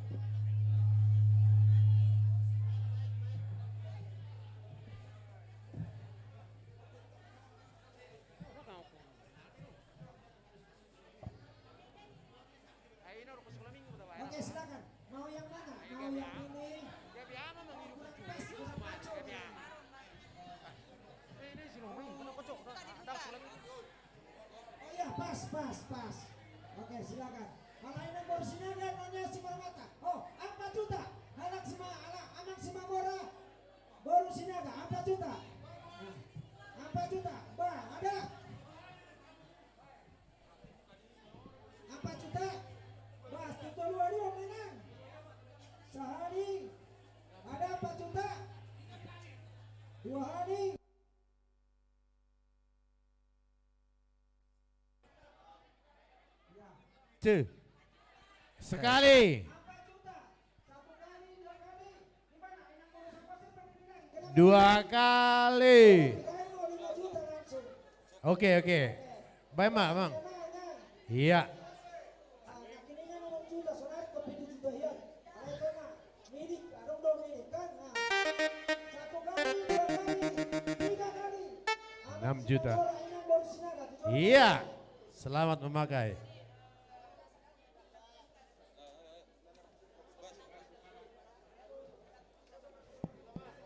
Oke, silakan. Mau yang mana? Mau yang ini? Kurang pas, kurang maco. Oh iya, pas, pas, pas. Oke, silakan. Halak Inang boru Sinaga, Nyonya Simarmata. Oh, empat juta. Halak Sima-, halak Amang Simamora, boru Sinaga, empat juta. Nah, empat juta. Bah, ada. Empat juta. Bah, tu tolu hali, Om Inang. Sahali. Ada empat juta. Dua hali. Tuh. Sekali. Dua kali. Oke, oke. Baik, Mak, Mang. Iya. Enam juta. Iya. Selamat memakai.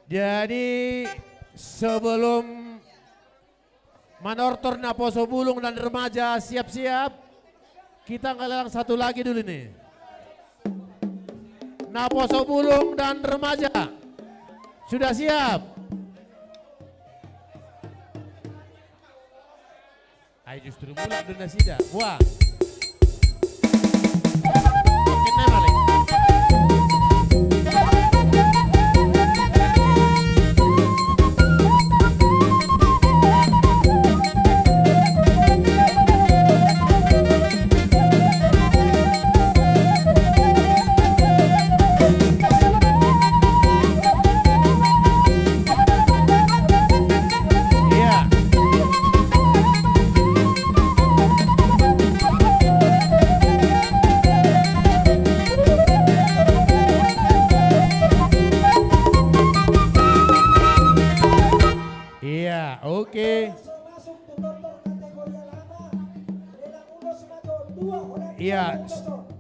Jadi, sebelum manortor naposo bulung dan remaja siap-siap, kita nggalang satu lagi dulu nih. Naposo bulung dan remaja, sudah siap? Ai justru mulak do nasida. Wah.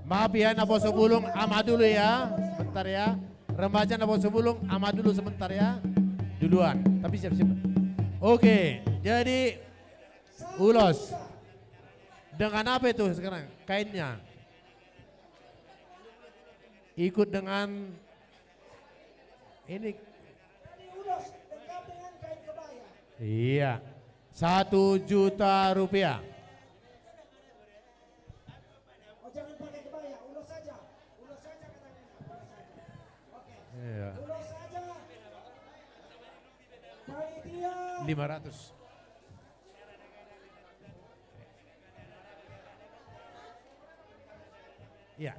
Maaf ya, naposo bulung, ama dulu ya, sebentar ya. Remaja naposo bulung, ama dulu sebentar ya. Duluan, tapi siap-siap. Oke, jadi ulos. Dengan apa itu sekarang kainnya? Ikut dengan ini. Iya. Satu juta rupiah. Oh, jangan pakai kebaya, ulos saja. Ulos saja katanya. Ulos saja. Oke. Iya. Ulos saja. Panitia. Lima ratus. Iya.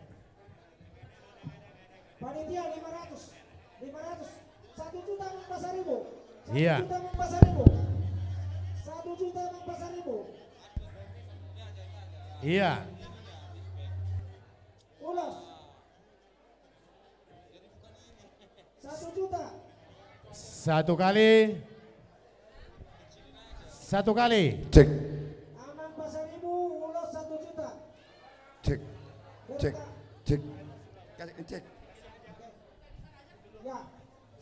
Panitia lima ratus. Lima ratus. Satu juta Mang Pasaribu. Iya. Satu juta Mang Pasaribu. Satu juta Mang Pasaribu. Iya. Ulos. Satu juta. Satu kali. Satu kali. Cek. Amang Pasaribu, ulos satu juta. Cek. Cek. Cek. Kasih cek. Ya.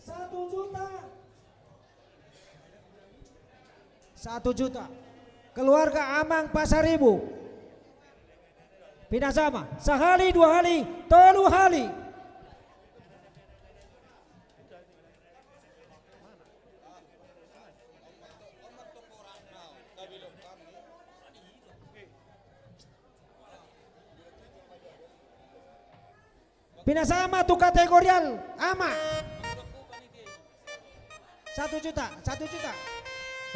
Satu juta. Satu juta. Keluarga Amang Pasaribu. Pinasama. Sahali, dua hali, tolu hali. Pinasama tu kategorial, Ama. Satu juta, satu juta.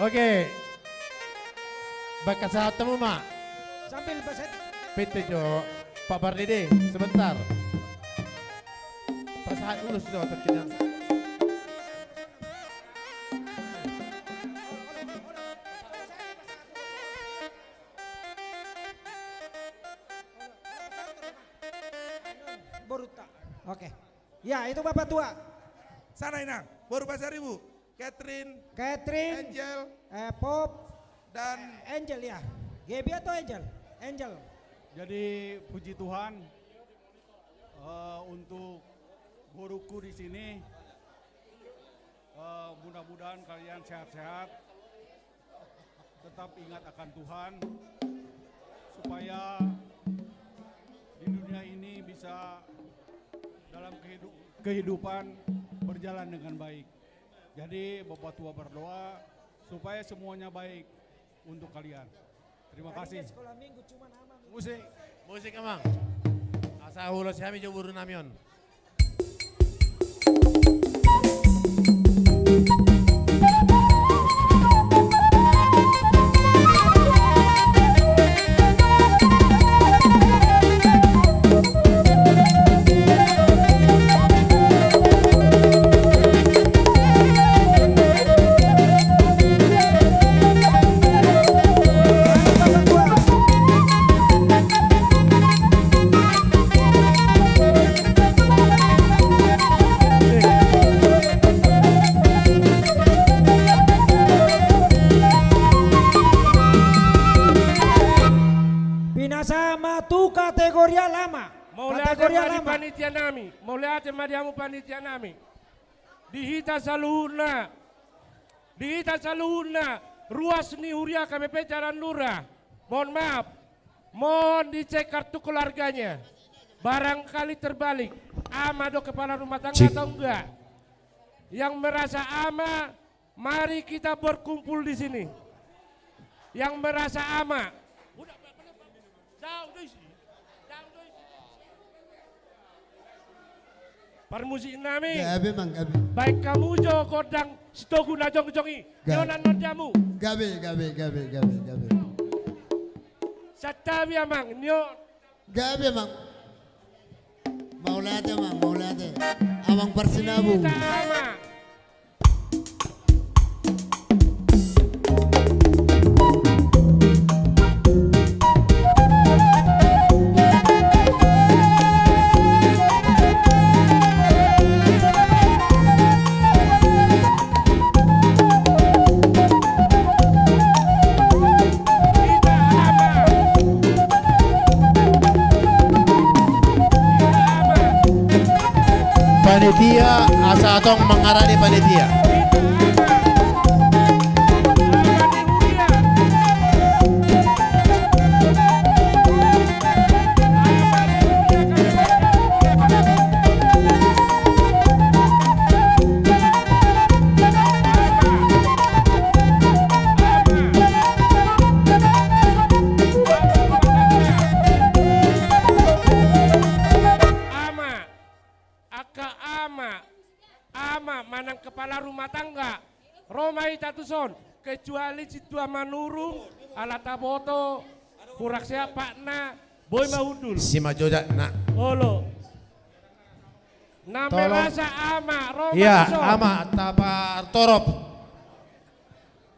Oke. Baen pasahat hamu ma. Sambil pasahat. Pinta jo, Pak Pardede, sebentar. Pasahat dulu sudah, terkenal. Borunta. Oke. Ya, itu Bapak Tua. Sana, Inang. Boru Pasaribu. Catherine. Catherine. Angel. Eh, Pop. Dan Angel, ya. Gaby atau Angel? Angel. Jadi, puji Tuhan, eh, untuk boruku di sini, eh, mudah-mudahan kalian sehat-sehat. Tetap ingat akan Tuhan, supaya di dunia ini bisa dalam kehidu-, kehidupan berjalan dengan baik. Jadi, Bapak Tua berdoa supaya semuanya baik untuk kalian. Terima kasih. Musik. Musik, Amang. Asa huulos hami jo boru nami on. Pinasama tu kategorial, Ama. Mauliate ma di panitia nami. Mauliate ma di hamu panitia nami. Di hita saluhutna, di hita saluhutna, ruas ni huria K P P Jaran Lurah. Mohon maaf, mohon dicek kartu keluarganya. Barangkali terbalik, ama do kepala rumah tangga atau enggak. Yang merasa ama, mari kita berkumpul di sini. Yang merasa ama. Parmusik nami. Gabe, Amang, gabe. Baen hamu jo gondang Sitogu na jongjong i. Gabe. Nionan ma di hamu. Gabe, gabe, gabe, gabe, gabe. Santabi, Amang, nio. Gabe, Amang. Mauliate, Amang, mauliate. Amang Parsinabu. Hita, Amang. Panitia, asa tong mangarade panitia. Ama, angka ama, ama manang kepala rumah tangga, ro ma hita tuson, kecuali sintua Manurung, ala taboto, hurang sehat patna, boi ma hundul. Si majojak na. Olo. Na merasa ama, ro ma tuson. Iya, ama, tapartorop.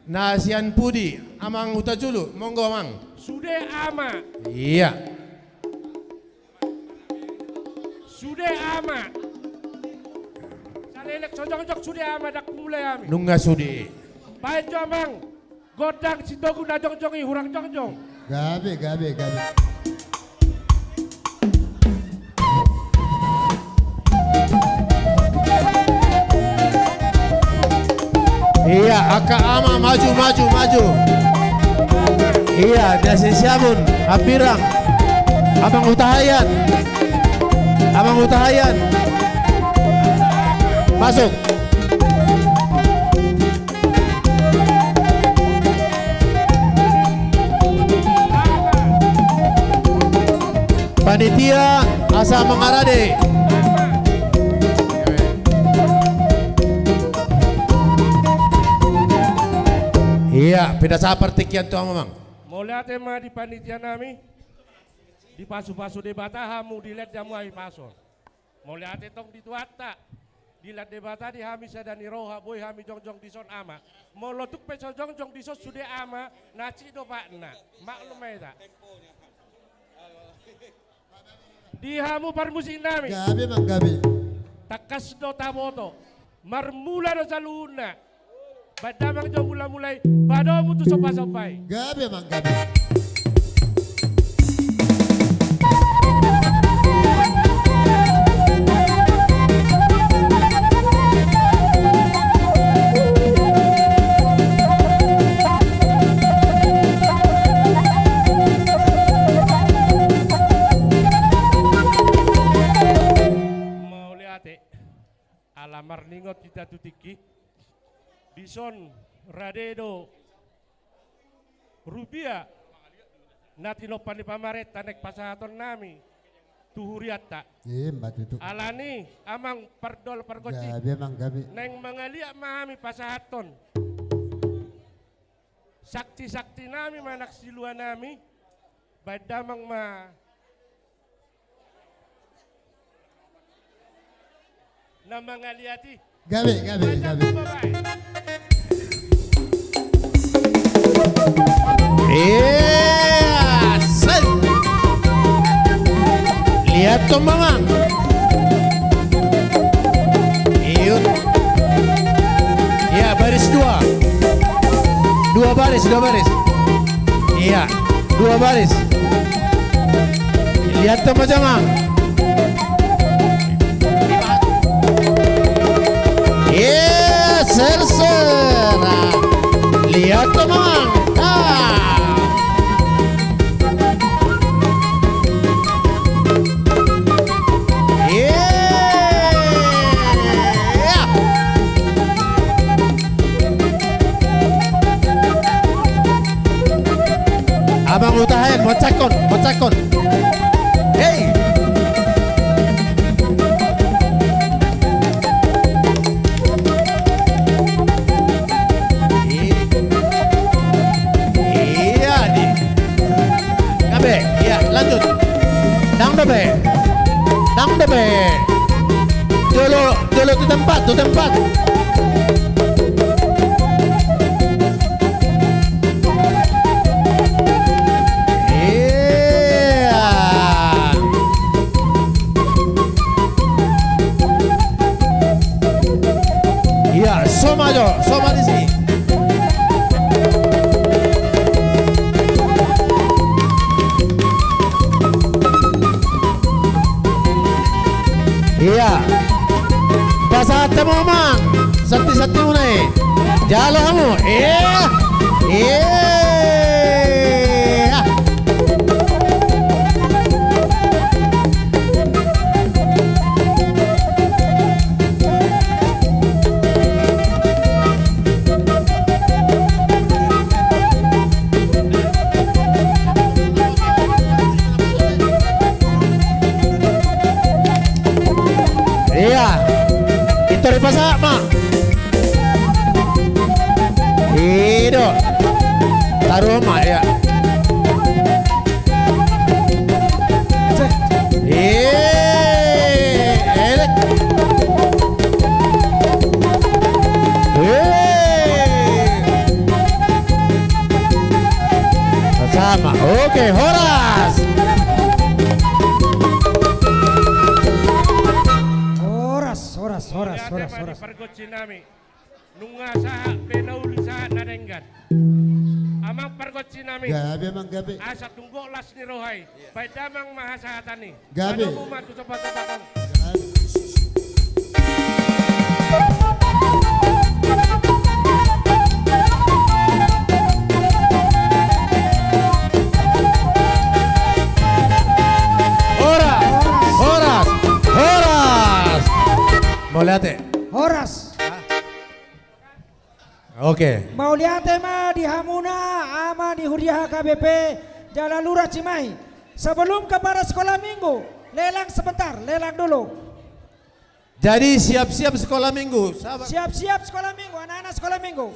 Na sian pudi, Amang Hutajulu, monggo, Amang. Sude, Ama. Iya. Sude, Ama. Saleleng so jongjong sude, Ama, ndang humulai hami. Nunga sude. Baen jo, Amang. Gondang Sitogu na jongjong i, hurang jongjong. Gabe, gabe, gabe. Iya, angka ama, maju, maju, maju. Iya, na sisiamun, hambirang. Amang Hutahaean. Amang Hutahaean. Masuk. Panitia, asa mangarade. Iya, pinda sahat partingkian tu hamu, Amang. Mauliate ma di panitia nami, dipasupasu Debata hamu, dilehon hamu hahipason. Mauliate tong di Tuhanta, dilehon Debata di hami sada ni roha, boi hami jongjong dison, Ama. Molo tung pe so jongjong dison sude, Ama, na cik do patna. Maklum ma hita. Di hamu parmusik nami. Gabe, Amang, gabe. Tangkas do taboto. Marmula do saluhutna. Baen damang jo mulamula i, padomu tu sombasomba i. Gabe, Amang, gabe. Mauliate. Ala marningot hita tu tingki. Dison rade do rupia na tinompa ni pamarenta naeng pasahaton nami tu hurianta. Ima tutu. Alani, Amang Pardol Pargonsi. Gabe, Amang, gabe. Naeng mangaliat ma hami pasahathon saksisakti nami manang silua nami. Baen damang ma na mangaliat i. Gabe, gabe, gabe. Iya, set. Lihat tuh, Mamang. Iya. Iya, baris dua. Dua baris, dua baris. Iya, dua baris. Lihat tuh, Mamang. Iya, ser, ser. Nah, lihat tuh, Mamang. Nah. Iya. Amang Hutahaean, moncakkon, moncakkon. Hei. Iya, di. Gabe, iya, lanjut. Nang dope. Nang dope. Jolo, jolo tu tempat, tu tempat. Iya. Iya, so ma jo, so ma disi. Iya. Sahat hamu ma, santi-santi muna i. Jalo hamu. Iya. Iya. Iya. Itu dipasahat ma. Ido. Taruh ma, iya. Iya. Elek. Wih. Sama. Oke, horas. Horas, horas, horas, horas, horas. Pargonsi nami. Nunga sahat be na uli sahat na denggan. Amang pargonsi nami. Gabe, amang, gabe. Asa tung gok las ni roha i. Baen damang ma hasahatan i. Gabe. Adomu ma tu sopa-sopa tong. Horas, horas, horas. Mauliate. Horas. Oke. Mauliate ma di hamuna, ama ni huria H K B P, jala lura Cimahi. Sebelum kepada sekolah minggu, lelang sebentar, lelang dulu. Jadi siap-siap sekolah minggu, sabar. Siap-siap sekolah minggu, anak-anak sekolah minggu.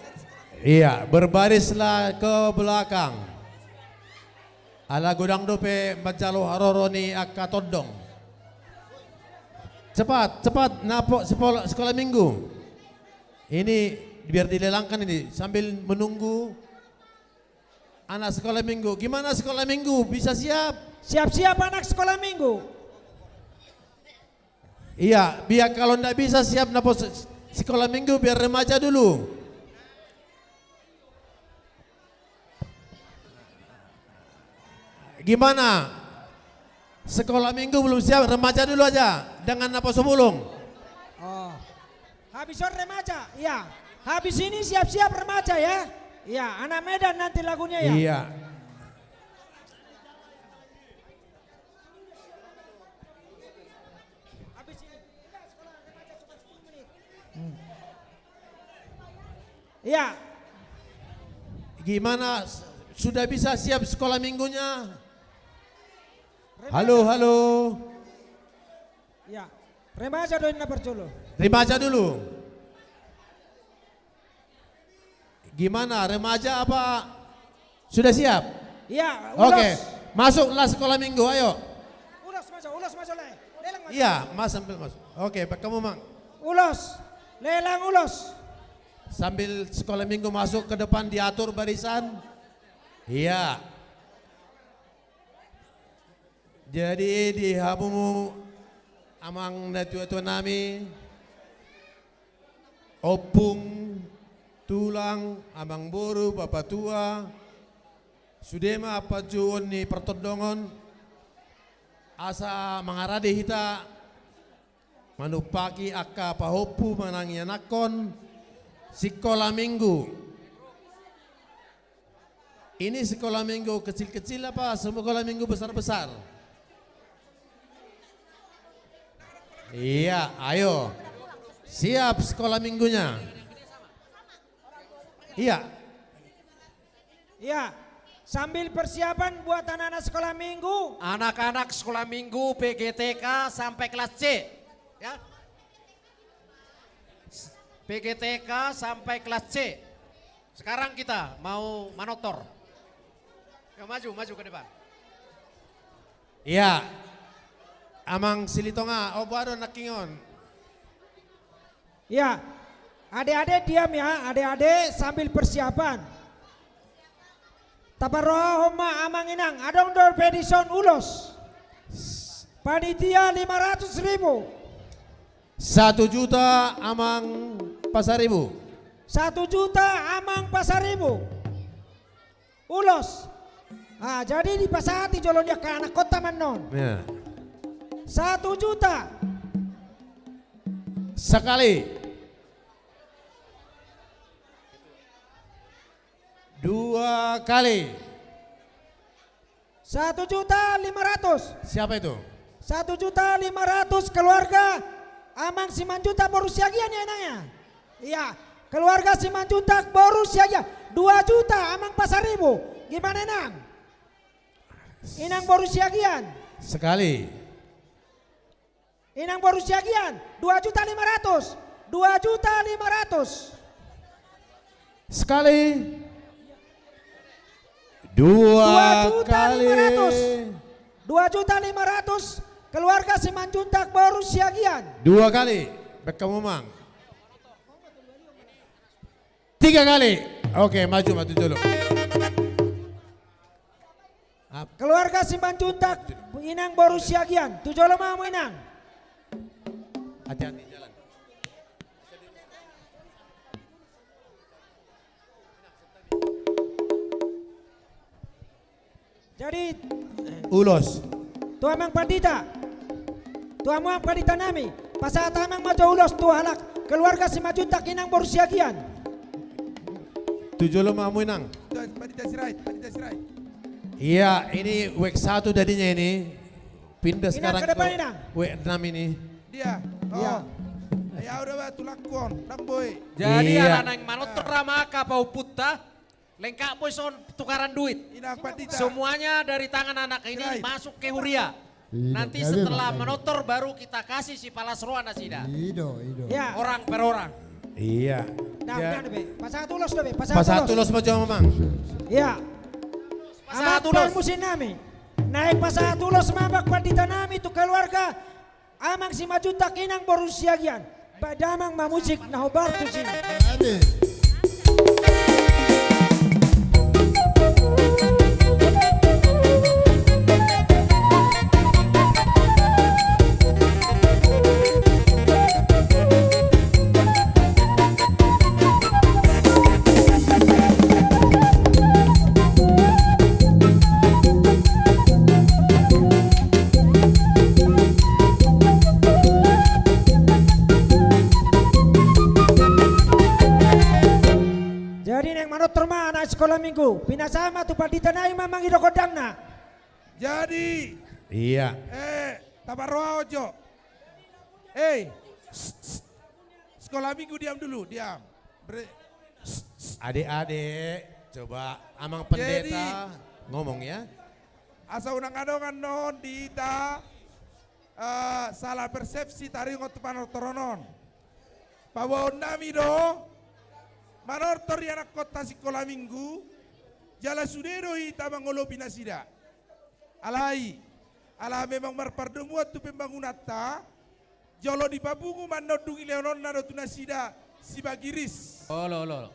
Iya, berbarislah ke belakang. Ala godang dope manjalo haroro ni angka tondong. Cepat, cepat, napo sekolah, sekolah minggu. Ini biar dilelangkan ini sambil menunggu anak sekolah minggu. Gimana sekolah minggu? Bisa siap? Siap-siap anak sekolah minggu. Iya, biar kalau ndak bisa siap napo se-, sekolah minggu, biar remaja dulu. Gimana? Sekolah minggu belum siap, remaja dulu aja. Dengan napo sebelum. Oh. Habis on remaja, iya. Habis ini siap-siap remaja ya. Iya, anak Medan nanti lagunya ya. Iya. Habis ini. Iya. Gimana, s-, sudah bisa siap sekolah minggunya? Halo, halo. Iya. Remaja do inna parjolo. Remaja dulu. Gimana, remaja apa sudah siap? Iya, ulos. Oke, masuklah sekolah minggu, ayo. Ulos, masuk, ulos, masuk, le. Lelang, masuk. Iya, Mas, sambil masuk. Oke, Pak, kamu, Mang. Ulos. Lelang, ulos. Sambil sekolah minggu masuk ke depan, diatur barisan. Iya. Jadi, di hamu amang na tua-tua nami, ompung, tulang, amang boru, bapa tua, sude ma panjouon ni partondongon, asa mangarade hita, manumpaki angka pahompu manang ianakhon, sikola minggu. Ini sekolah minggu kecil-kecil apa sekolah minggu besar-besar? Iya, ayo. Siap sekolah minggunya. Iya. Iya. Sambil persiapan buat anak-anak sekolah minggu. Anak-anak sekolah minggu P G T K sampai kelas C. Ya. P G T K sampai kelas C. Sekarang kita mau manortor. Ya, maju, maju ke depan. Iya. Amang Silitonga, oh, baru nangkiningan. Iya. Ade-ade diam ya, ade-ade sambil persiapan. Taparrohahon ma amang inang, adong dope dison ulos. Panitia lima ratus ribu. Satu juta amang Pasaribu. Satu juta amang Pasaribu. Ulos. Ah, jadi dipasahati jolo ni angka anakhonta ma annon. Ya. Satu juta. Sekali. Dua kali. Satu juta lima ratus. Siapa itu? Satu juta lima ratus, keluarga Amang Simanjuntak boru Siagian ya, Inang ya? Iya, keluarga Simanjuntak boru Siagian. Dua juta, Amang Pasaribu. Gimana, Inang? Inang boru Siagian. Sekali. Inang boru Siagian, dua juta lima ratus. Dua juta lima ratus. Sekali. Dua kali. Dua juta lima ratus. Dua juta lima ratus, keluarga Simanjuntak boru Siagian. Dua kali. Baen hamu, Amang. Tiga kali. Oke, maju, maju dulu. Ap- Keluarga Simanjuntak, Inang boru Siagian. Tu jolo ma hamu, Inang. Hati-hati jalan. Jadi, ulos. Tu Amang Pandita. Tu Amang Pandita nami. Pasahat Amang ma jo ulos tu halak keluarga Simanjuntak, Inang boru Siagian. Tu jolo ma hamu, Inang. Tuan, Pandita Sirait, Pandita Sirait. Iya, ini wek satu tadinya ini. Pindah sekarang ke depan, Inang. Wek enam ini. Dia. Iya. Oh. Ya udah, bah, tulangkon, Damboy. Jadi, iya, ala naeng manortor ma angka pahomputta, lengkap, boy, son tukaran duit. Inang Pandita. Semuanya dari tangan anak ini masuk ke huria. Nanti setelah manortor baru kita kasih si palas roha nasida. Ido, ido. Ya. Orang per orang. Iya. Nah, ya. Udah, be. Pasahat ulos do, be. Pasahat ulos ma jo, Amang. Iya. Pasahat ulos. Amang parmusik nami. Naeng pasahat ulos ma, Amang Pandita nami, tu keluarga Amang Simanjuntak, Inang boru Siagian. Baen damang ma musik na hombar tusi. Amin. Jadi naeng manortor ma anak sikola minggu, pinasahat ma tu pandita nai ma mangido gondangna. Jadi, iya, eh, taparrohahon jo. Eh, sikola minggu, diam dulu, diam. Bre-, adek-adek, coba Amang Pendeta ngomong ya. Asa unang adong annon di hita, eh, salah persepsi taringot tu panortoron on. Paboaon nami do, manortor i anakkonta sikola minggu, jala sude do hita mangolopi nasida. Alai, ala memang marpardomuan tu pembangunanta, jolo dipapungu ma annon dung dilehononna do tu nasida sibagiris. Olo, olo, olo.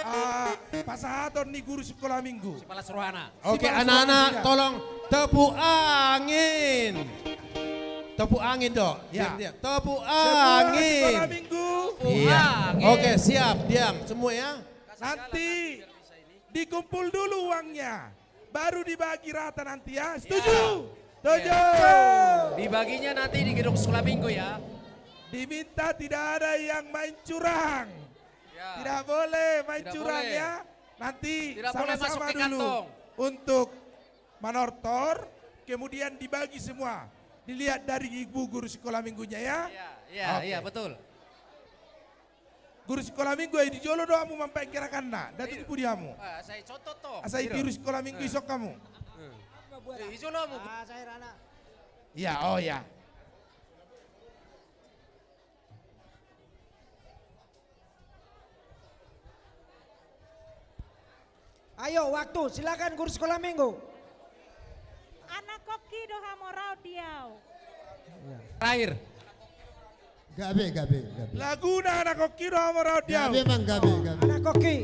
Ah, pasahaton ni guru sikola minggu. Si palas rohana. Oke, anak-anak, tolong tepuk angin. Tepuk angin do. Ya. Diam, diam. Tepuk angin. Sikola minggu. Iya. Oke, siap. Diam semua ya. Nanti dikumpul dulu uangnya. Baru dibagi rata nanti ya. Setuju? Setuju. Dibaginya nanti di gedung sekolah minggu ya. Diminta tidak ada yang main curang. Ya. Tidak boleh main curang ya. Nanti sama-sama dulu untuk manortor, kemudian dibagi semua. Dilihat dari ibu guru sekolah minggunya ya. Iya, iya, betul. Guru sikola minggu, ai di jolo do hamu mambaen gerakanna, ndang tutu pudi hamu. Asa i contoh to. Asa i guru sikola minggu i, sok hamu. I jolo hamu. Iya, oh iya. Ayo, waktu, silakan guru sikola minggu. Anak koki do hamu rau diau. Terakhir. Gabe, gabe, gabe. Laguna anak koki do hamu rau diau. Gabe, Mang, gabe, gabe. Anak koki.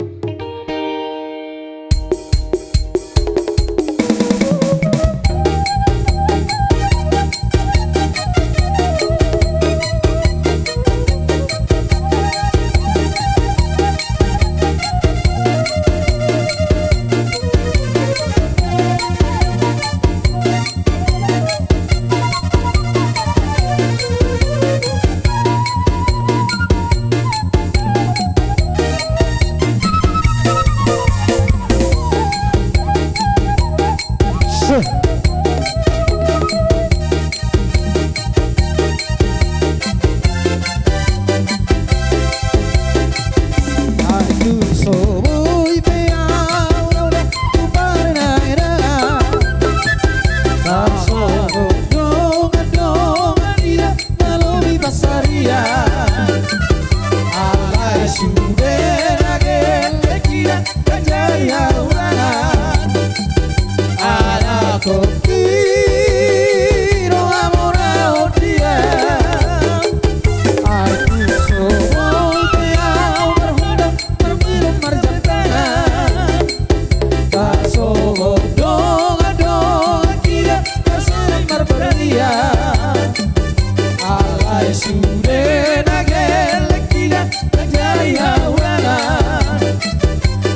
Sude na gelleng hita manjadi haurana.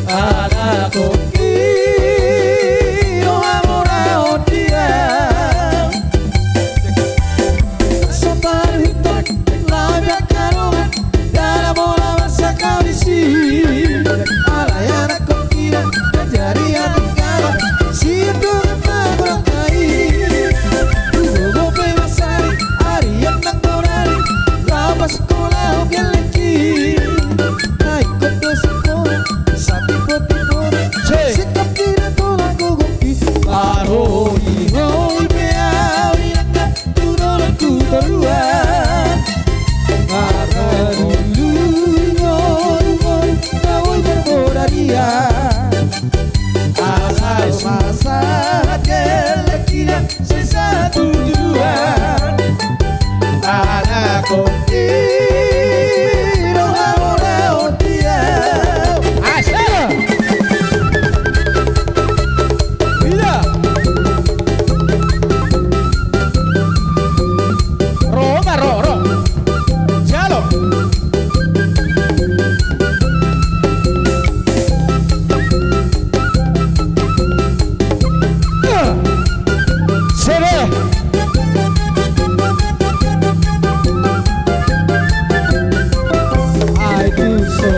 Ala tongki do hamoraon dia. Satar hita labe angka dongan, dala mola marsangkap disi. Alai anakkon hita manjadi hatinggalan sian dongan na godang i. Gogo pe mansari arian nang godang i, laho pasingkolahon gellengki. Na ingkon do singkola satimbo-timbona. Singkop di na tola gogoki. Marhoi-hoi pe au inanta tu dongan tu toruan. Marhoi-hoi, marhoi-hoi, na boi marbodari. Asal masalah gellengki na sai satu tujuan. Anakkon hita do hamoraon dia. Asal. Ida. Ro ma, ro, ro. Jalo. Sebe. Ai tu so.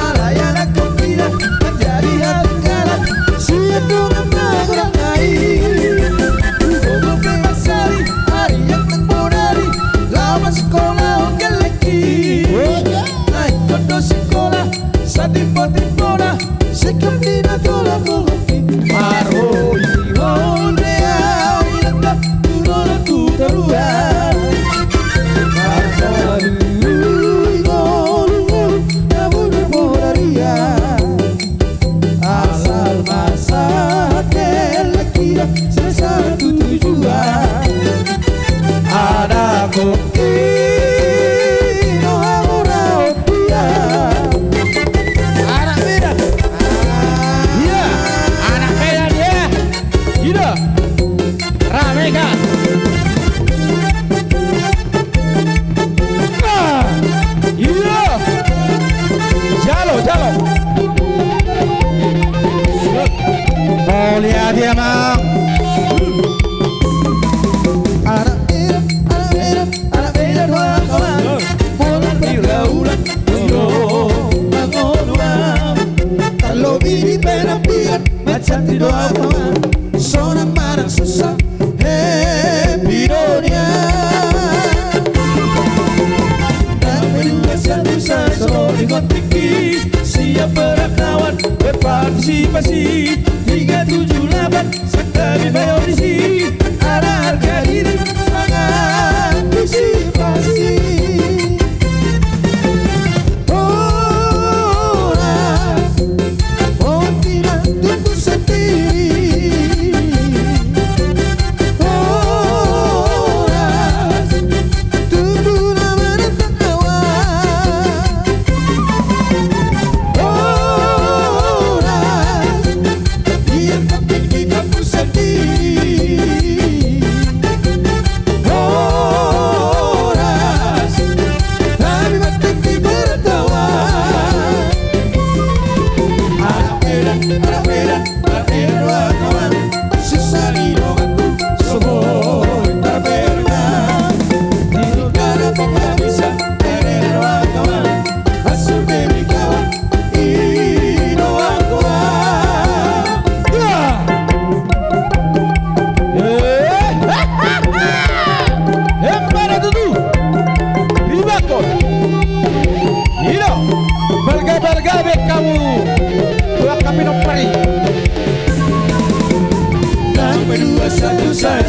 Alai anakkon hita manjadi hatinggalan sian dongan na godang i. Gogo pe mansari arian nang godang i, laho pasingkolahon gellengki. Na ingkon do singkola satimbo-timbona. Singkop di na tola gogoki. Marhoi-hoi pe au inanta tu dongan tu toruan. Marhoi-hoi, marhoi-hoi, na boi marbodari. Asal masalah gellengki na sai satu tujuan. Anakkon hita do hamoraon dia. Anak Medan. Iya, anak Medan ya. Ida. Rame kan? Nah, ida. Jalo, jalo. Mauliate, Amang. Anak Medan, anak Medan, anak Medan, wah, kawan. Mola pergaulan, yo, mangolu, ah. Tarlobi di penampilan, macantik do au, kawan. Sonang manang susa, happy do nian. Dang pe dua satu sasolo di kontingki, siap berkawan, berpartisipasi, tiga tujuh delapan, sangkapi pe audisi, ala harga diri, mangantisipasi. Horas, on hita tumpu sandiri. Horas, tumpu na manatang awan. Horas,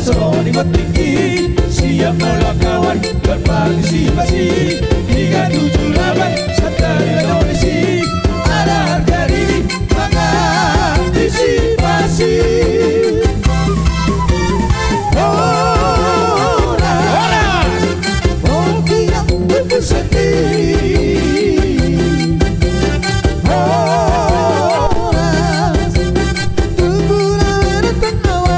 Songon i ma tingki siap molo kawan, berpartisipasi. Tiga tujuh delapan, santari donisi. Ala harga diri mangantisipasi. Horas. Horas. Oh, tidak, tunggu sendiri. Horas. Tunggu lawan tengah.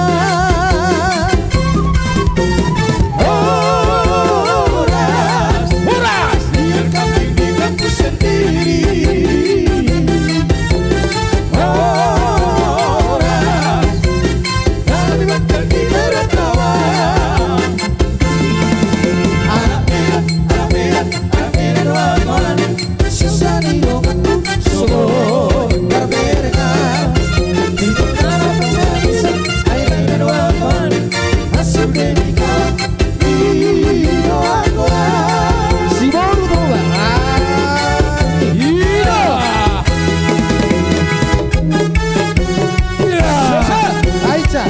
Horas. Horas. Biar kami di kampus sendiri. Horas. Kami bakal di meratawa. Anak merah, anak merah, anak merah doa Tuhan. Susah ni doa tu, sogo, karbereka. Di tengah penghabisan, air air doa Tuhan. Masuk ke nikah. Si boru Toba. Ah, iya. Iya. Aicha.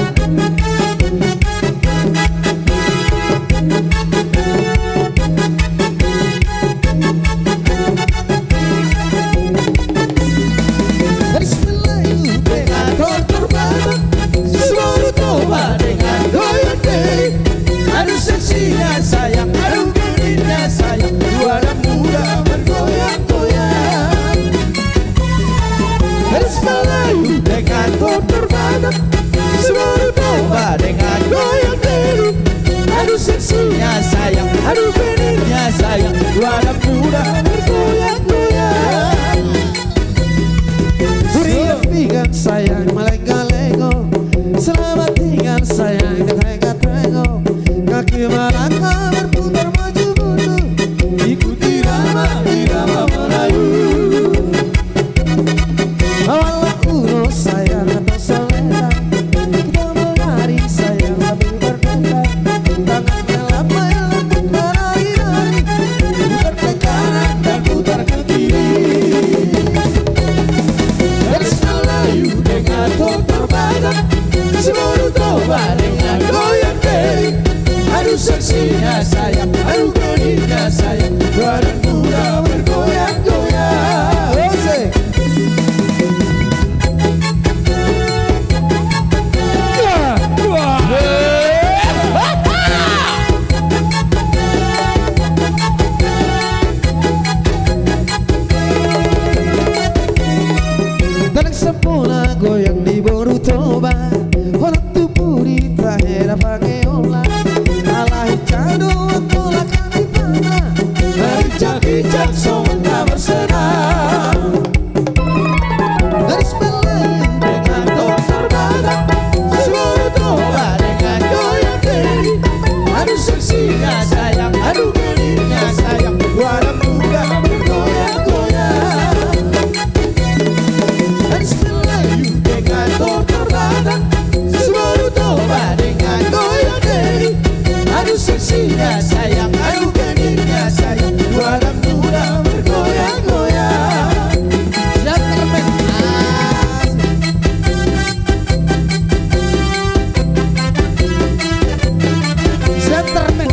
Garis Melayu dengan tortor Batak, si boru Toba dengan goyang diri. Aduh seksinya sayang, aduh genitnya sayang, dua anak muda bergoyang-goyang. Garis Melayu dengan tortor Batak, si boru Toba dengan goyang diri. Aduh seksinya sayang, aduh genitnya sayang, dua anak muda bergoyang-goyang. Berikan sayang, malenggak-lenggok. Selamat tinggal sayang, dekat-dekat tengok. Kaki melangkah berputar maju mundur, ikuti irama, irama Melayu. Awallah ulos sayang atau selera, kita menari sayang sambil berdendang. Tangan Garis Melayu dengan tortor Batak, si boru Toba dengan goyang diri. Aduh seksinya sayang, aduh genitnya sayang, dua anak muda bergoyang-goyang. Asik. Dalan sampona goyang ni boru Toba, holan tu pudi tahera pangkeon. Alai cado tola kami pana, marinjak-injak songon tabar sena. Garis Melayu dengan tortor Batak, si boru Toba dengan goyang diri. Aduh seksinya sayang, aduh genitnya sayang, dua anak muda bergoyang-goyang. Garis Melayu dengan tortor Batak, si boru Toba dengan goyang diri. Aduh seksinya sayang, aduh genitnya sayang, dua anak muda bergoyang-goyang. Gentleman. Asik. Gentleman.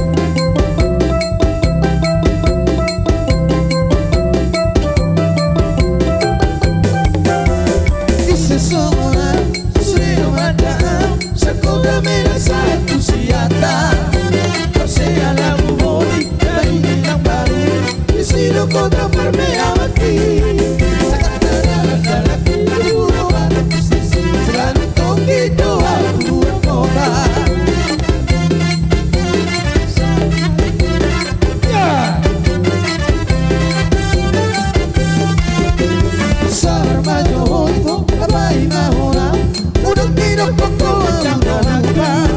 Ise songon au, sude do mandang au, Sakola Medan satu Siantar. Persea Labu Holi, Baduy Inang Baru, disi do kota parmeaman i. Sahat dalan-dalan di Pulo Batam, selalu tonggi do au tu luar kota. Ya. Sabar ma jo ho ito, paima hona. Unang didok ho au na lupa.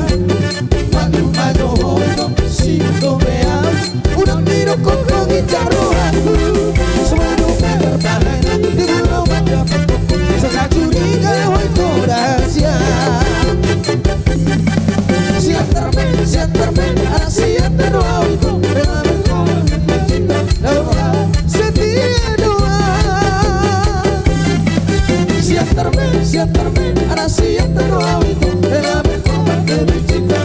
Maklum ma jo ho ito, singkop be au. Unang didok ho ginjang rohangku. Semua dope tertahan di Pulo Batam. Sangkap curiga ho ito rahasia. Siantar men, Siantar men, anak Siantar do au ito. Rela berkorban demi cinta, lalu kau setia doa. Siantar men, Siantar men, anak Siantar do au ito. Rela berkorban demi cinta,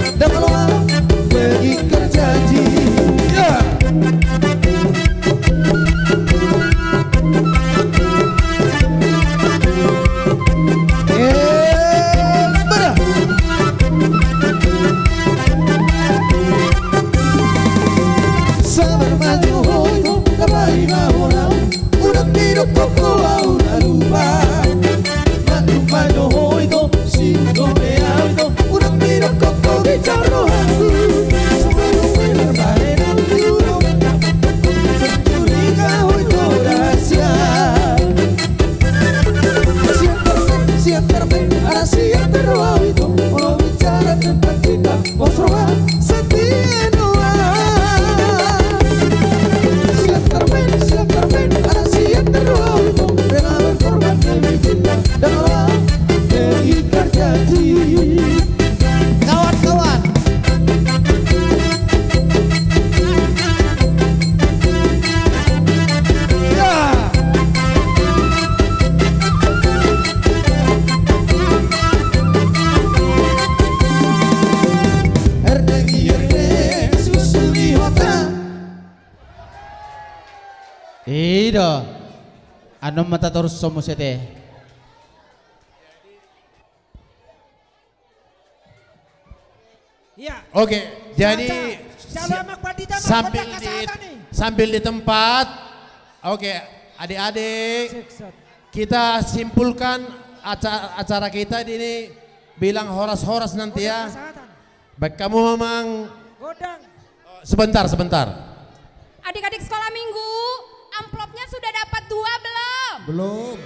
Pos roha setia dua. Siap termain, siap termain, ala siap terroboh. Rela berkorban demi cinta, dan rela terikat janji. Kawan-kawan. Ya. Erdegi erdegi susu di hota. I do. Annon ma tatorus so muse te. Iya. Oke, jadi sambil di, sambil di tempat. Oke, adik-adik, kita simpulkan aca-, acara kita ini bilang horas-horas nanti ya. Baik, kamu memang. Sebentar, sebentar. Adik-adik sekolah minggu, amplopnya sudah dapat dua belum? Belum.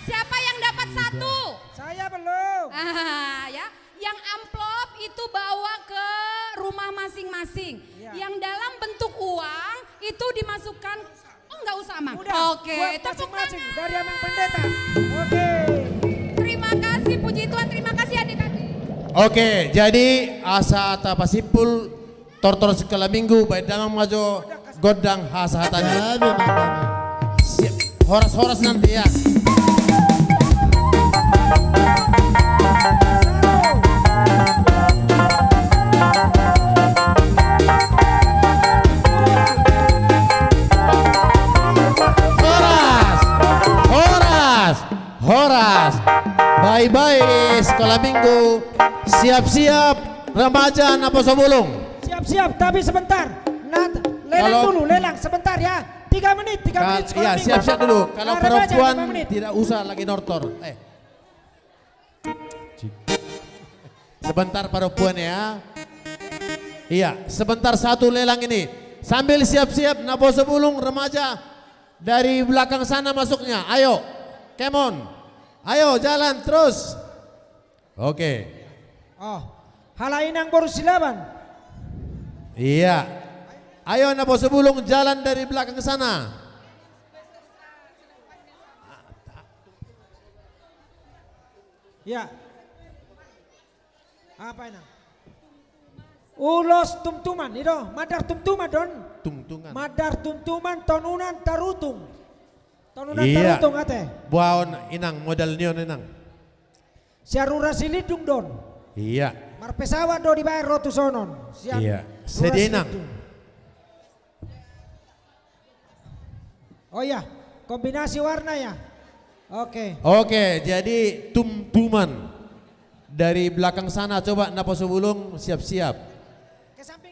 Siapa yang dapat satu? Saya belum. Ah, ya. Yang amplop itu bawa ke rumah masing-masing. Iya. Yang dalam bentuk uang itu dimasukkan. Oh, nggak usah, Mang. Udah, oke, buat tepuk masing-masing tangan dari Amang Pendeta. Oke. Terima kasih, puji Tuhan. Terima kasih, adik-adik. Oke, jadi asa tapasimpul, tortor sekolah minggu, baen damang ma jo gondang hasahatanna. Siap. Horas-horas nanti ya. Horas, horas, horas. Bye-bye sekolah minggu. Siap-siap remaja naposo bulung. Siap-siap, tapi sebentar. Nah, lelang dulu, lelang sebentar ya. Tiga menit, tiga menit sekolah minggu. Iya, siap-siap dulu. Kalau perempuan tidak usah lagi nortor. Eh. Sebentar perempuan ya. Iya, sebentar satu lelang ini. Sambil siap-siap, naposo bulung remaja dari belakang sana masuknya. Ayo, come on. Ayo, jalan terus. Oke. Oh, halak inang boru Silaban. Iya. Ayo, naposo bulung jalan dari belakang sana. Ya. Apa inang? Ulos tumtuman, i do. Mandar tumtuman, don. Tungtungan. Mandar tumtuman, tonunan tarutung. Tonunan tarutung, ate. Buaon inang, modal ni on inang. Sian Rura Silindung, don. Iya. Marpesawat do dibaen ro tu sonon. Sian Rura Silindung. Iya. Sedia inang. Oh iya, kombinasi warna ya. Oke. Oke, jadi tumtuman dari belakang sana, coba naposo bulung siap-siap.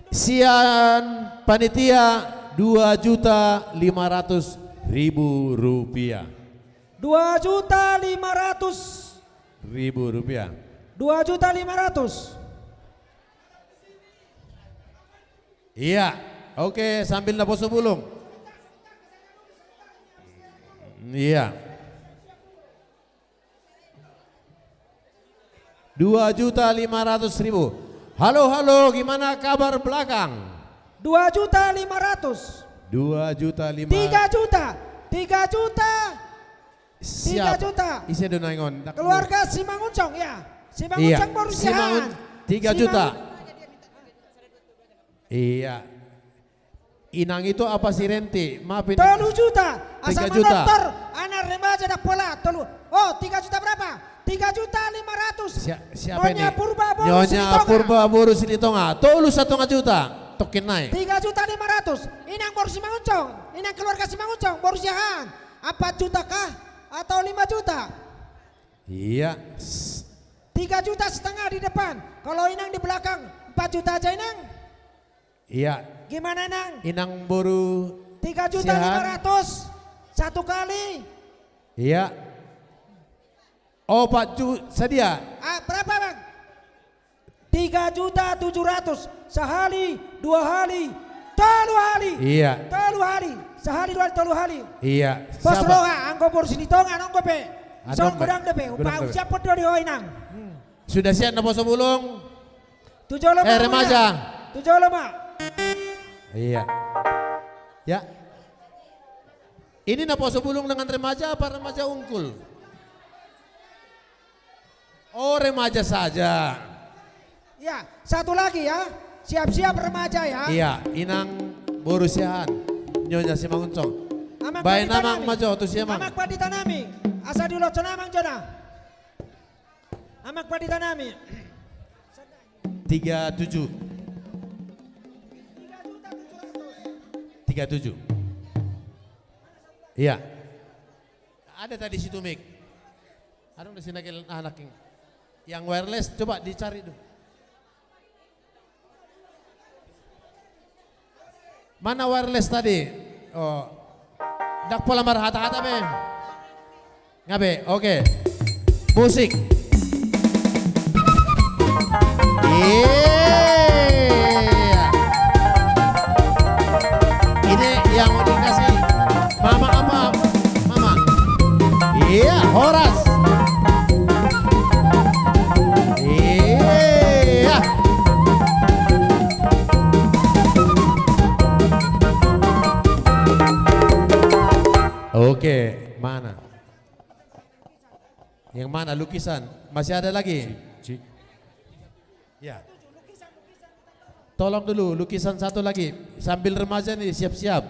Sian panitia dua juta lima ratus ribu rupiah. Dua juta lima ratus. Ribu rupiah. Dua juta lima ratus. Iya. Oke, sambil naposo bulung. Iya. Dua juta lima ratus ribu. Halo, halo, gimana kabar belakang? Dua juta lima ratus. Dua juta lima. Tiga juta. Tiga juta. Siap. Tiga juta. Ise do na ingon? Keluarga Simangunsong, ya. Simangunsong boru Siahaan. Tiga juta. Iya. Inang itu apa si Renti? Maaf ini. Tolu juta. Tiga juta. Asa manortor anak remaja ndang pola. Tolu. Oh, tiga juta berapa? Tiga juta lima ratus. Siapa ini? Nyonya Purba boru Silitonga. Nyonya Purba boru Silitonga. Tolu satonga juta. Tokin nai. Tiga juta lima ratus. Inang boru Simangunsong. Inang keluarga Simangunsong. Boru Siahaan. Empat juta kah? Atau lima juta? Iya. Tiga juta setengah di depan. Kalau inang di belakang, empat juta aja, inang. Iya. Gimana, inang? Inang boru Siahaan. Tiga juta lima ratus. Satu kali. Iya. Oh, empat juta sadia. Ah, berapa, Bang? Tiga juta tujuh ratus. Sahali, dua hali, tolu hali. Iya. Tolu hali. Sahali, dua hali, tolu hali. Iya. Pos roha, anggo boru Silitonga, anggo pe. Adong pe. Godang dope. Upa, siap pe do di ho, inang. Hmm. Sudah siap naposo bulung? Tu jolo ma, eh, remaja. Tu jolo ma. Iya. Ya. Ini naposo bulung dengan remaja apa remaja ungkul? Oh, remaja saja. Ya, satu lagi ya. Siap-siap remaja ya. Iya, inang boru siahaan. Nyonya Simangunsong. Amang, baen pandita nami. Amang ma jo tu siamang. Amang pandita nami. Asa diulothon amang jo da. Amang pandita nami. Tiga tujuh. Tiga tujuh. Iya. Ada tadi situ mic. Ada di sini lagi anak yang, yang wireless, coba dicari dulu. Mana wireless tadi? Oh. Ndang pola marhata-hata be. Nga be, oke. Musik. Iya. Ini yang mau dikasih mama apa? Mama. Iya, horas. Iya. Oke, mana? Yang mana lukisan? Masih ada lagi? Cik, cik. Ya. Tolong dulu, lukisan satu lagi. Sambil remaja nih, siap-siap.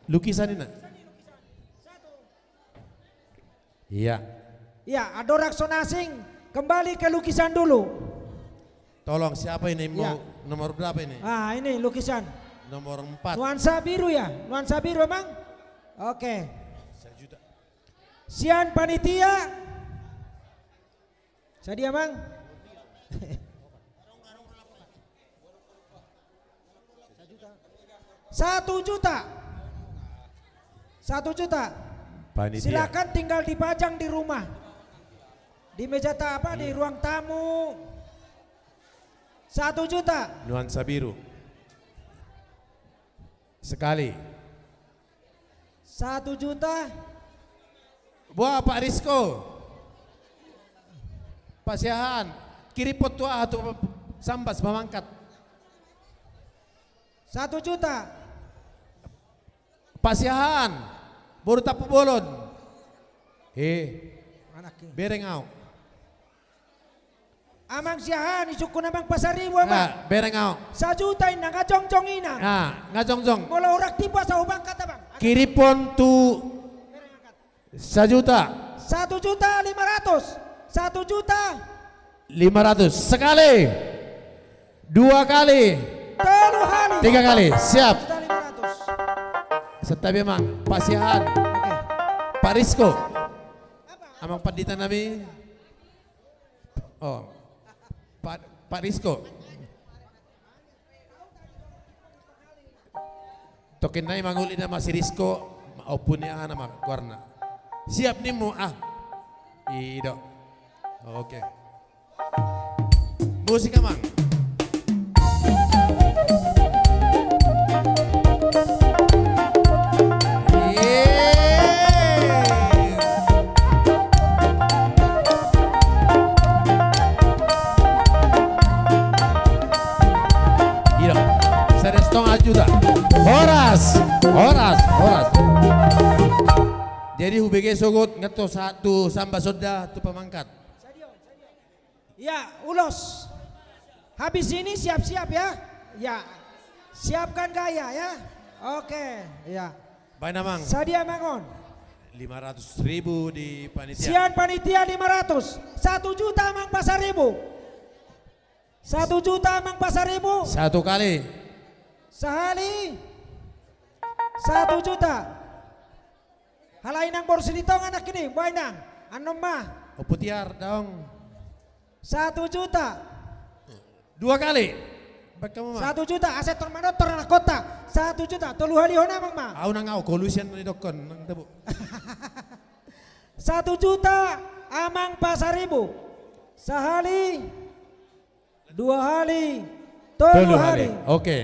Lukisan ini. Iya. Iya, andorang so na asing, kembali ke lukisan dulu. Tolong, siapa ini? Iya. Mau nomor berapa ini? Ah, ini lukisan. Nomor empat. Nuansa biru ya? Nuansa biru emang? Oke. Sejuta. Sian panitia. Sadia, Mang? Satu juta. Satu juta. Panitia. Silakan tinggal dipajang di rumah. Di meja ta-, apa, di ruang tamu. Satu juta. Nuansa biru. Sekali. Satu juta. Buat Pak Risko. Pak Siahaan. Kirim foto ah tu Sambas mamangkat. Satu juta. Pak Siahaan. Boru Tampubolon. Eh. Anak ini. Bereng au. Amang Siahaan, isungkun amang Pasaribu, amang. Ah, bereng au. Sajuta inna, nga jongjong inna. Ah, nga jongjong. Molo hurang tipu asa hubangkat, abang. Kirim foto. Bereng angkat. Sajuta. Satu juta lima ratus. Satu juta. Lima ratus. Sekali. Dua kali. Tolu kali. Tiga kali. Siap. Satu juta lima ratus. Santabi amang. Pak Siahaan. Oke. Pak Risko. Amang pandita nami. Oh. Pak, Pak Risko. Tokin nai manguli nama si Risko, ompu ni aha nama goarna. Siap nimmu, ah. I do. Oke. Musik, amang. Iya. Sada stonga juta. Horas, horas, horas. Jadi hubege sogot ngetto sa-, tu Sambas on da tu pamangkat. Ya, ulos. Habis ini siap-siap ya. Ya. Siapkan gaya ya. Oke, ya. Baen amang. Sadia amang on? Lima ratus ribu di panitia. Sian panitia lima ratus. Satu juta amang Pasaribu. Satu juta amang Pasaribu. Satu kali. Sahali. Satu juta. Halai nang boru Silitonga nangkin i, boha inang? Annon ma. Ompu Tiar, daong. Satu juta. Dua kali. Baen hamu ma. Satu juta, asa tor manortor anakkonta. Satu juta, tolu halihon amang ma. Au nang au, kolusian na nidokkon, nang tabo. Satu juta, amang Pasaribu. Sahali. Dua hali, tolu hali. Tolu hali. Oke.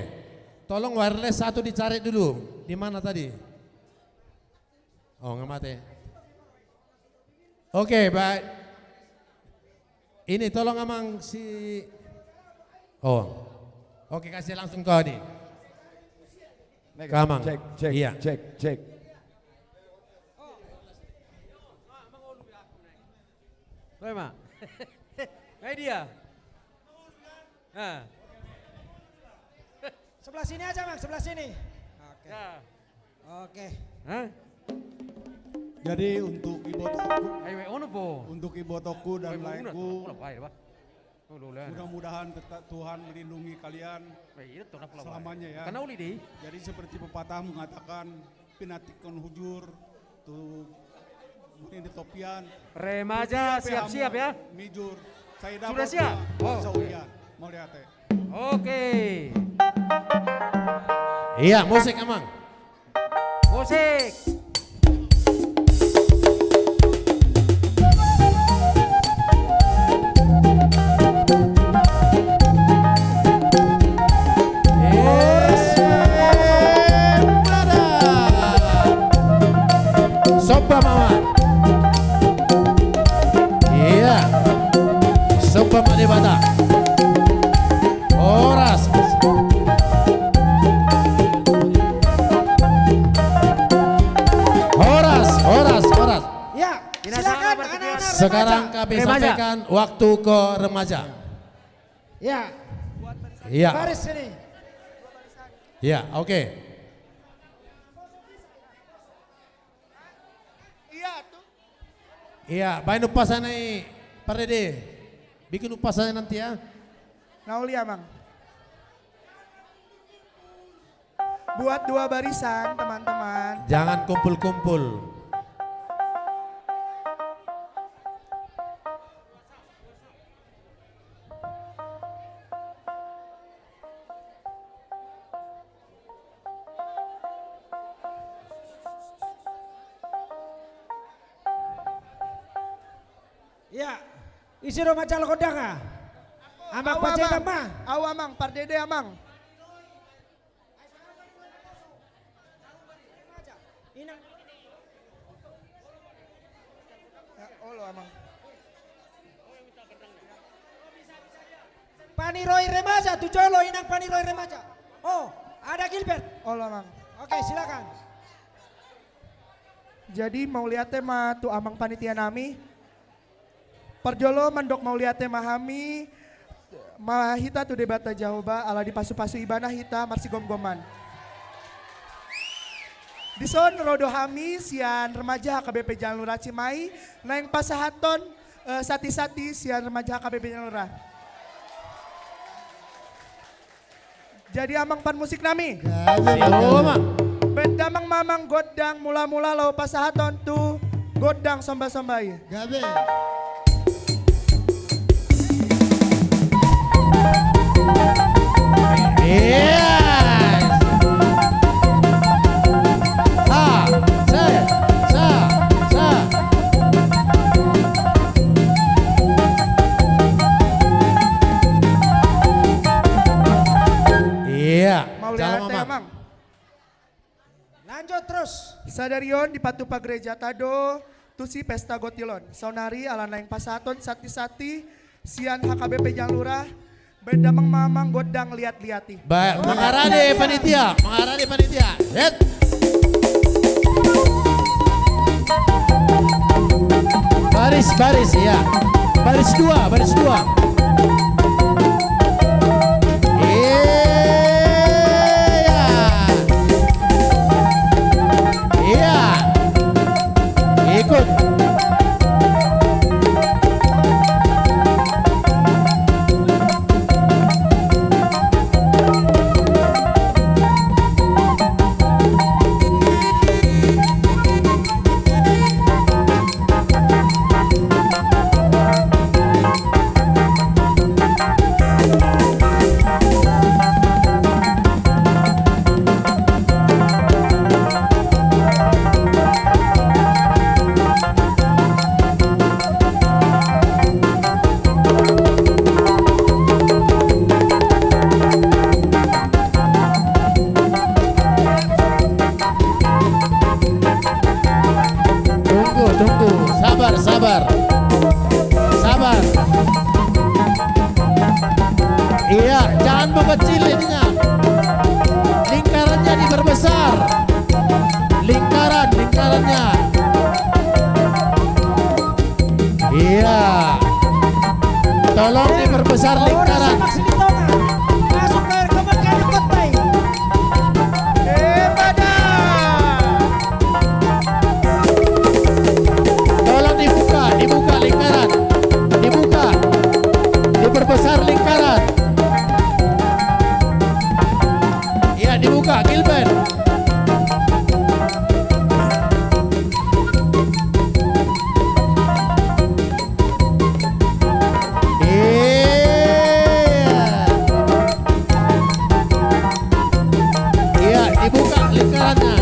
Tolong wireless satu dicari dulu. Di mana tadi? Oh, nga mate. Oke, baik. Ini tolong amang si, oh. Oke, kasih langsung kau nih. Ke amang. Cek, cek, iya, cek, cek. Toe ma. Nah, dia. Nah. Sebelah sini aja, Mang, sebelah sini. Oke. Ya. Oke. Hah? Jadi untuk ibotokku, ayo, ono po, untuk ibotokku dan laengku, mudah-mudahan tetap Tuhan melindungi kalian selamanya ya. Jadi seperti pepatah mengatakan, pinantikhon hujur tu muni ni topian. Remaja siap-siap ya. Mijur. Sudah siap? Oh. Mauliate. Oke. Iya, musik amang. Musik. Somba ma amang. Iya. Somba ma Debata. Horas. Horas, horas, horas. Ya, silakan anak-anak remaja. Sekarang kami sampaikan waktu ke remaja. Ya. Iya. Baris sini. Iya, oke. Iya, baen umpasa na i, Pardede. Bikin umpasa na i nanti ya. Na uli amang. Buat dua barisan, teman-teman. Jangan kumpul-kumpul. Iya. Ise do manjalo gondang, ah? Amang Panjaitan ma. Au amang, Pardede amang. Inang. Ya, olo amang. Paniroi remaja tu jolo, inang paniroi remaja. Oh, ada Gilbert. Olo amang. Oke, silakan. Jadi mauliate ma tu amang panitia nami. Parjolo mandok mauliate ma hami ma hita tu Debata Jahowa ala dipasupasu Ibana hita marsigomgoman. Dison ro do hami sian remaja H K B P Jalan Lurah Cimahi naeng pasahathon, eh, sati-sati sian remaja H K B P Jalan Lurah. Jadi amang panmusik nami. Gabe. Baen damang ma amang gondang mula-mula laho pasahaton tu gondang somba-somba i. Gabe. Yes. Sa, sa, sa, sa. Iya. Mauliate amang. Lanjut terus. Sadari on dipatupa gerejata do tusi pesta gotil on. Saonari ala naeng pasahaton sati-sati sian H K B P Jalan Lurah. Baen damang ma amang gondang liat-liat i. Baik, mangarade panitia, mangarade panitia. Hit. Baris, baris, iya. Baris dua, baris dua. Iya. Iya. Ikut. Iya, jangan mengecil ininya. Lingkarannya diperbesar. Lingkaran, lingkarannya. Iya. Tolong diperbesar lingkaran. Masuk ke, ke, ke, ke, ke. Eh, pada. Tolong dibuka, dibuka lingkaran. Dibuka. Diperbesar lingkaran. Iya, dibuka, Gilbert. Iya. Iya, dibuka lingkarannya.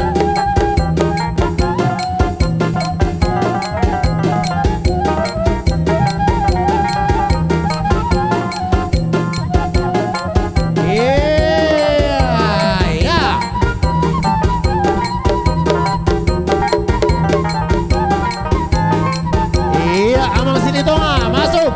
Iya, iya. Iya, Amang Silitonga, masuk.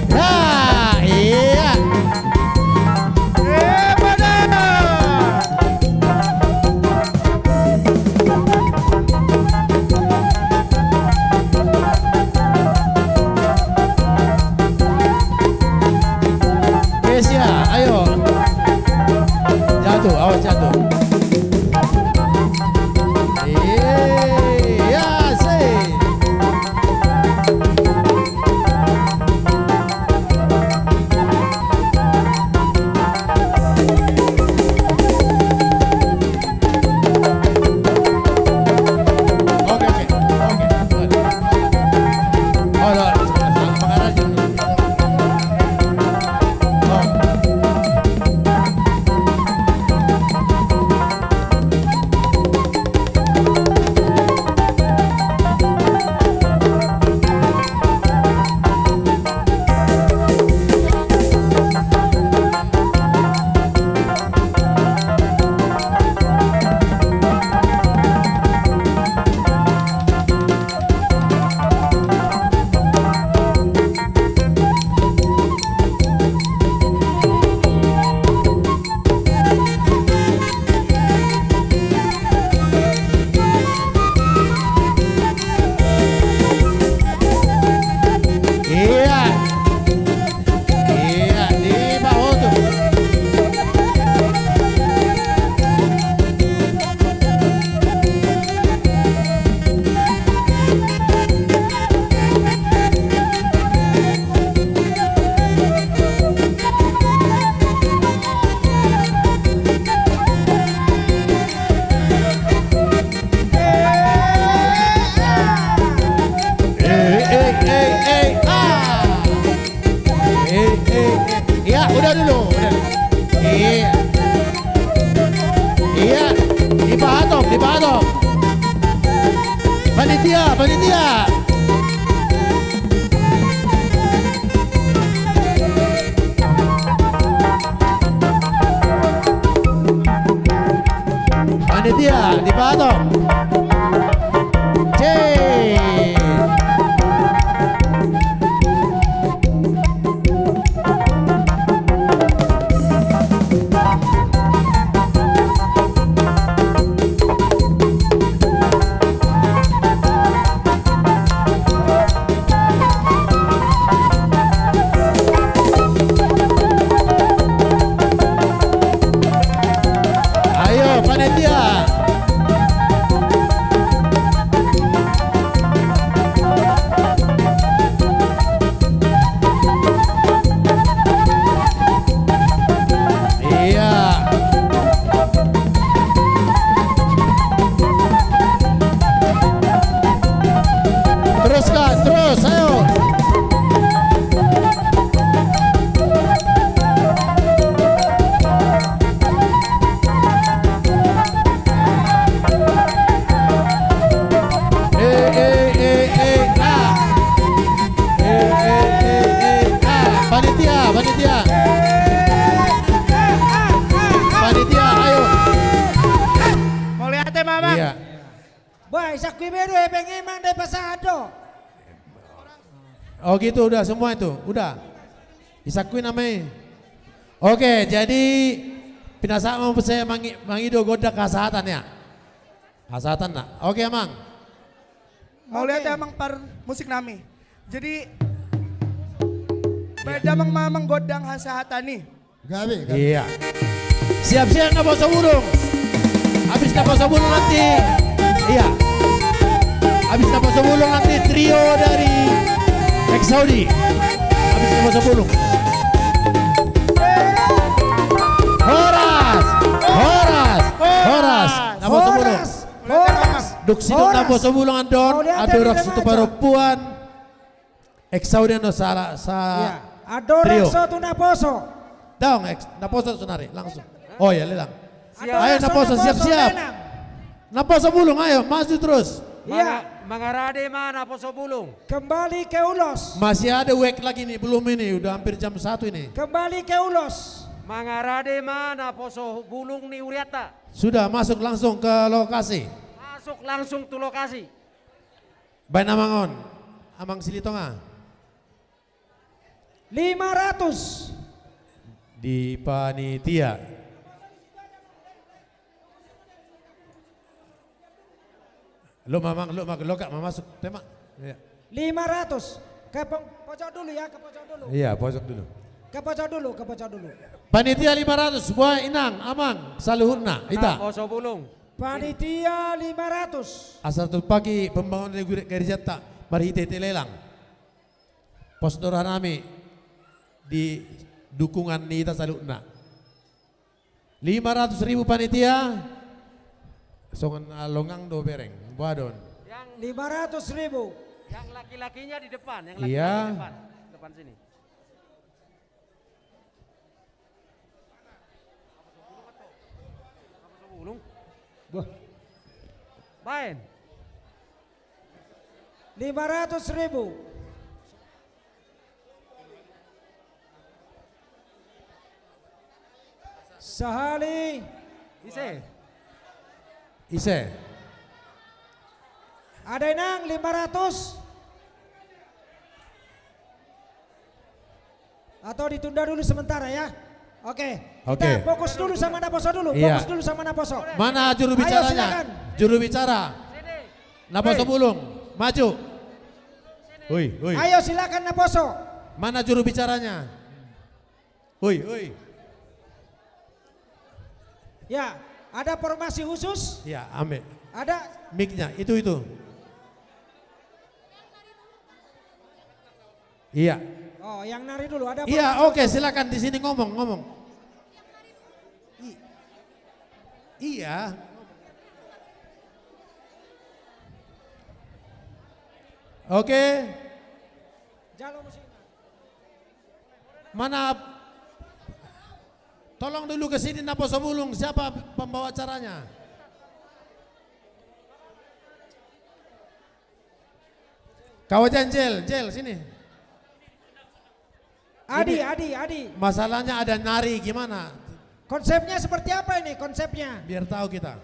Iya. Iya. Kesia, ayo. Jatuh, awas jatuh. Iya, sih. Iya. Iya, di pahotu. Eh, eh, eh, eh, ah. Eh, eh, eh. Ya, udah dulu, udah dulu. Iya. Iya, dipahatop, dipahatop. Panitia, panitia. Panitia, dipahatop. Cek. do, hepeng i mang dipasahat do. Oh gitu, udah semua itu, udah. Isakui nama i. Oke, jadi pinasahat ma muse mangi-, mangido gondang hasahatan ya. Hasahatan na. Oke, Amang. Mauliate, Amang, par musik nami. Jadi, baen damang ma, Amang, gondang hasahatan i. Gabe, gabe. Iya. Siap-siap naposo bulung. Habis naposo bulung nanti. Iya. Habis naposo bulung nanti trio dari Exaudi. Habis naposo bulung. Horas, horas, horas. Naposo bulung. Horas, horas. Dung sidung naposo bulung, andorang situpa parompuan. Exaudi do sala, sa-, iya. Andorang trio. So tu naposo. Daong, ex-, naposo sonari, langsung. Oh ya, lelang. Siap. Ayo, naposo, siap-siap. Naposo bulung, ayo, maju terus. Iya. Manga-, mangarade ma naposo bulung. Kembali ke ulos. Masih ada wake lagi nih, belum ini, udah hampir jam satu ini. Kembali ke ulos. Mangarade ma naposo bulung ni hurianta. Sudah, masuk langsung ke lokasi. Masuk langsung tu lokasi. Baen amang on, Amang Silitonga. Lima ratus. Di panitia. Lu mamang, lu mag-, lu gak mau masuk, tema. Iya. Lima ratus. Ke peng-, pojok dulu ya, ke pojok dulu. Iya, pojok dulu. Ke pojok dulu, ke pojok dulu. Panitia lima ratus, buat inang, amang, saluhutna, ita. Naposo bulung. Panitia lima ratus. Asa terpaki pembangunan di gure-, gereja ta, marhite-hite lelang. Pos do roha nami di dukungan ni ita saluhutna. Lima ratus ribu panitia. Songon, ah, longang do bereng. Boha do on? Yang lima ratus ribu. Yang laki-lakinya di depan, yang laki-laki, iya, depan. Depan sini. Bah. Baen. Lima ratus ribu. Sahali. Ise. Ise. Ada inang lima ratus. Atau ditunda dulu sementara ya. Oke. Oke. Kita fokus dulu sama naposo dulu. Iya. Fokus dulu sama naposo. Mana juru bicaranya? Ayo, silakan. Juru bicara. Naposo bulung, maju. Hui, hui. Ayo, silakan naposo. Mana juru bicaranya? Hui, hui. Ya, ada formasi khusus? Ya, ambil. Ada. Mic-nya, itu, itu. Iya. Oh, yang nari dulu, ada apa? Iya, oke, silakan di sini ngomong, ngomong. I-, iya. Oke. Jalo musik. Mana? Tolong dulu ke sini, naposo bulung, siapa pembawa acaranya? Kau aja, Jel, Jel, sini. Adi, ini Adi, Adi. Masalahnya ada nari, gimana? Konsepnya seperti apa ini, konsepnya? Biar tahu kita.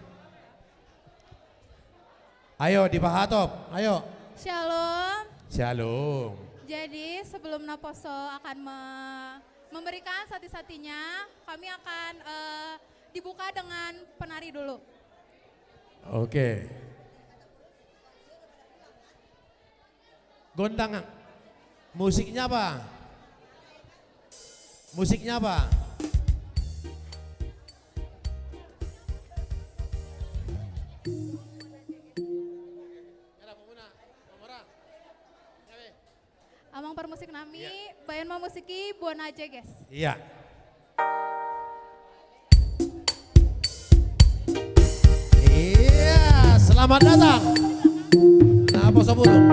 Ayo, dipahatop, ayo. Shalom. Shalom. Jadi, sebelum naposo akan me-, memberikan sati-satinya, kami akan, eh, dibuka dengan penari dulu. Oke. Gondang. Musiknya apa? Musiknya apa? Amang parmusik nami, iya, baen ma musik i, Buana Jeges. Iya. Iya, selamat datang. Naposo bulung.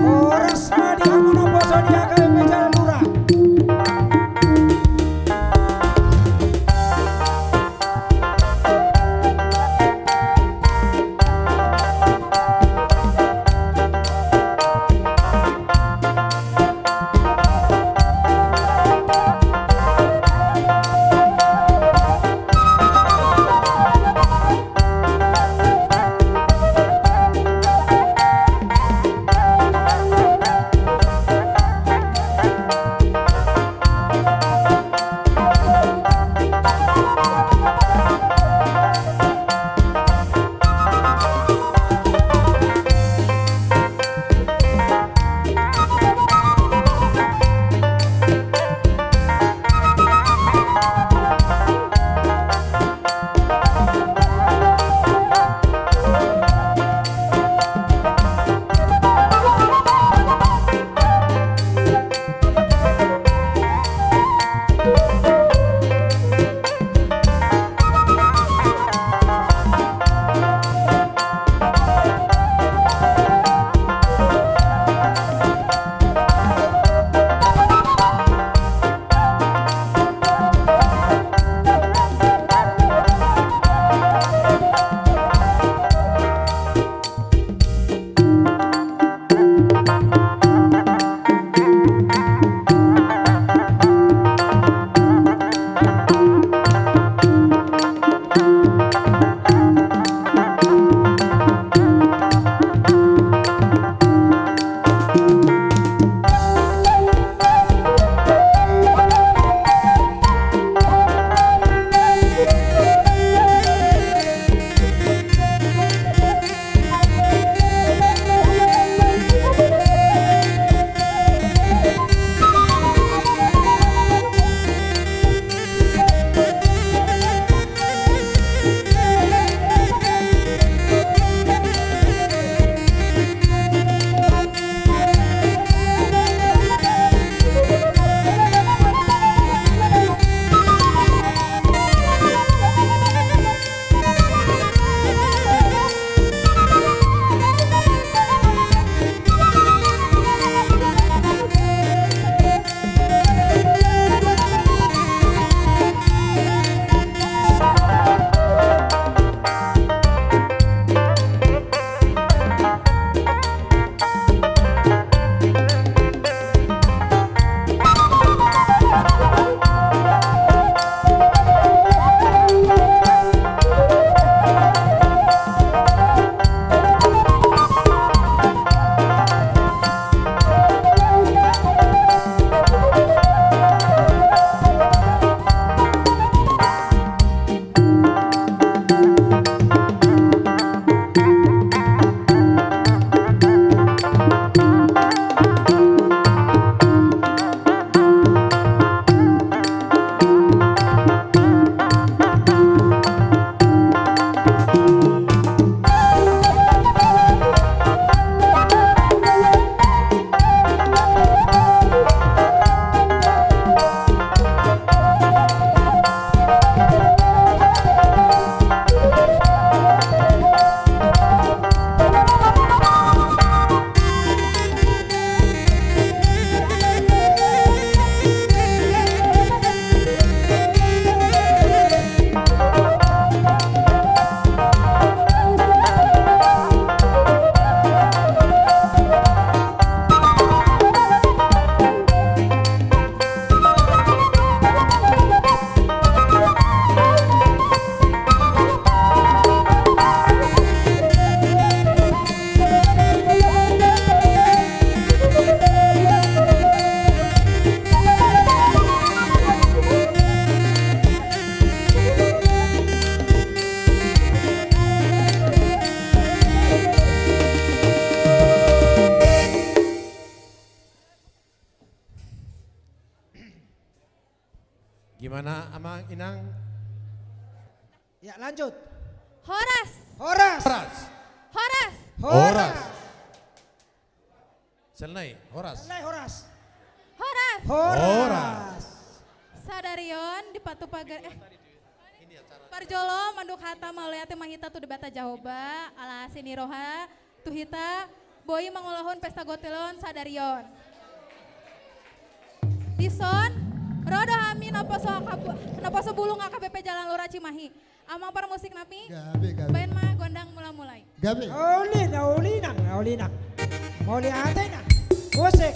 Horas ma di hamu naposo di H K B P Jalalura. Gimana, Amang, Inang? Ya, lanjut. Horas. Horas. Horas. Horas. Horas. Sel nai, horas. Sel nai, horas. Horas. Horas. Horas. Sadari on dipatupa ge-, eh. Parjolo mandok hata mauliate ma hita tu Debata Jahowa, ala asi ni roha tu hita boi mangulahon pesta gotil on sadari on. Dison, ro do hami naposo H K B, naposo bulung H K B P Jalan Lurah Cimahi. Amang parmusik nami, gabe, gabe, baen ma gondang mula-mula i. Gabe. Uli, na uli nang, na uli nang. Mauliate nang. Musik.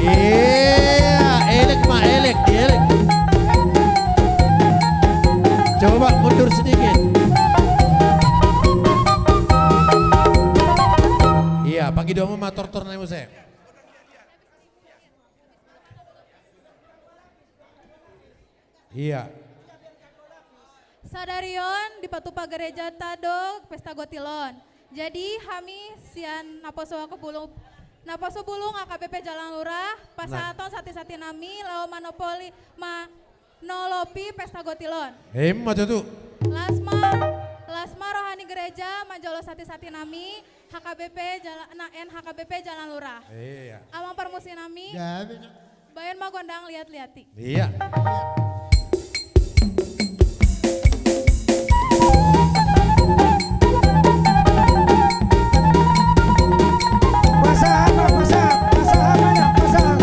Iya, elek ma, elek, elek. Coba mundur sedikit. Iya, pangidoanmu ma tortor nai muse. Iya. Sadari on dipatupa gerejanta do pesta gotil on. Jadi hami sian naposo H K B Bulung, naposo bulung H K B P Jalan Lurah, pasahaton sati-sati nami laho manopoli, manolopi pesta gotil on. Emma tutu. Las ma, las ma roha ni gereja manjalo sati-sati nami H K B P Jala-, na, N H K B P Jalan Lurah. Iya. Amang parmusik nami. Gabe. Baen ma gondang liat-liat i. Iya. Pasahat ma, pasahat, pasahat ma, pasahat.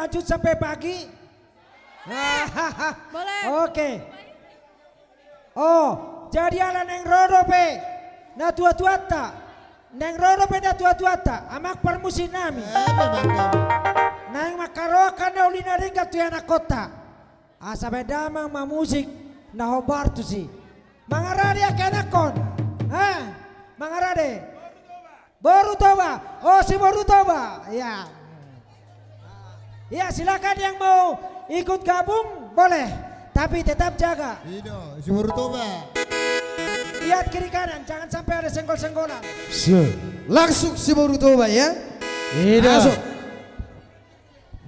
Lanjut sampai pagi. Boleh. Oke. Oh, jadi ala naeng ro dope natuatuanta. Naeng ro dope natuatuanta, amang parmusik nami. Eh, memang kami. Naeng mangkarohahon na uli na denggan tu ianakkonta. Asa baen damang ma musik na hombar tusi. Mangarade angka ianakkon. Ha? Mangarade. Boru Toba. Oh, si Boru Toba. Ya. Ya, silakan yang mau ikut gabung, boleh. Tapi tetap jaga. I do, si Boru Toba. Lihat kiri kanan, jangan sampai ada senggol-senggolan. Langsung si Boru Toba, ya. I do. Langsung.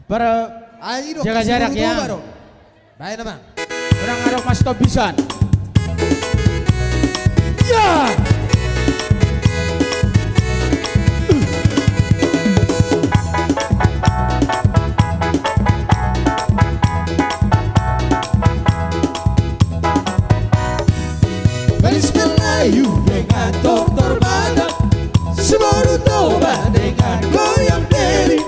Para jaga jarak, ya. Baen, Amang. Pedang adong, mas topisan. Ya. Gadis Melayu dengan tortor Batak, si Boru Toba dengan goyang diri.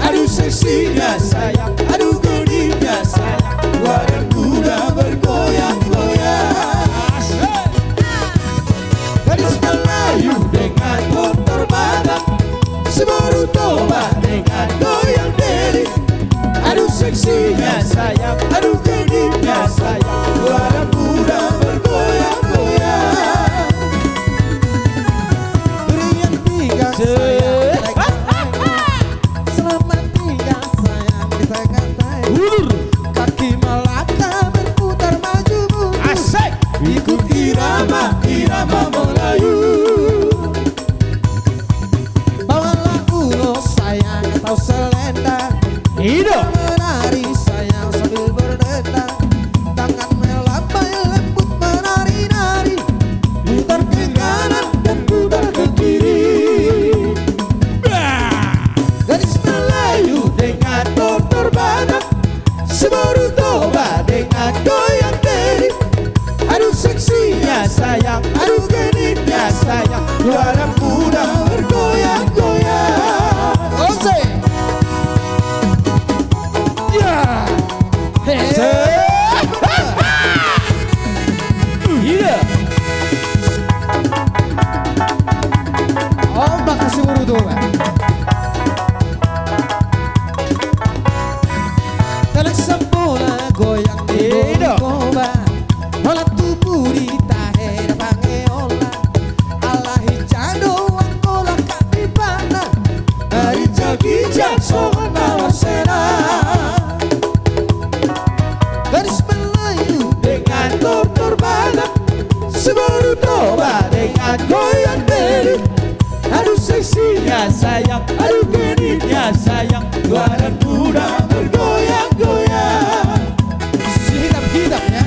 Aduh seksinya sayang, aduh genitnya sayang, badan muda bergoyang-goyang. Asik. Gadis Melayu dengan tortor Batak, si Boru Toba dengan goyang diri. Aduh seksinya sayang, aduh genitnya sayang, badan muda bergoyang-goyang. Berian tiga sayang, selamat tinggal sayang, di tengah-tengah. Ulur. Kaki melangkah berputar maju mundur. Asik. Ikut irama, irama Melayu. Bawalah ulos sayang atau selendang. I do. Menari sayang sambil berdendang. Tangan melambai lembut menari-nari. Putar ke kanan dan putar ke kiri. Bah. Gadis Melayu dengan tortor Batak. Si Boru Toba dengan goyang diri. Aduh seksinya sayang, aduh genitnya sayang, badan muda bergoyang-goyang. Ose. Ya. He. Iya. Oh, makasih Boru Toba. Dalan sambola goyang di Boru Toba. Holan tu pudi tahe na pangeon na. Alai jado anggo langkah ni bana. Ari jagi jaso na wasena. Gadis Melayu dengan tortor Batak. Si Boru Toba dengan goyang diri. Aduh seksinya sayang, aduh genitnya sayang, badan muda bergoyang-goyang. Sihidap-hidap ya.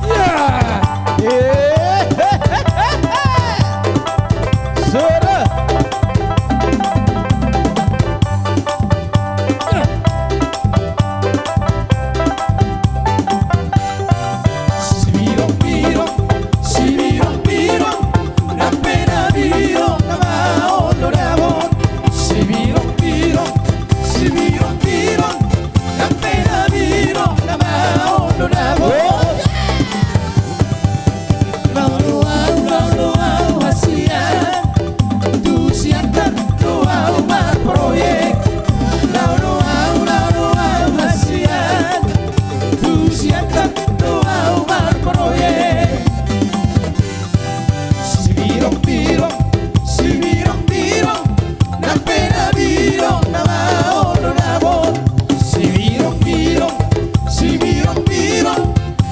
Ya. Eh. Suara. Sibirong-birong, sibirong-birong, nang pe na birong na maol do dapot. Sibirong-birong, sibirong-birong, nang pe na birong na maol do dapot. Laho do au, laho do au hasian, tu Siantar do au marproyek. Laho do au, laho do au hasian, tu Siantar do au marproyek. Sibirong-birong, sibirong-birong, nang pe na birong na maol do dapot. Sibirong-birong, sibirong-birong,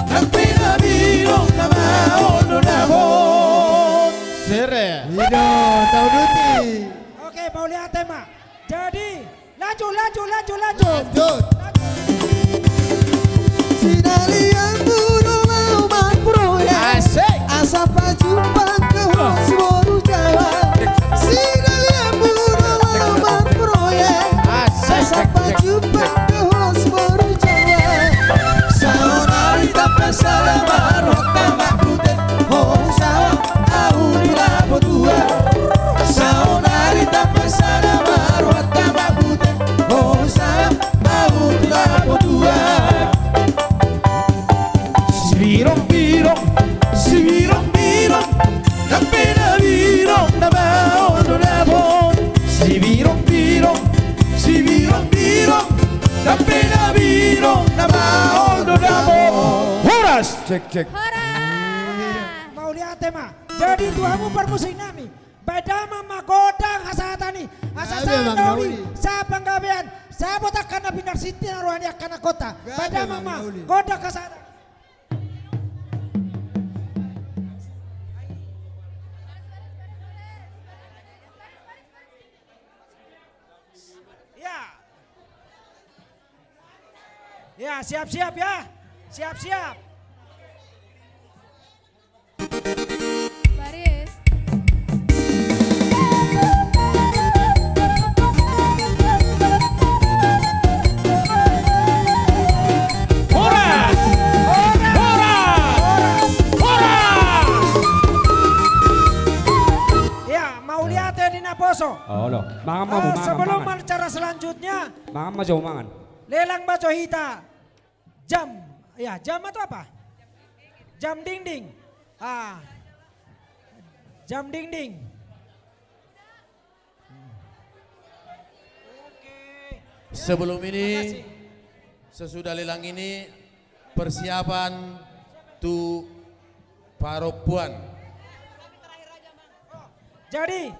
nang pe na birong na maol do dapot. Sere. I do, tau duti. Oke, mauliate ma. Jadi, lanjut, lanjut, lanjut, lanjut. Lanjut. Sinalianmu do au marproyek. Asik. Asa pajumpang dohot si Boru Jawa. Sinalianmu do au marproyek. Asik. Asa pajumpang dohot si Boru Jawa. Saonari tamba sada marhot na mangkutet. Ho sawa au tu na potua. Saonari tamba sada Cek, cek. Horas. Mauliate ma. Jadi tu hamu parmusik nami, baen damang ma gondang hasahatan i. Asa sahat ma uli, sahat panggabean, sahat botohon angka na pinarsinta roha ni angka na kota. Baen damang ma gondang hasahatan i. Ya. Ya, siap-siap ya. Siap-siap. Baris. Horas! Horas! Horas! Horas! Ya, mauliate di naposo. Olo. Mangan ma, eh, mangan, sebelum mangan. Acara selanjutnya, mangan ma jo, mangan. Lelang ma jo hita. Jam. Ya, jam atau apa? Jam dinding. Ah. Jam dinding. Oke. Sebelum ini, makasih. Sesudah lelang ini, persiapan tu parompuan. Jadi,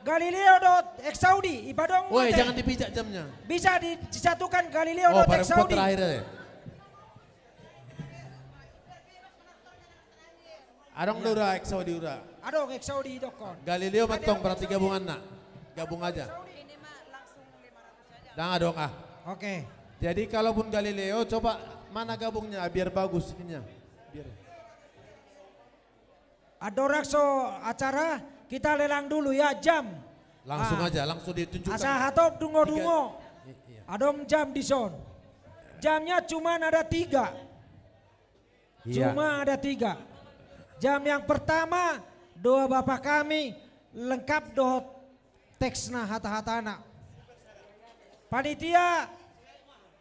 Galileo dohot Exaudi, iba dong. Woi, mate. Jangan dipijak jamnya. Bisa di-, disatukan Galileo dohot Exaudi. Oh, parompuan terakhir ya. Adong do ura, Exaudi ura. Adong, Exaudi dokkon. Galileo mantong berarti gabunganna. Gabung aja. Dang adong ah. Oke. Jadi kalaupun Galileo, coba mana gabungnya, biar bagus ininya. Biar. Andorang so acara, kita lelang dulu ya, jam. Langsung aja, langsung ditunjukkan. Asa hatop dungo-dungo. Tiga. I-, iya. Adong jam dison. Jamnya cuman ada tiga. Iya. Cuma ada tiga. Jam yang pertama, doa Bapa Kami, lengkap dohot teksna, hata-hatana. Panitia,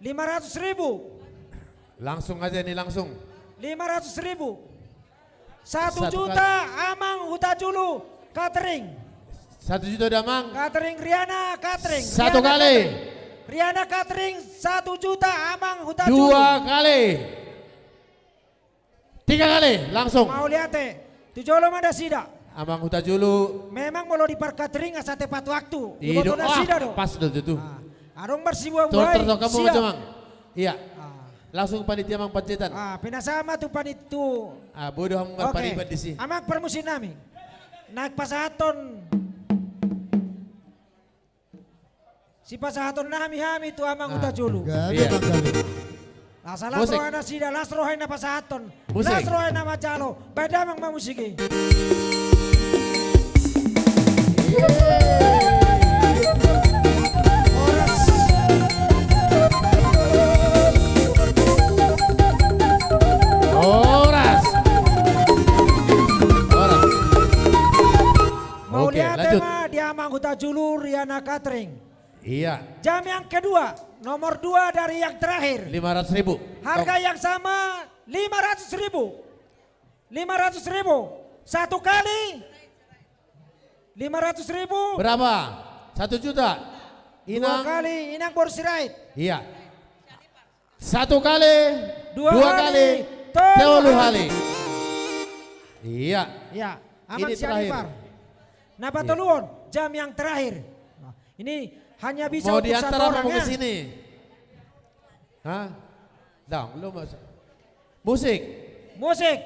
lima ratus ribu. Langsung aja ini, langsung. Lima ratus ribu. Satu juta, Amang Hutajulu Catering. Satu juta, Damang. Catering Riana Catering. Satu kali. Riana Catering, satu juta, Amang Hutajulu. Dua kali. Tiga kali, langsung. Mauliate. Tu jolo ma nasida. Amang Hutajulu. Memang molo di parkatering asa tepat waktu. Iboto nasida do. Pas do tutu. Ah, adong marsibuabuai. Tor, tor, tor, kamu siap. Iya. Ah. Langsung panitia Amang Panjaitan. Ah, pinasahat ma tu panitia. Ah, bodo hamu marpariban disi. Amang parmusik nami. Naeng pasahathon. Sipasahaton nami hami tu Amang Hutajulu. Gabe, Bang, gabe. Asa las roha nasida, las roha i na pasahaton. Las roha i na manjalo. Baen damang ma musik i. Horas. Horas. Oke, lanjut. Mauliate ma di Amang Hutajulu Riana Catering. Iya. Jam yang kedua, nomor dua dari yang terakhir. Lima ratus ribu. Harga yang sama, lima ratus ribu. Lima ratus ribu. Satu kali. Lima ratus ribu. Berapa? Satu juta. Dua kali, Inang Boru Sirait. Iya. Satu kali, dua kali, tolu kali. Iya. Iya. Ini terakhir. Na patoluhon, jam yang terakhir. Nah, ini hanya bisa untuk satu orang ya. Mau diantar apa mau ke sini? Hah? Dang, lu masuk. Musik. Musik.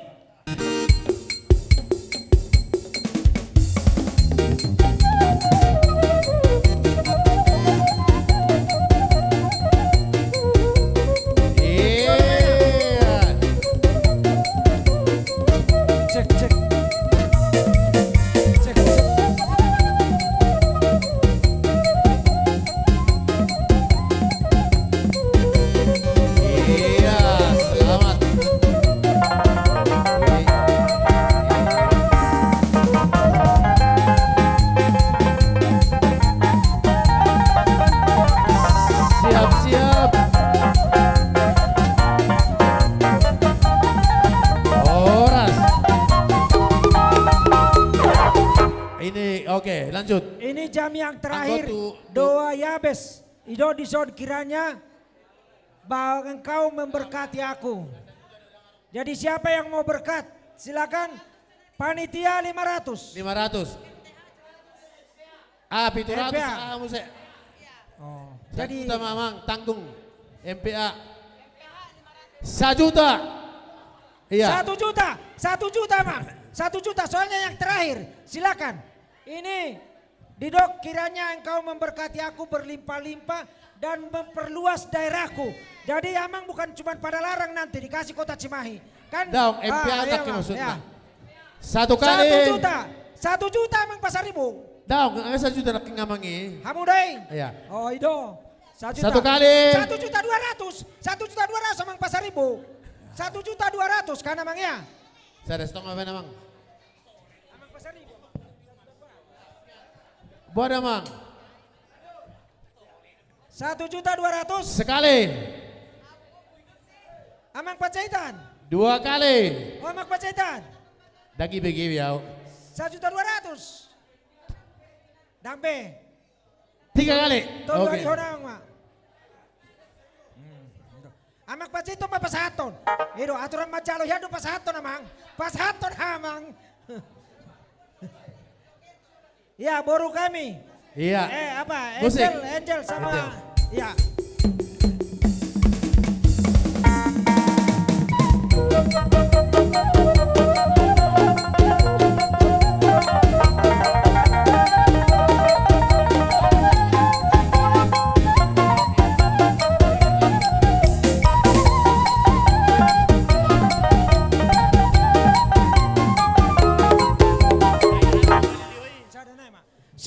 Iya. Cek, cek. Cek, cek. Iya, selamat. Siap, siap. Horas. Ini, oke, lanjut. Ini jam yang terakhir. Doa Yabes. I do dison, kiranya bahwa Engkau memberkati aku. Jadi siapa yang mau berkat? Silakan. Panitia lima ratus. Lima ratus. Ah, pitu ratus. M P A. Ah, muse. Oh, jadi sajuta, Amang, tanggung. M P A. Sajuta. Iya. Satu juta, satu juta, Amang. Satu juta, soalnya yang terakhir. Silakan. Ini didok, kiranya engkau memberkati aku berlimpah-limpah dan memperluas daerahku. Jadi, Amang bukan cuma Padalarang nanti dikasih kota Cimahi. Kan? Daong, ah, M P A iya, nangkin, Amang, maksudna. Iya. Satu kali. Satu juta. Satu juta, Amang Pasaribu. Daong, nangkin sajuta nangkin, Amang, i. Hamu do i. Iya. Oh, i do. Satu juta. Satu kali. Satu juta dua ratus. Satu juta dua ratus, Amang Pasaribu. Satu juta dua ratus, kan, Amang, ya? Sada setengah, Amang. Amang Pasaribu. Boha, Amang? Satu juta dua ratus. Sekali. Amang Panjaitan. Dua kali. Oh, Amang Panjaitan. Dagi begi biau. Satu juta dua ratus. Dang be. Tiga kali. Tolu kali. Oke. Hona, Amang. Hmm, gitu. Amang Panjaitan ma pasahathon. I do, aturan manjalo hian do pasahathon, Amang. Pasahathon, Amang. Ya, boru kami. Iya. Eh, apa? Musik. Angel, Angel sama. Angel. Ya.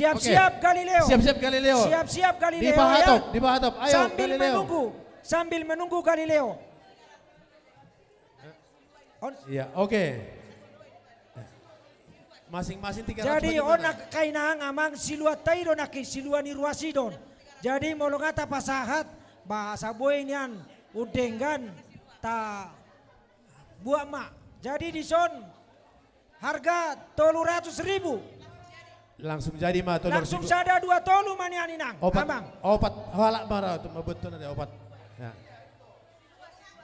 Siap-siap, oke. Galileo. Siap-siap, Galileo. Siap-siap, Galileo, ya. Dipahatop, dipahatop. Ayo, sambil Galileo. Sambil menunggu, sambil menunggu Galileo. On. Iya, oke. Masing-masing tiga ratus. Jadi, on nangkin, Amang, siluanta i do nangkin, silua ni ruas i do on. Jadi, molo nga tapasahat, ba asa boi nian undenggan, tabuat ma. Jadi, dison harga tolu ratus ribu. Langsung jadi ma, tolu ratus ribu. Langsung sada, dua, tolu ma nian, Inang. Opat, Amang. Opat halak ma ra tu, ma betul nanti opat. Ya.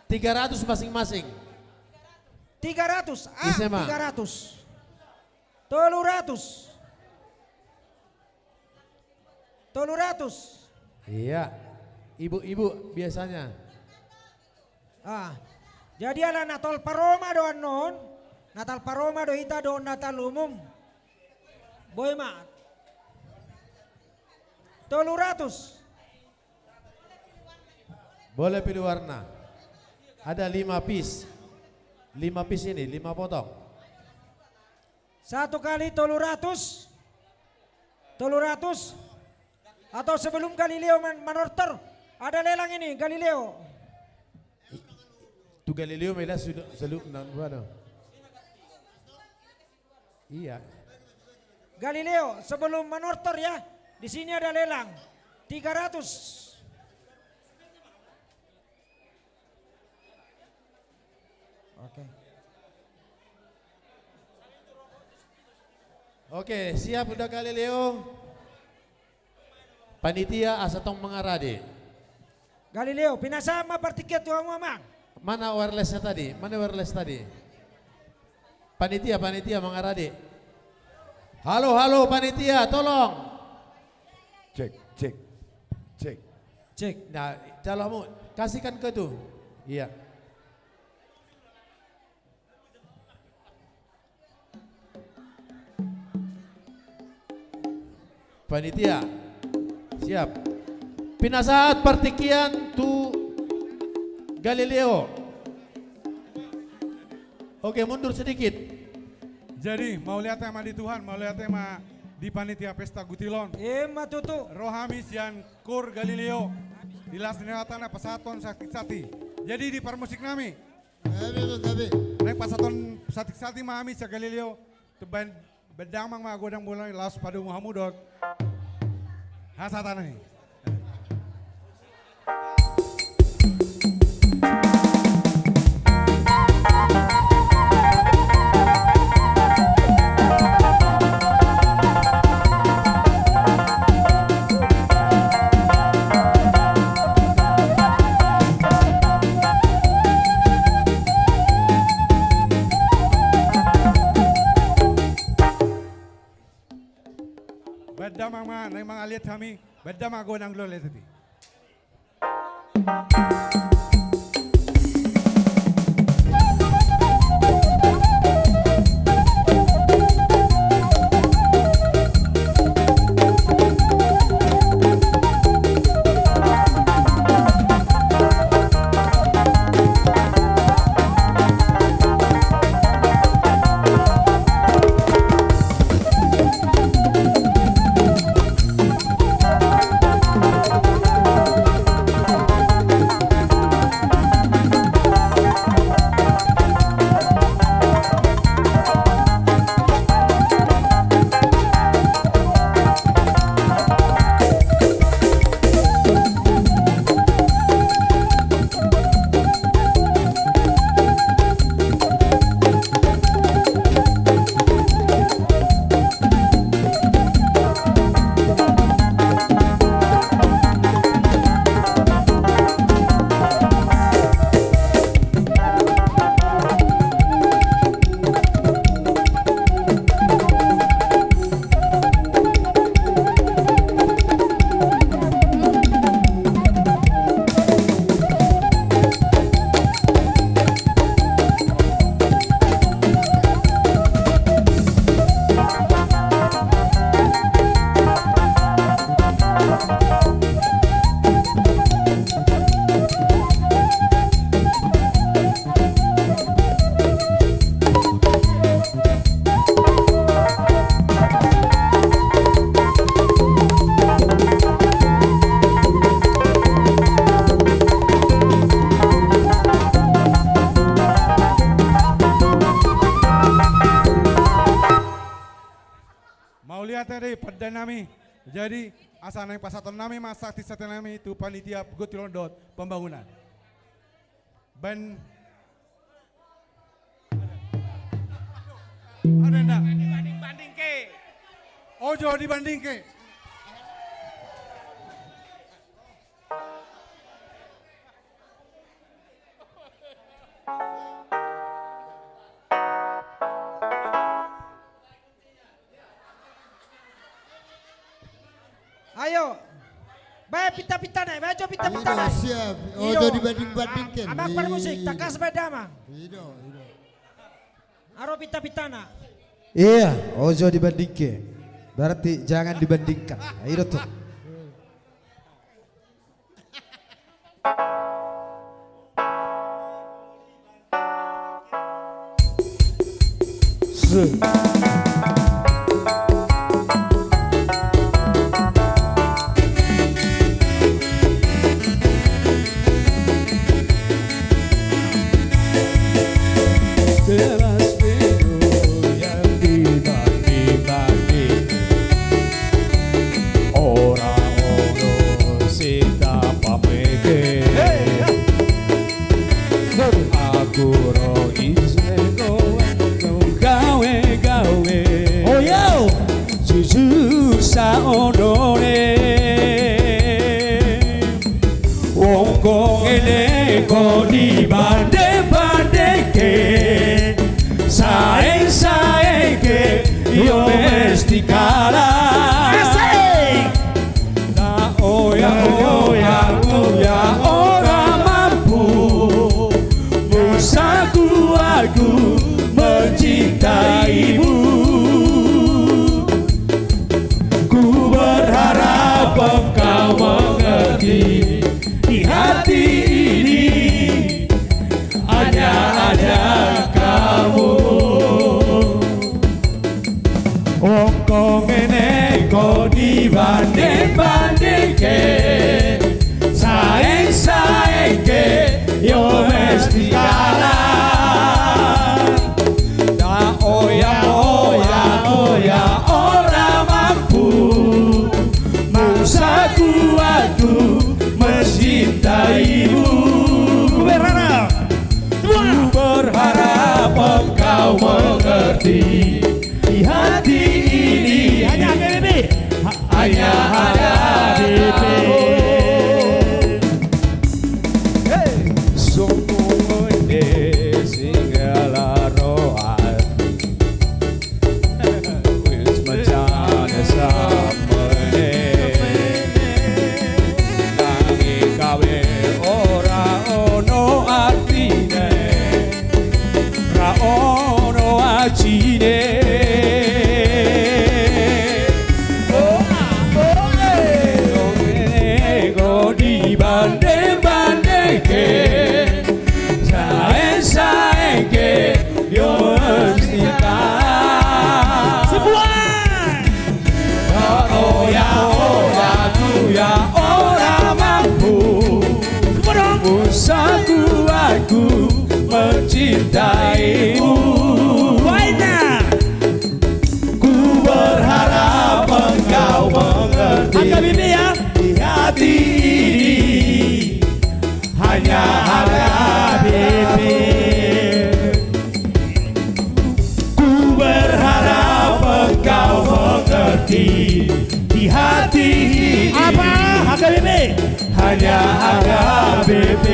Tiga ratus masing-masing. Tiga ratus. Ah, ise ma? Tiga ratus. Tolu ratus. Tolu ratus. Iya. Ibu-ibu biasanya. Ah. Jadi ala Natal paroma do annon. Natal paroma do hita do Natal umum. Boi ma. Tolu ratus. Boleh pilih warna. Ada lima piece. Lima piece ini, lima potong. Satu kali tolu ratus. Tolu ratus. Atau sebelum Galileo man-, manortor, ada lelang ini, Galileo. Tu Galileo ma ila sudah selu-, nan, waduh. Iya. Galileo, sebelum manortor ya, di sini ada lelang. Tiga ratus. Oke. Oke, siap udah Galileo. Panitia asa tong mangarade. Galileo, pinasahat ma partingkian tu hamu, Amang. Mana wireless-nya tadi? Mana wireless tadi? Panitia, panitia mangarade. Halo, halo, panitia, tolong. Cek, cek, cek. Cek. Nah, kalau mau kasihkan ke tuh. Iya. Panitia, siap. Pinasahat partingkian tu Galileo. Oke, mundur sedikit. Jadi, mauliate ma di Tuhan, mauliate ma di panitia pesta gutilon. Ima tutu. Ro hami sian Kur Galileo. Di las ni hatana pasahathon santi-santi. Jadi, di parmusik nami. Gabe, gabe. Naeng pasahathon santi-santi ma hami sian Galileo. Tuban, bendang ma godang bolon i, laos padomu hamu dohot hasahatan i. Amang ma, naeng mangaliat hami, baen damang gondang lolet i. Mauliate do i pandenami. Jadi, asa naeng pasahaton nami ma santi-santi nami tu panitia Gottil on dohot pembangunan. Baen. Ada nda? Banding-bandingke. Ojo dibandingke. Ayo. Baen pinta-pintana, baen jo pinta-pintana. Ido, siap. Ojo dibanding-bandingke. Amang parmusik, tangkas baen damang. Ido, ido. Aro pinta-pintana. Iya, ojo dibandingke. Berarti jangan dibandingkan. Ido tuh. Jelas minggu yang dibagi-bagi. Ora olo sita pamege. Aku ro ise doang nung gawe-gawe. Oh, yo. Jujur saonone. Wong gong ene ko dibande-bandeke, sae-saeke, yo mesti kalah. Asik. Na oya, oya, oya, ora mampu, musaku aku mencintaimu. Ku berharap engkau mengerti, di hati ini hanya ada kamu. Wong gong ene ko dibande-bandeke, sae-saeke, yo mesti kalah. Na oya, oya, oya, ora mampu, musaku aku mencintaimu. Ku berharap, ku berharap engkau mengerti, di hati ini hanya ada kamu. Hanya ada kamu. Hey. Sungkun ende singgalan roha. Wis mancane sama. Cintaimu. Baiklah. Ku berharap engkau mengerti. H K B P ya. Di hati ini hanya ada bebek. Ku berharap engkau mengerti. Di hati ini. Apa? H K B P. Hanya H K B P.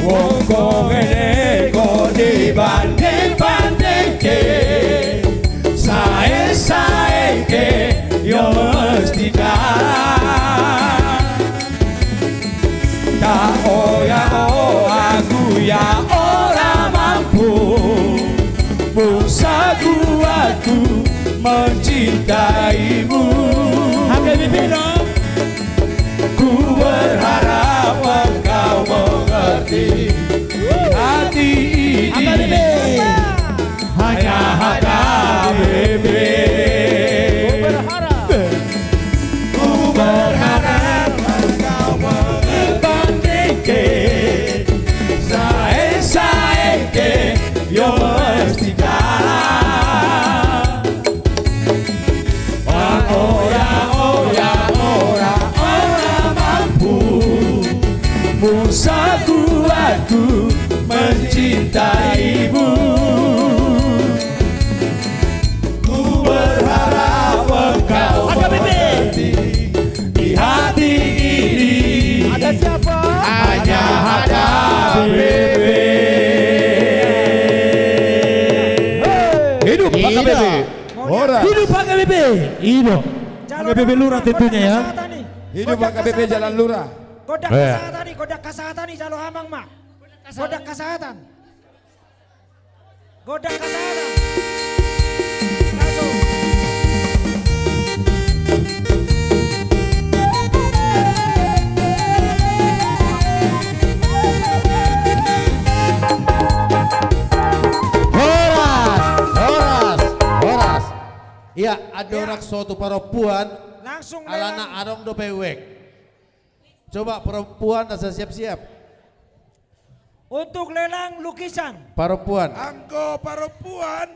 Wong kongele ko dibanding-bandingke, sae-saeke, yo mesti kalah. Tak oya-oya, aku ya ora mampu, mung saguatku mencintaimu. H K B P dong. Ku berharap engkau mengerti, di hati ini hanya H K B P. Ku berharap. Ku berharap engkau mengerti, sae-saeke, yo mesti kalah. Oya, oya, ora, ora mampu, mung saguatku mencintaimu. Ku berharap engkau mengerti, di hati ini ada siapa? Hanya H K B P. Hidup H K B P. Horas. Hidup H K B P. Hidup. H K B P Lurah tentunya ya. Hidup H K B P Jalan Lurah. Godang kesehatan ni, godang kesehatan ni jalo amang ma. Godang kesehatan. Godang kesehatan. Satu. Horas, horas, horas. Ia, andorang so tu parompuan. Langsung lelang. Alana adong dope wek. Coba parompuan asa siap-siap. Untuk lelang lukisan. Parompuan. Anggo parompuan,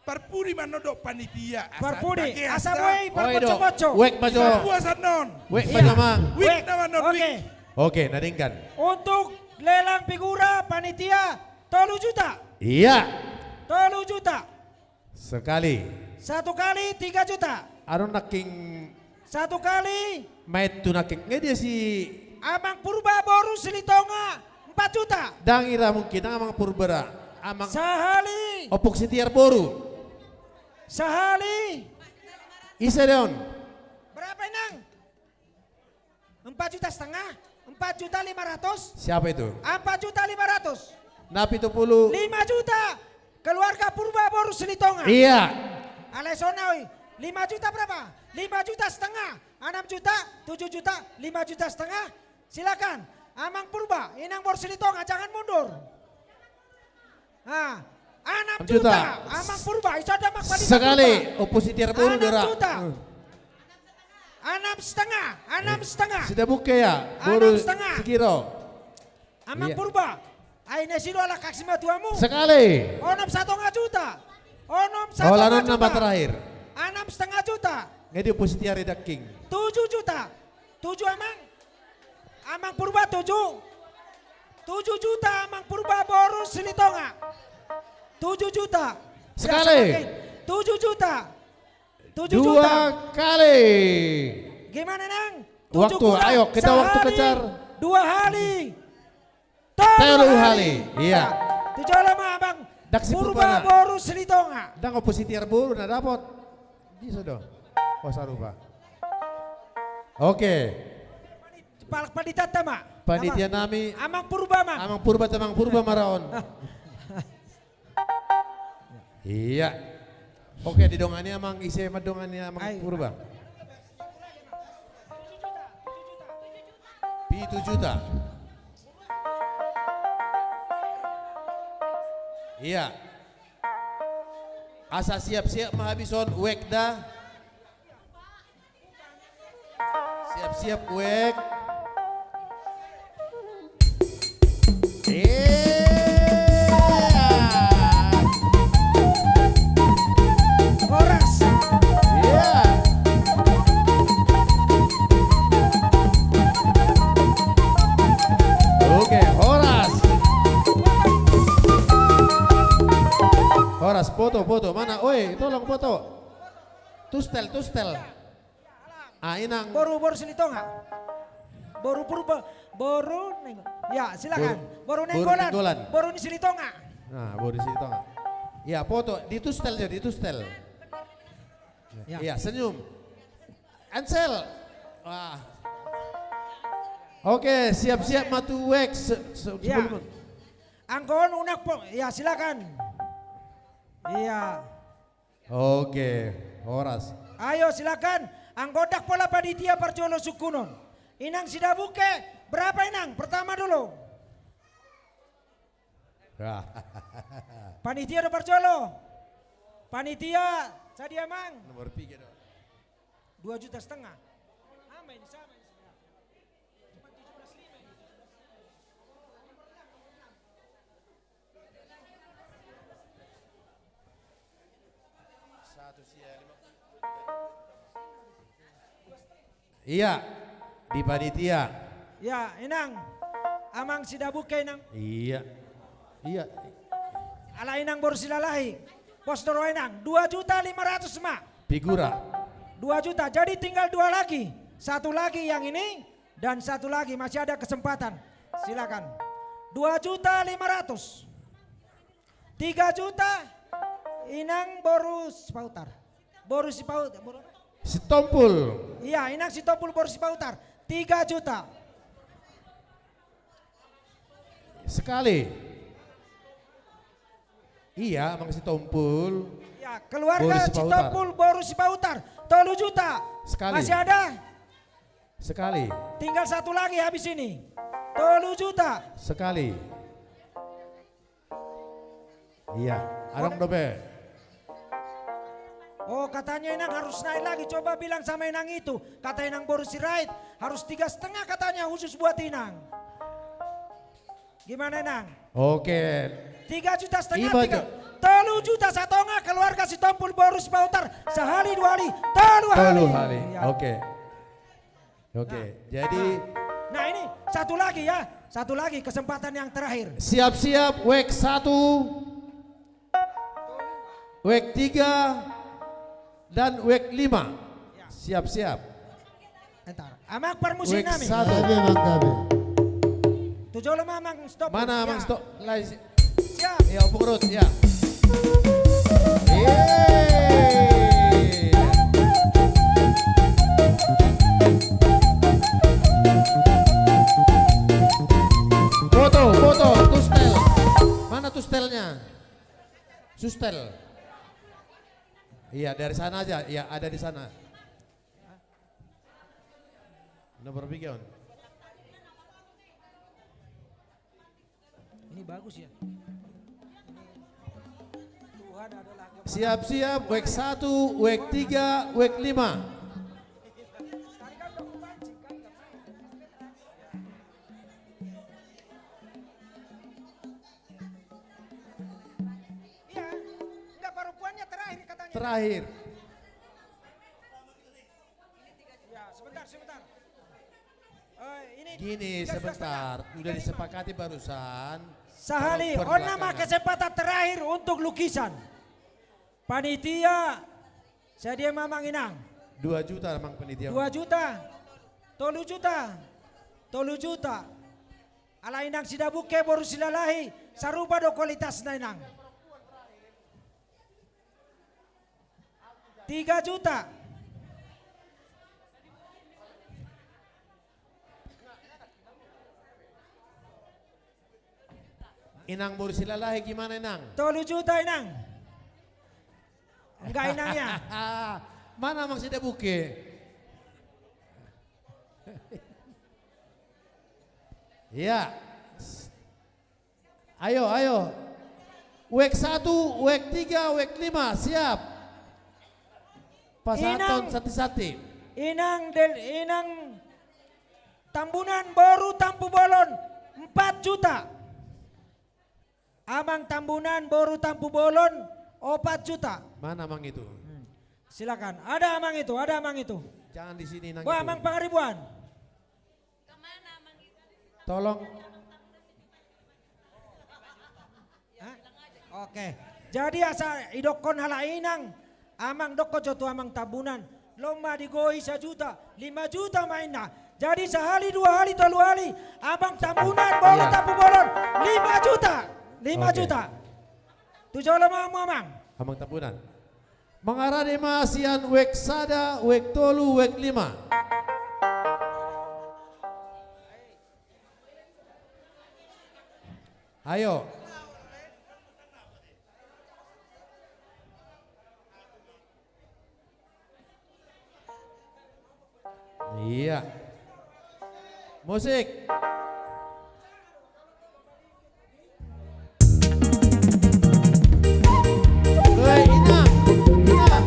parpudi ma annon dohot panitia. Parpudi, asa boi parpocokocok. Wek ma jo. Parpudi annon. Wek ma jo, Amang. Wek. Wek nama annon, wek. Oke, na denggan. Untuk lelang figura panitia, tolu juta. Ia. Tolu juta. Sekali. Satu kali tiga juta. Anu nangkin. Satu kali. Main tu nangkin. Nge dia si Amang Purba boru Silitonga, empat juta. Dang ira mungkin Amang Purba ra. Amang. Sahali. Ompung Sitiar boru. Sahali. Ise deon. Berapa, Inang? Empat juta setengah, empat juta lima ratus. Siapa itu? Empat juta lima ratus. Na pitu pulu. Lima juta. Keluarga Purba boru Silitonga. Ia. Alai sona oi. Lima juta berapa? Lima juta setengah. Enam juta, tujuh juta, lima juta setengah. Silakan. Amang Purba, Inang boru Silitonga, jangan mundur. Ah, enam juta. Enam juta. Amang Purba, iso da Amang Purba. Sekali, ompung Sitiar boru. Enam juta. Enam setengah, enam setengah. Sida buke ya, boru Sigiro. Amang Purba. Ai na sidua halak simatuamu. Sekali. Onom satonga juta. Onom satonga juta. Nama terakhir. Enam setengah juta. Nge dia ompung Sitiar i dangking. Tujuh juta. Tujuh, Amang. Amang Purba, tujuh. Tujuh juta, Amang Purba boru Silitonga. Tujuh juta. Sekali. Tujuh juta. Tujuh juta. Dua kali. Gimana, Nang? Tujuh kurang. Waktu, ayo, kita waktu kejar. Sahali. Dua hali. Tolu hali. Tolu hali. Ia. Tu jolo ma, Amang Purba boru Silitonga. Dang ompung Sitiar boru na dapot. Bisa do. Oh, sarupa. Oke. Pal-, panitia ta ma. Panitia nami. Amang Purba ma. Amang Purba, Amang Purba ma ra on. Iya. Oke, didongani amang, ise ma dongani amang Purba. Pitu juta. Iya. Asa siap-siap ma habis on, wek da. Siap-siap, wek. Iya. Horas. Iya. Oke, horas. Horas, foto, foto. Mana? Oi, tolong foto. Tustel, tustel. Ah, inang. Boru, boru Silitonga. Boru Purba, boru Neng-, ya, silakan. Boru, boru Nenggolan. Boru Nenggolan. Boru ni Silitonga. Nah, boru Silitonga. Ya, foto, ditustel jo, ditustel. Ya. Ya, senyum. Ansel. Wah. Oke, siap-siap ma tu wek se-, se-, ya. Sebelum. Anggo on unang po-, ya, silakan. Iya. Oke, horas. Ayo, silakan. Anggo ndang pola panitia parjolo sungkunon. Inang Sidabuke, berapa, Inang? Pertama dulu. Panitia do parjolo. Panitia, sadia, Mang? Nomor piga do? Dua juta setengah. Sama ini, sama ini sebenarnya. Cuma tujuh belas lima ini. Iya, di panitia. Ya, Inang. Amang Sidabuke, Inang. Iya. Iya. Ala Inang boru Silalahi. Pos do roha, Inang. Dua juta lima ratus ma. Figura. Dua juta. Jadi tinggal dua lagi. Satu lagi yang ini. Dan satu lagi, masih ada kesempatan. Silakan. Dua juta lima ratus. Tiga juta, Inang boru Sipautar. Boru Sipautar, boru apa? Sitompul. Iya, Inang Sitompul boru Sipautar. Tiga juta. Sekali. Iya, Amang Sitompul. Ya, keluarga boru Sipautar. Sitompul boru Sipautar. Tolu juta. Sekali. Masih ada? Sekali. Tinggal satu lagi habis ini. Tolu juta. Sekali. Iya, adong dope. Oh, katanya Inang harus naik lagi. Coba bilang sama Inang itu. Kata Inang boru Sirait, harus tiga setengah katanya khusus buat Inang. Gimana, Inang? Oke. Tiga juta setengah, iba tiga. Jo. Tolu juta satonga keluarga Sitompul boru Sipautar. Sahali, dua hali, tolu hali. Tolu hali. Ya. Oke. Oke, nah, jadi nah, nah, ini satu lagi ya, satu lagi kesempatan yang terakhir. Siap-siap, wek satu, wek tiga, dan wek lima. Ya. Siap-siap. Entar, Amang parmusi nami. Wek satu. Gabe, Amang, gabe. Tu jolo ma, Amang, stop. Mana, ya. Amang, stop? Lai si- Siap. Ya, Ompung Rut, ya. Yeay. Foto, foto, tustel. Mana tustelnya? Sustel. Iya, dari sana aja. Iya, ada di sana. Nomor piga on? Ini bagus ya. Tuhan adalah gembala. Siap-siap, wek satu, wek tiga, wek lima. Iya, enggak, perempuannya terakhir katanya. Terakhir. Ya, sebentar, sebentar. Eh, ini gini, tiga juta setengah. Sebentar. Udah disepakati barusan. Sahali, on nama kesempatan terakhir untuk lukisan. Panitia, sadia ma, Amang Inang? Dua juta, Amang panitia. Dua juta. Tolu juta. Tolu juta. Ala Inang Sidabuke boru Silalahi, sarupa do kualitasna, Inang. Tiga juta. Inang boru Silalahi, gimana, Inang? Tolu juta, Inang. Enggak, Inang, ya. Mana Amang Sidabuke? Iya. Ayo, ayo. Wek satu, wek tiga, wek lima, siap. Pasahathon sati-sati. Inang del, Inang Tambunan boru Tampubolon, empat juta. Amang Tambunan boru Tampubolon, opat juta. Mana Amang itu? Hmm. Silakan. Ada Amang itu, ada Amang itu. Jangan di sini, Inang. Wah, itu. Amang Pangaribuan. Tolong. Hah? Oke. Jadi asa idokkon halak inang, Amang, dokkon jo tu Amang Tambunan. Loas ma digohi sajuta, lima juta ma inna. Jadi sahali, dua hali, tolu hali, Amang Tambunan boru Tampubolon, lima juta. Lima juta. Oke. Tu jolo ma hamu, Amang. Amang Tambunan. Mangarade ma sian wek sada, wek tolu, wek lima. Ayo. Iya. Musik. Hei, inang, inang.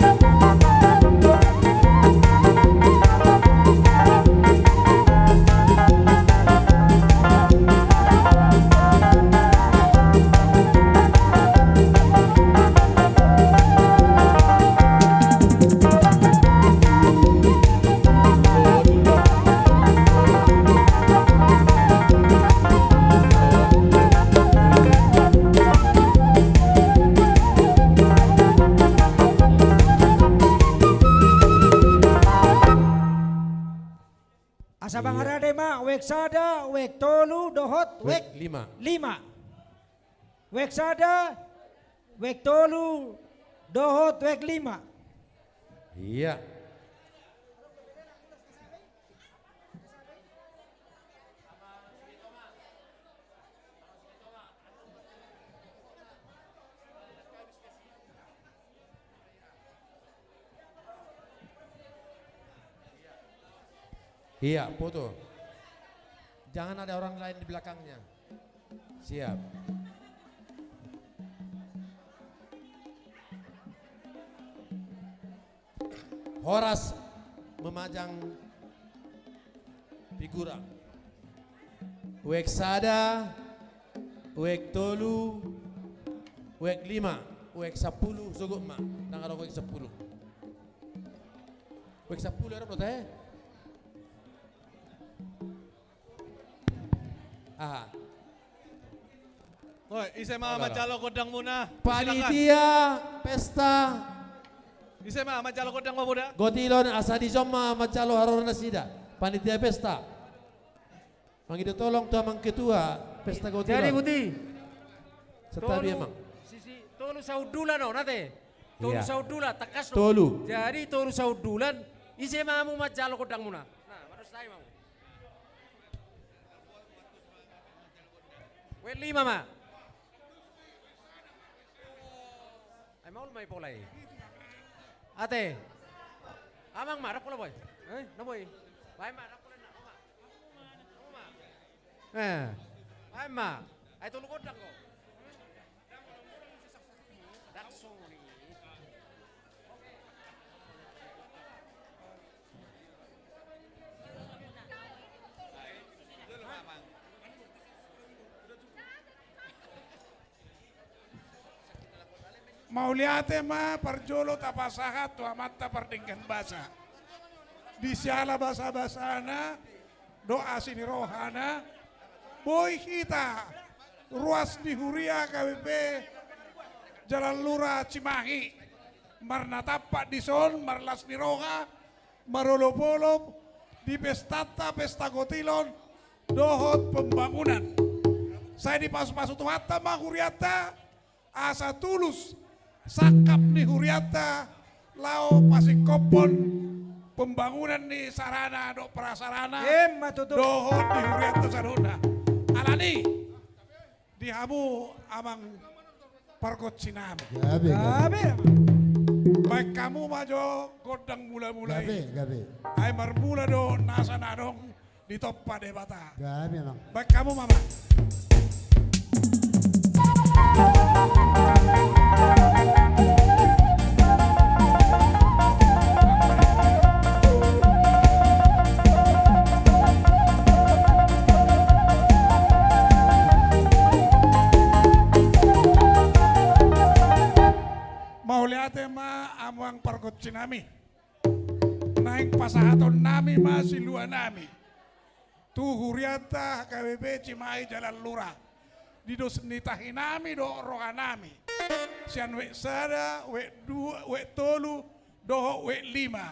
Asa mangarade ma wek sada, wek tolu, dohot wek lima. Wek sada, wek tolu, dohot wek lima. Iya. Iya, foto. Jangan ada orang lain di belakangnya. Siap. Horas memajang figura. Wek sada, wek tolu, wek lima, wek sampulu, sogot ma. Ndang adong wek sampulu. Wek sampulu, adong do tahe? Aha. Oi, ise ma manjalo gondangmuna? Panitia pesta. Ise ma manjalo gondangmuna? Gotilon, asa dison ma manjalo haroro nasida. Panitia pesta. Mangido tolong tu amang ketua pesta Gotilon. Jadi, Buti. Santabi, amang. Sisi tolu sahundulan, o, nate. Tolu sahundulan, tangkas do. Tolu. Jadi, tolu sahundulan, ise ma hamu manjalo gondangmuna? Nah, mandos tahi ma hamu. Wek lima ma. Ai maol ma i pola i. Ate. Amang ma, ndang pola boi. Eh, na boi. Baen ma, ndang pola na, oma. Oma. Eh. Baen ma. Ai tolu gondang do. Ndang songon i. Mauliate ma parjolo tapasahat tu Amanta Pardenggan Basa. Di siala basabasana dohot asi ni rohana, boi hita ruas ni huria K B P Jalan Lura Cimahi marnatampak dison, marlas ni roha, marolopolop di pestanta, pesta Gotilon dohot pembangunan. Sai dipasupasu Tuhanta ma hurianta, asa tulus sangkap ni hurianta laho pasingkophon pembangunan ni sarana dohot prasarana. Emma tutu. Dohot di hurianta saluhutna. Alani, di hamu amang pargonsi nami. Gabe, gabe. Gabe. Baen hamu ma jo gondang mula-mula i. Gabe, gabe. Ai marmula do nasa na adong ditompa Debata. Gabe, amang. Baen hamu ma, amang. Mauliate ma amang pargonsi nami. Naeng pasahaton nami ma silua nami tu hurianta H K B P Cimahi Jalan Lurah. Di dos ni tahi nami dohot roha nami. Sian wijk sada, wijk dua, wijk tolu, dohot wijk lima.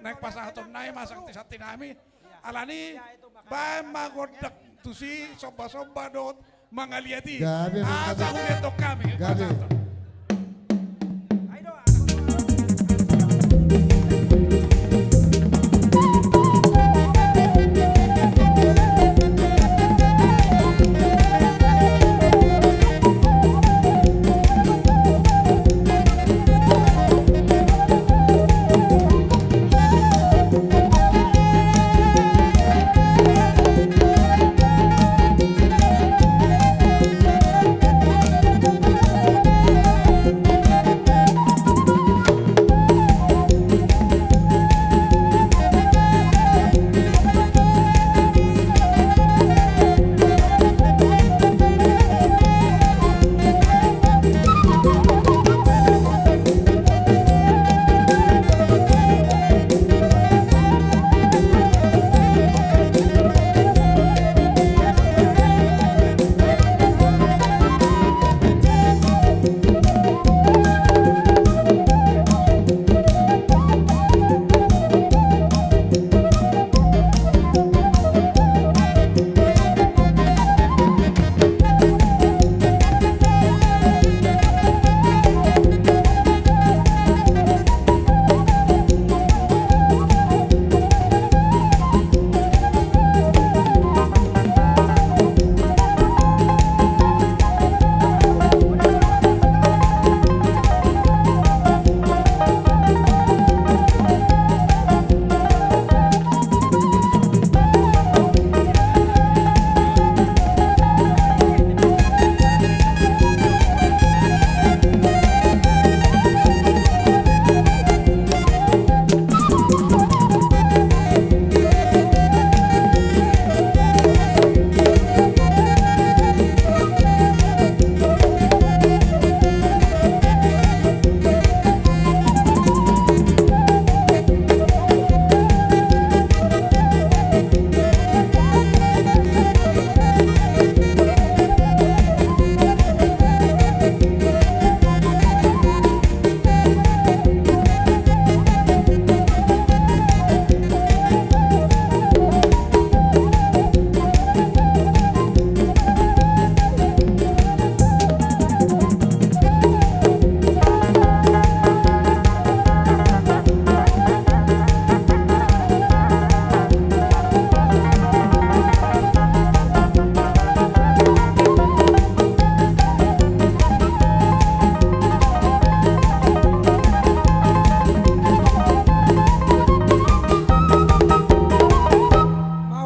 Naeng pasahaton nami ma santi-santi nami. Alani, baen ma gondang tusi, somba-somba dohot mangaliat i. Gabe, gabe. Asa huliat do hami. Gabe. Pasahaton.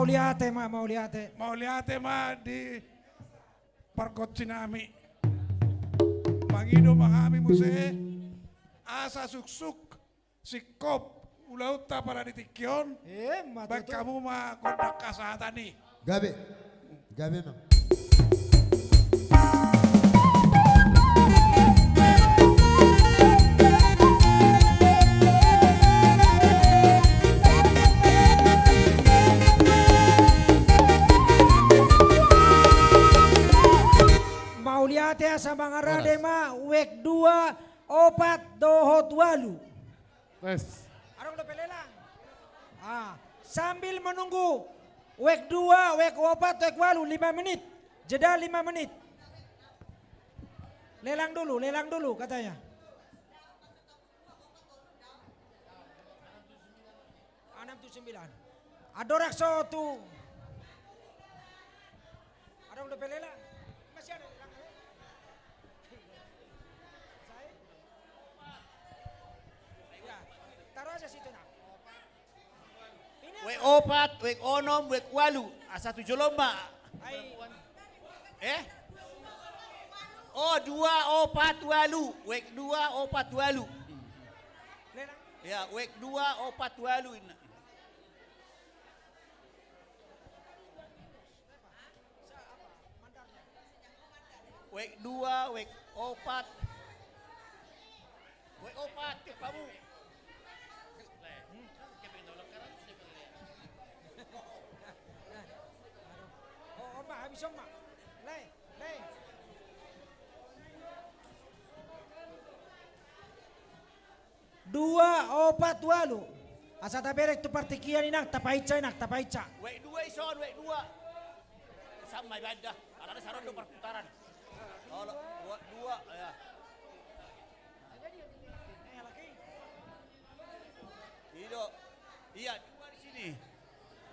Mauliate ma, mauliate. Mauliate ma di pargonsi nami. Mangido ma hami muse asa suksuk singkop ulaonta pada di tingki on. Emma tutu. Baen hamu ma gondang hasahatan i. Gabe. Gabe, amang. Mauliate, asa mangarade ma wijk dua, opat dohot ualu. Tes. Adong dope lelang? Ah, sambil menunggu wijk dua, wijk opat, wijk ualu, lima menit. Jeda lima menit. Lelang dulu, lelang dulu katanya. Tu sembilan. Andorang so tu. Adong dope Lela? Masih ada Lela? Sai? Ya, taruh aja situ, nah. Wek opat, wek onom, wek ualu. Asa tu jolo ma. Ai. Eh? Oh, dua, opat, ualu. Wek dua, opat, ualu. Lela? Ya, wek dua, opat, ualu inna. Wek dua, wek opat. Wek opat, ke pamu. Oh, on ma, habis on ma. Lai, lai. Dua, opat, ualu. Asa taberek tu partingkian inang, tapainsa inang, tapainsa. Wek dua ison, wek dua. Sama ibanda. Alana saron do perputaran. Olo, dua, dua, ya. Ido. Iya, dua di sini.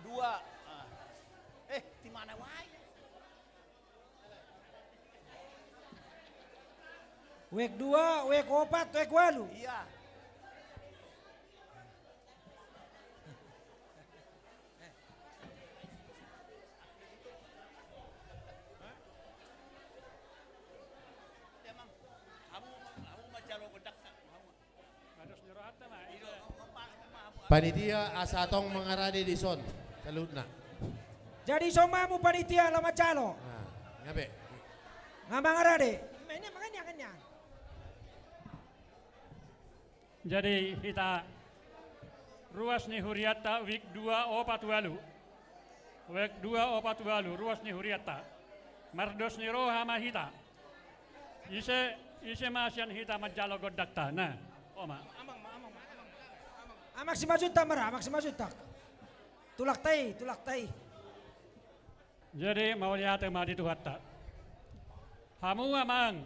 Dua. Ah. Eh, di mana wae? Wek dua, wek opat, wek ualu. Iya. Panitia, asa tong mangarade dison saluhutna. Jadi ison ma hamu panitia laho manjalo. Nah, nga be? Nga mangarade. Jadi hita ruas ni hurianta wek dua, opat, ualu. Wek dua, opat, ualu, ruas ni hurianta. Mardos ni roha ma hita. Ise, ise ma sian hita manjalo gondangta, nah, o ma. Amang Simanjuntak ma ra, Amang Simanjuntak. Tulangta i, tulangta i. Jadi mauliate ma di Tuhanta. Hamu amang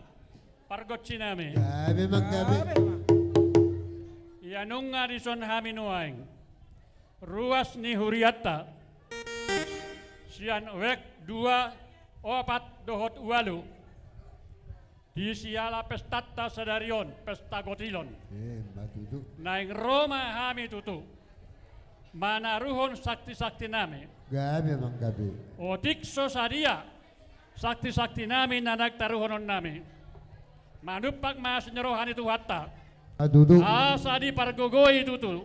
pargonsi nami. Gabe, amang, gabe. Ia nunga dison hami nuaeng ruas ni hurianta sian wek dua, opat dohot ualu. Di siala pestanta sadari on, pesta gotilon. Eh, ma tutu. Naeng ro ma hami tutu manaruhon sakti-sakti nami. Gabe, amang, gabe. Otik so sadia sakti-sakti nami na naeng taruhonon nami. Manumpak ma asi ni roha ni Tuhanta. Ah, tutu. Asa dipargogoi tutu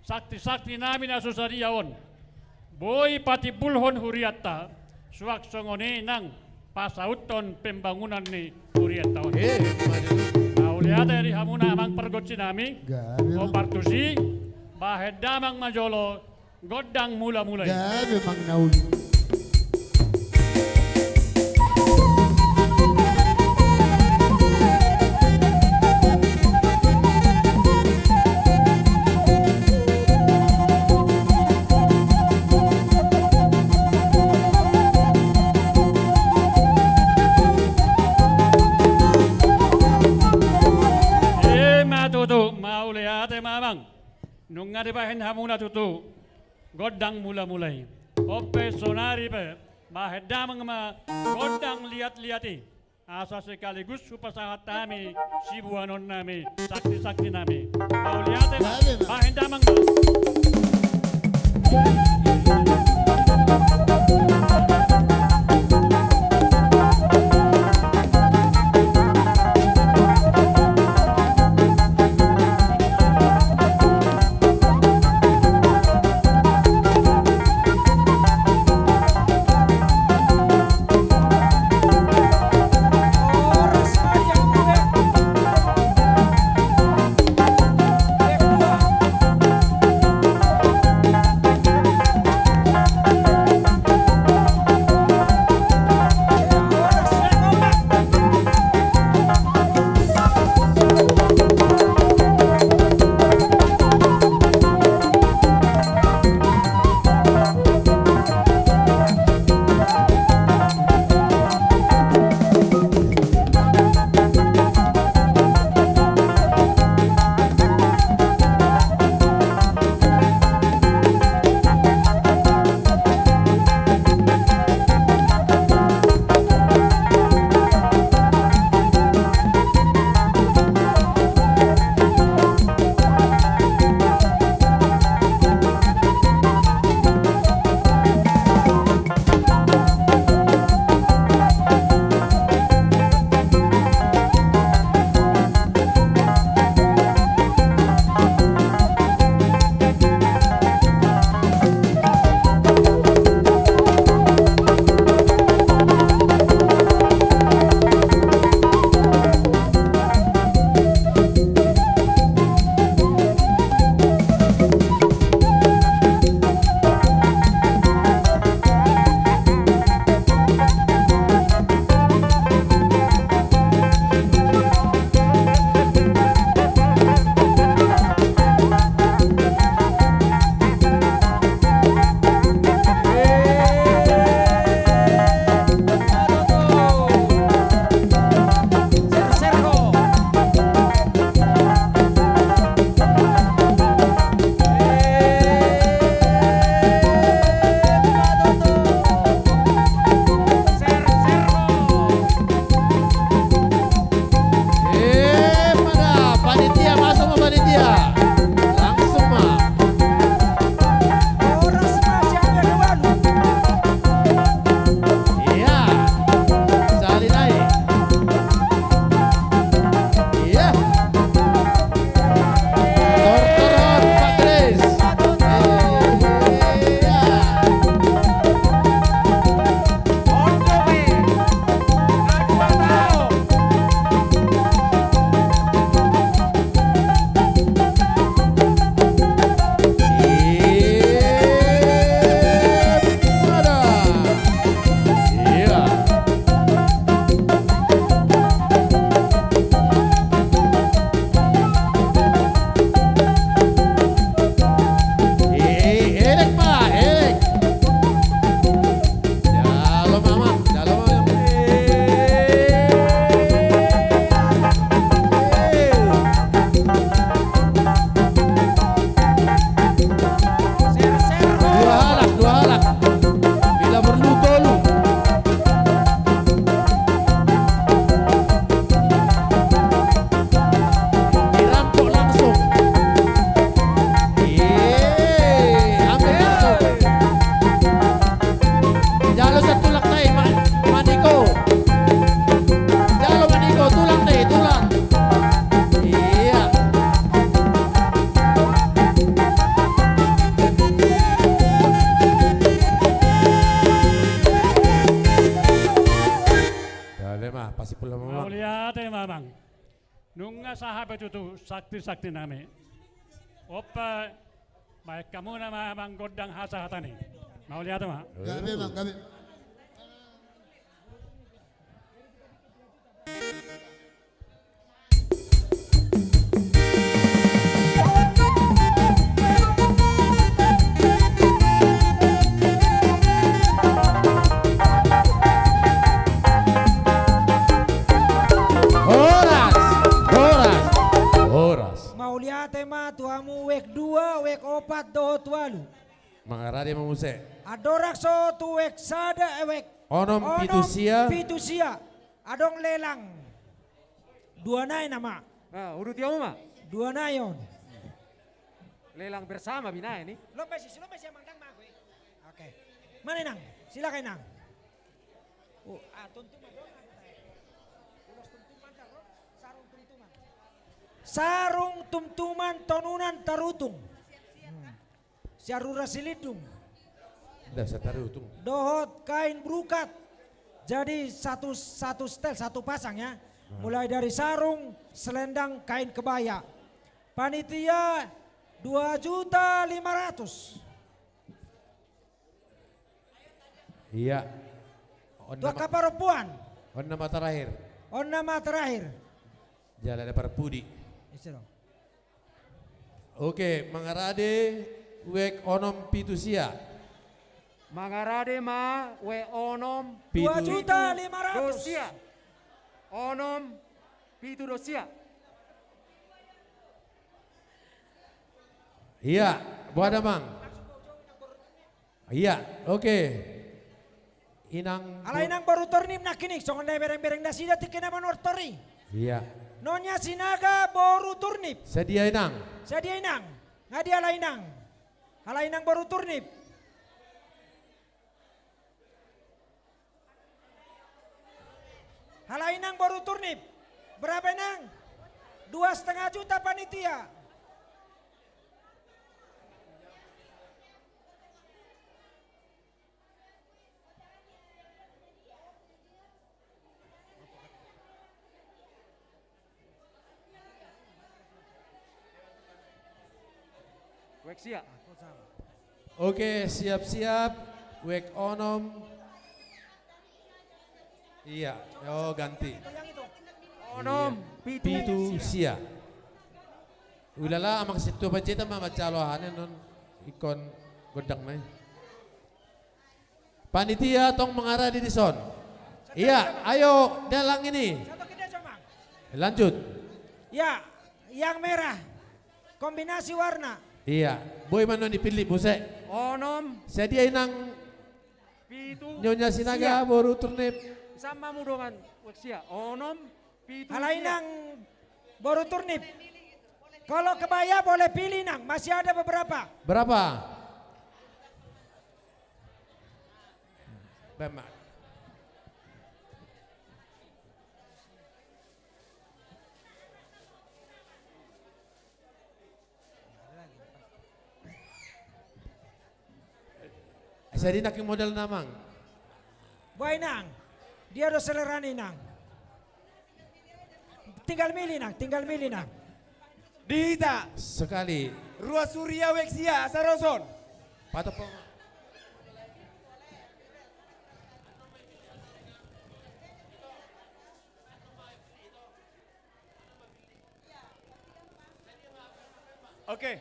sakti-sakti nami na so sadia on. Boi patimbulhon hurianta, suang songon i nang pasauthon pembangunan ni hurianta on. Eh, ma tutu. Mauliate di hamuna amang pargonsi nami. Gabe, amang. Hombar tusi, bahen damang ma jolo gondang mula-mula i. Gabe, amang na uli. I ma tutu, mauliate ma amang. Nunga dibahen hamuna tutu gondang mula-mula i. On pe saonari pe, bahen damang ma gondang liat-liat i. Asa sekaligus hupasahat hami siboanon nami, sakti-sakti nami. Mauliate ma. Bahen damang ma. Sahat pe tutu sakti-sakti nami. Opa, baen hamuna ma manggondang hasahaton i. Mauliate ma. Gabe, Bang, gabe. Horas, horas, horas. Mauliate ma tu hamu wek dua, wek opat dohot ualu. Mangarade ma muse. Andorang so tu wek sada, eh, wek onom, onom, pitu sia. Pitu sia. Adong lelang. Dua nai nama. Ah, uduti hamu ma. Dua nai on. Lelang bersama binaen i. Lomba sisi, lomba sia mandang ma aku, eh. Oke. Mana, Inang? Silakan, Inang. Oh, ah, tumtuman dong. Ulos tumtuman dong, sarung tumtuman. Sarung tumtuman tonunan tarutung. Hmm. Sian Rura Silindung. Nda, Satarutung. Dohot kain brukat. Jadi satu, satu setel, satu pasang ya. Hmm. Mulai dari sarung, selendang, kain kebaya. Panitia dua juta lima ratus. Iya. On nama, angka parompuan. On nama terakhir. On nama terakhir. Jala ada parpudi. Isi dong. Oke, mangarade wek onom pitu sia. Mangarade ma wek onom pitu. Dua juta lima ratus. Dua sia. Onom pitu dua sia. Iya, boha damang. Iya, oke. Inang. Ala bo- inang boru Turnip nangkining, songon na bereng-bereng nasida tingki na manortor i. Iya. Nyonya Sinaga boru Turnip. Sadia, Inang? Sadia, Inang? Nga dia ala inang? Ala inang boru Turnip. Ala inang boru Turnip. Berapa, Inang? Dua setengah juta panitia. Wek sia. Oke, siap-siap. Wek onom. Iya, oh, ganti. Onom, iya. Pitu. Pitu sia. Ulala, amang sintua Panjaitan ma mansai alo aha na on ingkon gondang na i. Panitia tong mangarade dison. Iya, ayo, dalang ini. Lanjut. Ya, yang merah. Kombinasi warna. Iya, boi ma annon dipillit muse. Onom. Sadia, Inang? Pitu. Nyonya Sinaga, sia. Boru Turnip. Sama mu dongan, wek sia. Onom, pitu, sia. Ala inang boru Turnip. Kalau kebaya boleh pilih, Nang. Masih ada beberapa. Berapa? Bema. Jadi nangkin modal na, Mang. Boha, Inang? Dia do selera ni, Inang. Tinggal milih, Nang, tinggal milih, Nang. Di hita. Sekali. Rua suria wek sia, asa ros on. Patop. Oke,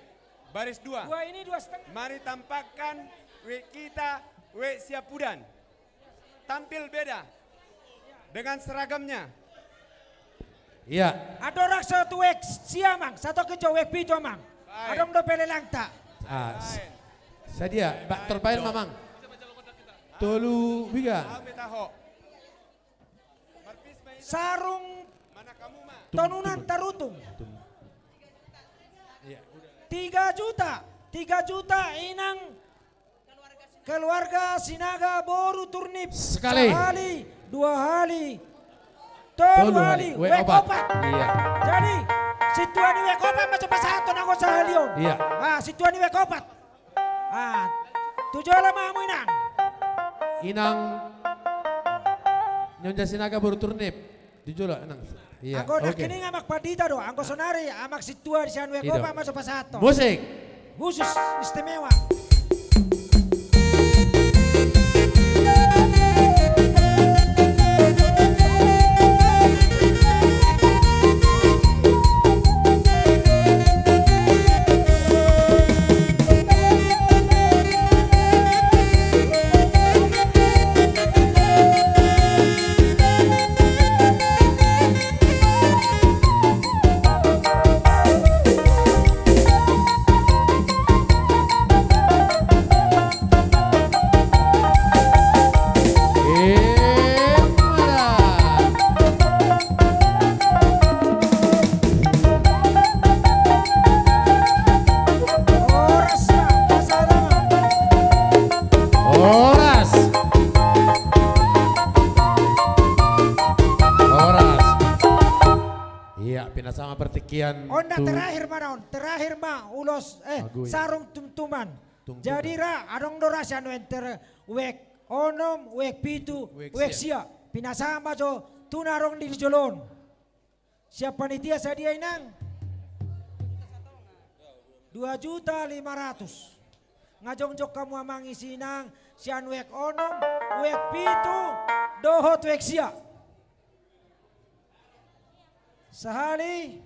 baris dua. Dua ini dua setengah. Mari tampakkan wek kita, wek Siapudan. Tampil beda dengan seragamnya. Iya. Andorang so tu wek sia, Mang, satongkin jo wek pitu, Mang. Baik. Adong dope lelangta. Ah, s-, sadia, ba-, terbaik, Mamang. Tolu biga. Sarung tonunan tarutung. Tiga juta, tiga juta inang keluarga Sinaga boru Turnip. Sekali. Sahali, dua hali, tolu hali, wek opat. Iya. Jadi, sintua ni wek opat ma coba sahat tu nang on sahali on. Iya. Ah, sintua ni wek opat. Ah, tu jolo ma hamu, Inang. Inang Nyonya Sinaga boru Turnip. Tu jolo, Inang. Iya, anggo oke. Nangkining Amang Pandita do, anggo sonari Amang Sintua di sian Uek Onom ma so pasahathon. Musik. Khusus istimewa. Horas. Horas. Iya, pinasahat ma partingkian. Onda tu terakhir ma na on, terakhir ma ulos, eh, sarung tumtuman. Jadi ra, adong do ra sian Uek Onom, Uek Pitu, Uek Sia. Pinasahat ma jo tu na adong di jolo on. Sian panitia sadia inang? Dua juta lima ratus. Nga jongjong hamu amang isi inang, sian Uek Onom, Uek Pitu, dohot Uek Sia. Sahali.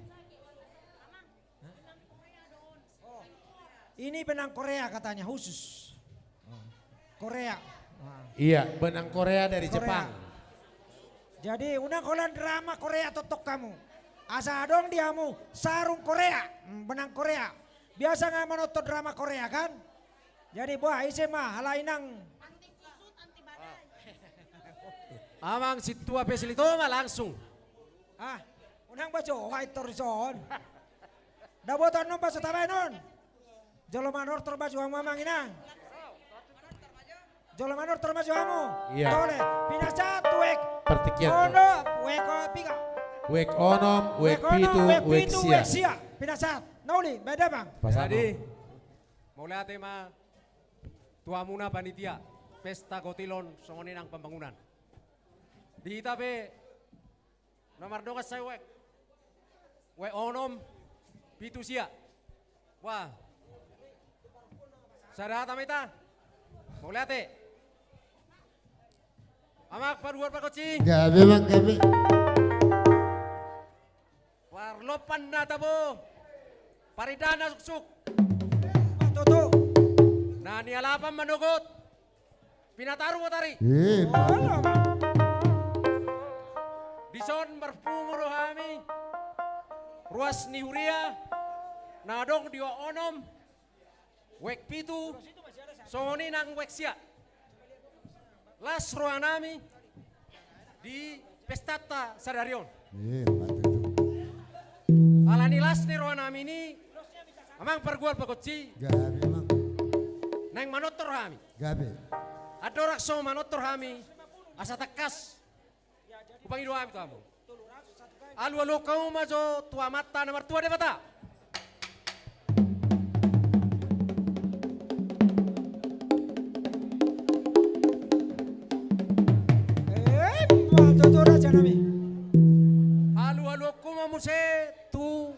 Ini benang Korea katanya khusus. Korea. Iya, benang Korea dari Jepang. Jadi unang holan drama Korea tongtong hamu. Asa adong di hamu sarung Korea, benang Korea. Biasa nga manonton drama Korea kan? Jadi boha, ise ma halai nang. Amang Sintua pe silito ma langsung. Ah, unang bajo, wai tor son. Dabotan non bajo tabaen on. Jolo manortor bajo hamu amang inang. Jolo manortor bajo hamu. Iya. Tole, pinasahat tu Uek. Partingkian. Onom, Uek o-, piga. Uek Onom, Uek Pitu, Uek Sia. Pinasahat. Na uli, beda bang. Jadi, mauliate ma tu hamuna panitia pesta kotilon songon i nang pambangunan. Di hita pe na mardongan sai Uek. Uek Onom, Pitu, Sia. Wah. Sada hata ma hita. Mauliate. Amang paduhor pakonci. Gabe, Bang, gabe. Parlompan na tabo. Parindahan na suksuk. Toto. Na nialapan manogot. Pinataru botari. Eh, mantap. Dison marpungu do hami ruas ni huria na adong di Uek Onom, Uek Pitu, songon i nang Uek Sia. Las rohanami di pestanta sadari on. Eh, mantap. Alani las ni rohanami i, amang pargual pakonci. Gabe, Bang. Naeng manortor hami. Gabe. Andorang so manortor hami, asa tangkas hupangido hami tu hamu. Alualuhon hamu ma jo tu Amanta na martua Debata. Eh, ma tutu rajanami. Alualuhon hamu ma muse tu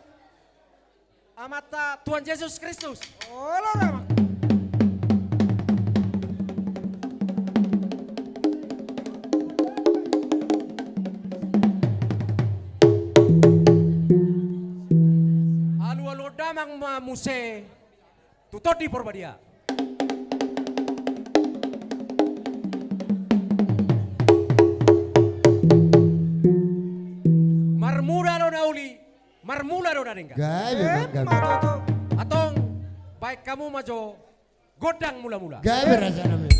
Amanta Tuhan Jesus Kristus. Olo, Rama. Alualuhon damang ma muse tu Tondi Porbadia. Marmula do na uli, marmula do na denggan. Gabe, Bang, gabe. Antong, baen hamu ma jo gondang mulamula. Gabe, rajanami.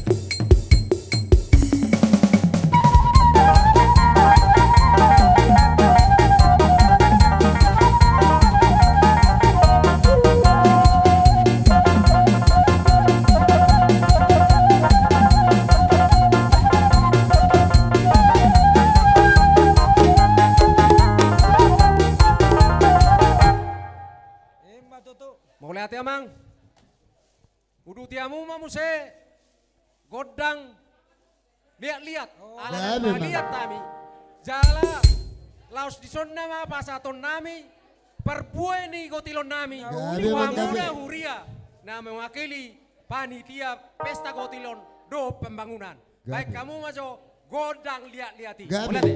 Mauliate, Amang. Uduti hamu ma muse gondang liatliat. Oh. Ala maliat hami. Jala Laos dison nama pasahatonnami parbue ni gotilonnami. Gabe, tu hamuna, gabe, huria na mewakili panitia pesta gotilon dohot pembangunan. Gabe. Baen hamu ma jo gondang liat-liat i. Gabe. Mauliate.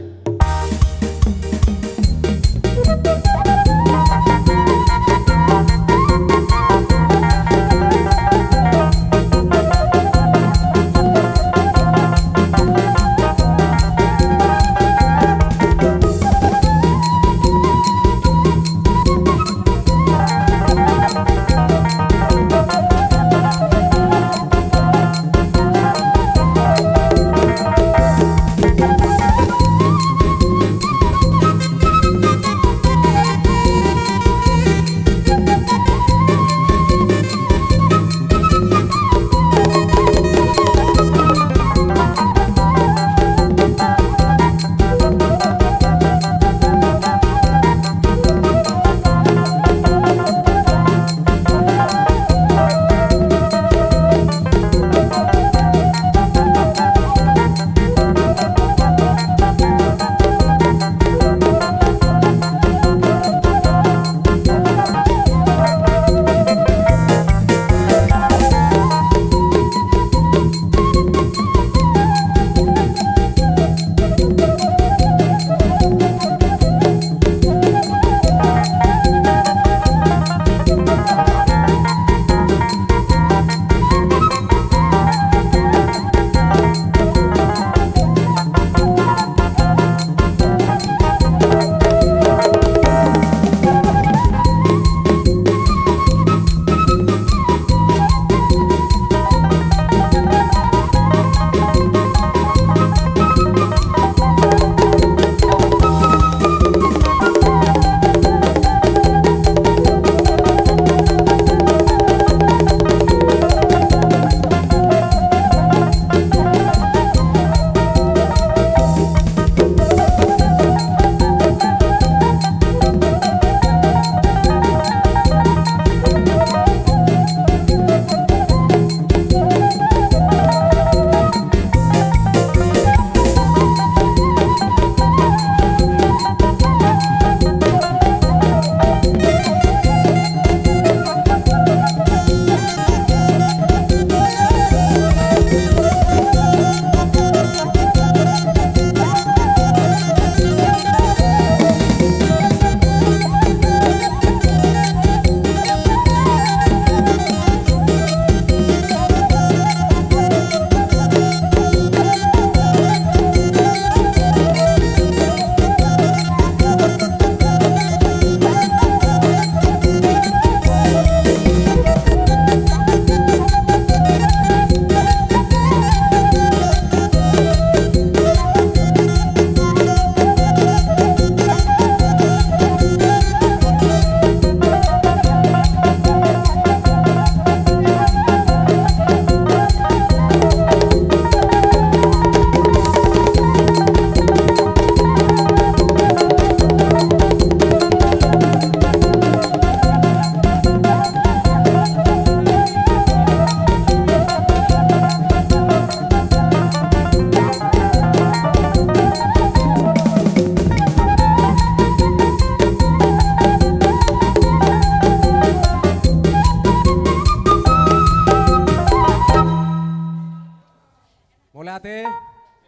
Mauliate,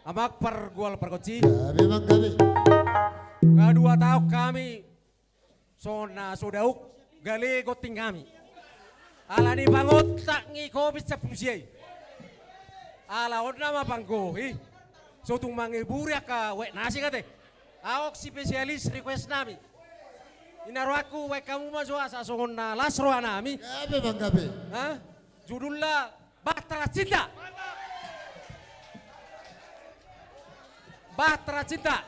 amang pargual pargonsi. Gabe, amang, gabe. Nga dua taon hami songon na so daong gale gonting hami. Ala ni pangontak ni Covid sampulu sia i. Ala on nama panggohi. So tung mangiburi angka uek na asing ate. Aok spesialis request nami. Ina rohangku uek hamu ma jo asa songon na las roha nami. Gabe, amang, gabe. Ha? Judulna Bahtera Cinta. Bahtera Cinta.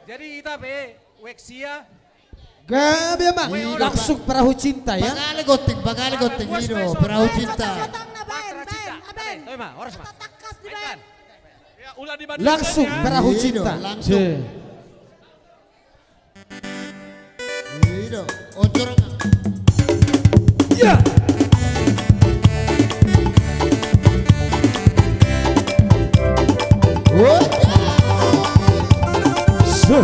Jadi hita pe uek sia. Gabe, amang. Langsung perahu cinta ya. Pagale gonting, pagale gonting. Ido, perahu cinta. Bahtera Cinta. Baen, baen. Baen, baen. Ima, horas ma. Tangkas dibaen. Langsung perahu cinta. Langsung. Ido, oncor. Ya. Woi. Set.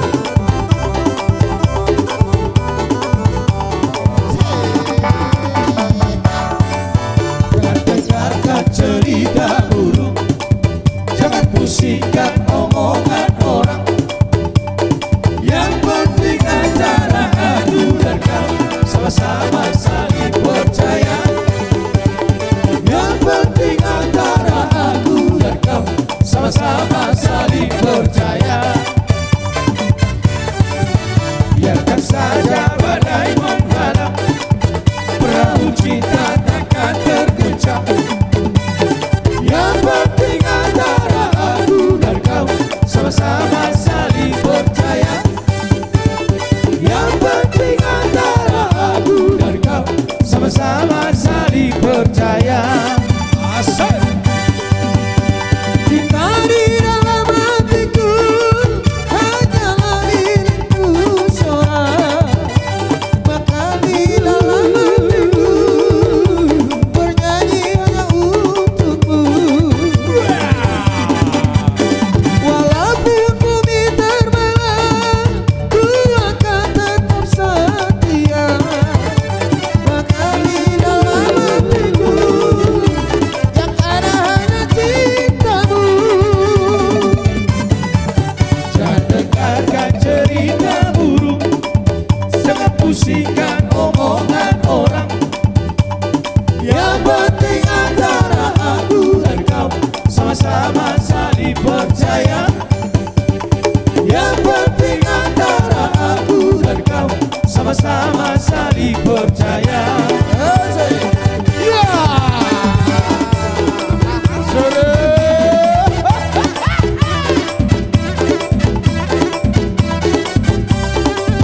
Asik. Cinta di dalam hatiku hanyalah dirimu seorang. Maka di dalam hatiku bernyanyi hanya untukmu. Walaupun bumi terbelah, ku akan tetap setia. Maka di dalam hatiku yang ada hanya cintamu. Jangan dengarkan cerita burung, jangan pusingkan omongan orang. Yang penting antara aku dan kau sama-sama saling percaya. Yang penting antara aku dan kau sama-sama saling percaya. Asik. Ya. Sudah.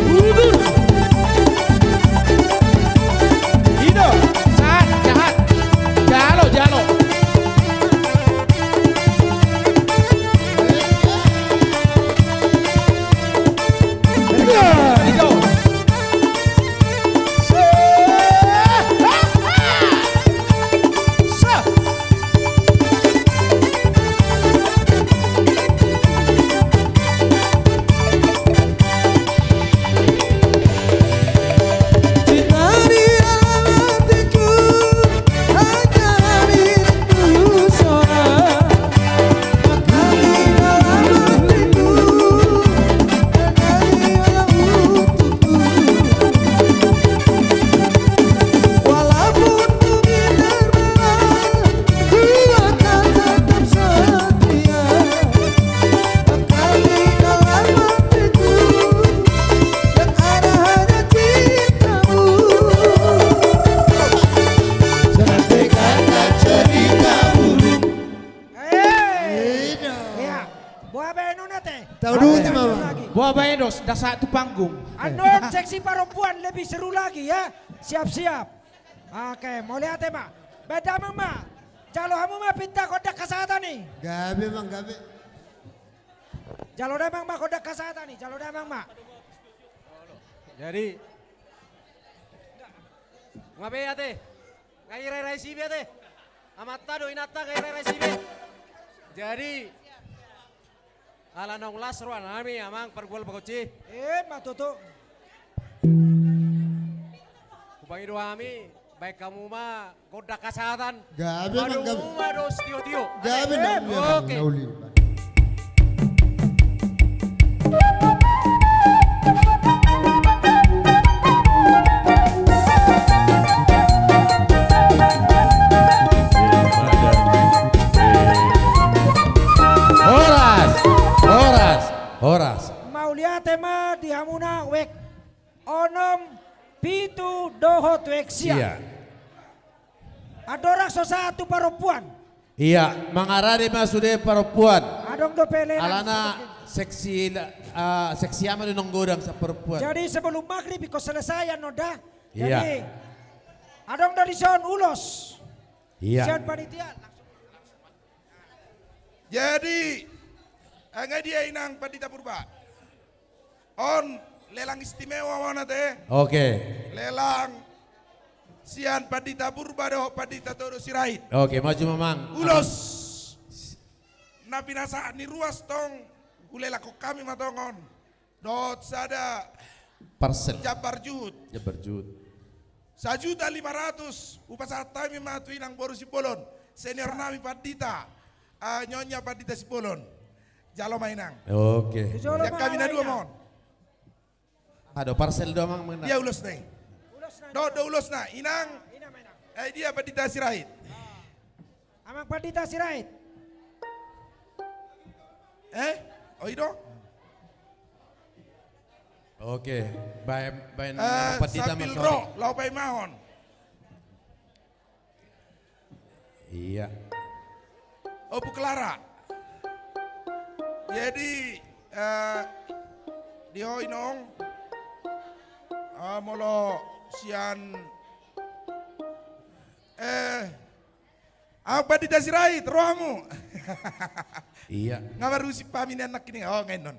Udur. Ido, sahat, sahat. Jalo, jalo. Eh, iya. Boa baen on ate. Tahu dulu, Mama. Boa baen dos, dasa tu panggung. Annon seksi parompuan lebih seru lagi ya. Siap-siap. Oke, mauliate ma. Baen damang ma. Jalo hamu ma pinta gondang hasahatan i. Gabe, Bang, gabe. Jalo damang ma gondang hasahatan i, jalo damang ma. Jadi, nga be ate. Nga ira-ira i si be ate. Amanta do inanta nga ira-ira i si be. Jadi, ala naung las roha nami amang pargual pagonsi. Eh, ma tutu. Hupangido hami, baen hamu ma gondang hasahatan. Gabe, Bang, gabe. Padomu ma dos tio-tio. Gabe, Bang, gabe. Oke. Horas, horas, horas. Mauliate ma di hamuna wek onom, pitu dohot wek sia. Sia. Andorang so sahat tu parompuan. Iya, mangarade ma sude parompuan. Adong dope lelang. Alana seksi, eh, seksi ama do naung godang sa parompuan. Jadi sebelum maghrib ingkon selesai annon da. Iya. Jadi adong do dison ulos. Iya. Sian panitia. Jadi, eh, nga dia inang Pandita Purba? On lelang istimewa on ate. Oke. Lelang sian Pandita Purba dohot Pandita Todo Sirait. Oke, maju mamang. Ulos na pinasahat ni ruas tong, hulelangkon hami ma tong on. Dohot sada parsel. Jambar juhut. Jambar juhut. Sajuta lima ratus, hupasahat hami ma tu inang boru Simbolon. Senior nami Pandita. Ah, Nyonya Pandita Simbolon. Jalo ma inang. Oke. Jalo ma hami na dua inang. Ado parsel do amang menang. Dia ulos na i. Ulos na i. Do, do ulos na inang. Inang, inang. Eh, dia Pandita Sirait. Ah. Amang Pandita Sirait. Eh? O i do? Oke, baen, baen, eh, Pandita sambil ro, laho paimahon. Iya. Ompu Klara. Jadi, eh, di ho inong, eh, molo sian, eh, Au Pandita Sirait, ro hamu. Iya. Nga marusip hami nian nangkining. Oh, nga innon.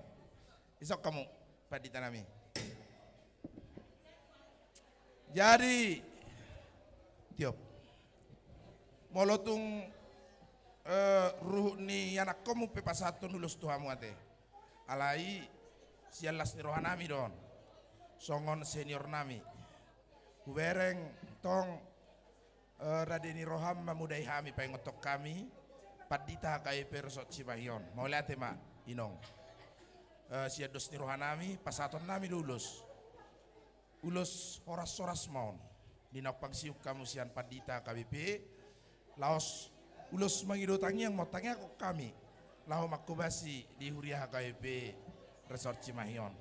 Isok hamu, Pandita nami. Jadi, tiop. Molo tung, eh, ruhut ni anakkonmu pe pasahathon ulos tu hamu ate. Alai, sian las ni roha nami do on. Songon senior nami. Hubereng tong, eh, rade ni roham mamodai hami paingothon hami, Pandita H K B P Resort Cimahi on. Mauliate ma, Inong. Eh, sian dos ni roha nami, pasahaton nami do ulos. Ulos horas-horas ma on. Di na pangsiuk hamu sian Pandita H K B P, laos ulos mangido tangiang ma on, tangiangkon hami. Laho manghobasi di huria H K B P Resort Cimahi on.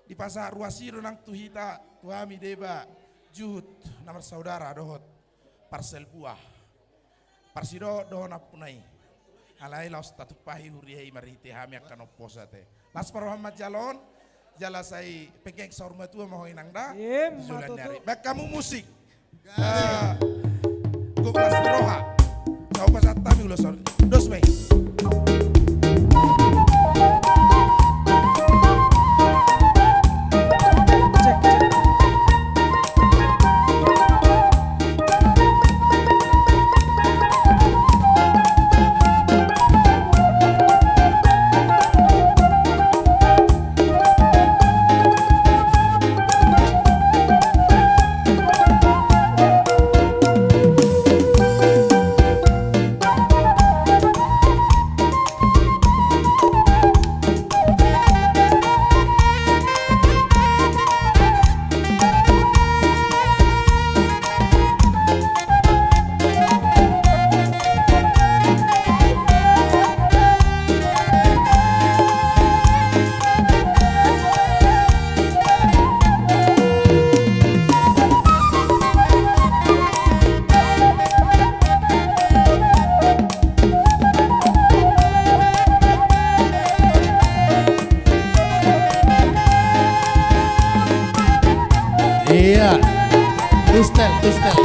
Dipasahat ruas i do nang tu hita, tu hami deba, juhut, na marsaudara, dohot parsel buah. Parsidohot do nampuna i. Alai laos tatumpahi huria i marhite hami angka na umposo ate. Las ma roham manjalo on, jala sai penggeng saur matua ma ho inang da. Ima tutu. Baen hamu musik. Eh, gok las ni roha. Sai pasahat hami ulos on. Dos ma i. Iya. Tustel, tustel.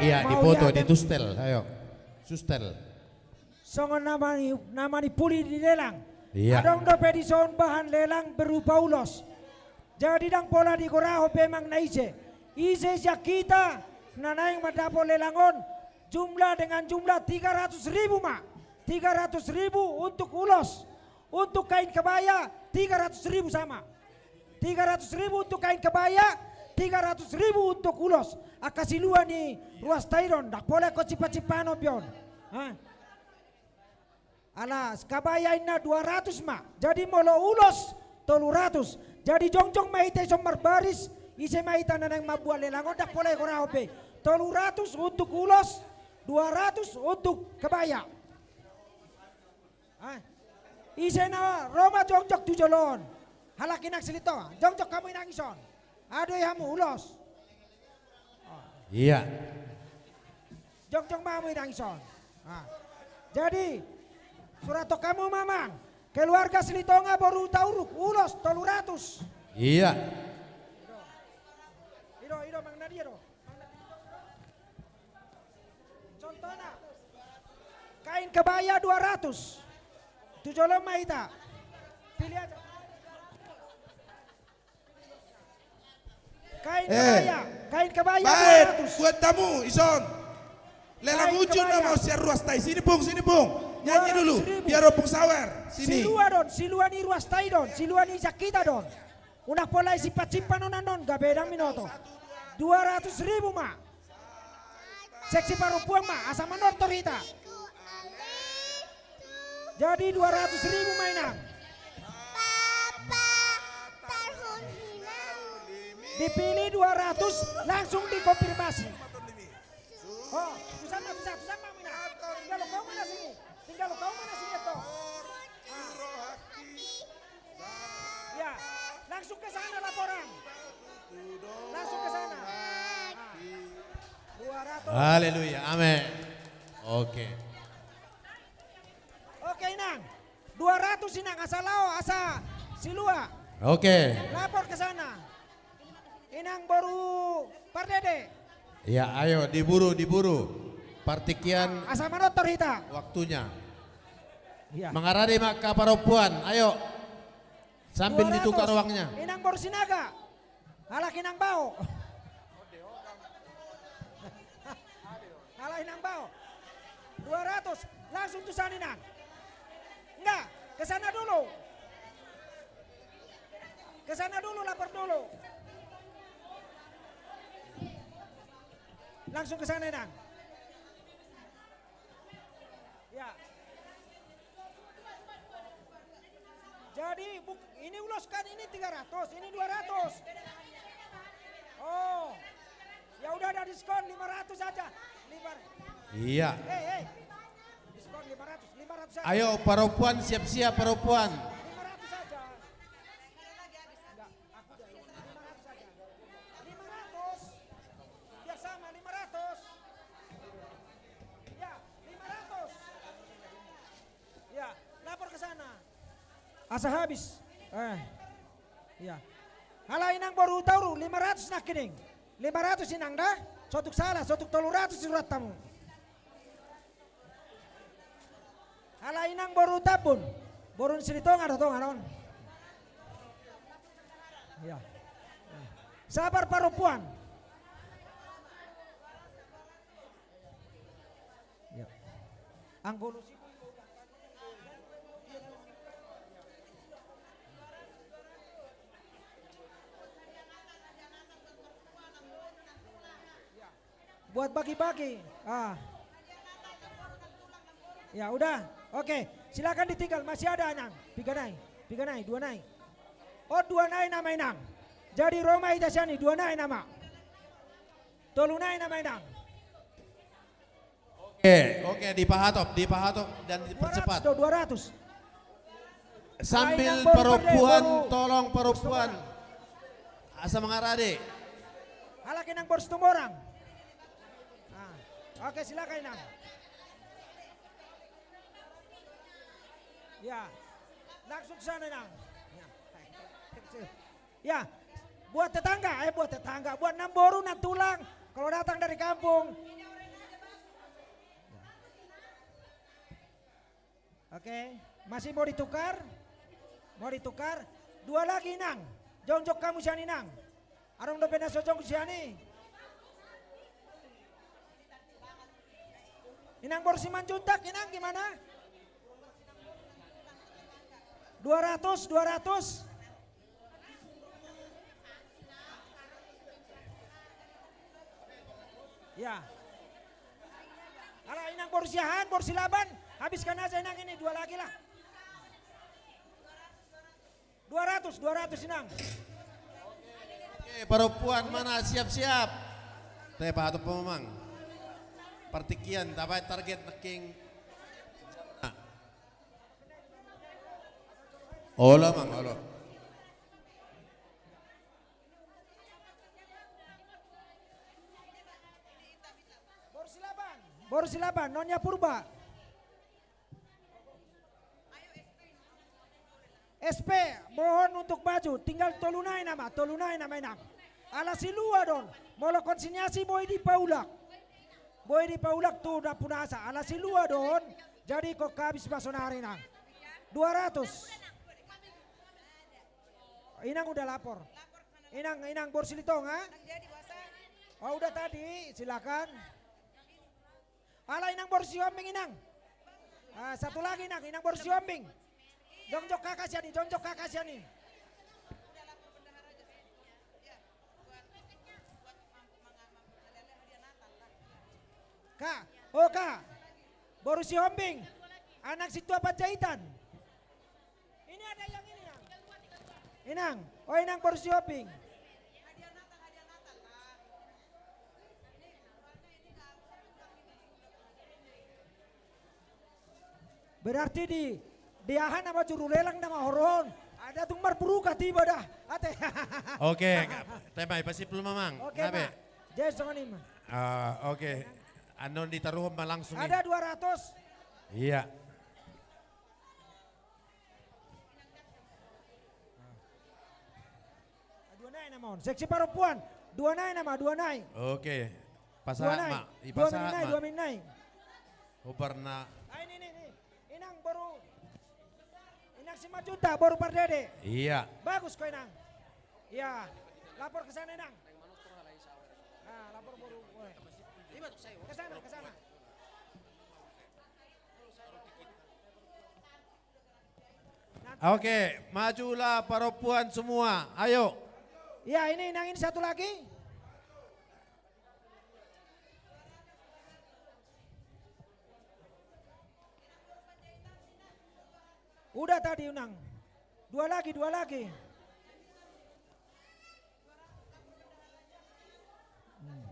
Iya, dipoto, ditustel. Ayo. Sustel. Songon na mani-, na manimpuli di lelang. Iya. Adong dope dison bahan lelang berupa ulos. Jadi ndang pola digorahon be manang na ise. Ise sian hita na naeng mandapot lelang on, jumlah dengan jumlah tiga ratus ribu ma. Tiga ratus ribu untuk ulos. Untuk kain kebaya, tiga ratus ribu sama. Tiga ratus ribu untuk kain kebaya, tiga ratus ribu untuk ulos. Angka silua ni ruasta i do on, ndang pola ingkon simpan-simpanon be on. Hah? Ala kebaya inna dua ratus ma. Jadi molo ulos tolu ratus. Jadi jongjong ma hita dison marbaris, ise ma hita na naeng mambuat lelang on, ndang pola digorahon be. Tolu ratus untuk ulos, dua ratus untuk kebaya. Ah. Ise na ro ma jongjong tu jolo on. Halak inang Silitonga, jongjong hamu inang dison. Adong i hamu ulos. Iya. Jongjong ma hamu inang dison. Ah. Jadi, surathon hamu ma amang. Keluarga Silitonga boru Hutauruk, ulos tolu ratus. Iya. I do, i do, manang na dia do. Contohna, kain kebaya dua ratus. Tu jolo ma hita. Pilih aja. Kain kebaya, kain kebaya dua ratus. Baen, buat tamu, dison. Lelang ujung nama sian ruasta i. Sini, Pung, sini, Pung. Nyanyi dulu. Biar Opung sawer. Sini. Silua do on, silua ni ruasta i do on, silua ni sian hita do on. Unang pola disimpan-simpan on annon, gabe ndang binoto. Dua ratus ribu ma. Seksi parompuan ma, asa manortor hita. Jadi dua ratus ribu ma inang. Dipilih dua ratus, langsung dikonfirmasi. Oh, tu son ma, tu son, tu son ma, Mina. Tinggal kau mana sini? Tinggal kau mana sini, toh? Ah. Ya, langsung ke sana laporan. Langsung ke sana. Ah. Dua ratus. Haleluya, amin. Oke. Oke, Inang. Dua ratus, Inang, asa laho, asa silua. Oke. Lapor ke sana. Inang boru Pardede. Ya, ayo, diburu, diburu. Partingkian. Asa manortor hita. Waktunya. Iya. Mangarade ma angka parompuan, ayo. Sambil ditukar uangnya. Inang boru Sinaga. Halak Inang Bao. Halak Inang Bao. Dua ratus. Langsung tu sana, Inang. Enggak, ke sana dulu. Ke sana dulu, lapor dulu. Langsung ke sana, Inang. Ya. Jadi, buk-, ini ulos kan ini tiga ratus, ini dua ratus. Oh. Ya udah, ada diskon lima ratus saja. Lima. Iya. Hei, hei. Diskon lima ratus, lima ratus saja. Ayo, parompuan, siap-siap, parompuan. Lima ratus saja. Enggak, aku udah, lima ratus saja. Lima ratus. Biar sama, lima ratus. Ya, lima ratus. Ya, lapor ke sana. Asa habis. Eh. Ya. Halak Inang boru Hutauruk, lima ratus nangkining. Lima ratus, Inang, da? So tung salah, so tung tolu ratus surat tamu. Halak Inang boru Tambun. Boru ni Silitonga do, Tonga on. Ya. Sabar, parompuan. Ya. Anggo lusi. Buat bagi-bagi. Ah. Ya udah. Oke, silakan ditinggal. Masih ada, Inang. Piga nai? Piga nai? Dua nai? Oh, dua nai nama, Inang. Jadi ro ma hita sian i, dua nai nama. Tolu nai nama, Inang. Oke, oke, dipahatop, dipahatop dan dipercepat. Dua ratus do, dua ratus. Sambil parompuan, tolong parompuan. Asa mangarade. Halak Inang boru Situmorang. Ah, oke, silakan, Inang. Ya. Langsung sana, Inang. Ya. Ya, buat tetangga, eh, buat tetangga, buat namboru, nantulang, kalau datang dari kampung. Oke, masih mau ditukar? Mau ditukar? Dua lagi, Inang. Jongjong hamu sian i, Inang. Adong dope na so jongjong sian i. Inang boru Simanjuntak, Inang, gimana? Dua ratus, dua ratus. Ya. Ala Inang boru Siahaan, boru Silaban, habiskan aja, Inang, ini dua lagi lah. Dua ratus, dua ratus, Inang. Oke, parompuan mana siap-siap? Te, pahatop ma, Amang. Partingkian, tabaen target nangkin. Olo, Amang, olo. Boru Silaban, boru Silaban, Nonya Purba. S P, mohon untuk maju, tinggal tolu nai nama, tolu nai nama, Inang. Ala silua do on, molo konsinyasi boi dipaulak. Boi dipaulak tu Dampunasa, ala silua do on, jadi ingkon habis ma sonari, Inang. Dua ratus. Inang udah lapor. Inang, Inang boru Silitonga? Oh, udah tadi, silakan. Ala Inang boru Sihombing, Inang. Ah, satu lagi, Inang, Inang boru Sihombing. Jongjong hamu sian i, jongjong hamu sian i. Ka, oh, ka. Boru Sihombing. Anak sintua Panjaitan. Ini ada yang ini, Inang. Inang, oh, Inang boru Sihombing. Berarti di, di aha nama juru lelang nama horong. Ada tung marburuka tiba dah. Ate. Oke, tema, ipasimpul ma, Amang. Oke, Pak. Jadi songon i ma. Ah, oke. Annon ditaruhon ma langsung i. Ada dua ratus. Iya. Dua nai nama on. Seksi parompuan. Dua nai nama, dua nai. Oke. Pasahat ma, dua menit nai, dua menit nai. Hombar na. Ah, ini, ini, ini. Inang boru. Inang Simanjuntak, boru Pardede. Iya. Bagus kau, Inang. Iya. Lapor ke sana, Inang. Ah, lapor boru. Ke sana, ke sana. Oke, majulah parompuan semua. Ayo. Ya, ini Inang ini satu lagi. Udah tadi, Inang. Dua lagi, dua lagi. Hmm.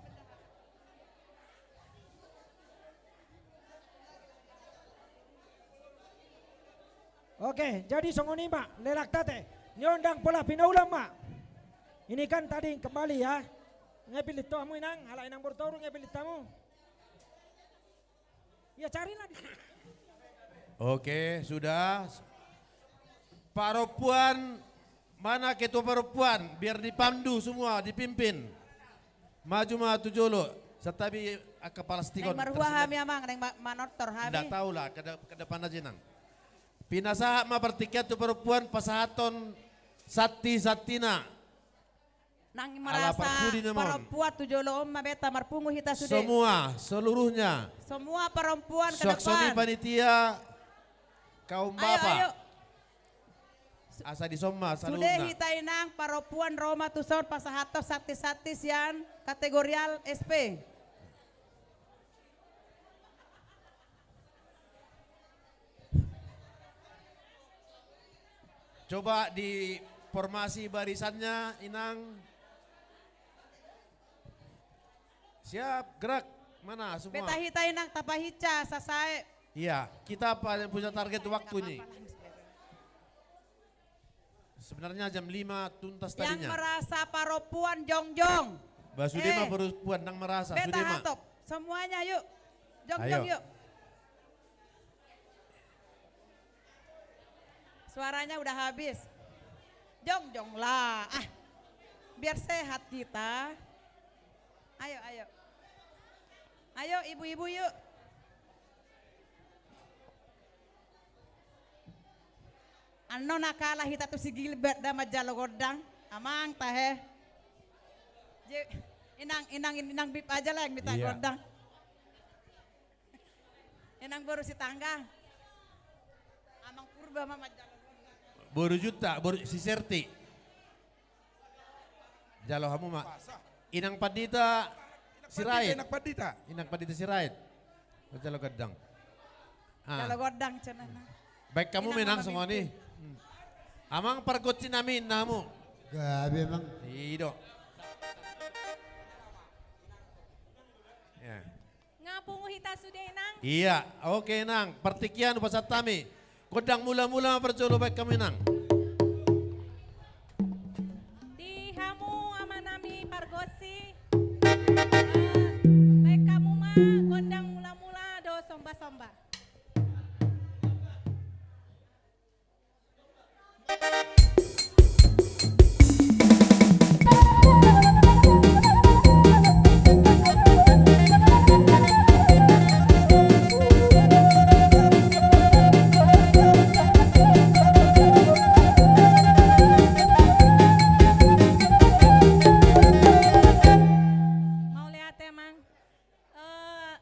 Oke, jadi songon i ma, lelak tate. Niondang pola pinaulan ma. Ini kan tadi kembali ya. Nge pilih to hamu, Inang, halak Inang boru Toru, nge pilih hamu. Ya, carilah di sini. Oke, sudah. Parompuan, mana ketua parompuan? Biar dipandu semua, dipimpin. Maju ma tu jolo. Santabi angka palastik on. Naeng marhua hami, Amang, naeng ma-, manortor hami. Nda tahu lah, kada, kada panajenang. Pinasahat ma partingkian tu parompuan pasahathon santi-santina. Nang merasa parompuan tu jolo on ma beta, marpungu hita sude. Semua, seluruhnya. Semua perempuan ke depan. Suang songon i panitia, kaum bapa. Ayo, ayo. Asa dison ma saluhutna. Sude hita, Inang, parompuan ro ma tuson pasahathon santi-santi sian kategorial S P. Coba diformasi barisannya, Inang. Siap, gerak. Mana semua? Beta hita, Inang, tapahinsa sasae. Iya, kita pa-, punya target waktu ini. Sebenarnya jam lima tuntas tadinya. Yang merasa parompuan jongjong. Bah, sude ma parompuan nang merasa, sude ma. Beta hatop. Semuanya yuk. Jongjong yuk. Suaranya udah habis. Jongjonglah. Ah. Biar sehat kita. Ayo, ayo. Ayo, ibu-ibu yuk. Annon na kalah hita tu si Gilbert da manjalo gondang. Amang tahe. Je, Inang, Inang, Inang Bip aja lah yang minta gondang. Inang boru Sitanggang. Amang Purba ma manjalo gondang. Boru Juntak, boru si Serti. Jalo hamu ma. Inang Pandita Sirait. Inang Pandita. Inang Pandita Sirait. Jalo gondang. Ah. Jalo gondang cenana. Baen hamu ma, Inang, songon i. Hmm. Amang pargonsi nami ninna hamu. Gabe, Amang. I do. Ya. Nga pungu hita sude, Inang? Iya, oke, Inang. Partingkian hupasahat hami. Gondang mula-mula ma parjolo, baen hamu, Inang. Di hamu amanami pargonsi, eh, baen hamu ma gondang mula-mula dohot somba-somba. Mauliate, Amang. Eh,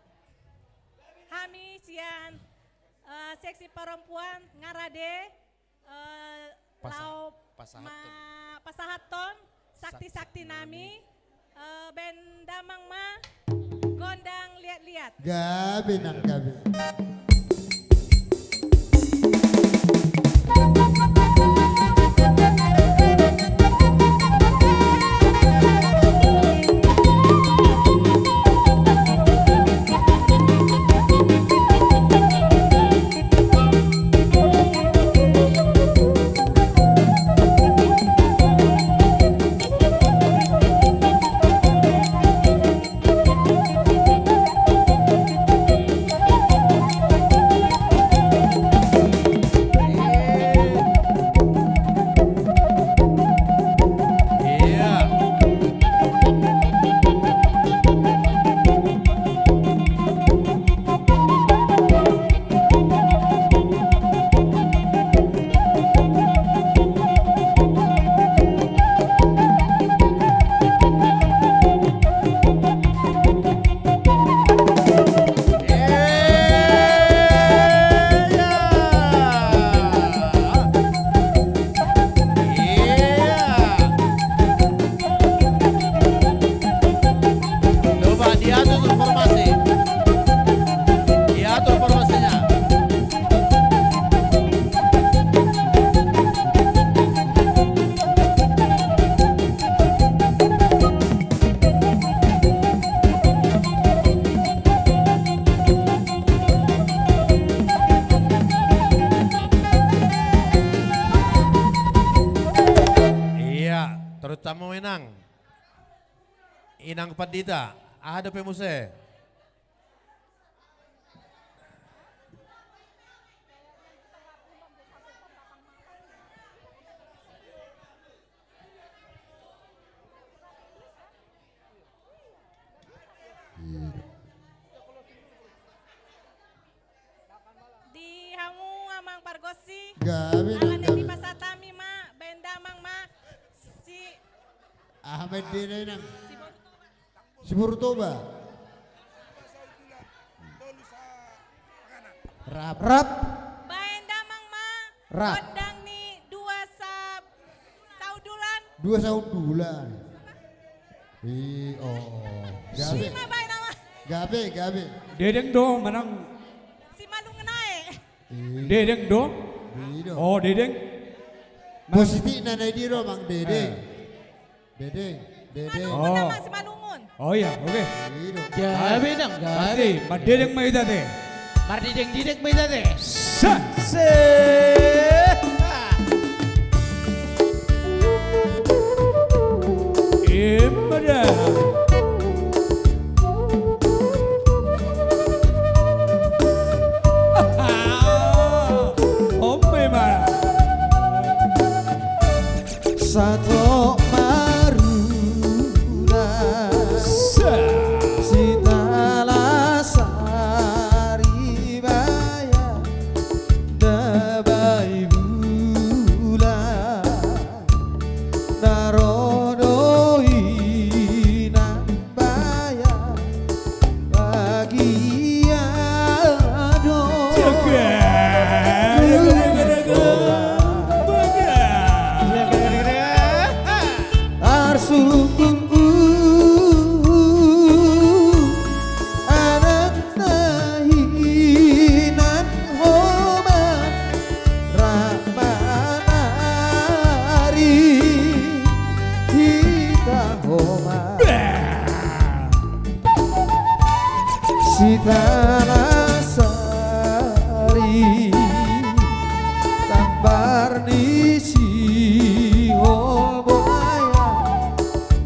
hami sian, eh, seksi parompuan nga rade, eh, laho pasahathon sakti-sakti nami, eh, baen damang ma gondang liat-liat. Gabe, Inang, gabe. Inang Pandita, aha dope muse? Di hamu amang pargonsi. Gabe, ala ni gabe. Dipasahat hami ma, baen damang ma. Si. Aha baen dede, Inang? Si Boru Toba. Si Boru Toba. Rap. Rap. Baen damang ma. Rap. Gondang ni dua sa-, saundulan. Dua saundulan. I, oh, oh. Gabe. Si ma baen nama. Gabe, gabe. Dedeng do manang. Simalungun ae. I. Dedeng do? I do. Oh, Dedeng. Positifna na i do, Mang, Dedeng. Eh. Dedeng, Dedeng. Simalungun. Oh. Nama Simalungun. Oh iya, oke. I do. Gabe, Inang, gabe. Berarti mardedeng ma hita ate. Mardedeng-dedeng ma hita ate. Sa. Se. Ima da. Ope ma. Sahat marula. Sa. Sitalasari baya. Dabai bula. Na ro do i nang baya. Bagia do. Jaga. Jaga, jaga, jaga. Bagia. Arsungkun anak na hinan homa, rap manari hita homa. Sitalasari tambar ni si Holbaya.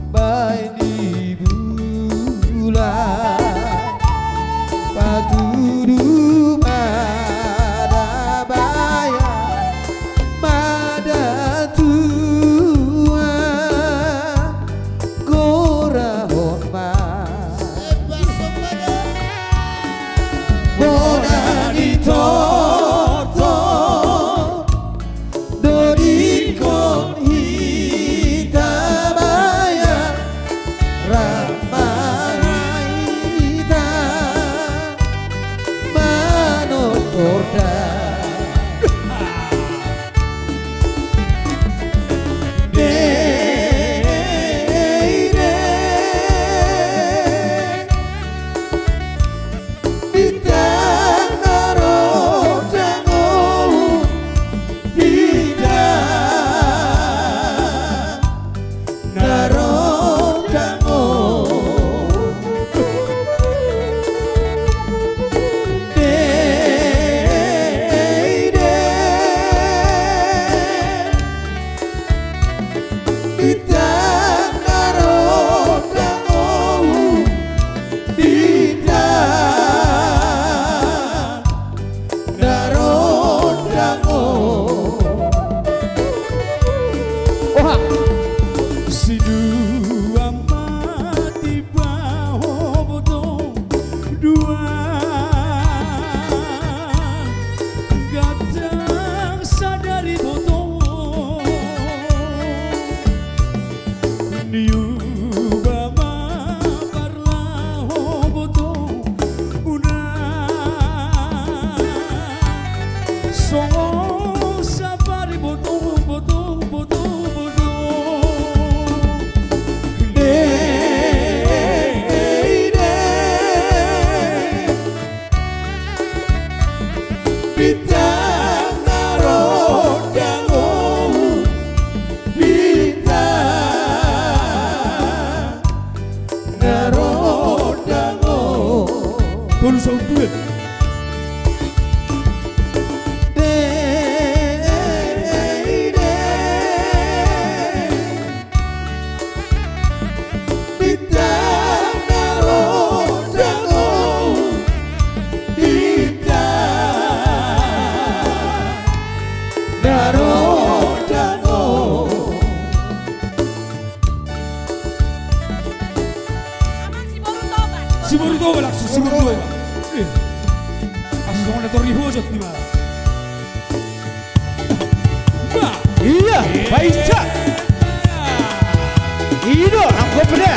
Baen ni bula patudu ma da baya, ma da tua, gorahon ma. Bona ni toto. Dodikon hita baya, rap ma hita manortor da. Dede. Bintang na rondang on, bintang na rondang on. Dede. Bintang na rondang on, bintang na rondang on. Oha. Sidua ma dipaboto, dua gantang sadari boto. Niuba ma parlaho boto, unang songon sapari boto, boto, boto, boto. Dede. Bintang na rondang on, bintang na rondang on. Tolu saut dua. Dede. Siboru Toba langsung, Siboru Toba. Eh. Langsung na tor di hojot di mana? Ia, baik, cak. Ido, anggo pede.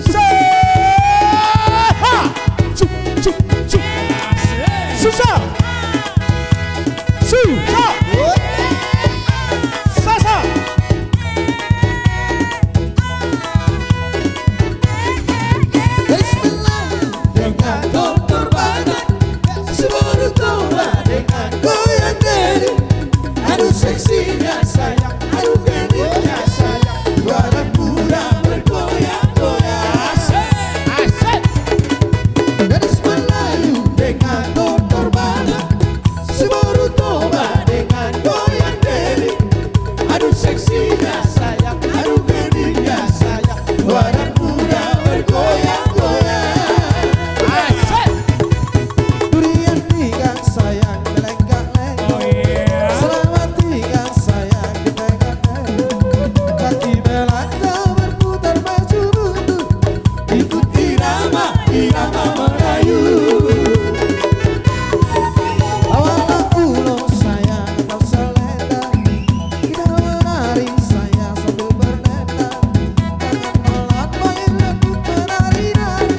Saha. Cuk, cuk, cuk. Susah. Susah. Sasa. Dengan Doktor Bata, Siboru Toba dengan Goyang Diri. Aduh seksinya sayang, aduh genitnya sayang, badan muda bergoyang-goyang. Asik, asik. Gadis Melayu dengan Doktor Bata, Siboru Toba dengan Goyang Diri. Aduh seksinya sayang, aduh genitnya sayang, badan muda bergoyang-goyang. Asik. Durian tiga sayang, gelenggang-lenggong. Oh, iya. Selamat tiga sayang, di tengah-tengah. Kaki Belanda berputar maju mundur. Ikut irama, irama Melayu. Lawan pulo sayang, kau selendang. Kita menari sayang sambil berdendang. Tangan melambai, lembut menari-nari.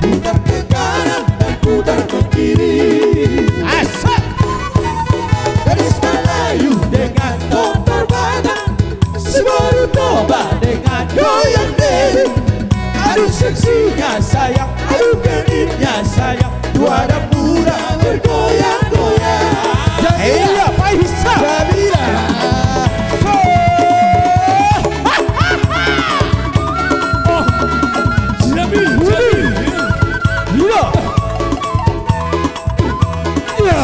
Putar ke kanan dan putar ke kiri. Asik. Gadis Melayu dengan Doktor Bata, Siboru Toba dengan Goyang Diri. Aduh seksinya sayang, aduh genitnya sayang, dua anak muda bergoyang-goyang. Iya, Pak Isa. Jamila. Oh, Jamil, Jamil. Iya. Iya.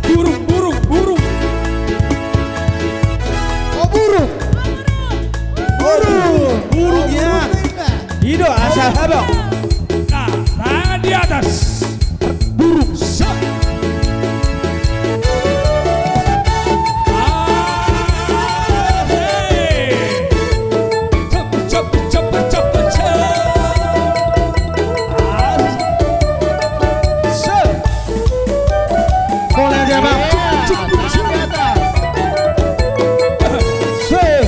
Burung, burung, burung. Oh, burung. Burung. Burung, ya. Ido, asal habang. Nah, tangan di atas. Burung. Sa-, ah, hei. Cep, cep, cep, cep, cep. Ah. Sa-, Boleh dia, Bang. Iya, tangan di atas. Sip.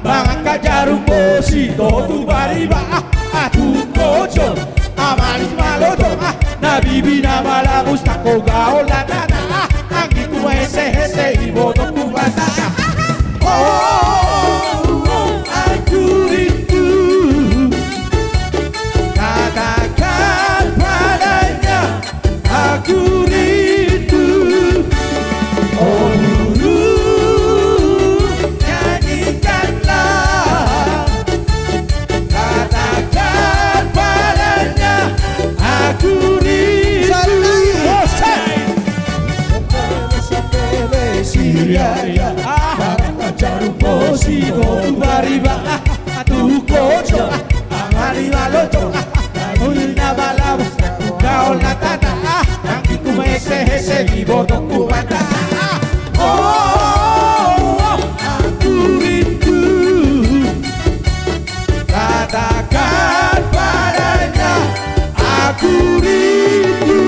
Mangangkat jarum bosi do tu bariba, ah, ah, tu kocor, ah, manis maloto, ah, na bibi na malabus, na koga ola tata, ah, anggingku ma hese-hese, iboto ku bata, ah. Oh, oh, oh, aku rindu. Katakan padanya, aku rindu. Oh guru, nyanyikanlah. Katakan padanya, aku rindu. Santai. Oh, say. Sepele, sepele, Siria, ya. Ah. Barang kacaru, bosi, kotu, bariba. Ah. Atu koco, amari maloco, uli na balabus, gaol na tata, ah, anggingku ma hese-hese, iboto ku bata, ah, oh, aku rindu, katakan padanya, aku rindu.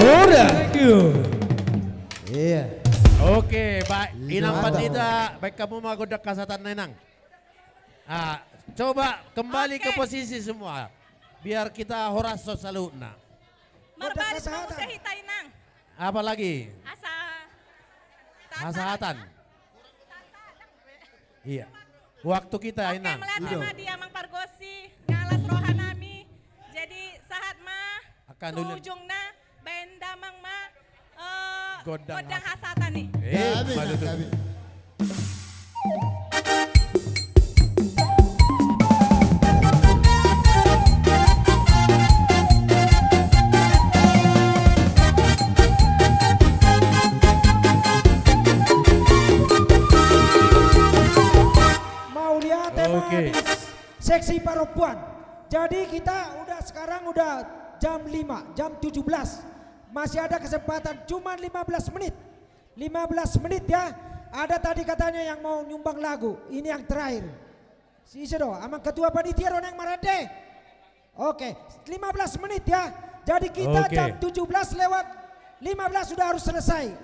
Ora. Thank you. Iya. Oke, baik. Inang Pandita, baen hamu ma gondang hasahatanna, Inang. Ah, coba kembali ke posisi semua. Biar kita horas so saluhutna. Marbaris ma muse hita, Inang. Apa lagi? Asa hasahatan. Iya. Waktu kita, Inang. Oke, mauliate ma di Amang Pargonsi, nga las roha nami. Jadi, sahat ma tu ujungna. Baen damang ma, eh, gondang hasahatan i. Eh, gabe, gabe. Mauliate ma di seksi parompuan. Jadi kita udah, sekarang udah jam lima, jam tujuh belas. Masih ada kesempatan, cuman lima belas menit. Lima belas menit ya. Ada tadi katanya yang mau nyumbang lagu. Ini yang terakhir. Si ise do, Amang Ketua Panitia do naeng marende. Oke, lima belas menit ya. Jadi kita jam tujuh belas lewat lima belas sudah harus selesai.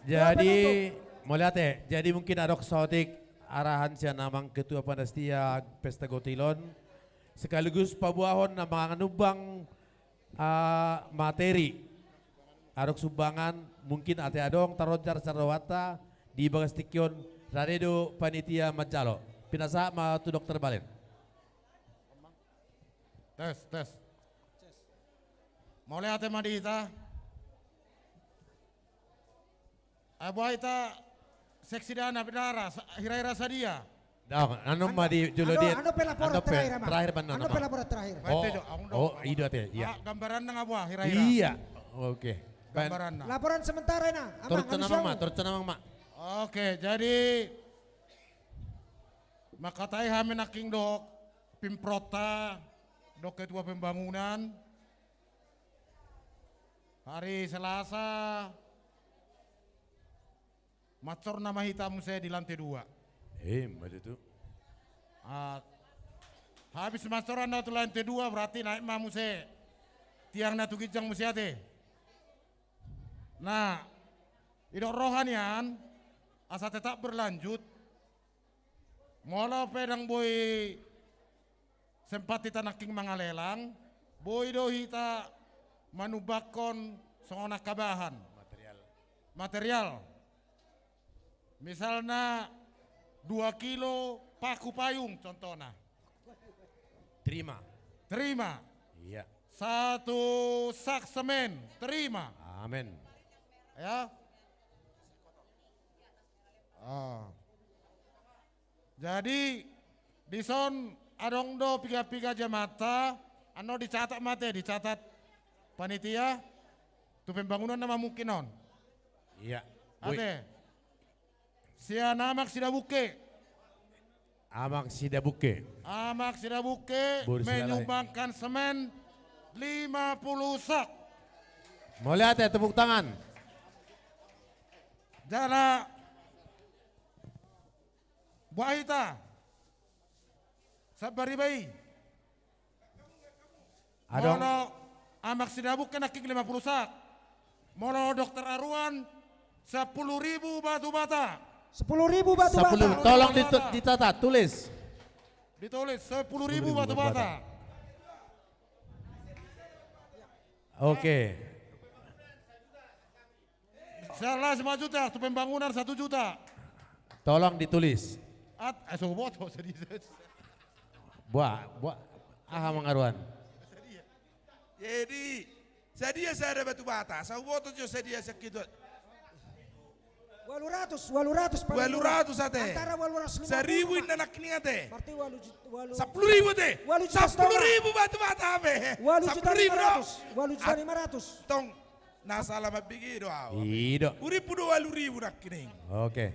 Jadi, mauliate. Jadi mungkin adong saotik arahan sian Amang Ketua Panitia Pesta Gotilon. Sekaligus paboahon na manganumbang ah, materi. Adong sumbangan, mungkin ate adong taronjar sian rohanta di bagas tingki on, rade do panitia manjalo. Pinasahat ma tu Dokter Balen. Tes, tes. Mauliate ma di hita. Ai boha hita seksi dana, dara, sa-, hira-hira sadia. Dah, anu ma di jolo di. Anu pe laporan terakhir, Amang. Terakhir, Amang. Anu pe laporan terakhir. Oh, i do ate, iya. Ah, gambaranna nga boha hira-hira. Iya. Oke. Gambaranna. Laporan sementara, Inang. Amang, torus, Amang, ma. Oke, jadi mangkatai hami nangkin dohot pimpronta, dohot ketua pembangunan. Hari Selasa, mansor nama hita muse di lantai dua. Eh, ima tutu. Ah, habis mansoran na tu lantai dua, berarti naek ma muse tiang na tu ginjang muse ate. Nah, didok roha nian, asa tetap berlanjut, molo pe ndang boi sempat hita nangkin mangalelang, boi do hita manumbangkon songon angka bahan. Material. Material. Misalna dua kilo paku payung contohna. Terima. Terima. Iya. Satu sak semen, terima. Amin. Ya. Ah. Jadi, dison adong do piga-piga jamanta, annon dicatat ma ate, dicatat panitia, tu pembangunan nama mungkin on. Iya. Ate. Sian Amang Sidabukke. Amang Sidabukke. Amang Sidabukke menyumbangkan semen lima puluh sak. Mauliate, tepuk tangan. Jala boha hita? Sabar iba i. Adong. Molo Amang Sidabukke nangkin lima puluh sak. Molo Dokter Aruan, sepuluh ribu batu bata. Sepuluh ribu batu bata. Sepuluh ribu. Tolong ditu-, dicatat, tulis. Ditulis, sepuluh ribu batu bata. Sepuluh ribu batu bata. Oke. Salah lima juta, tu pembangunan satu juta. Tolong ditulis. At, eh, so boto, sedih. Buah, buah, aha mangaruan? Jadi, sadia sada batu bata, so boto jo sadia sakit. Walu ratus, walu ratus, walu ratus ate. Antara walu ratus lima puluh. Seribu inna nangkining ate. Berarti walu jut-, walu. Sepuluh ribu ate. Walu juta setengah. Sepuluh ribu batu bata ate. Walu juta lima ratus. Sepuluh ribu. Walu juta lima ratus. Tong. Na salah mambege do au. Ido. Urippu do walu ribu nangkining. Oke.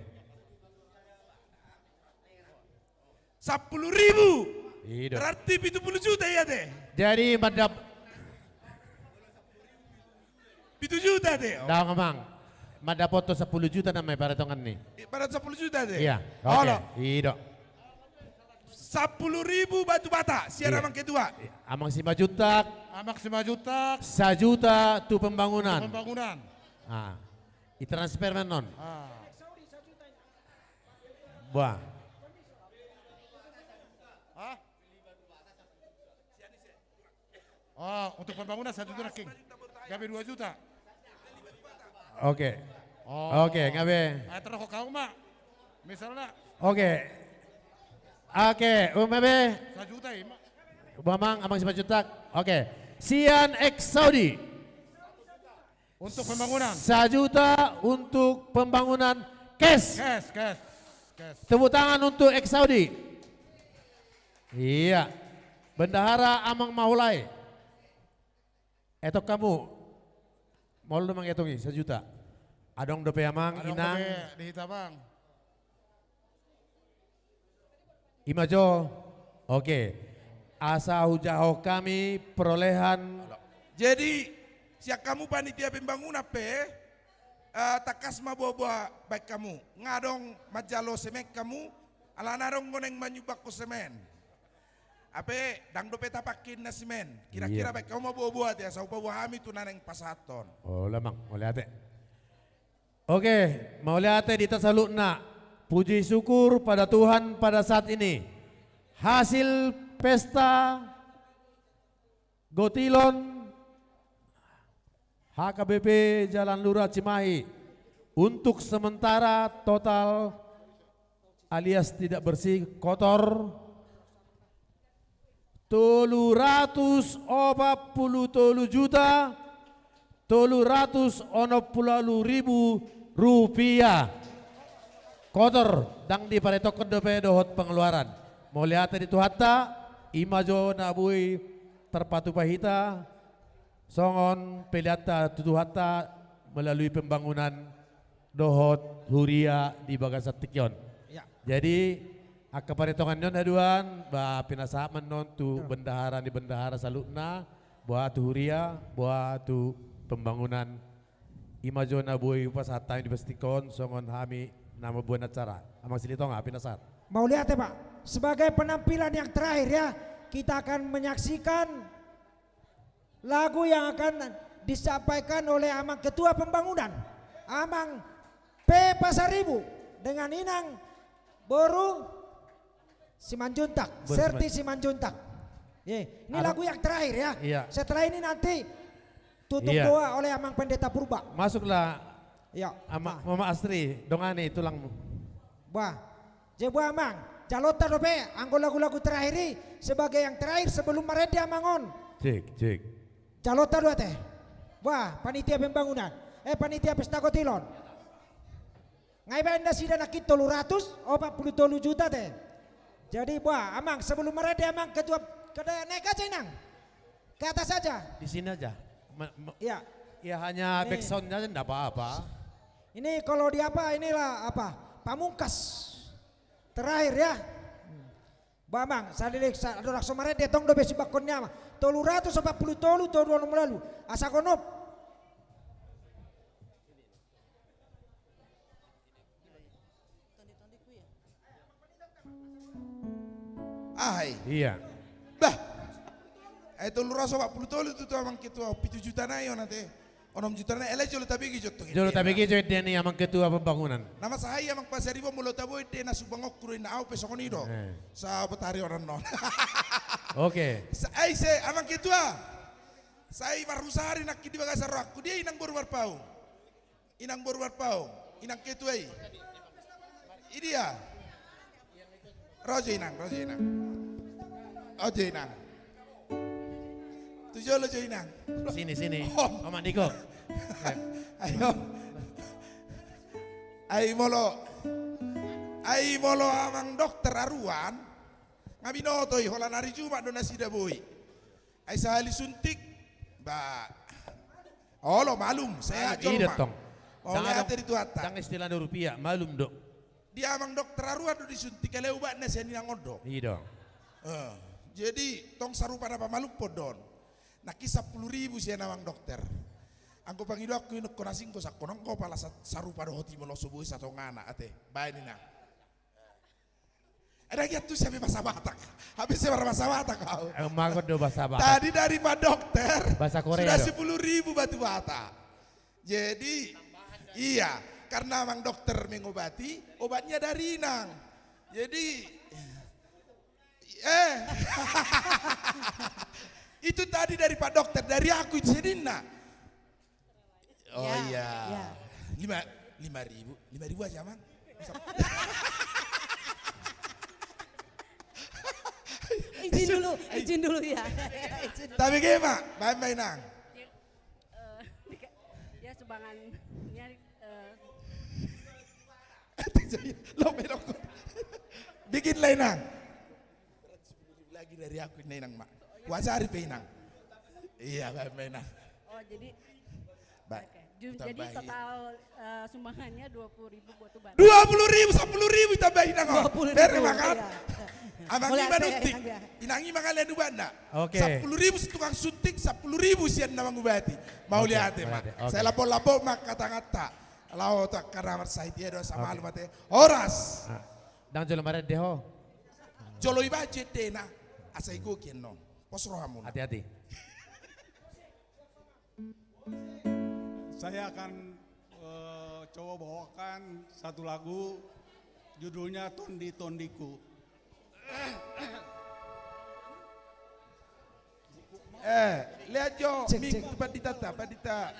Sepuluh ribu. Ido. Berarti pitu puluh juta ia te. Jadi mandap- Pitu juta te. Oh. Daong amang. Mandapothon sepuluh juta nama i paretongan ni. Ibarat sepuluh juta te. Iya. Oke. Olo. Ido. Sepuluh ribu batu bata, sian amang ketua. Iya. Amang Simanjuntak. Amang Simanjuntak. Sajuta tu pembangunan. Tu pembangunan. Ah. I transfer ma annon. Ah. Buah. Hah? Oh, untuk pembangunan satu juta, King. Gabe dua juta. Oke. Oh. Oke, gabe. Ah, terus kau mak. Misalnya. Oke. Oke, um, gabe. Satu juta, Ima. Amang, amang Simanjuntak. Oke. Sian X Saudi. Untuk pembangunan. Sajuta untuk pembangunan cash. Cash, cash, cash. Tepuk tangan untuk X Saudi. Iya. Bendahara Amang Mahulai. Etong hamu. Molo do mangetong i, sajuta. Adong dope amang, adong inang. Dope di hita, Bang. Ima jo. Oke. Asa hujahahon hami perolehan. Jadi, sian hamu panitia pembangunan pe, eh, tangkas ma boaboa baen hamu. Nga adong manjalo semen hamu, alana adong do naeng manyumbangkon semen. Hape, ndang dope tapangke na semen. Kira-kira, iya, baen hamu ma boaboa ate, asa hupaboa hami tu na naeng pasahathon. Olo amang, mauliate. Oke, mauliate di hita saluhutna. Puji syukur pada Tuhan pada saat ini. Hasil pesta gotilon H K B P Jalan Lurah Cimahi untuk sementara total alias tidak bersih, kotor, tolu ratus opat pulu tolu juta tolu ratus onom pulu ualu ribu rupiah. Kotor, ndang diparetokhon dope dohot pengeluaran. Mauliate di Tuhanta, ima jo na boi tarpatupa hita songon peleanta tu Tuhanta melalui pembangunan dohot huria di bagasan tingki on. Ya. Jadi, angka paretongan ni on haduan, ba, pinasahat ma annon tu, betul, bendahara ni bendahara saluhutna, boha tu huria, boha tu pembangunan. Ima jo na boi hupasahat hami di bagasan tingki on, songon hami na mamboan acara. Amang Silitonga, pinasahat. Mauliate, Pak. Sebagai penampilan yang terakhir, ya, kita akan menyaksikan lagu yang akan disampaikan oleh Amang Ketua Pembangunan, Amang P Pasaribu, dengan Inang Boru Simanjuntak, Boru Serti Siman-, Simanjuntak. Ye, ini lagu yang terakhir ya. Iya. Setelah ini nanti tutup doa oleh Amang Pendeta Purba. Masuklah. Iya. Ama-, Mama Astri, dongani tulangmu. Bah. Jadi boha amang, jalonta dope, anggo lagu-lagu terakhir i, sebagai yang terakhir sebelum marende amang on. Cek, cek. Jalonta do ate. Bah, panitia pembangunan. Eh, panitia pesta gotilon. Nga ibaen nasida nangkin tolu ratus opat pulu tolu juta te. Jadi, bah, amang, sebelum marende amang ketua, kada naik aja, Inang. Ke atas aja. Di sini aja. Me-, me-, iya. Ya, hanya backsound aja, ndak apa-apa. Ini kalau di apa, inilah apa, pamungkas. Terakhir ya. Bah amang, sadilik sa-, adong langsung marende, tong dope simbangkon ni amang. Tolu ratus opat pulu tolu, tolu ratus opat pulu tolu. Asa gonop. Ahai. Iya. Bah. Eh, tolu ratus opat pulu tolu tu, tu amang ketua, pitu juta nai on ate. Onom juta na, alai jolo tabege jo tong. Jolo tabege jo ende ni amang ketua pembangunan. Na masa i amang Pasaribu, molo tabo ende na sumbangonku do inna, au pe songon i do. Eh. Sabotari onan non. Oke. Sa-, ai se amang ketua. Sai marhusari nangkin di bagasan rohangku, dia inang boru Marpaung. Inang boru Marpaung, inang ketua i. I dia. Ro jo inang, ro jo inang. Ro jo inang. Tu jolo jo inang. Sini, sini. Oh. Paman Niko. Ayo. Ai molo, ai molo amang dokter aruan, nga binoto i, holan ari Jumat do nasida boi. Ai sahali suntik, ba, olo, malum, sehat jolma. Mauliate di Tuhanta. Ndang istilah ni rupiah, malum do. Di amang dokter aruan do disuntik, alai ubatna sian inang on do. I do. Eh, jadi tong sarupa na pamalumhon do on. Nangkin sampulu ribu sian amang dokter. Anggo pangidoanku i, ingkon asing do sangkonon ho pala sa-, sarupa dohot i molo so boi satonga na, ate. Baen inang. Ada giat tu siape bahasa Batak. Habis siape bahasa Batak kau. Eh, magon do bahasa Batak. Tadi dari Pak Dokter. Bahasa Korea sudah do. Sepuluh ribu batu bata. Jadi, iya, karena amang dokter mengobati, obatnya dari inang. Jadi, eh. Itu tadi dari Pak Dokter, dari aku itu sedinna. Oh iya. Lima, lima ribu, lima ribu aja, Mang. Izin dulu, izin dulu ya. Izin dulu. Tapi gimana, Mbak, Mbak Inang? Ya, eh, ya, sumbangan, ya, eh. Lo melok. Bikin lah, Inang. Lagi dari aku ini, Inang, Mak. Wajar pe, Inang. Iya, Mbak Inang. Oh, jadi Ba-, oke. Ju-, jadi tambahi. Total, eh, sumbangannya dua puluh ribu buat ubat. Dua puluh ribu, sepuluh ribu tambahi, Inang, oh. Dua puluh ribu, bere makan. Iya. Amang i manuntik. Inang i mangalehon ubatna. Oke. Sepuluh ribu si tukang suntik, sepuluh ribu sian na mangubati. Mauliate ma. Oke, mauliate. Oke. Sai lambok-lambok ma angka tanganta. Laho tu angka na marsahit i do, sama lu mate. Horas. Ah. Ndang jolo marende ho. Jolo ibaen jo endena. Asa igoki annon. Pos rohamuna. Hati-hati. Saya akan, eh, coba bawakan satu lagu, judulnya Tondi-Tondiku. Eh, lihat jo, cek, mik, cek. Pandita, pandita.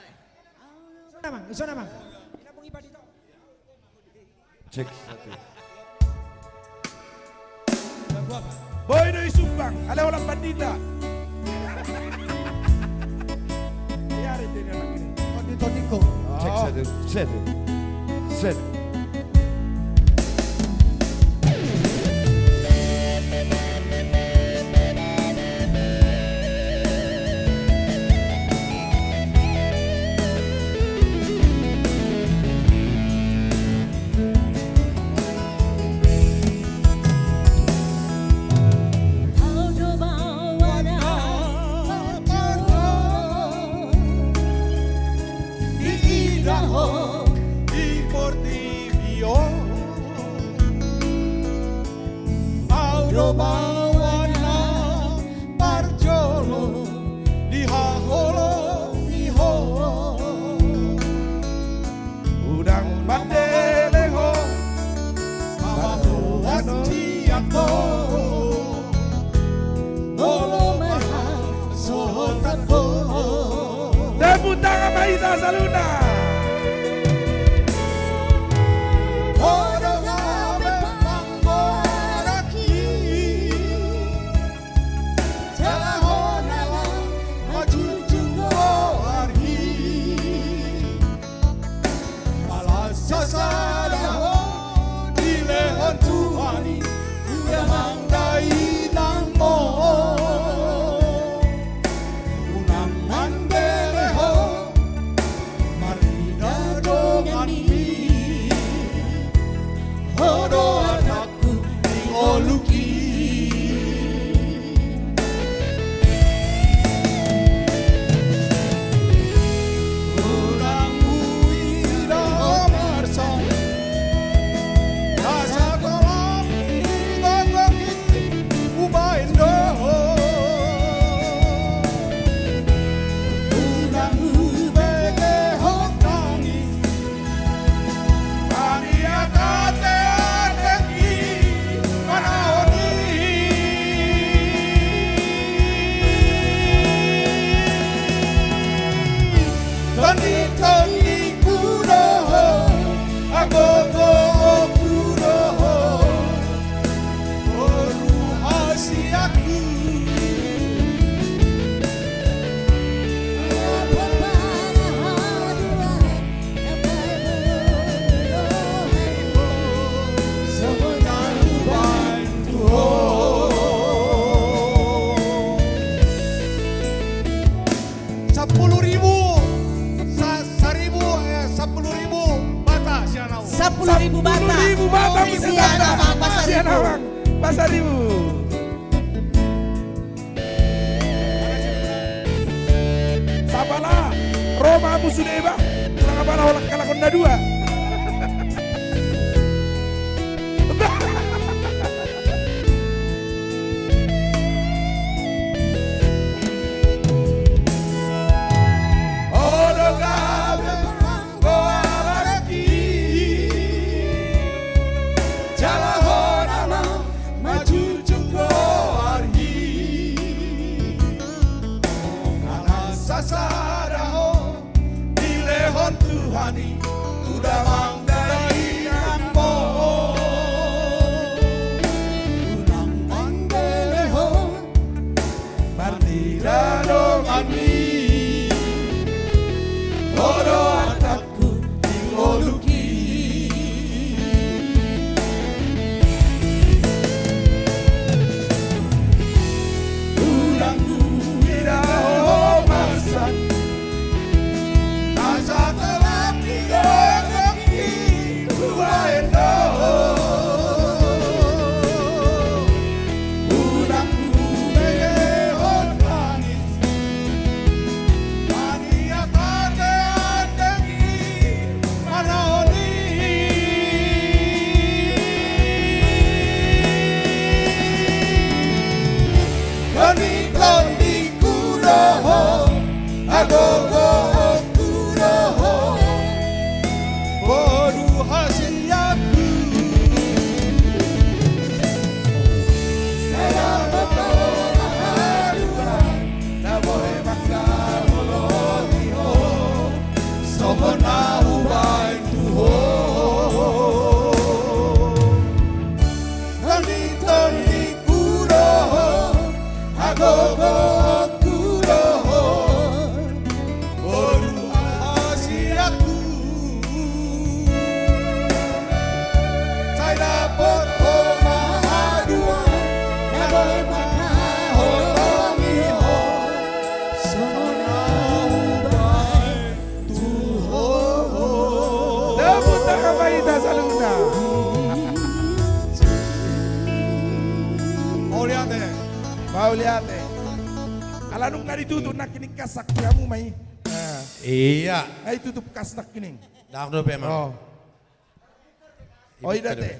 Isona, Mang, isona, Mang. Cek satu. Boi do i sumbang, alai holan pandita. Iya, ada dia lagi nih. Tondi-tondiko. Cek satu, satu, satu. Au do baoa na parjolo di haholongi ho. Unang mandele ho mamaolan sian ho. Molo marhasohotan ho. Tepuk tangan ma hita saluhutna. Ho do gabe panggoarhi. Jala ho na laho manjunjung goarhi. Pala sasada ho dilehon Tuhan i tu damang dainang ho. Unang mandele ho Sian Amang Pasaribu. Sian Amang Pasaribu. Sapala, ro ma hamu sude ba. Ulang apala holan halak on na dua. Odo gabe goarki, jala hona ma manjujung goarhi. Nang sasada ho dilehon Tuhan i tu damang dainang ho. Unang manggele ho marnida donganmi, ho do artangku di ngolungki. Unang huida ho marsak, asa tolap ni gogongki hubahen do. Unang hubege ho tangis, maniak ate andeng i manaon i. Tondingtondingku do ho, hagogoonku do ho, boru hasianku. Sai dapot ho haduan na boi mangkaholongi ho, songon na hubahen tu ho. Tondingtondingku do ho, hagogoonku do ho, boru hasianku. Sai dapot ho ma haduan na boi mangkaholongi ho, songon na hubahen tu ho. Tepuk tangan ma hita saluhutna. Mauliate. Mauliate. Ala nunga ditutup nangkining kas, saksi hamu ma i. Ia. Nunga ditutup kas nangkining. Ndang dope, Amang. Oh. Oh, ida te.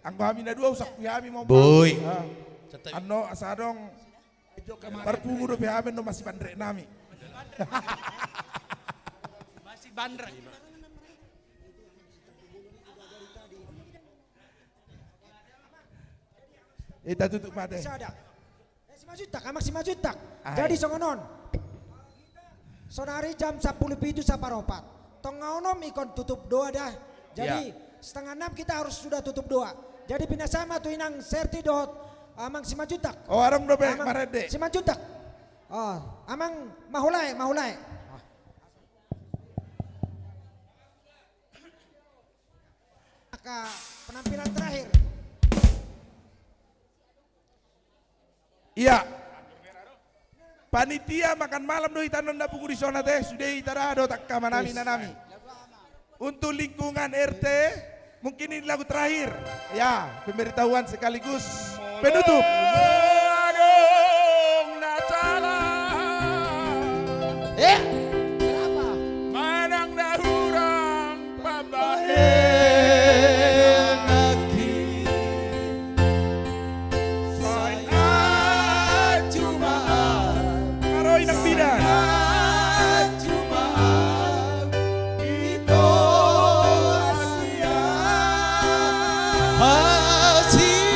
Anggo hami na dua, husakui hami ma. Boi. Annon asa adong parpungu dope hami, annon masibandreknami. Masibandrek. Ita tutup ma te. Sada. Eh, Simanjuntak, Amang Simanjuntak. Jadi songon on. Sonari jam sampulu pitu saparopat. Tonga onom ingkon tutup doa da. Jadi setengah enam kita harus sudah tutup doa. Jadi pinasahat ma tu Inang Serti dohot Amang Simanjuntak. Oh, adong dope marende. Simanjuntak. Oh, Amang Mahulae, Mahulae. Maka penampilan terakhir. Ia. Panitia, makan malam do hita annon na pungu dison ate, sude hita da dohot angka amanami, inanami. Untuk lingkungan R T, mungkin ini lagu terakhir. Ya, pemberitahuan sekaligus penutup. Adong na sala. Eh, kenapa? Manang na hurang pambahen nangkin. Sai na cuma, aro inang bidan. Sai na cuma ito hasian. Hasian.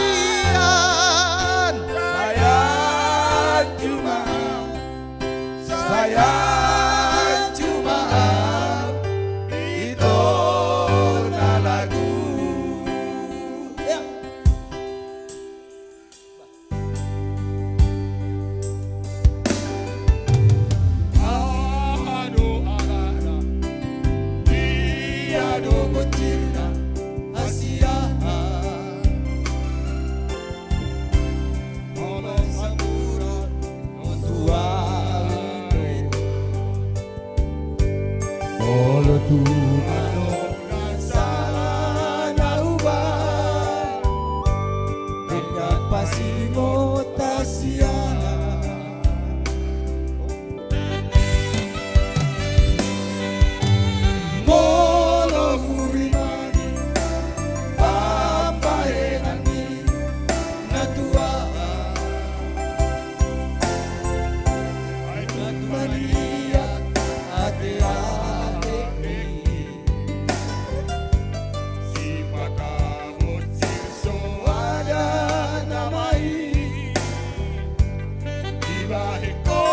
Simon Tasiana. Molo hurimangi pambahenan ni natua, ai tumaniat ate-ate i. Sipata mocir so ada nama i. Dibahen ho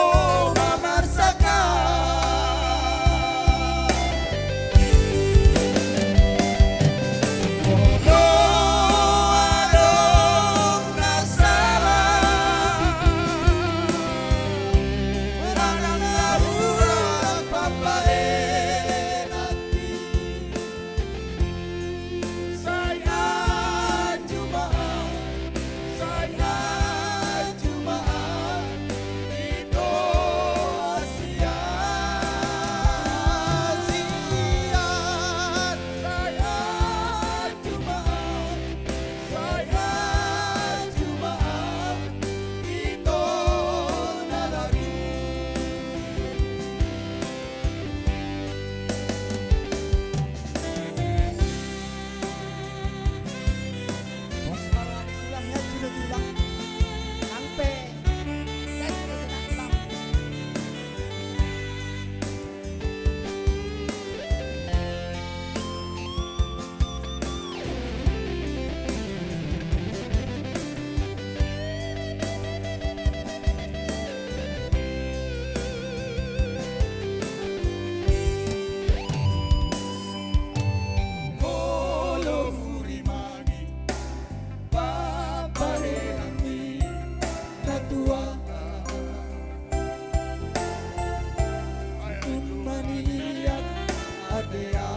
ma marsangkap. Molo adong na sala, manang na hurang pambahenan i. Sai anju ma au, sai anju ma au, ito sian, sian. Sai anju ma au, sai anju ma au, ito na lalu. Bos, baru ada tulang, ya, sudah tulang. Sampai. Ya, sudah kena tulang. Molo hurimangi pambahenan ni natua, ai tumaniat ate-ate.